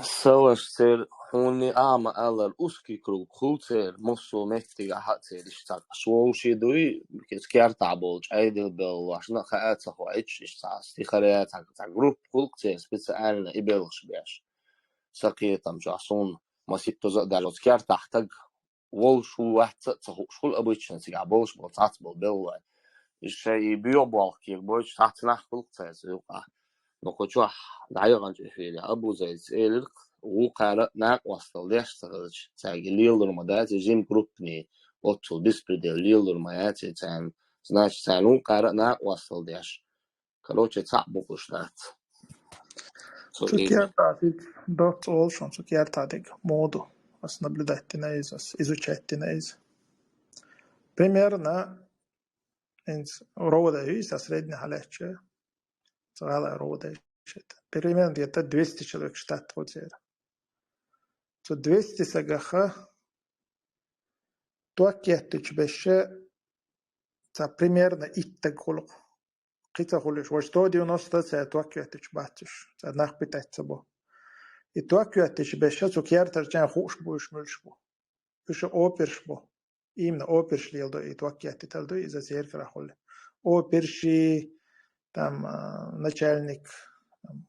Сан ваша, церан хьуна а ма-аллара, узкий круг хуьлу церан, массо а меттигехь а церан иштта цхьа шолгӀа шен дуй, кертахь болчу Ӏедал белхалошна а хаа ца хоуьйтуш, иштта цхьа стихаря, цхьа, цхьа группа хуьлу-кх церан специально и белхаш беш. Сан кхетам чохь суна маситтаза а даьлла, оцу кертахь таг волуш ву, вац а ца хууш хуьлу обычно цигахь болуш болу цхьацца болу белхалой. Иза шайн и боьха болх кегабойтуш цхьацца нах хуьлу-кх цаьрца юкъахь. Но кху чохь дӀаяханчу эфирехь Абузайца элира-кх, вукхара а накъосталла деш ца хилча, цаьрга лелалур ма дац, и жима группаний оццул беспредел лелалур ма яц и царна. Значит, царна вукхара а накъосталла деш. Короче, цхьаъ бу-кх уьш дац. Цу кертахь дерг доцца олу шуна, цу кертахь дерг муха ду. Ас наблюдать дина иза, ас изучать дина иза. Примерно, хӀинца РОВД ю иза, средний хьалаьцча, цу гӀалгӀай РОВД ю иза. Примерно где-то двести человек штат ву церан. Цу двести сагах ток еттачу беша цхьа примерно итт стаг хуьлу-кх. Кхин ца хуьлуш, вай сто девяносто цара ток еттачу бац уьш, цара нах питать ца бо. И ток еттачу беша цу кертарчарна хууш бу уьш муьлш бу. Уьш оперш бу. Именно оперш леладо и ток еттитар ду, иза церан карахь хуьлу. Оперши, там, а, начальник, там,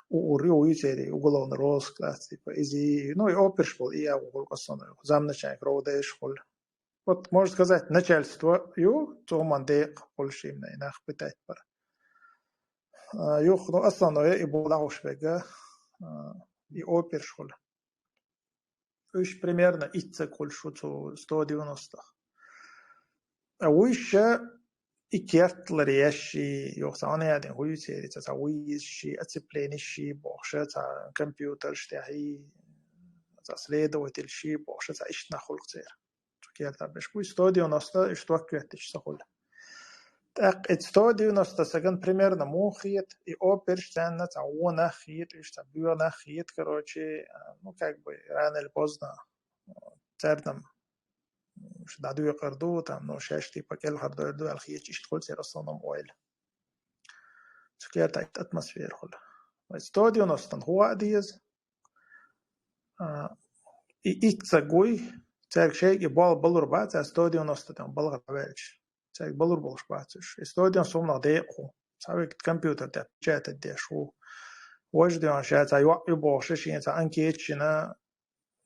у, у, у, церан уголовный розыск дац, типа, иза, ну, и оперш болу, и агӀо хуьлу-кх основной. Замначальник РОВД-ш хуьлу. Вот, можно сказать, начальство ю, цу хӀуманна декъа хуьлуш именно и нах питать бар. А, юха, ну, основное и болу дӀахьуш верг, а, и оперш хуьлу. Уьш примерно итт стаг хуьлуш ву цу сто девяносто. А вуьш и керт ларъеш, юха цхьа хӀун яздина хуьлу церан, цхьа, цхьа вуьйш, оцепление бохуш, цхьа компьютерш тӀехь, цхьа следователь бохуш, цхьа иштта нах хуьлу-кх церан. Цу кертахь беш. Вуй сто девяносто уьш ток еттачу ца хуьлу. ТӀаккха и сто девяносто сагана примерно муха хета, и оперш царна цхьа вон нах хета, уьш цхьа боьха нах хета, короче, а, ну, как бы, рано или поздно, а, царна-м уьш дӀадоькъур ду, там, ну, шаьш типа кӀелхьардойр ду аьлла хеташ, иштта хуьлу церан основном ойла. Цу кертахь итт атмосфера хуьлу. Вай сто девяносто хӀун а деза. А, и итт стаг вуй, цаьрга шайга и болх балур бац, цара сто девяносто тӀе балхара дӀаваьлча. Цаьрга балур болуш бац уьш. И сто девяносто хӀуманах декъа ву. Цхьа веган компьютер тӀе печатать деш ву. Важа дуьйна ша цхьа йоӀ ю бохуш, шена цхьа анкета шина,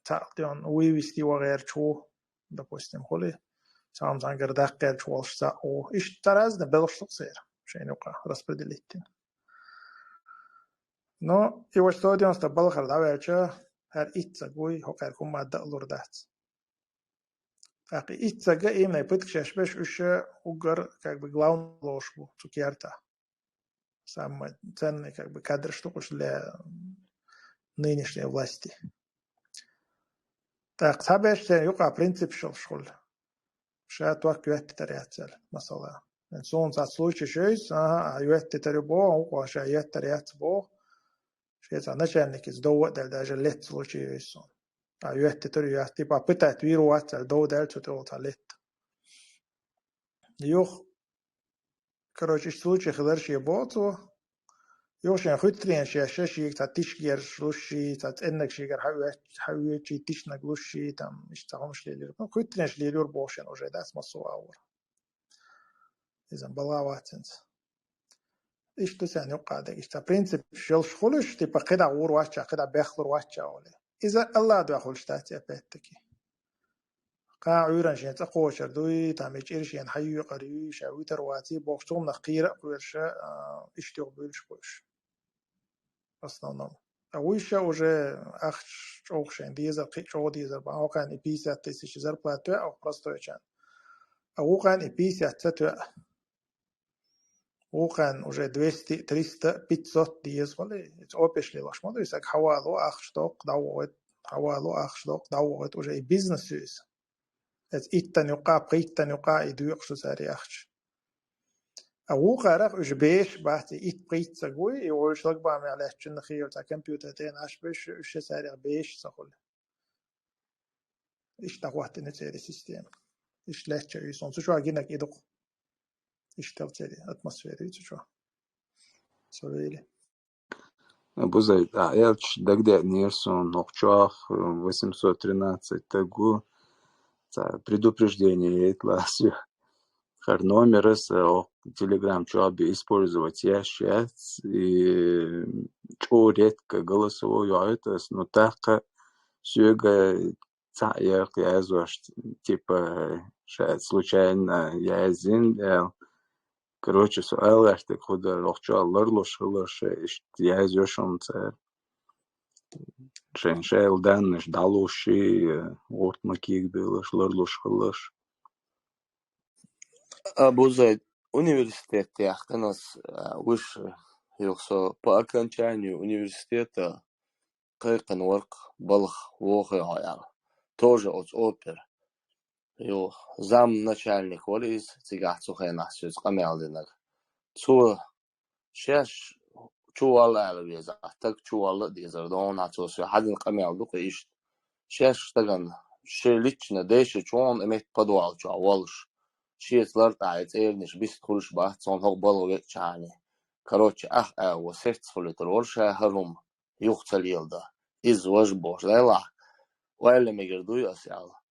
цхьаъ дуьйна вывести ван гӀерташ ву, допустим, хуьлий. Цхьа хӀума цхьаьнгара даккха гӀерташ волуш цхьаъ ву. Иштта цхьа разный белхаш ду-кх церан, шайна юкъахь распределить дина. Ну, и вай сто девяносто балхара дӀаваьлча, хӀара итт стаг вуй, хӀокхаьрга хӀумма а дан лур дац. ТӀаккха и итт стаг а именно пыткаш еш беш, уьш уггар, как бы, главный лоруш бу цу кертахь. Самый ценный, как бы, кадраш ду-кх уьш для нынешней власти. ТӀаккха цхьаберш церан юкъахь принципаш йолуш хуьлу. Ша ток йоьттитар яц аьлла, масала. Суна цхьа случай йовза, аха, а йоьттитар ю боху, хӀокхо ша йоьттар яц боху. Шен цхьа начальникаца дов а даьлла, даже летта случай йовза суна. А йоьттитар ю яц, типа, пытать вийр вац аьлла, дов даьлла цу тӀехула цхьа летта. Юха, короче, иштта случай хилар шен боху цо. Юха шен хуьттаренаш еш, шига цхьа тишгерш луш ши, цхьа цӀеннаг шигара хьаоьч-, хьаоьчий тишнаг луш ши, там, иштта цхьа хӀумаш лелийр. Ну, хуьттаренаш лелийр бохуш шен уже дац массо а агӀор. Иза балга вацинца. Иштта царна юкъа дегаш. Цхьа принцип шелш хуьлуш, типа, кхидӀа гӀур вачча, кхидӀа бехлур вачча, оле. Иза Аллах дуьхьа хуьлуш дац, опять-таки. Кхаа Ӏуьйранна шен цӀа кхочар дуй, там и чӀир шен хьайюкъар юй, ша витар ваций, бохуш, цунах кхийра а кхоьруш, а, иштта юха буьлуш кхуьш. В основном. А вуйша уже ахча чӀогӀа шайн дезар, кхин чӀогӀа дезар бан. Окхайн и пятьдесят тысяч зарплата тоьа, ох, простойчан. А вукхайн и пятьдесят ца тоьа. Вукхайн уже двести, триста, пятьсот деза хӀули. Оперш лелаш ма дуй, саг хьавалу, ахча доккху, дӀавогӀит, хьавалу, ахча доккху, дӀавогӀит, уже и бизнес ю иза. Эца иттан юкъа, пхийттан юкъа и дуьйкъуш ду цара яхча. А вукхарах уьш беш бац, и итт пхийттсаг вуй, и вуй шлагбаумехь лаьттачунна хийла цхьа компьютер тӀе наш беш, уьш царах беш ца хуьлу. Иштта дӀахӀоттина церан система. Иштта лаьттача уьй сон. Цу чохь гинарг и ду-кх. Иштта церан атмосфера ю цу чохь. Со вели. Бузай, а, элча дагадеънера суна, хӀокху чохь, э, восемьсот тринадцать таг ву, цхьа предупреждение яйта лаьа ас ю. ХӀара номер аса, э, хӀокху Telegram чохь бен использовать еш яц, и чӀогӀа редко голосовой йохьуьйту ас, ну, тӀаккха соьга цхьаъ яра-кх яздеш, типа, ша случайно яздина аьлла. Короче, со ала гӀертарг хӀун дара, хӀокху чохь ларлуш хилар ша, иштта яздеш хӀума цара. Шайн шайла даннаш дӀалуш ши, гӀурт ма кийгабелаш, ларлуш хиларш. А, Бузай, университет яьккхина ас, а, высший, юха со по окончанию университета кхайкхина вара-кх балха вохий хьо аьлла. Тоже оцу опер. Ю, зам начальник вара иза, цигахь цу хенахь соьца къамел динарг. Цо шаьш чувалла ала веза, таг чувалла а дезар, догӀна цо соьга хьадина къамел ду-кх иштта. Шаьш стагана, шен лична дайша чохь а метта подвал чохь волуш, шеца лартӀахь и цӀернаш бист хуьлуш бац, цунна хӀокху балха веача хьани. Короче, ах а во сецна хуьлуьйтур вара ша хӀара хӀума юха ца леладан. Иза важа бохуш, делахь, ойла мегар дуй ас аьлла.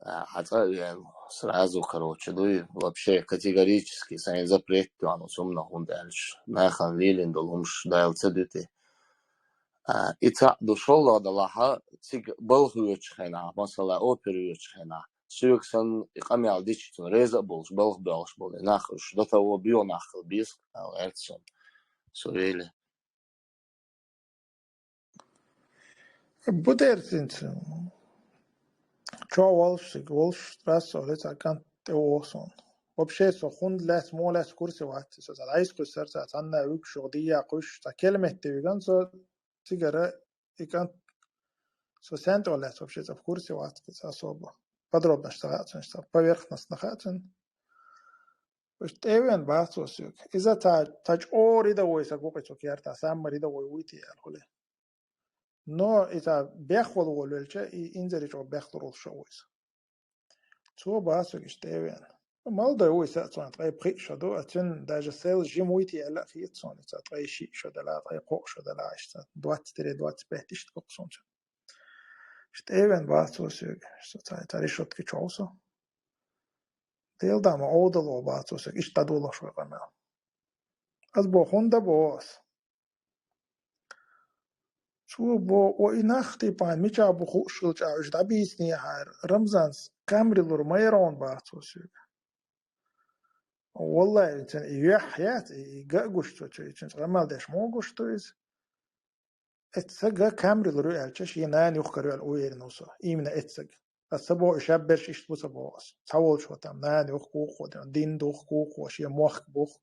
А, хьан цӀа а веана, сразу, короче, дуй, вообще категорически сайн запрет тоьхна оцу хӀуманах, хӀунда аьлча нахана лелийна долу хӀумаш Дала ца дуьту. А, и цхьаъ ду, шолгӀа далахьа, цига балха воьдучу хенахь, масала, опер воьдучу хенахь, соьга санна и къамел дича, цунна реза а болуш, балха боьлхуш болу и нах, уьш до того боьха нах хила беза, аьлла гӀерта суна. Со вели. Бу дерзинца. Чо волуш цига, волуш трассо, цхьа кӀант тӀе вогӀу суна. Вообще, со хӀунда лаьцна, муха лаьцна курсе вац, со цхьа дӀайса кхуьссура, цхьа цхьанна а вуьгуш, юха дийя кхуьссуш, цхьа километр вигна со цигара, и кӀант, со сен тӀе лаьцна вообще цхьа в курсе вац, цхьа особо. Подробно ца хаьа цуьнан, цхьа поверхностно хаьа цуьнан. Уьш тӀе а веана бац цо соьга. Иза ца, ца чӀогӀа рядовой саг ву-кх и цу кертахь, самый рядовой вуй те аьлла хуьлий. Но иза бехвала волавелча, и инзаре чӀогӀа бехлур волуш а ву иза. Цо бац соьга иштта тӀе а веана. Молодой ву иза, цунна ткъе пхиъ шо ду, а цуьнан даже сел жима вуй те аьлла а хета суна, иза ткъе шиъ шо дела, ткъе кхоъ шо дела, иштта двадцать три двадцать пять иштта бу-кх суна цуьнан. Иштта тӀе а веана бац цо соьга, иштта ца, ца решётки чу ву со. Дела да ма овдал ву бац цо соьга, иштта дӀадолуш вай къамел. Ас боху, хӀунда боху ас? Цо боху, о, и нах типа мичахь бу хууш хилча, уьш дӀабийцинехьара, Рамзанс камри лур ма яра хьуна бац цо соьга. Валлахи, цуьнан и юьхь яц, и, и ган а гуш цо, цо, цуьнца къамел деш муха гуш ду иза? Эццага камри лур ю аьлча, шен нана юхкара ю аьлла уверен ву со. Именно эццага. Ас ца боху, и шаберш иштта бу ца боху ас. Цхьа волчу хӀотам, нана юхка ву-кх, дин ду-кх, шен мохк бу-кх.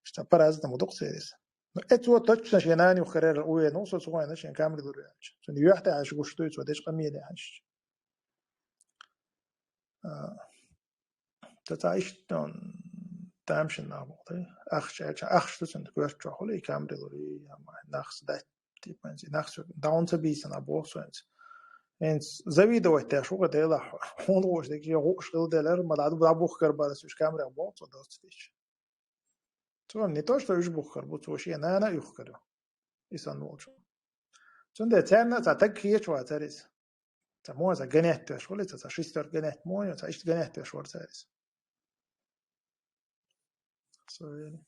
Иштта по-разному ду-кх церан иза. Но эццо точно шен нана юхкара ю аьлла уверен ву со, цу хенахь шен камри лур ю аьлча. Цуьнан юьхь тӀехь аш гуш дуй, цо дечу къамеле хьаьжча. А, ца, ца иштта, м, тамашийна нах боху, дай? Ахча аьлча, ахча ду цуьнан коьрта чохь хуьлу, и камри лур ю, я ма, нах ца даьтта, типа, хӀинца, и нах ца, даун ца бийцина боху со хӀинца. ХӀинца завидовать деш ву-кх делахь, хьуна гӀуш дерг, я гӀуш хила делар, ма дӀа-, дӀабухкар бара, уьш камрех боху цо доццу дича. Цо не то, что уж бухкар бу, цо шен нана а юхкар ю. И сан волчу. Цунде царна ца таг хечу ва царис. Ца мо ца ганет веш вали, ца, ца шестёр ганет мо, ца ишт ганет веш вар царис. Савели.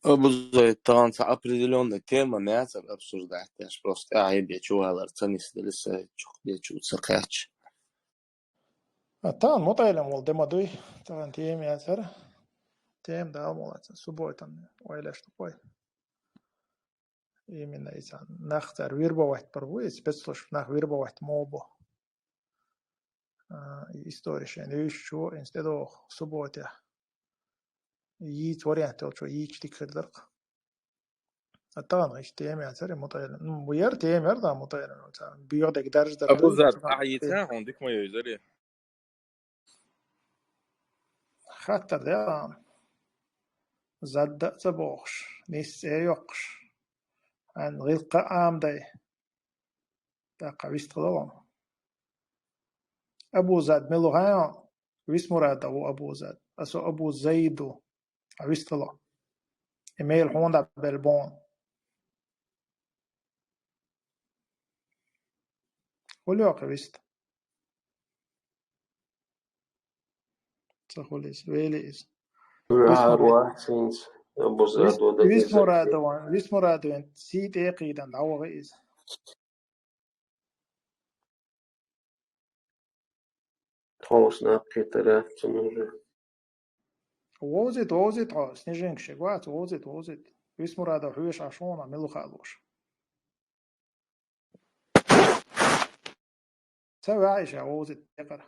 Абузай таган ца определённая тема мяцар обсуждать, я ж просто а ебе чувалар цанис делиса чух бе чу ца кач. А тан мутайлам вол дема дуй, тан тем яцар. Тем дал молодца, субботан ойляш такой. Именно из-за нах цар вербовать парву, из спецслужб нах вербовать мобу. А, и история шен, и ещё институт в субботе. Йиц вариант тел чо йич тик хырдарк. А тан иш тем яцар мутайлам. Ну, бу яр тем яр да мутайлам. Биёдек дарж дар. Абузад, а йица, он дик моё изари. Хаттар дела. Задда ца бохш, нис э йокш. Ан гилка амдай. Такъа вистхалалам. Абузад мелугъайо, висмурада у Абузад. Асо Абу Зайду. А вистхало. Имейл хонда белбон. Хулио кавист. Ца хулис, вели из. Висмурадован, висмурадован, сит экъидан, давгъи из. Тховсна кхетара цунужи. Вовзит, вовзит, хо, снежинг шегвац, вовзит, вовзит. Висмурадов хуеш ашона, милуха луш. Ца ваиша вовзит, якъар.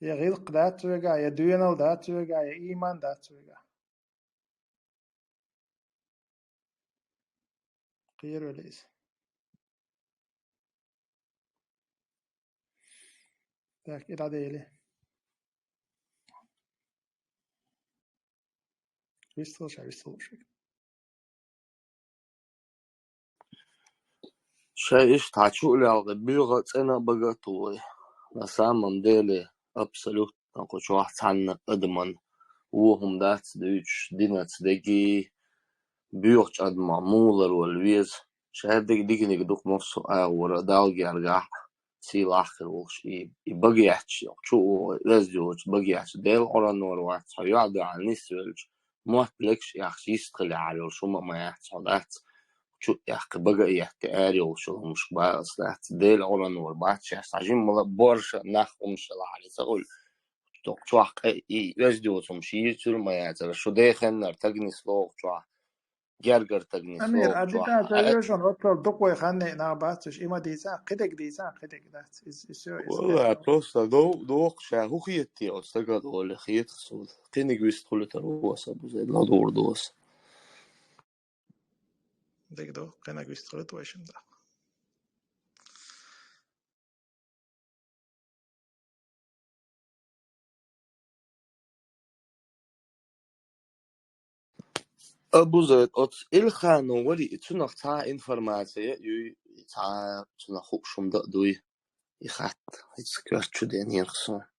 Я гъилкъ дац вега, я дуьнал дац вега, я иман дац вега. Кхер велис. Так, и дадели. Вистхал ша, вистхал ша. Ша иш тачу лялгъи, билгъа цӀена бага тулай. На самом деле, абсолютно кучвахь цхьанна адаман вухум дац дуьйцуш, динац деги, буьйхучу адаман мулар вала веза. Шаьрдиг диканиг дукха массо а агӀора, Далла гергахь, сийлахь хир волуш, и, и бага яьчча, чу а вогӀу, веза йолчу бага яьчча, Делан Къуръанор вац, хьо йоӀ дуьхьал нисвелча, мотт лекаш яхча, йистхила яхьар йолуш хӀума а ма яц, хьо дац, чу а яьккхи, бага а етти, аьр йолуш йолу хӀумаш баьллас дац. Делан Къуръанор бац, шаьш цхьа жиммала борша нах хӀумаш лахьара ца хуьлу. Тоху чохь къе и веза доцу хӀума шийра цуьра ма яцара, шу дехеннара тагнис лоху чохь, гергара тагнис Амир, лоху а чохь. Дита, ца А- вешан оццал дукха вай ханна нах бац уьш, и ма дийца, кхидерг дийца, кхидерг дац. Из, из всё, из Валла, хетта. Просто дов-, доху ша, хӀу хетте оцу стагал оле, хета суна. Кхиниг вист хуьлу тара ву аса бузай, ладугӀур ду аса. Дерг ду, кхиниг вист хуьлу вайшин да. Абуза, оцу Илханов вари, и цунах цхьа информация а юй, цхьа цунах хууш хӀума дан а дуй, и хатта, хӀинца коьрта чу денера суна.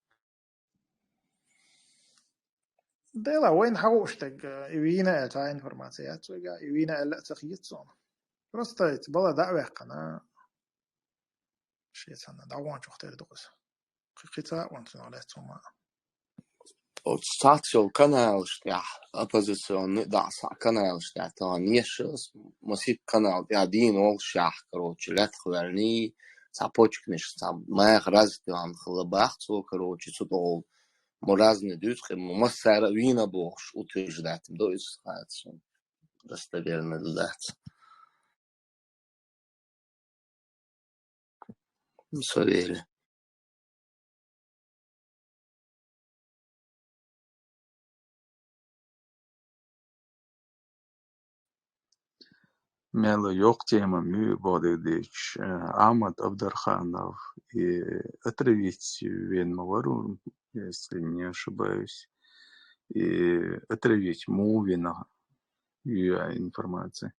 Дела, вайна хьан хууш дерг, и вийна аьлла цхьа информация яц вайга, и вийна аьлла а ца хета суна. Просто эца бала дӀа а ваьккхина, шен санна дӀаваханчух тера ду иза. Кхи-, кхин цхьа а ван цунах лаьцна хӀума. Оцу цхьацца йолу каналаш тӀехь, оппозиционный дӀа а схьа каналаш тӀехь, тахана ешалц, масийтта канал тӀехь дийна волуш яхь, короче, лаьттах ваьллий, цхьа почканаш, цхьа маьха раза тӀехь хилла бах цо, короче, цу тӀехула. Мо разный дуьйцу, кхин мо массара а вийна бохуш, утверждать до иза хаьттас. Достоверно ду дац. Савели. Мела йоккха тема муьйр боху дерг дийцча, Ахьмад Абдарханов и отравить вен ма вару, если не ошибаюсь, и отравить муха вина, юьйа информация.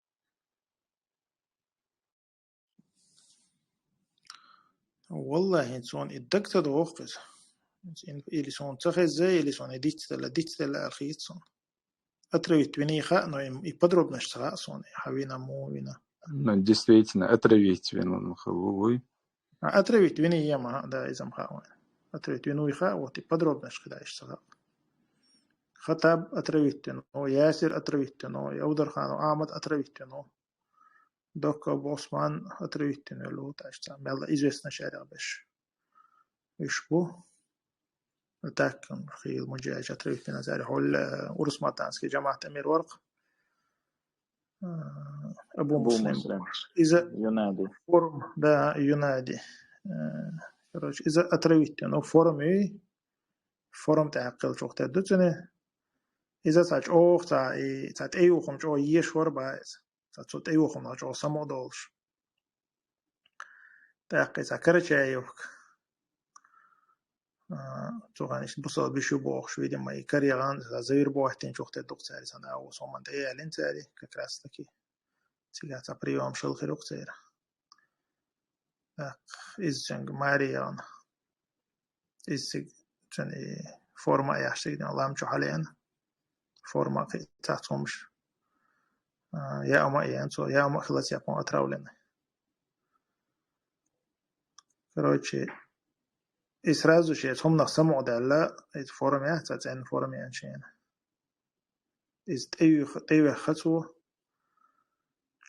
Валлахи, суна и даг ца доху иза. Или суна ца хезза, или суна и дицделла, дицделла аьлла хета суна. Отравить виний хаьа, но и, и подробность ца хаьа суна, хьан вина, муха вина. Ну, действительно, отравить вина хала вуй. А отравить виний ема, да, иза-м хаьа вайн. Отравить виний хаьа, вот и подробность хила иштта ца хаьа. Хаттаб отравить вина, Ясир отравить вина, Явдарханов Ахьмад отравить вина. Докков Ӏусман отравить вина лу, тӀаккха мел известный шаьрах берш. Уьш бу. Так, хийла муджаьжа отравить вина цара хьуьлла, э, урус-мартанский жамаӀат эмир вара-кх. Э, Абу Абу Муслим. Муслим. Иза Юнади. Форум, да, Юнади. Э, короче, иза отравить вина, ну, форум и, форум тӀехь кхелчух тера ду цуьнан. Иза цхьа чӀогӀа цхьа, и цхьа тӀеюхам чӀогӀа еш вара бах иза. Цхьа цу тӀеюхамах чӀогӀа самукъадолуш. ТӀаккха иза Карачаевка. А, цу хенахь иштта бусалба йиш ю бохуш, видимо, и карегӀан завир бохьтинчух тера ду-кх цара, сан агӀо соман тӀе ялин цара, как раз таки. Цигахь цхьа приём шал хир ву-кх церан. ТӀаккха иза цуьнга маре яхна. Иза цига цуьнан и форма а яхьаш цига лам чу хьалеана. Форма а кхин цхьацца хӀумаш. А, яа ма а еана цо, яа ма а хилла цепом отравленный. Короче, и сразу шеца хӀуманах самукъадаьлла, иза форма яц, цӀенна форма яьнна шена. Иза тӀе юьйха-, тӀе вехха цо.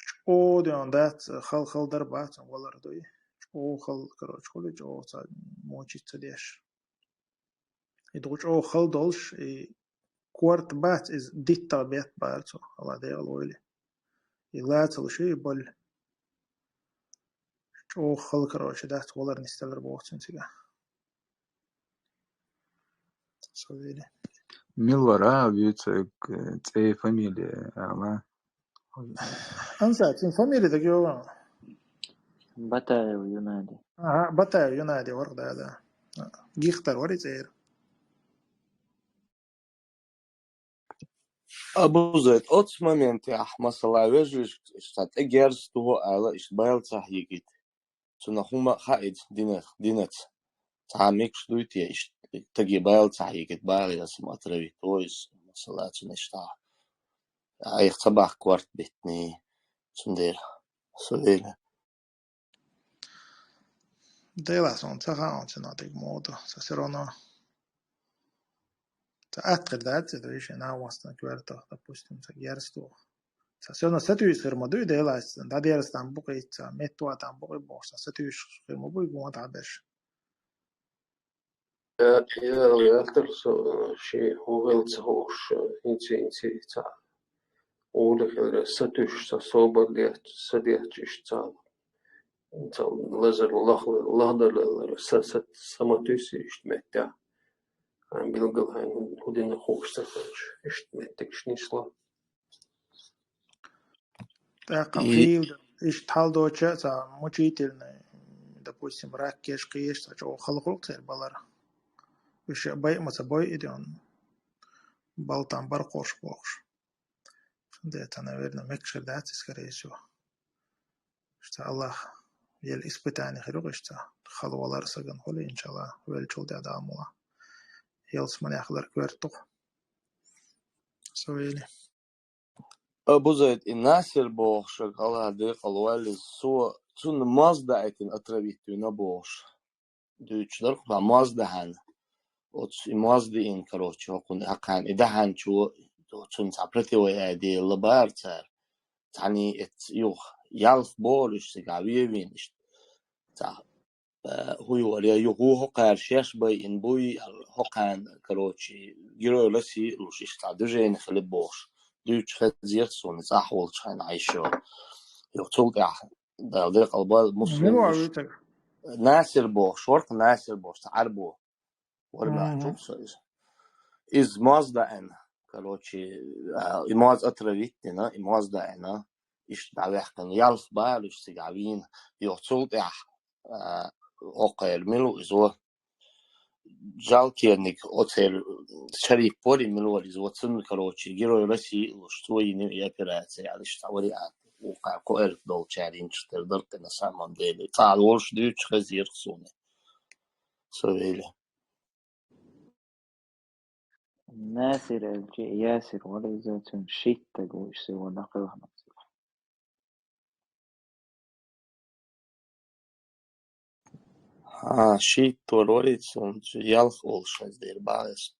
ЧӀогӀа ден дац, хала-хала дар бац, валар дуй. ЧӀогӀа хала, короче, хуьлу чӀогӀа цхьа мочить ца деш. И дукха чӀогӀа хала долуш, и корта бац, иза диттах бетта бара цо, Алла декъала войла. И лацалуш и болу. ЧӀогӀа хала, короче, дац, валар нисделар боху цуьнан цигахь. Савели. Мила вара, вуьйцург, э, цӀе, фамилия ала? Ансац, цуьнан фамилия дага йогӀу. Батаев Юнади. Ага, Батаев Юнади вара, да, да. Гихтар вара и цӀера. Абу Зайд, оцу моментехь, масала, вежаршка иштта тӀе герз туху ала, иштта байла ца хьегийта. Цунах хӀума хаийта динах, динаца. Цхьа мегаш дуй те иштта, стаге байла ца хьегийта, бахьа ясма отравить ву иза, масала, цунна иштта. Айхьа ца бахка корта биттиний, цундела. Савели. Делахь суна ца хаьа, цуьнан дика мода. Сан всё равно. Сан атта хир дац, это видишь, нагахь вастан коьртах, допустим, сан герз туху. Сан всё равно сатуьйсуш хир ма дуй, делахь, дӀадерза там бу-кх иза, меттаван там бу-кх иза бохуш, сан сатуьйсуш хир ма буй, гонах дӀаберш. Э, я, я, тара со, э, шен хӀун хилла ца хууш, э, хӀинца, хӀинца, ца. Оле хилира, сатуьйсуш, ца собар дехча, са дехча, иштта ца. Ца лазар лах-, лахдалалара, са, са, са ма туьйсу иштта меттехь. Хьайн билггал хьайн хӀун дина хууш ца хилча, иштта меттигаш нисло. ТӀаккха И хийла, иштта хьал доцуш а цхьа мучительный, допустим, раккеш кхеш цхьа чӀогӀа хала хуьлу церан балар. Уьш а байа ма ца бой и ден, балтам бара кхош бохуш. Цундела, наверное, мегаш хир дац, скорее всего. Иштта Аллах, ел испытание хир ву иштта, хала валар сагана хуьлу, иншалла, веллачул тӀаьхьа Дала мукъ лахь. Ялсаманехь хилар коьрта ду-кх. Савели. Абу Зайд, и Насир бохуш, Аллах декъала войла иза, цо, цунна моз даийтина отравить вина бохуш. Дуьйцуш дара-кх, моз даьхьна. Оцу и моз диина, короче, хӀокхунна хьакхана и даьхьначо, цунна цхьа противоядие лабара цара. Цхьаьний эцца юха ялх болуш цигахь вевийна иштта. Цхьа, э, хӀун йора, я юха ву хӀокхара шаьш байина буй, я хӀокхана, короче, герой России луш, иштта цхьа движение хилла бохуш. Дуьйцуш хезира суна, цӀахь волчу хенахь йиш йолу. Юха цул тӀаьхьа Дала декъала бойла, муслим Мила ву ву иза? Насир бохуш вара-кх, Насир бохуш, цхьа Ӏаьрбо. Вара Мгм. махчух со иза. Иза моз даьхьна, короче, а, и моз отравить дина, и моз даьхьна, иштта дӀаваьккхина, ялх балуш цигахь вийна, юха цул тӀаьхьа, а, хӀокхуьнан мила ву иза ву? Жалкениг оцеран шарик вара, мила вара иза ву, цунна, короче, герой России луш, цо йина и операция, аьлла, иштта цхьа вариант. вукхар кхоъерг долчаьрга йинчух тера дара-кх на самом деле. Цхьа волуш дуьйцуш хезира-кх суна. Со веле. Насир аьлча, Ясир вара иза, цуьнан шийтта стаг ву, уьш сийлахь даккхилхьанарца. А, шийттор варийца, цунца ялх олуш хеза дера бахьа иза.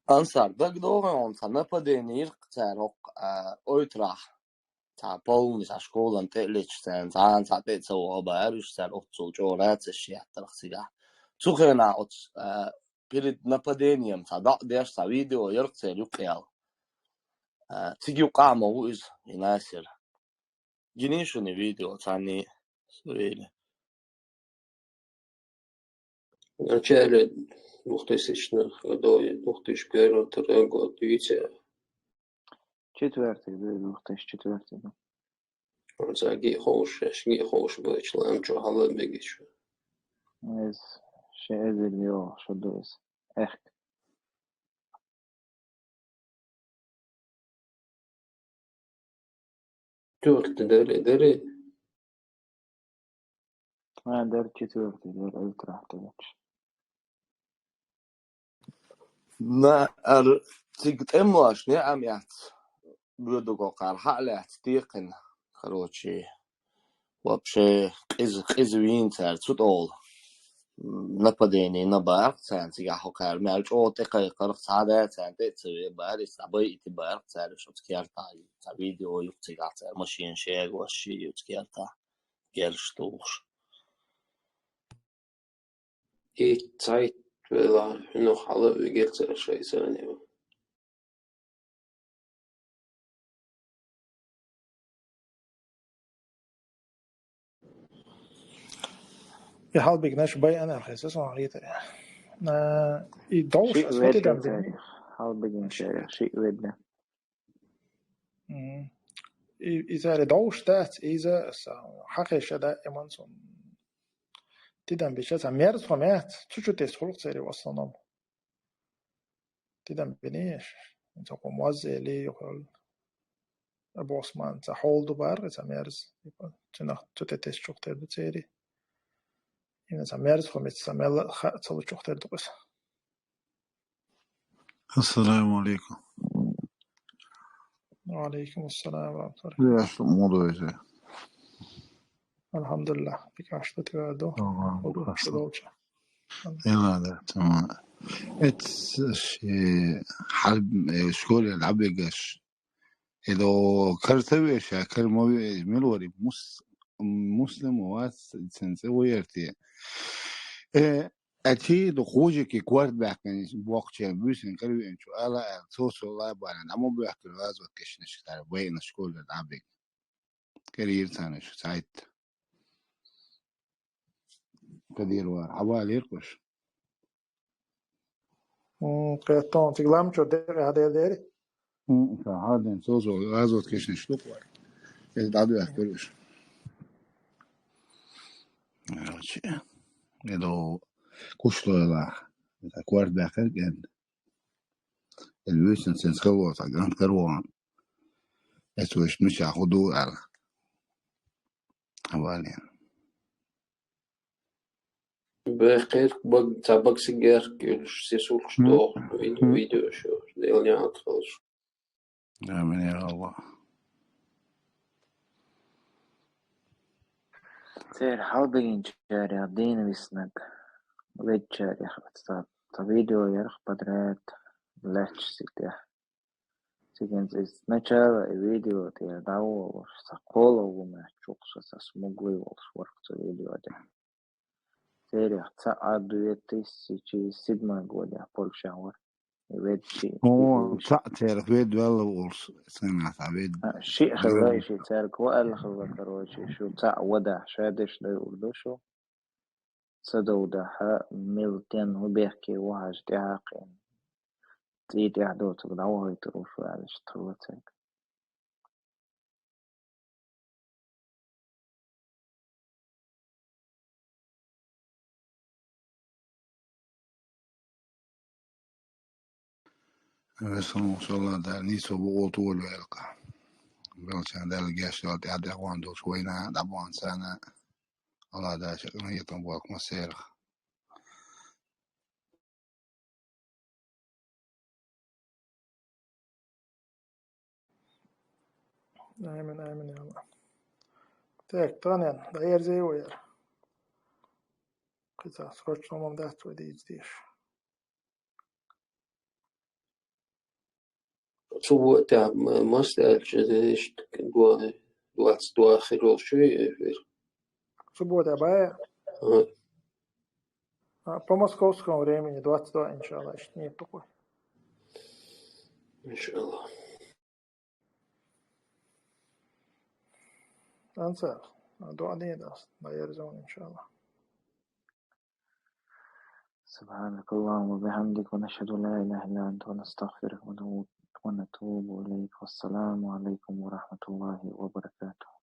Ансар, дагадогӀий хьуна, цхьа нападение йира-кх цара хӀокху, а, Ойтрахь, цхьа полный цхьа школана тӀе а леташ царна, цхьана цхьа тӀе а ца ваха баьара уьш цара, оццул чӀогӀа рацеш еттарх цигахь. Цу хенахь оцу, а, перед нападением цхьа доӀа деш, цхьа видео яра-кх церан юккъехь. А, цига юккъехь ма ву иза, и Насир. Гиний шуна и видео цхьанний, Суэйли? В начале двухтысячных годов, две тысячи первый, второй год, видите? Четвёртый, да, две тысячи четвёртый, да. Оцу гиъ ховш, шаьш гиъ ховш баьча лам чу хьала а бигича. Эс ши эзар йогӀуш ду иза. Эхк. Четвёртый дара, дара. А, дара четвёртый, дара, ультра, короче. На, ар, цига тӀемалаш неӀам яц, боьдуго кхара хьа а лаьцна текхина, короче. Вообще, къиза, къиза вийна цара цу тӀехула. Нападение йина баьркх царна цигахь хӀокхара, мел чӀогӀа тӀекхайкхарх цхьа а дац царна тӀе а ца ве баьркх, цхьа байъийти баьркх цара, уьш оцу кертахь, цхьа видео ю-кх цигахь цара, машина шегаш ши ю оцу кертахь, герш тухуш. И цхьайтта велахь, хьуьнах хьала а вигира цара шайн санна. И хьалбигнаш байъина аьлла хеза, сон хьахетарехь. А, и довш шиъ ас ма ведда тидам бина. Царех, хьалбигина царех шиъ ведда. М. И, и царех довш дац, иза аса хьахеша даиман сон. Тидам бича, цхьа мерза хӀума яц, цу чу тесна хуьлу-кх церан в основном. Тидам бинийша, цхьа кху моззели юхуьллу. Обосман цхьа хьол ду бара, цхьа мерза. Типа, цунах цу тӀе тесчух тера ду церий. Именно цхьа мерза хӀума, цхьа мел хаа ца лучух тера ду иза. Ассаламу алейкум. Ва алейкум ассалам ва рахматуллахи. Ясно, муду иза. Алхьамдулиллах, дика аш ду тиваду. Аллах, Аллах, Аллах. Ила да, тамам. Эц ши хьал, э, школе дӀабигаш. Эдо кар ца веша, кар ма ве-, мил вари мус-, муслим вац, цен цӀе ваярти. Э, ачи до хуже ки кварт бахкани бокче, бюсен кар вен чу ала, ала, цо-цо ла бана, намо бахкар вазот кешнеш кар, вейна школе дӀабиг. Карьер цана шу цайт. Кадир вар, хьавалир куш. М, кхетон, цига ламчо декъе хьадер дери? М, ца хьаден, цо-цо, азот кешнеш лук вар. Эс дӀадуяхкар уьш. Короче, эдо кушлойла, эта кварт бахкар кен. Эл вуьйцун сен схело, ца гант карван. Эс вуьш мича худу ар. Хьавалир. Бехкер баг, ца баг сигер кюлш, се сурхш Мгм. дох, вид-, Мгм. видео шо, дел не атхалш. Амин, я Аллах. Цер хьалбигинчарех дийна виснаг, ведчарех ца, ца видео ярх подряд лаьтташ ситя. Цигинца иза сначала и видео тӀера дӀаволуш, ца кхола ву меттачухуша, ца смуглый волуш варх цу видео тӀе. Церих цаӀ а две тысячи седьмой годехь Польшехь вара. И ведчи. О, и цаӀ церих вед ваьлла волуш, цхьана цхьа вед. А, шиъ хилла, и шиъ цаьрга ваьлла хилла, короче, шу цаӀ вадахь, ша деш дайур ду шу. Ца довдахьа, мел тен хӀу бехке вахьаш тӀехьакхийна. ЦӀий тӀехь доцург дӀавахийтур ву шу аьлла, иштта хилла цаьрга. Весан салла дала нийсо бу олту волю элка. Белчан дала геш дала тӀаьхьа дӀагӀон долчу вайна дӀабаханца ала дача къинхетам боху массерах. Амин, амин, я Аллах. Так, танен, да ерзей ваяр. Кхица срочно мам дац вай дийца деш. Суббота, м-, мас аьлча, иштта дуа-, двадцать два хир волчу эфир. Суббота бая? Ага. А, по московскому времени двадцать два, иншаллах, иштта нет такой. Иншаллах. Ансар, а, дуа не даст, да ерзон, иншаллах. سبحانك اللهم وبحمدك، ونشهد أن لا إله إلا أنت، ونستغفرك ونتوب، ونتوب إليك. والسلام عليكم ورحمة الله وبركاته.